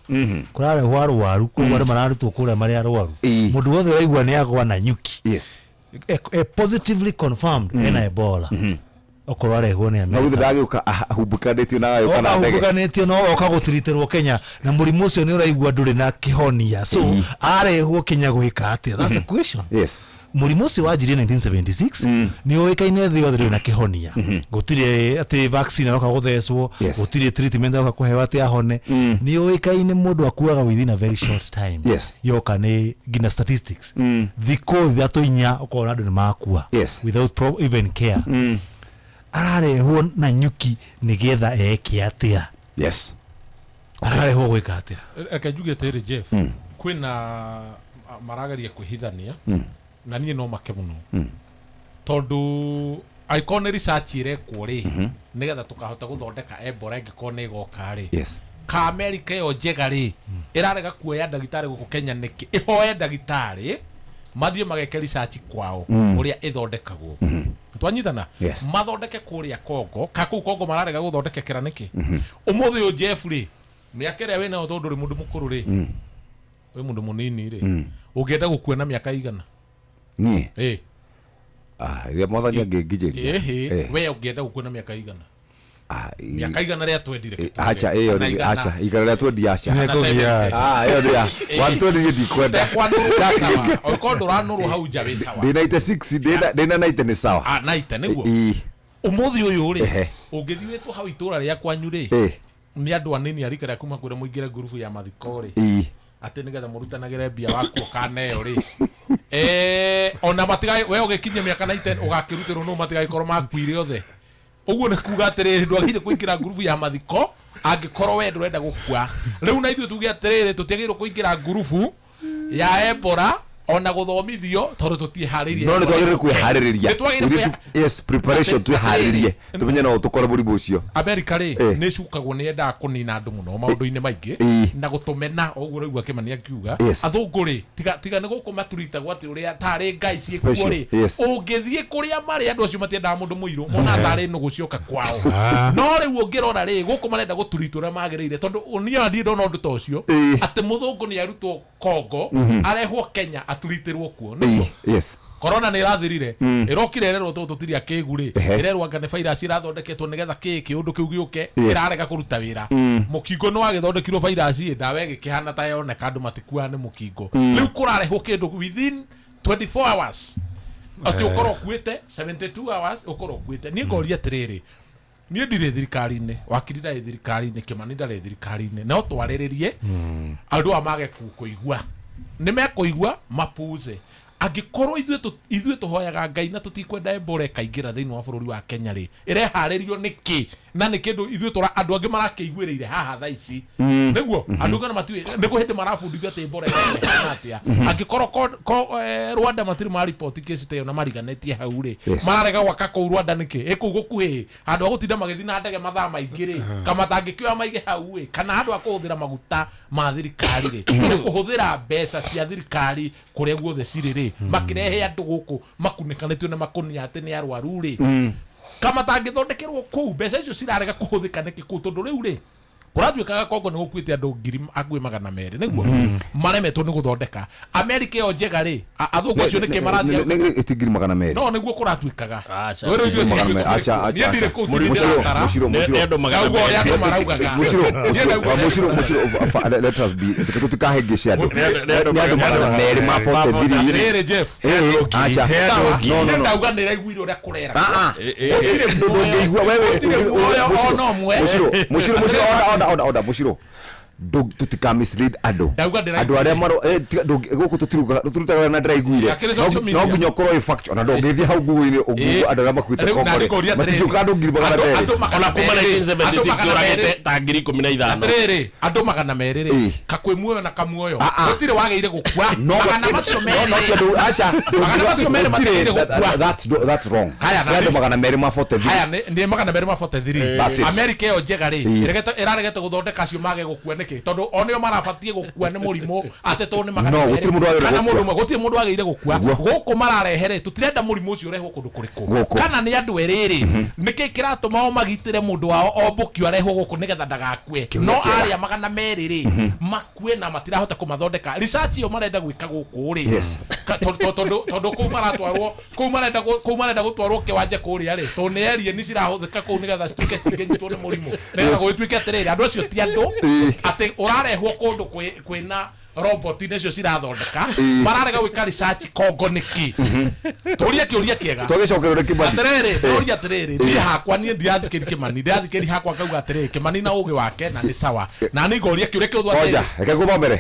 kũrarehwo arwaru. Koguo andũ mararutwo kũrĩa marĩ arwaru. Mũndũ wothe ũraigua nĩ agwa na nyuki, positively confirmed ena Ebola, okorwo arehwo nĩ
No githĩ
America,
ndagĩũka ahumbũkanĩtio na agagĩũka na ndege?
Ahubũkanĩtio no oka gũtiritĩrwo Kenya, na mũrimũ ũcio nĩ ũraigua ndũrĩ na kĩhonia. So arehwo Kenya gwĩka atĩa? That's the question. Mũrimũ ũcio wanjirie 1976, nĩ ũĩkaine thĩ yothe, ndũrĩ na kĩhonia. Gũtirĩ atĩ vaccine aroka gũthecwo, gũtirĩ treatment aroka kũheo atĩ ahone. Nĩ ũĩkaine mũndũ akuaga within a very short time. Yoka nĩ nginya statistics, thikũ 3 4, ũkona andũ nĩ makua without even care. Ararehwo na nyuki nĩgetha eke atĩa? Ararehwo gwĩka atĩa?
Reke njuge atĩrĩ, Jeff, kwĩna marageria kwĩhithania, na niĩ no make mũno, tondũ angĩkorwo nĩ research ĩrekwo rĩ, nĩgetha tũkahota gũthondeka Ebola ĩngĩkorwo nĩ ĩgoka rĩ, ka America ĩyo njega rĩ, ĩrarega kuoya ndagĩtarĩ gũkũ Kenya nĩkĩ? Ĩhoe ndagĩtarĩ mathiĩ mageke research kwao ũrĩa ĩthondekagwo. Twanyitana? Mathondeke kũrĩa Congo, ka kũu Congo mararega gũthondekekera nĩkĩ? Ũmũthĩ ũyũ, Jeff rĩ, mĩaka ĩrĩa wĩnayo, tondũ ndũrĩ mũndũ mũkũrũ rĩ, wĩ mũndũ mũnini rĩ, ũngĩenda gũkua na mĩaka igana?
Niĩ?
Ĩ.
Ah, rĩrĩa mwathani angĩnginyĩria.
Ĩhĩ,
Eh.
we ũngĩenda gũkua na mĩaka igana?
Ah,
Mĩaka igana rĩa twendire.
Eh, acha ĩyo
Kana
rĩ
igana.
acha igana rĩa twendi acha.
Kana 70.
Ah, ĩyo nĩ ya 120 niĩ ndikwenda.
Tekwanũrwo sawa, okorwo ndũranũrwo hau nja wĩ sawa.
Ndĩ 96, ndĩna 90 nĩ sawa.
Ah, 90 nĩguo.
Ĩ.
Ũmũthĩ ũyũ rĩ,
Ehe.
ũngĩthiĩ wĩtwo hau itũra rĩa kwanyu rĩ,
Eh.
nĩ andũ anini a rika rĩaku makwĩre mũingĩre ngurubu ya mathiko rĩ,
Ĩ.
atĩ nĩgetha mũrutanagĩre mbia waku ũkaneo rĩ. Eh, ona matigai we ũgĩkinyia mĩaka 90 ũgakĩrutĩrwo nũ matigagĩkorwo makuire othe. Ũguo nĩ kuga atĩrĩrĩ, ndwagĩrĩire kũingĩra ngurubu ya mathiko angĩkorwo we ndũrenda gũkua. Rĩu na ithuĩ tuge atĩrĩrĩ, tũtiagĩrĩirwo kũingĩra ngurubu ya Ebola ona gũthomithio tondũ tũtiĩharĩirie.
No nĩ twagĩrĩirwo kwĩharĩrĩria.
Nĩ twagĩrĩirwo
We need yes, preparation, twĩharĩrĩrie tũmenye no tũkore mũrimũ ũcio.
Amerika rĩ,
Eh.
nĩ ĩcukagwo nĩ yendaga kũnina andũ mũno maũndũ-inĩ maingĩ
Ĩ.
na gũtũmena o ũguo rĩu Kĩmani akiuga.
Yes.
Athũngũ rĩ, tiga nĩ gũkũ maturitagwo atĩ ũrĩa tarĩ ngai ciĩkuo
Special,
rĩ,
yes.
ũngĩthiĩ kũrĩa marĩ andũ acio matiendaga mũndũ mũirũ, monaga tarĩ nũgũ cioka kwao.
Ah.
No rĩu ũngĩrora rĩ, gũkũ marenda gũturitwo ũrĩa magĩrĩire tondũ niĩ ona ndirĩ ndona ũndũ ta ũcio, atĩ mũthũngũ nĩ arutwo Kongo, arehwo Kenya aturitĩrwo kuo. Nĩguo
Ĩ, yes.
Corona nä ĩrathirire, ĩrokire ĩrerwo tũ tũtirĩ akĩgu rĩ, ĩrerwo anga nĩ virus ĩrathondeketwo nĩgetha kĩ kĩũndũ kĩu gĩũke, kĩrarega kũruta wĩra. Mũkingo nĩ wagĩthondekirwo virus ĩ ndawa ĩgĩkĩhana ta yoneka andũ matikuaga nĩ mũkingo. Rĩu kũrarehwo kĩndũ within 24 hours atĩ ũkorwo ũkuĩte 72 hours ũkorwo ũkuĩte. Niĩ ngoria atĩrĩrĩ, niĩ ndirĩ thirikari-inĩ, wakiri ndarĩ thirikari-inĩ, Kĩmani ndarĩ thirikari-inĩ, no twarĩrĩrie andũ aya mage kũigua nĩ mekũigua mapuze. Angĩkorwo ithuĩ tũhoyaga Ngai na tũtikwenda Ebola ĩkaingĩra thĩinĩ wa bũrũri wa Kenya rĩ, ĩreharĩrio nĩkĩ? Na nĩ kĩndũ ithuĩ tũra andũ angĩ marakĩiguĩrĩire haha thaa ici. Nĩguo andũ angĩ ona matiũĩ nĩ kũ hĩndĩ marabundithio atĩ Ebola ĩrehana atĩa. Angĩkorwo Rwanda matirĩ mariboti kesi ta ĩyo na mariganĩtie hau rĩ, mararega gwaka kũu Rwanda nĩkĩ? Ĩ kũu gũkuhĩ handũ ha gũtinda magĩthiĩ na ndege mathaa maingĩ rĩ, kama matangĩkĩoya maige hau ĩ, kana handũ ha kũhũthĩra maguta ma thirikari rĩ, nĩ kũhũthĩra mbeca cia thirikari kũrĩa guothe cirĩ rĩ, makĩrehe andũ gũkũ makunĩkanĩtio na makũnia atĩ nĩ arwaru rĩ, kama matangĩthondekerwo kũu mbeca icio cirarega kũhũthĩka nĩkĩ kũu? Tondũ rĩu rĩ, kũratuĩkaga Kongo nĩ gũkuĩte andũ ngiri hakuhĩ 200 nĩguo maremetwo nĩ gũthondeka. Amerika ĩyo njega rĩ, athũngũ acio nĩkĩ marathiĩ?
Ĩ ti 200,000.
No nĩguo kũratuĩkaga.
Aca.
Rĩu ithuĩ
Magana merĩ.
tũkuĩte
Aca,
kũu.
aca,
Niĩ ndirĩ
aca.
kũu,
Mũshiro,
ndirĩ ndĩratara.
mũshiro, mũshiro.
Nĩ andũ magana
Ũguo
merĩ.
ũrĩa andũ maraugaga.
Mũshiro,
Niĩ
mũshiro,
ndauga
mũshiro, mũshiro, let us be tũtikahĩngĩce andũ.
Nĩ andũ
Nĩ andũ 200 ma 43.
Atĩrĩrĩ, Jeff.
Ĩ, aca.
Sawa,
No, no,
niĩ
no.
ndauga nĩ ĩraiguire ũrĩa kũrera.
Ah, ah.
Gũtirĩ muoyo.
Ndũngĩigua wewe.
Gũtirĩ muoyo ona ũmwe.
Mũshiro, mũshiro, mũshiro, order, order, order, order, mũshiro. Tũtika mislead andũ.
Ndauga ndĩraiguire.
Andũ arĩa maro eh, tiga- gũkũ tũtirutaga na ndĩraiguire.
Akĩrĩ social
No
media.
nginya ũkorwo wĩ factual. Ona ndũngĩthiĩ hau Google-inĩ ũgoogle andũ arĩa makuĩte
Rĩu na
Kongo rĩ,
ndĩkũria atĩrĩrĩ.
matingĩũka andũ ngiri magana
Andũ-
merĩ.
andũ magana
Ona kuma
merĩ.
1976
Andũ magana
ũragĩte
merĩ.
ta 15,000.
Atĩrĩrĩ, andũ 200 rĩ,
Ĩ.
kakwĩ muoyo na kamuoyo,
Ah, ah.
gũtirĩ wagĩire gũkua.
No,
Magana
but-
macio
no,
merĩ.
no, ti andũ, aca,
Magana macio merĩ
gũtirĩ,
matiagĩrĩire gũkua.
that's wrong.
Haya, na
Nĩ andũ
nĩ-
200 ma 43.
Haya, nĩ 200 ma 43.
That's it.
Amerika ĩyo njega rĩ,
Ĩ.
ĩraregete gũthondeka acio mage gũkua nĩkĩ? Tondũ o nĩo marabatiĩ gũkua nĩ mũrimũ atĩ tondũ nĩ magana
No,
merĩ.
gũtirĩ mũndũ wagĩrĩire
Kana
gũkua.
mũndũ ũmwe, gũtirĩ mũndũ wagĩrĩire gũkua.
Nĩguo.
Gũkũ mararehe rĩ, tũtirenda mũrimũ ũcio ũrehwo kũndũ kũrĩkũ.
Gũkũ.
Kana nĩ andũ erĩ rĩ, nĩkĩ kĩratũma o magitĩre mũndũ wao ombũkio arehwo gũkũ nĩgetha ndagakue?
Kĩũria
No
kĩega.
arĩa 200 rĩ, makue na matirahota kũmathondeka. Research ĩyo marenda gwĩka gũkũ rĩ,
Yes.
Tondũ kũu maratwarwo, kũu marenda gũtwarwo kĩwanja kũrĩa rĩ, tondũ nĩ alien cirahũthĩka kũu nĩgetha cituĩke citingĩnyitwo nĩ mũrimũ, nĩgetha gũgĩtuĩke atĩrĩrĩ, andũ acio ti andũ, atĩ ũrarehwo kũndũ kwĩna robot nĩcio cirathondeka, mararega gwĩka research Kongo nĩkĩ? Tũrie kĩũria kĩega.
Twagĩcokerwo nĩ Kĩmani.
Atĩrĩrĩ,
Eh.
tũrie atĩrĩrĩ, niĩ hakwa niĩ ndirathikĩri Kĩmani, ndirathikĩri hakwa ngauga atĩrĩrĩ, Kĩmani na ũgĩ wake na nĩ sawa, na nĩ ngoria kĩũria kĩu
Oja, reke ngũthomere.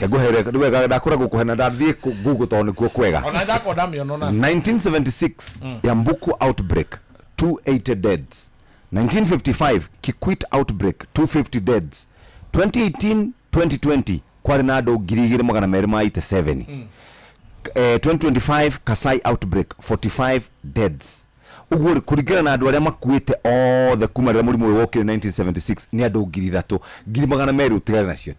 Reke ngũhe nĩ wega ndakũra gũkũhe na ndathiĩ Google tondũ nĩkuo kwega.
Ona ndakwa ndamĩona ona.
1976 Yambuku outbreak 280 deaths. 1955 Kikwit outbreak 250 deaths. 2018 2020 kwarĩ na andũ 2,287. 2025 Kasai outbreak 45 deaths. Ũguo rĩ, kũringana na andũ arĩa makuĩte othe kuma rĩrĩa mũrimũ ũyũ wokire 1976 nĩ andũ 3,000, 200,000 ũtigane nacio.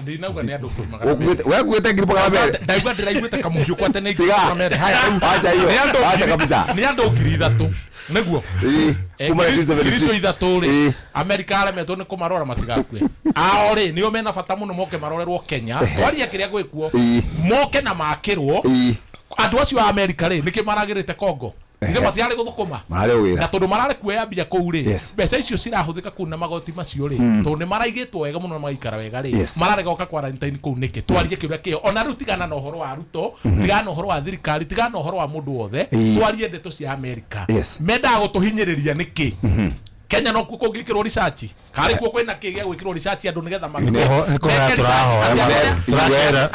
Ndinauga nĩ andũ 200,000.
We kuĩte 200,000.
Ndaigua ndĩraiguĩte kamũhiũ kwa tene
Tiga.
200,000. Haya, rĩu.
Acha hiyo.
Nĩ andũ
Acha kabisa.
Nĩ andũ 3,000 nĩguo.
Ĩĩ, kuma 1976.
Ngiri icio ithatũ rĩ,
Ĩĩ.
Amerika aremetwo nĩ kũmarora matigakue. Ao rĩ, nĩo mena bata mũno moke marorerwo Kenya. Twaria kĩrĩa gwĩkuo.
Ĩĩ.
Moke na makĩrwo.
Ĩĩ.
Andũ acio a Amerika rĩ, nĩkĩ maragĩrĩte Congo? Ithe matiarĩ gũthũkũma.
Mararĩ wĩra.
Na tondũ mararĩ kuoya mbia kũu rĩ,
Yes.
mbeca icio cirahũthĩka kũu na magoti macio rĩ, tondũ nĩ maraigĩtwo wega mũno na magaikara wega rĩ, mararega gũka quarantine kũu nĩkĩ? Twarie kĩũria kĩo. Ona rĩu tigana na ũhoro wa Ruto, tigana na ũhoro wa thirikari, tigana na ũhoro wa mũndũ wothe, twarie ndeto cia Amerika. Mendaga gũtũhinyĩrĩria nĩkĩ? Kenya nokuo kũngĩkĩrwo research, karĩ kuo kwĩna kĩ gĩa gwĩkĩrwo research andũ nĩgetha
Nĩho- nĩ kũhoya tũrahoya,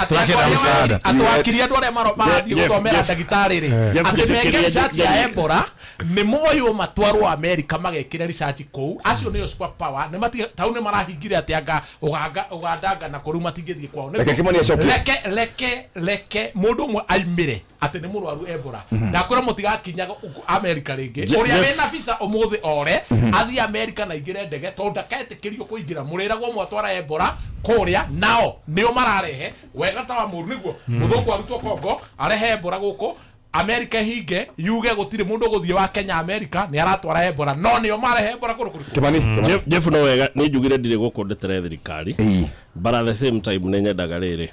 tũrakĩenda msaada.
Atwakiri andũ arĩa marathiĩ
Jeff,
gũthomera
Jeff.
ndagĩtarĩ rĩ,
Jeff,
atĩ meke
njĩtĩkĩrie
research ya Ebola, nĩ moywo matwarwo Amerika magekĩre research kũu. Acio nĩo super power, nĩ matige tau nĩ marahingire atĩ anga Uganda Uganda na kũu matingĩthiĩ kwao.
Reke Kĩmani acokie.
Reke reke reke mũndũ ũmwe aimĩre atĩ nĩ mũrwaru Ebola, ndakwĩra mũtigakinya Amerika rĩngĩ. Ũrĩa wĩna visa ũmũthĩ ore athiĩ Amerika na aingĩre ndege, tondũ ndaketĩkĩrio kũingĩra. Mũrĩragwo mwatwara Ebola kũrĩa, nao nĩo mararehe wega ta wa mũru nĩguo mũthũngũ arutwo Congo arehe Ebola gũkũ Amerika, ĩhinge yuge gũtirĩ mũndũ ũgũthiĩ wa Kenya Amerika nĩ aratwara Ebola, no nĩo marehe Ebola kũndũ kũrĩkũ?
Kĩmani.
Jeff, no wega nĩ njugire ndirĩ gũkũ ndetere thirikari, but at the same time nĩ nyendaga rĩrĩ,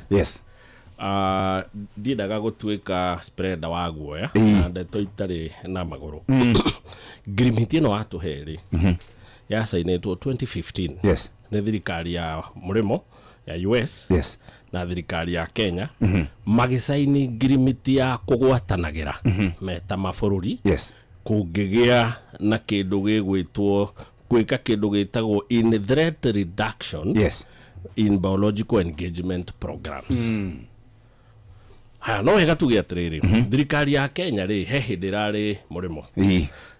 ndiendaga gũtuĩka spreader wa guoya na ndeto itarĩ na magũrũ. Ngirimiti ĩno watũhe rĩ, yacainĩtwo 2015 nĩ thirikari ya mũrĩmo ya US na thirikari ya Kenya, magĩcaini ngirimiti ya kũgwatanagĩra meta mabũrũri kũngĩgĩa na kĩndũ gĩgwĩtwo gwĩka kĩndũ gĩtagwo in threat reduction in biological engagement programs. Haya, no wega tuge atĩrĩrĩ, thirikari ya Kenya rĩ, he hĩndĩ ĩrarĩ mũrĩmo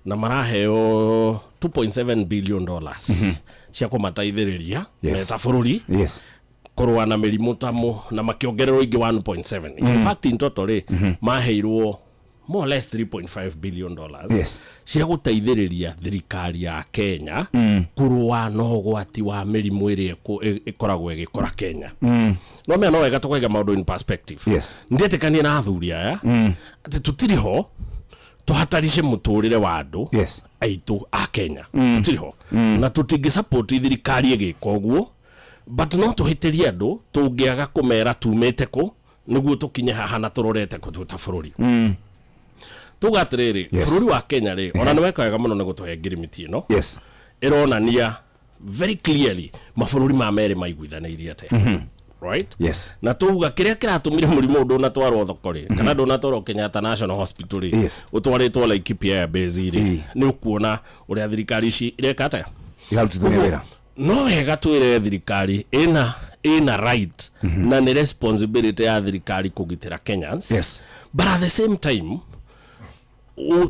na maraheo $2.7 billion cia kũmateithĩrĩria meta bũrũri kũrũa na mĩrimũ ta mũ, na makĩongererwo ingĩ 1.7. In fact, in total rĩ, maheirwo more or less $3.5 billion cia gũteithĩrĩria thirikari ya Kenya kũrũa na ũgwati wa mĩrimũ ĩrĩa ĩkoragwo ĩgĩkora Kenya. No mea no wega tũkaiga maũndũ in perspective. Ndietĩkanie na athuri aya atĩ tũtirĩ ho tũhatarice mũtũrĩre wa andũ aitũ a Kenya. Tũtirĩ ho na tũtingĩ support thirikari ĩgĩka ũguo, but no tũhĩtĩrie andũ tũngĩaga kũmera tumĩte kũ nĩguo tũkinye haha na tũrorete kũ twĩ ta bũrũri. Tuga atĩrĩrĩ, bũrũri wa Kenya rĩ, ona nĩ weka wega mũno nĩ gũtũhe ngirimiti ĩno. Ĩronania very clearly mabũrũri ma merĩ maiguithanĩirie atĩa, right?
Yes.
Na tuga kĩrĩa kĩratũmire mũrimũ ũyũ ndũnatwarwo thoko rĩ, kana ndũnatwarwo Kenyatta National Hospital rĩ, ũtwarĩtwo Laikipia Air Base rĩ, nĩ ũkuona ũrĩa thirikari ici ireka atĩa.
Irarutithania wĩra.
No wega twĩre thirikari ĩna right na nĩ responsibility ya thirikari kũgitĩra Kenyans, but at the same time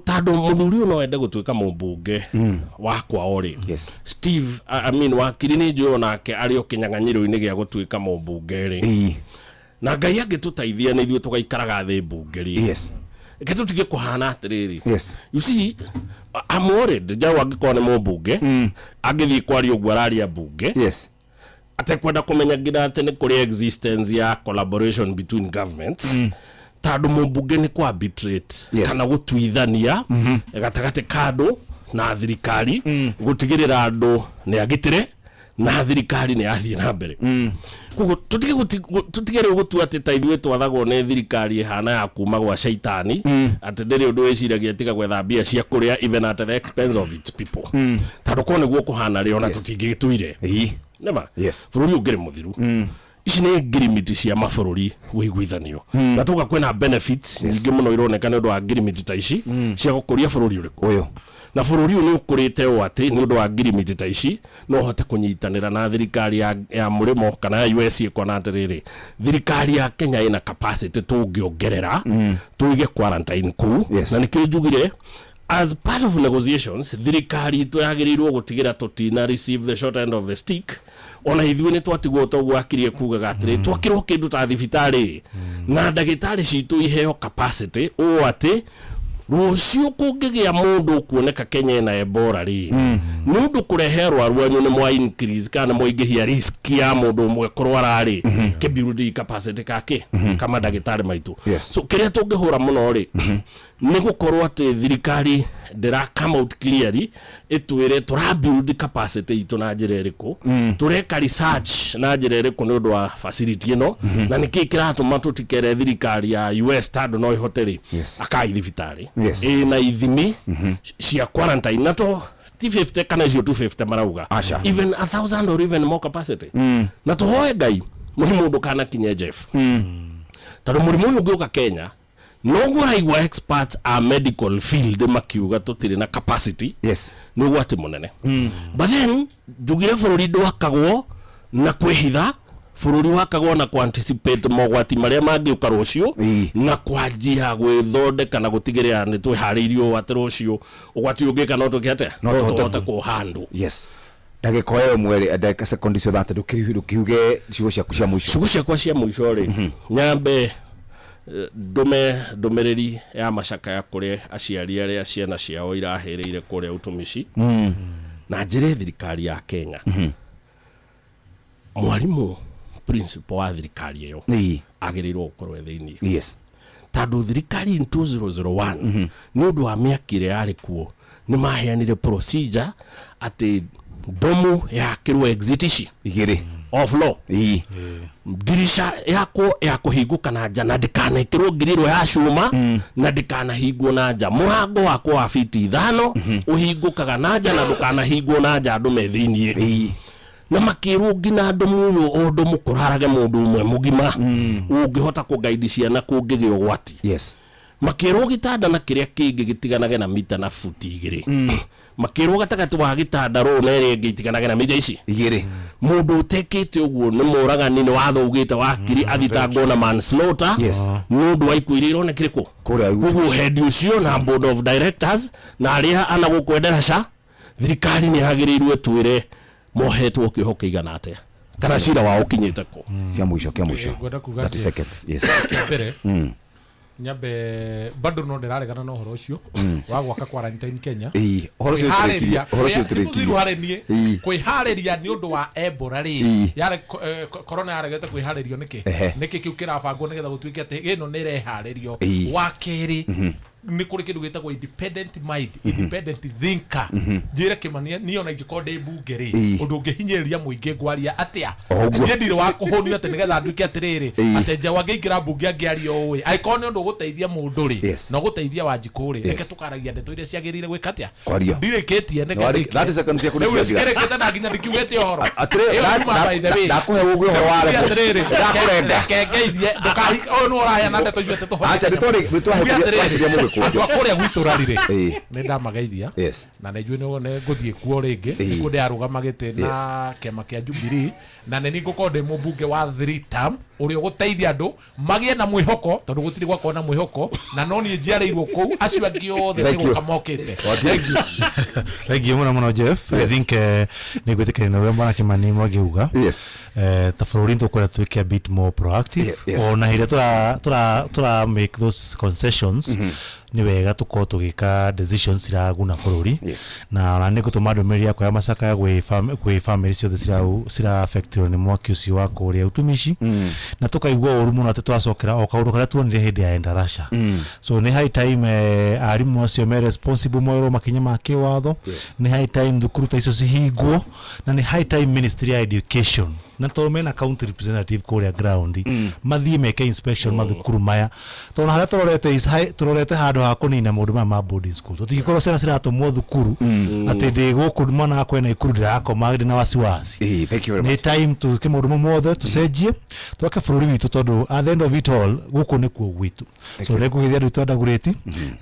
tondũ mũthuri ũyũ no ende gũtuĩka mũmbunge wa kwao rĩ, Steve, I mean wakiri, nĩ njũĩ onake arĩ o kĩnyang'anyĩro-inĩ gĩa gũtuĩka mũmbunge rĩ, na Ngai angĩtũteithia nĩ ithuĩ tũgaikaraga thĩ mbunge rĩ, reke tũtige kũhana atĩrĩrĩ. You see, I'm worried Njaũ angĩkorwo nĩ mũmbunge angĩthiĩ kwaria ũguo araria mbunge, atekwenda kũmenya nginya atĩ nĩ kũrĩ existence ya collaboration between governments, tondũ mũmbunge nĩ kũ arbitrate kana gũtuithania gatagatĩ ka andũ na thirikari, gũtigĩrĩra andũ nĩ agitĩre na thirikari nĩ yathiĩ na mbere. Koguo tũtige rĩu gũtua atĩ ta ithuĩ twathagwo nĩ thirikari ĩhana ya kuma gwa caitani, atĩ ndĩrĩ ũndũ wĩciragia tiga gwetha mbia cia kũrĩa, even at the expense of its people, tondũ korwo nĩguo kũhana rĩ, ona tũtingĩgĩtũire nĩma. Bũrũri ũngĩrĩ mũthiru. Ici nĩ ngirimiti cia mabũrũri wĩiguithanio, na tuga kwĩna benefits nyingĩ mũno ironeka nĩ ũndũ wa ngirimiti ta ici cia gũkũria bũrũri ũrĩkũ
ũyũ.
Na bũrũri ũyũ nĩ ũkũrĩte ũũ atĩ nĩ ũndũ wa ngirimiti ta ici no ũhote kũnyitanĩra na thirikari ya mũrĩmo kana ya US, ĩkona atĩrĩrĩ, thirikari ya Kenya ĩna capacity tũngĩongerera tũige quarantine kũu. Na nĩkĩo njugire as part of negotiations thirikari itũ yagĩrĩirwo gũtigĩra tũtina receive the short end of the stick. Ona ithuĩ nĩ twatigwo toguo akirie kugaga atĩrĩ, twakĩrwo kĩndũ ta thibitarĩ na ndagĩtarĩ citũ iheo capacity ũũ atĩ rũciũ kũngĩgĩa mũndũ ũkuoneka Kenya ĩna Ebola rĩ, Nĩ ũndũ kũrehe arwaru anyu nĩ mwa increase kana nĩ mwaingĩhia risk ya mũndũ ũmwe kũrwara rĩ, kĩ capacity kake kama ndagĩtarĩ maitũ.
Yes.
So kĩrĩa tũngĩhũra mũno rĩ, nĩ gũkorwo atĩ thirikari ndĩra come out clearly ĩtwĩre tũra build capacity itũ na njĩra ĩrĩkũ, tũreka research na njĩra ĩrĩkũ nĩ ũndũ wa facility ĩno, na nĩkĩ kĩratũma tũtikere thirikari ya US tondũ no ĩhote rĩ akai thibitarĩ ĩna ithimi cia quarantine, na to ti 50 kana icio 250 marauga.
Aca.
Even 1,000 or even more capacity, na tũhoe Ngai mũrimũ ndũkanakinye, Jeff, tondũ mũrimũ ũyũ ũngĩũka Kenya, noguo ũraigua experts a medical field makiuga tũtirĩ na capacity, nĩ ũgwati mũnene. But then njugire bũrũri ndwakagwo na kwĩhitha, bũrũri wakagwo na kũ-anticipate mogwati marĩa mangĩũka rũciũ na kwanjia gwĩthondeka na gũtigĩrĩra nĩ twĩharĩirie ũũ atĩ rũciũ ũgwati ũngĩka no twĩke atĩa?
No tũhote.
Tũhote kũhandũ.
Yes, ndagĩka o ĩmwe rĩ, ndagĩka sekondi cio 30, ndũkiuge ciugo ciaku cia mũico.
Ciugo ciakwa cia mũico rĩ, nyambe ndũme ndũmĩrĩri ya macakaya kũrĩ aciari arĩa ciana ciao irahĩrĩire kũrĩa ũtumici, na njĩre thirikari ya Kenya, mwarimũ principal wa thirikari ĩyo agĩrĩirwo gũkorwo e thĩiniĩ, tondũ thirikari in 2001 nĩ ũndũ wa mĩaki ĩrĩa yarĩ kuo nĩ maheanire procedure atĩ ndomu yakĩrwo exit ici
igĩrĩ
of law, ndirisha yakwo ya kũhingũka na nja, na ndĩkanekĩrwo ngiriro ya cuma, na ndĩkanahingwo na nja. Mũrango wakwo wa fiti 5 ũhingũkaga na nja na ndũkanahingwo na nja andũ me thĩiniĩ. Na makĩrwo nginya ndomu ũyũ o ndomu kũrarage mũndũ ũmwe mũgima ũngĩhota kũgaidi ciana kũngĩgĩa ũgwati. Makĩrwo gĩtanda na kĩrĩa kĩngĩ gĩtiganage na mita na futi 2. Makĩrwo gatagatĩ wa gĩtanda rũũ na ĩrĩa ĩngĩ itiganage na mita ici
2.
Mũndũ ũtekĩte ũguo nĩ mũragani, nĩ watho ugĩte wakiri athitangwo na manslaughter nĩ ũndũ wa ikuũ iria ironekire kũ
kũrĩa.
Koguo head ũcio na board of directors na arĩa ana gũkũ Endarasha, thirikari nĩ yagĩrĩirwo ĩtwĩre mohetwo kĩoho kĩigana atĩa kana cira wao ũkinyĩte kũ.
Cia mũico, kĩa mũico.
Ngwenda kuga
30
atĩ-
seconds, yes.
Kĩa mbere, nyambe bado no ndĩraregana na ũhoro ũcio wa gwaka quarantine Kenya.
Ĩĩ, ũhoro ũcio
Kwĩharĩria-
nĩtũrĩkirie, ũhoro ũcio
kwĩ-
nĩtũrĩkirie.
mũthiru harĩ niĩ. Kwĩharĩria nĩ ũndũ wa Ebola rĩ, yarĩ corona yaregete kwĩharĩrio nĩkĩ? Nĩkĩ kĩu kĩrabangwo nĩgetha gũtuĩke atĩ ĩno nĩ ĩreharĩrio? Wa kerĩ, nĩ kũrĩ kĩndũ gĩtagwo independent mind, independent thinker. Njĩre Kĩmani, niĩ ona ingĩkorwo ndĩ mbunge rĩ, ũndũ ũngĩhinyĩrĩria mũingĩ ngwaria atĩa?
O ũguo.
Niĩ ndirĩ wa kũhũnio atĩ nĩgetha nduĩke atĩrĩrĩ, atĩ njaũ angĩingĩra mbunge angĩaria ũĩ, angĩkorwo nĩ ũndũ ũgũteithia mũndũ rĩ, na ũgũteithia Wanjikũ rĩ, reke tũkaragia ndeto iria ciagĩrĩire gwĩka atĩa.
Kwario.
Ndirĩkĩtie.
No, 30 seconds ciaku nĩ ciathira.
Nĩkĩrĩkĩte na nginya ndikiugĩte ũhoro.
Atĩrĩ,
Ĩyo yuma by the way.
ndakũhe ũguo ũhoro wa
Nduge
rebo.
atĩrĩrĩ,
Ndakũrenga.
reke ngeithie, ũyũ nĩwe ũraheana ndeto icio atĩ tũhote
Aca,
Nduge atĩrĩrĩ,
nĩtwahĩtĩria mũgĩkũnjũ.
andũ a kũrĩa gwitũ rarire
Ĩĩ.
nĩ ndamageithia, na nĩ njũĩ nĩ ngũthiĩ kuo rĩngĩ. Nĩkuo ndĩrarũgama gĩtĩ na kĩama kĩa Jubilee, na nĩ niĩ ngũkorwo ndĩ mũmbunge wa three term ũrĩa ũgũteithia andũ magĩe na mwĩhoko, tondũ gũtirĩ gwakorwo na mwĩhoko, na no niĩ njiarĩirwo kũu, acio angĩ othe
Thank
nĩ
you.
gũka mokĩte.
Thank you. Thank you mũno mũno, Jeff. I think nĩ gwĩtĩkania na ũrĩa Bwana Kimani mwagiuga. Ta bũrũri nĩtũkwenda tuĩke a bit more proactive, ona hĩrĩa tũra make those concessions, nĩ wega tũkorwo tũgĩka decisions ciraguna bũrũri. Na ona nĩ ngũtũma ndũmĩrĩri yakwa ya macakaya gwĩ family ciothe cira affectirwo nĩ mwaki ũcio wa kũrĩa utumishi, na tũkaigua ũru mũno atĩ twacokera o kaũndũ karĩa tuonire hĩndĩ ya Endarasha. So nĩ high time arimũ acio me responsible moerwo makinya ma kĩwatho. Nĩ high time thukuru ta icio cihingwo, na nĩ high time Ministry ya Education, na tondũ mena county representative kũrĩa ground, mathiĩ meke inspection mathukuru maya, tondũ harĩa tũrorete is high, tũrorete handũ ha kũnina maũndũ maya ma boarding school. Tũtingĩkorwo ciana ciratũmwo thukuru atĩ ndĩ gũkũ mwana wakwa ena ikuru ndirakoma ndĩ na wasiwasi. Nĩ time tũke maũndũ mau mothe tũcenjie, twake bũrũri witũ, tondũ at the end of it all gũkũ nĩkuo gwitũ. So nĩ ngũgeithia andũ aitũ a Ndagũrĩti,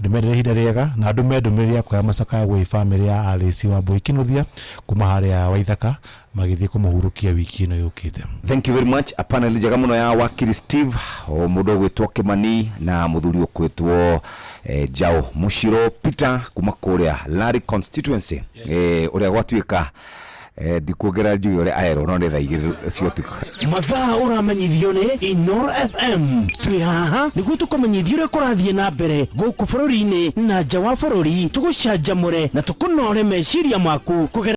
ndĩmendere ihinda rĩega, na ndũme ndũmĩrĩri yakwa ya macakaya gwĩ bamĩrĩ ya Alice wa Mbui Kinuthia kuma harĩa Waithaka magĩthiĩ kũmũhurũkia wiki ĩno yũkĩte.
Thank you very much. A panel njega mũno ya wakiri Steve, o mũndũ ũgwĩtwo Kimani na mũthuri ũkwĩtwo Jao Mushiro Peter kuma kũrĩa Lari constituency. Ũrĩa gwatuĩka, ndikuongerera njuge ũrĩa aerwo, no nĩ thaa 2 cia ũtukũ.
Mathaa ũramenyithio nĩ Inoro FM. Twĩ haha nĩguo tũkũmenyithie ũrĩa kũrathiĩ na mbere gũkũ bũrũri-inĩ na nja wa bũrũri, tũgũcanjamũre na tũkũnore meciria maku kũgerera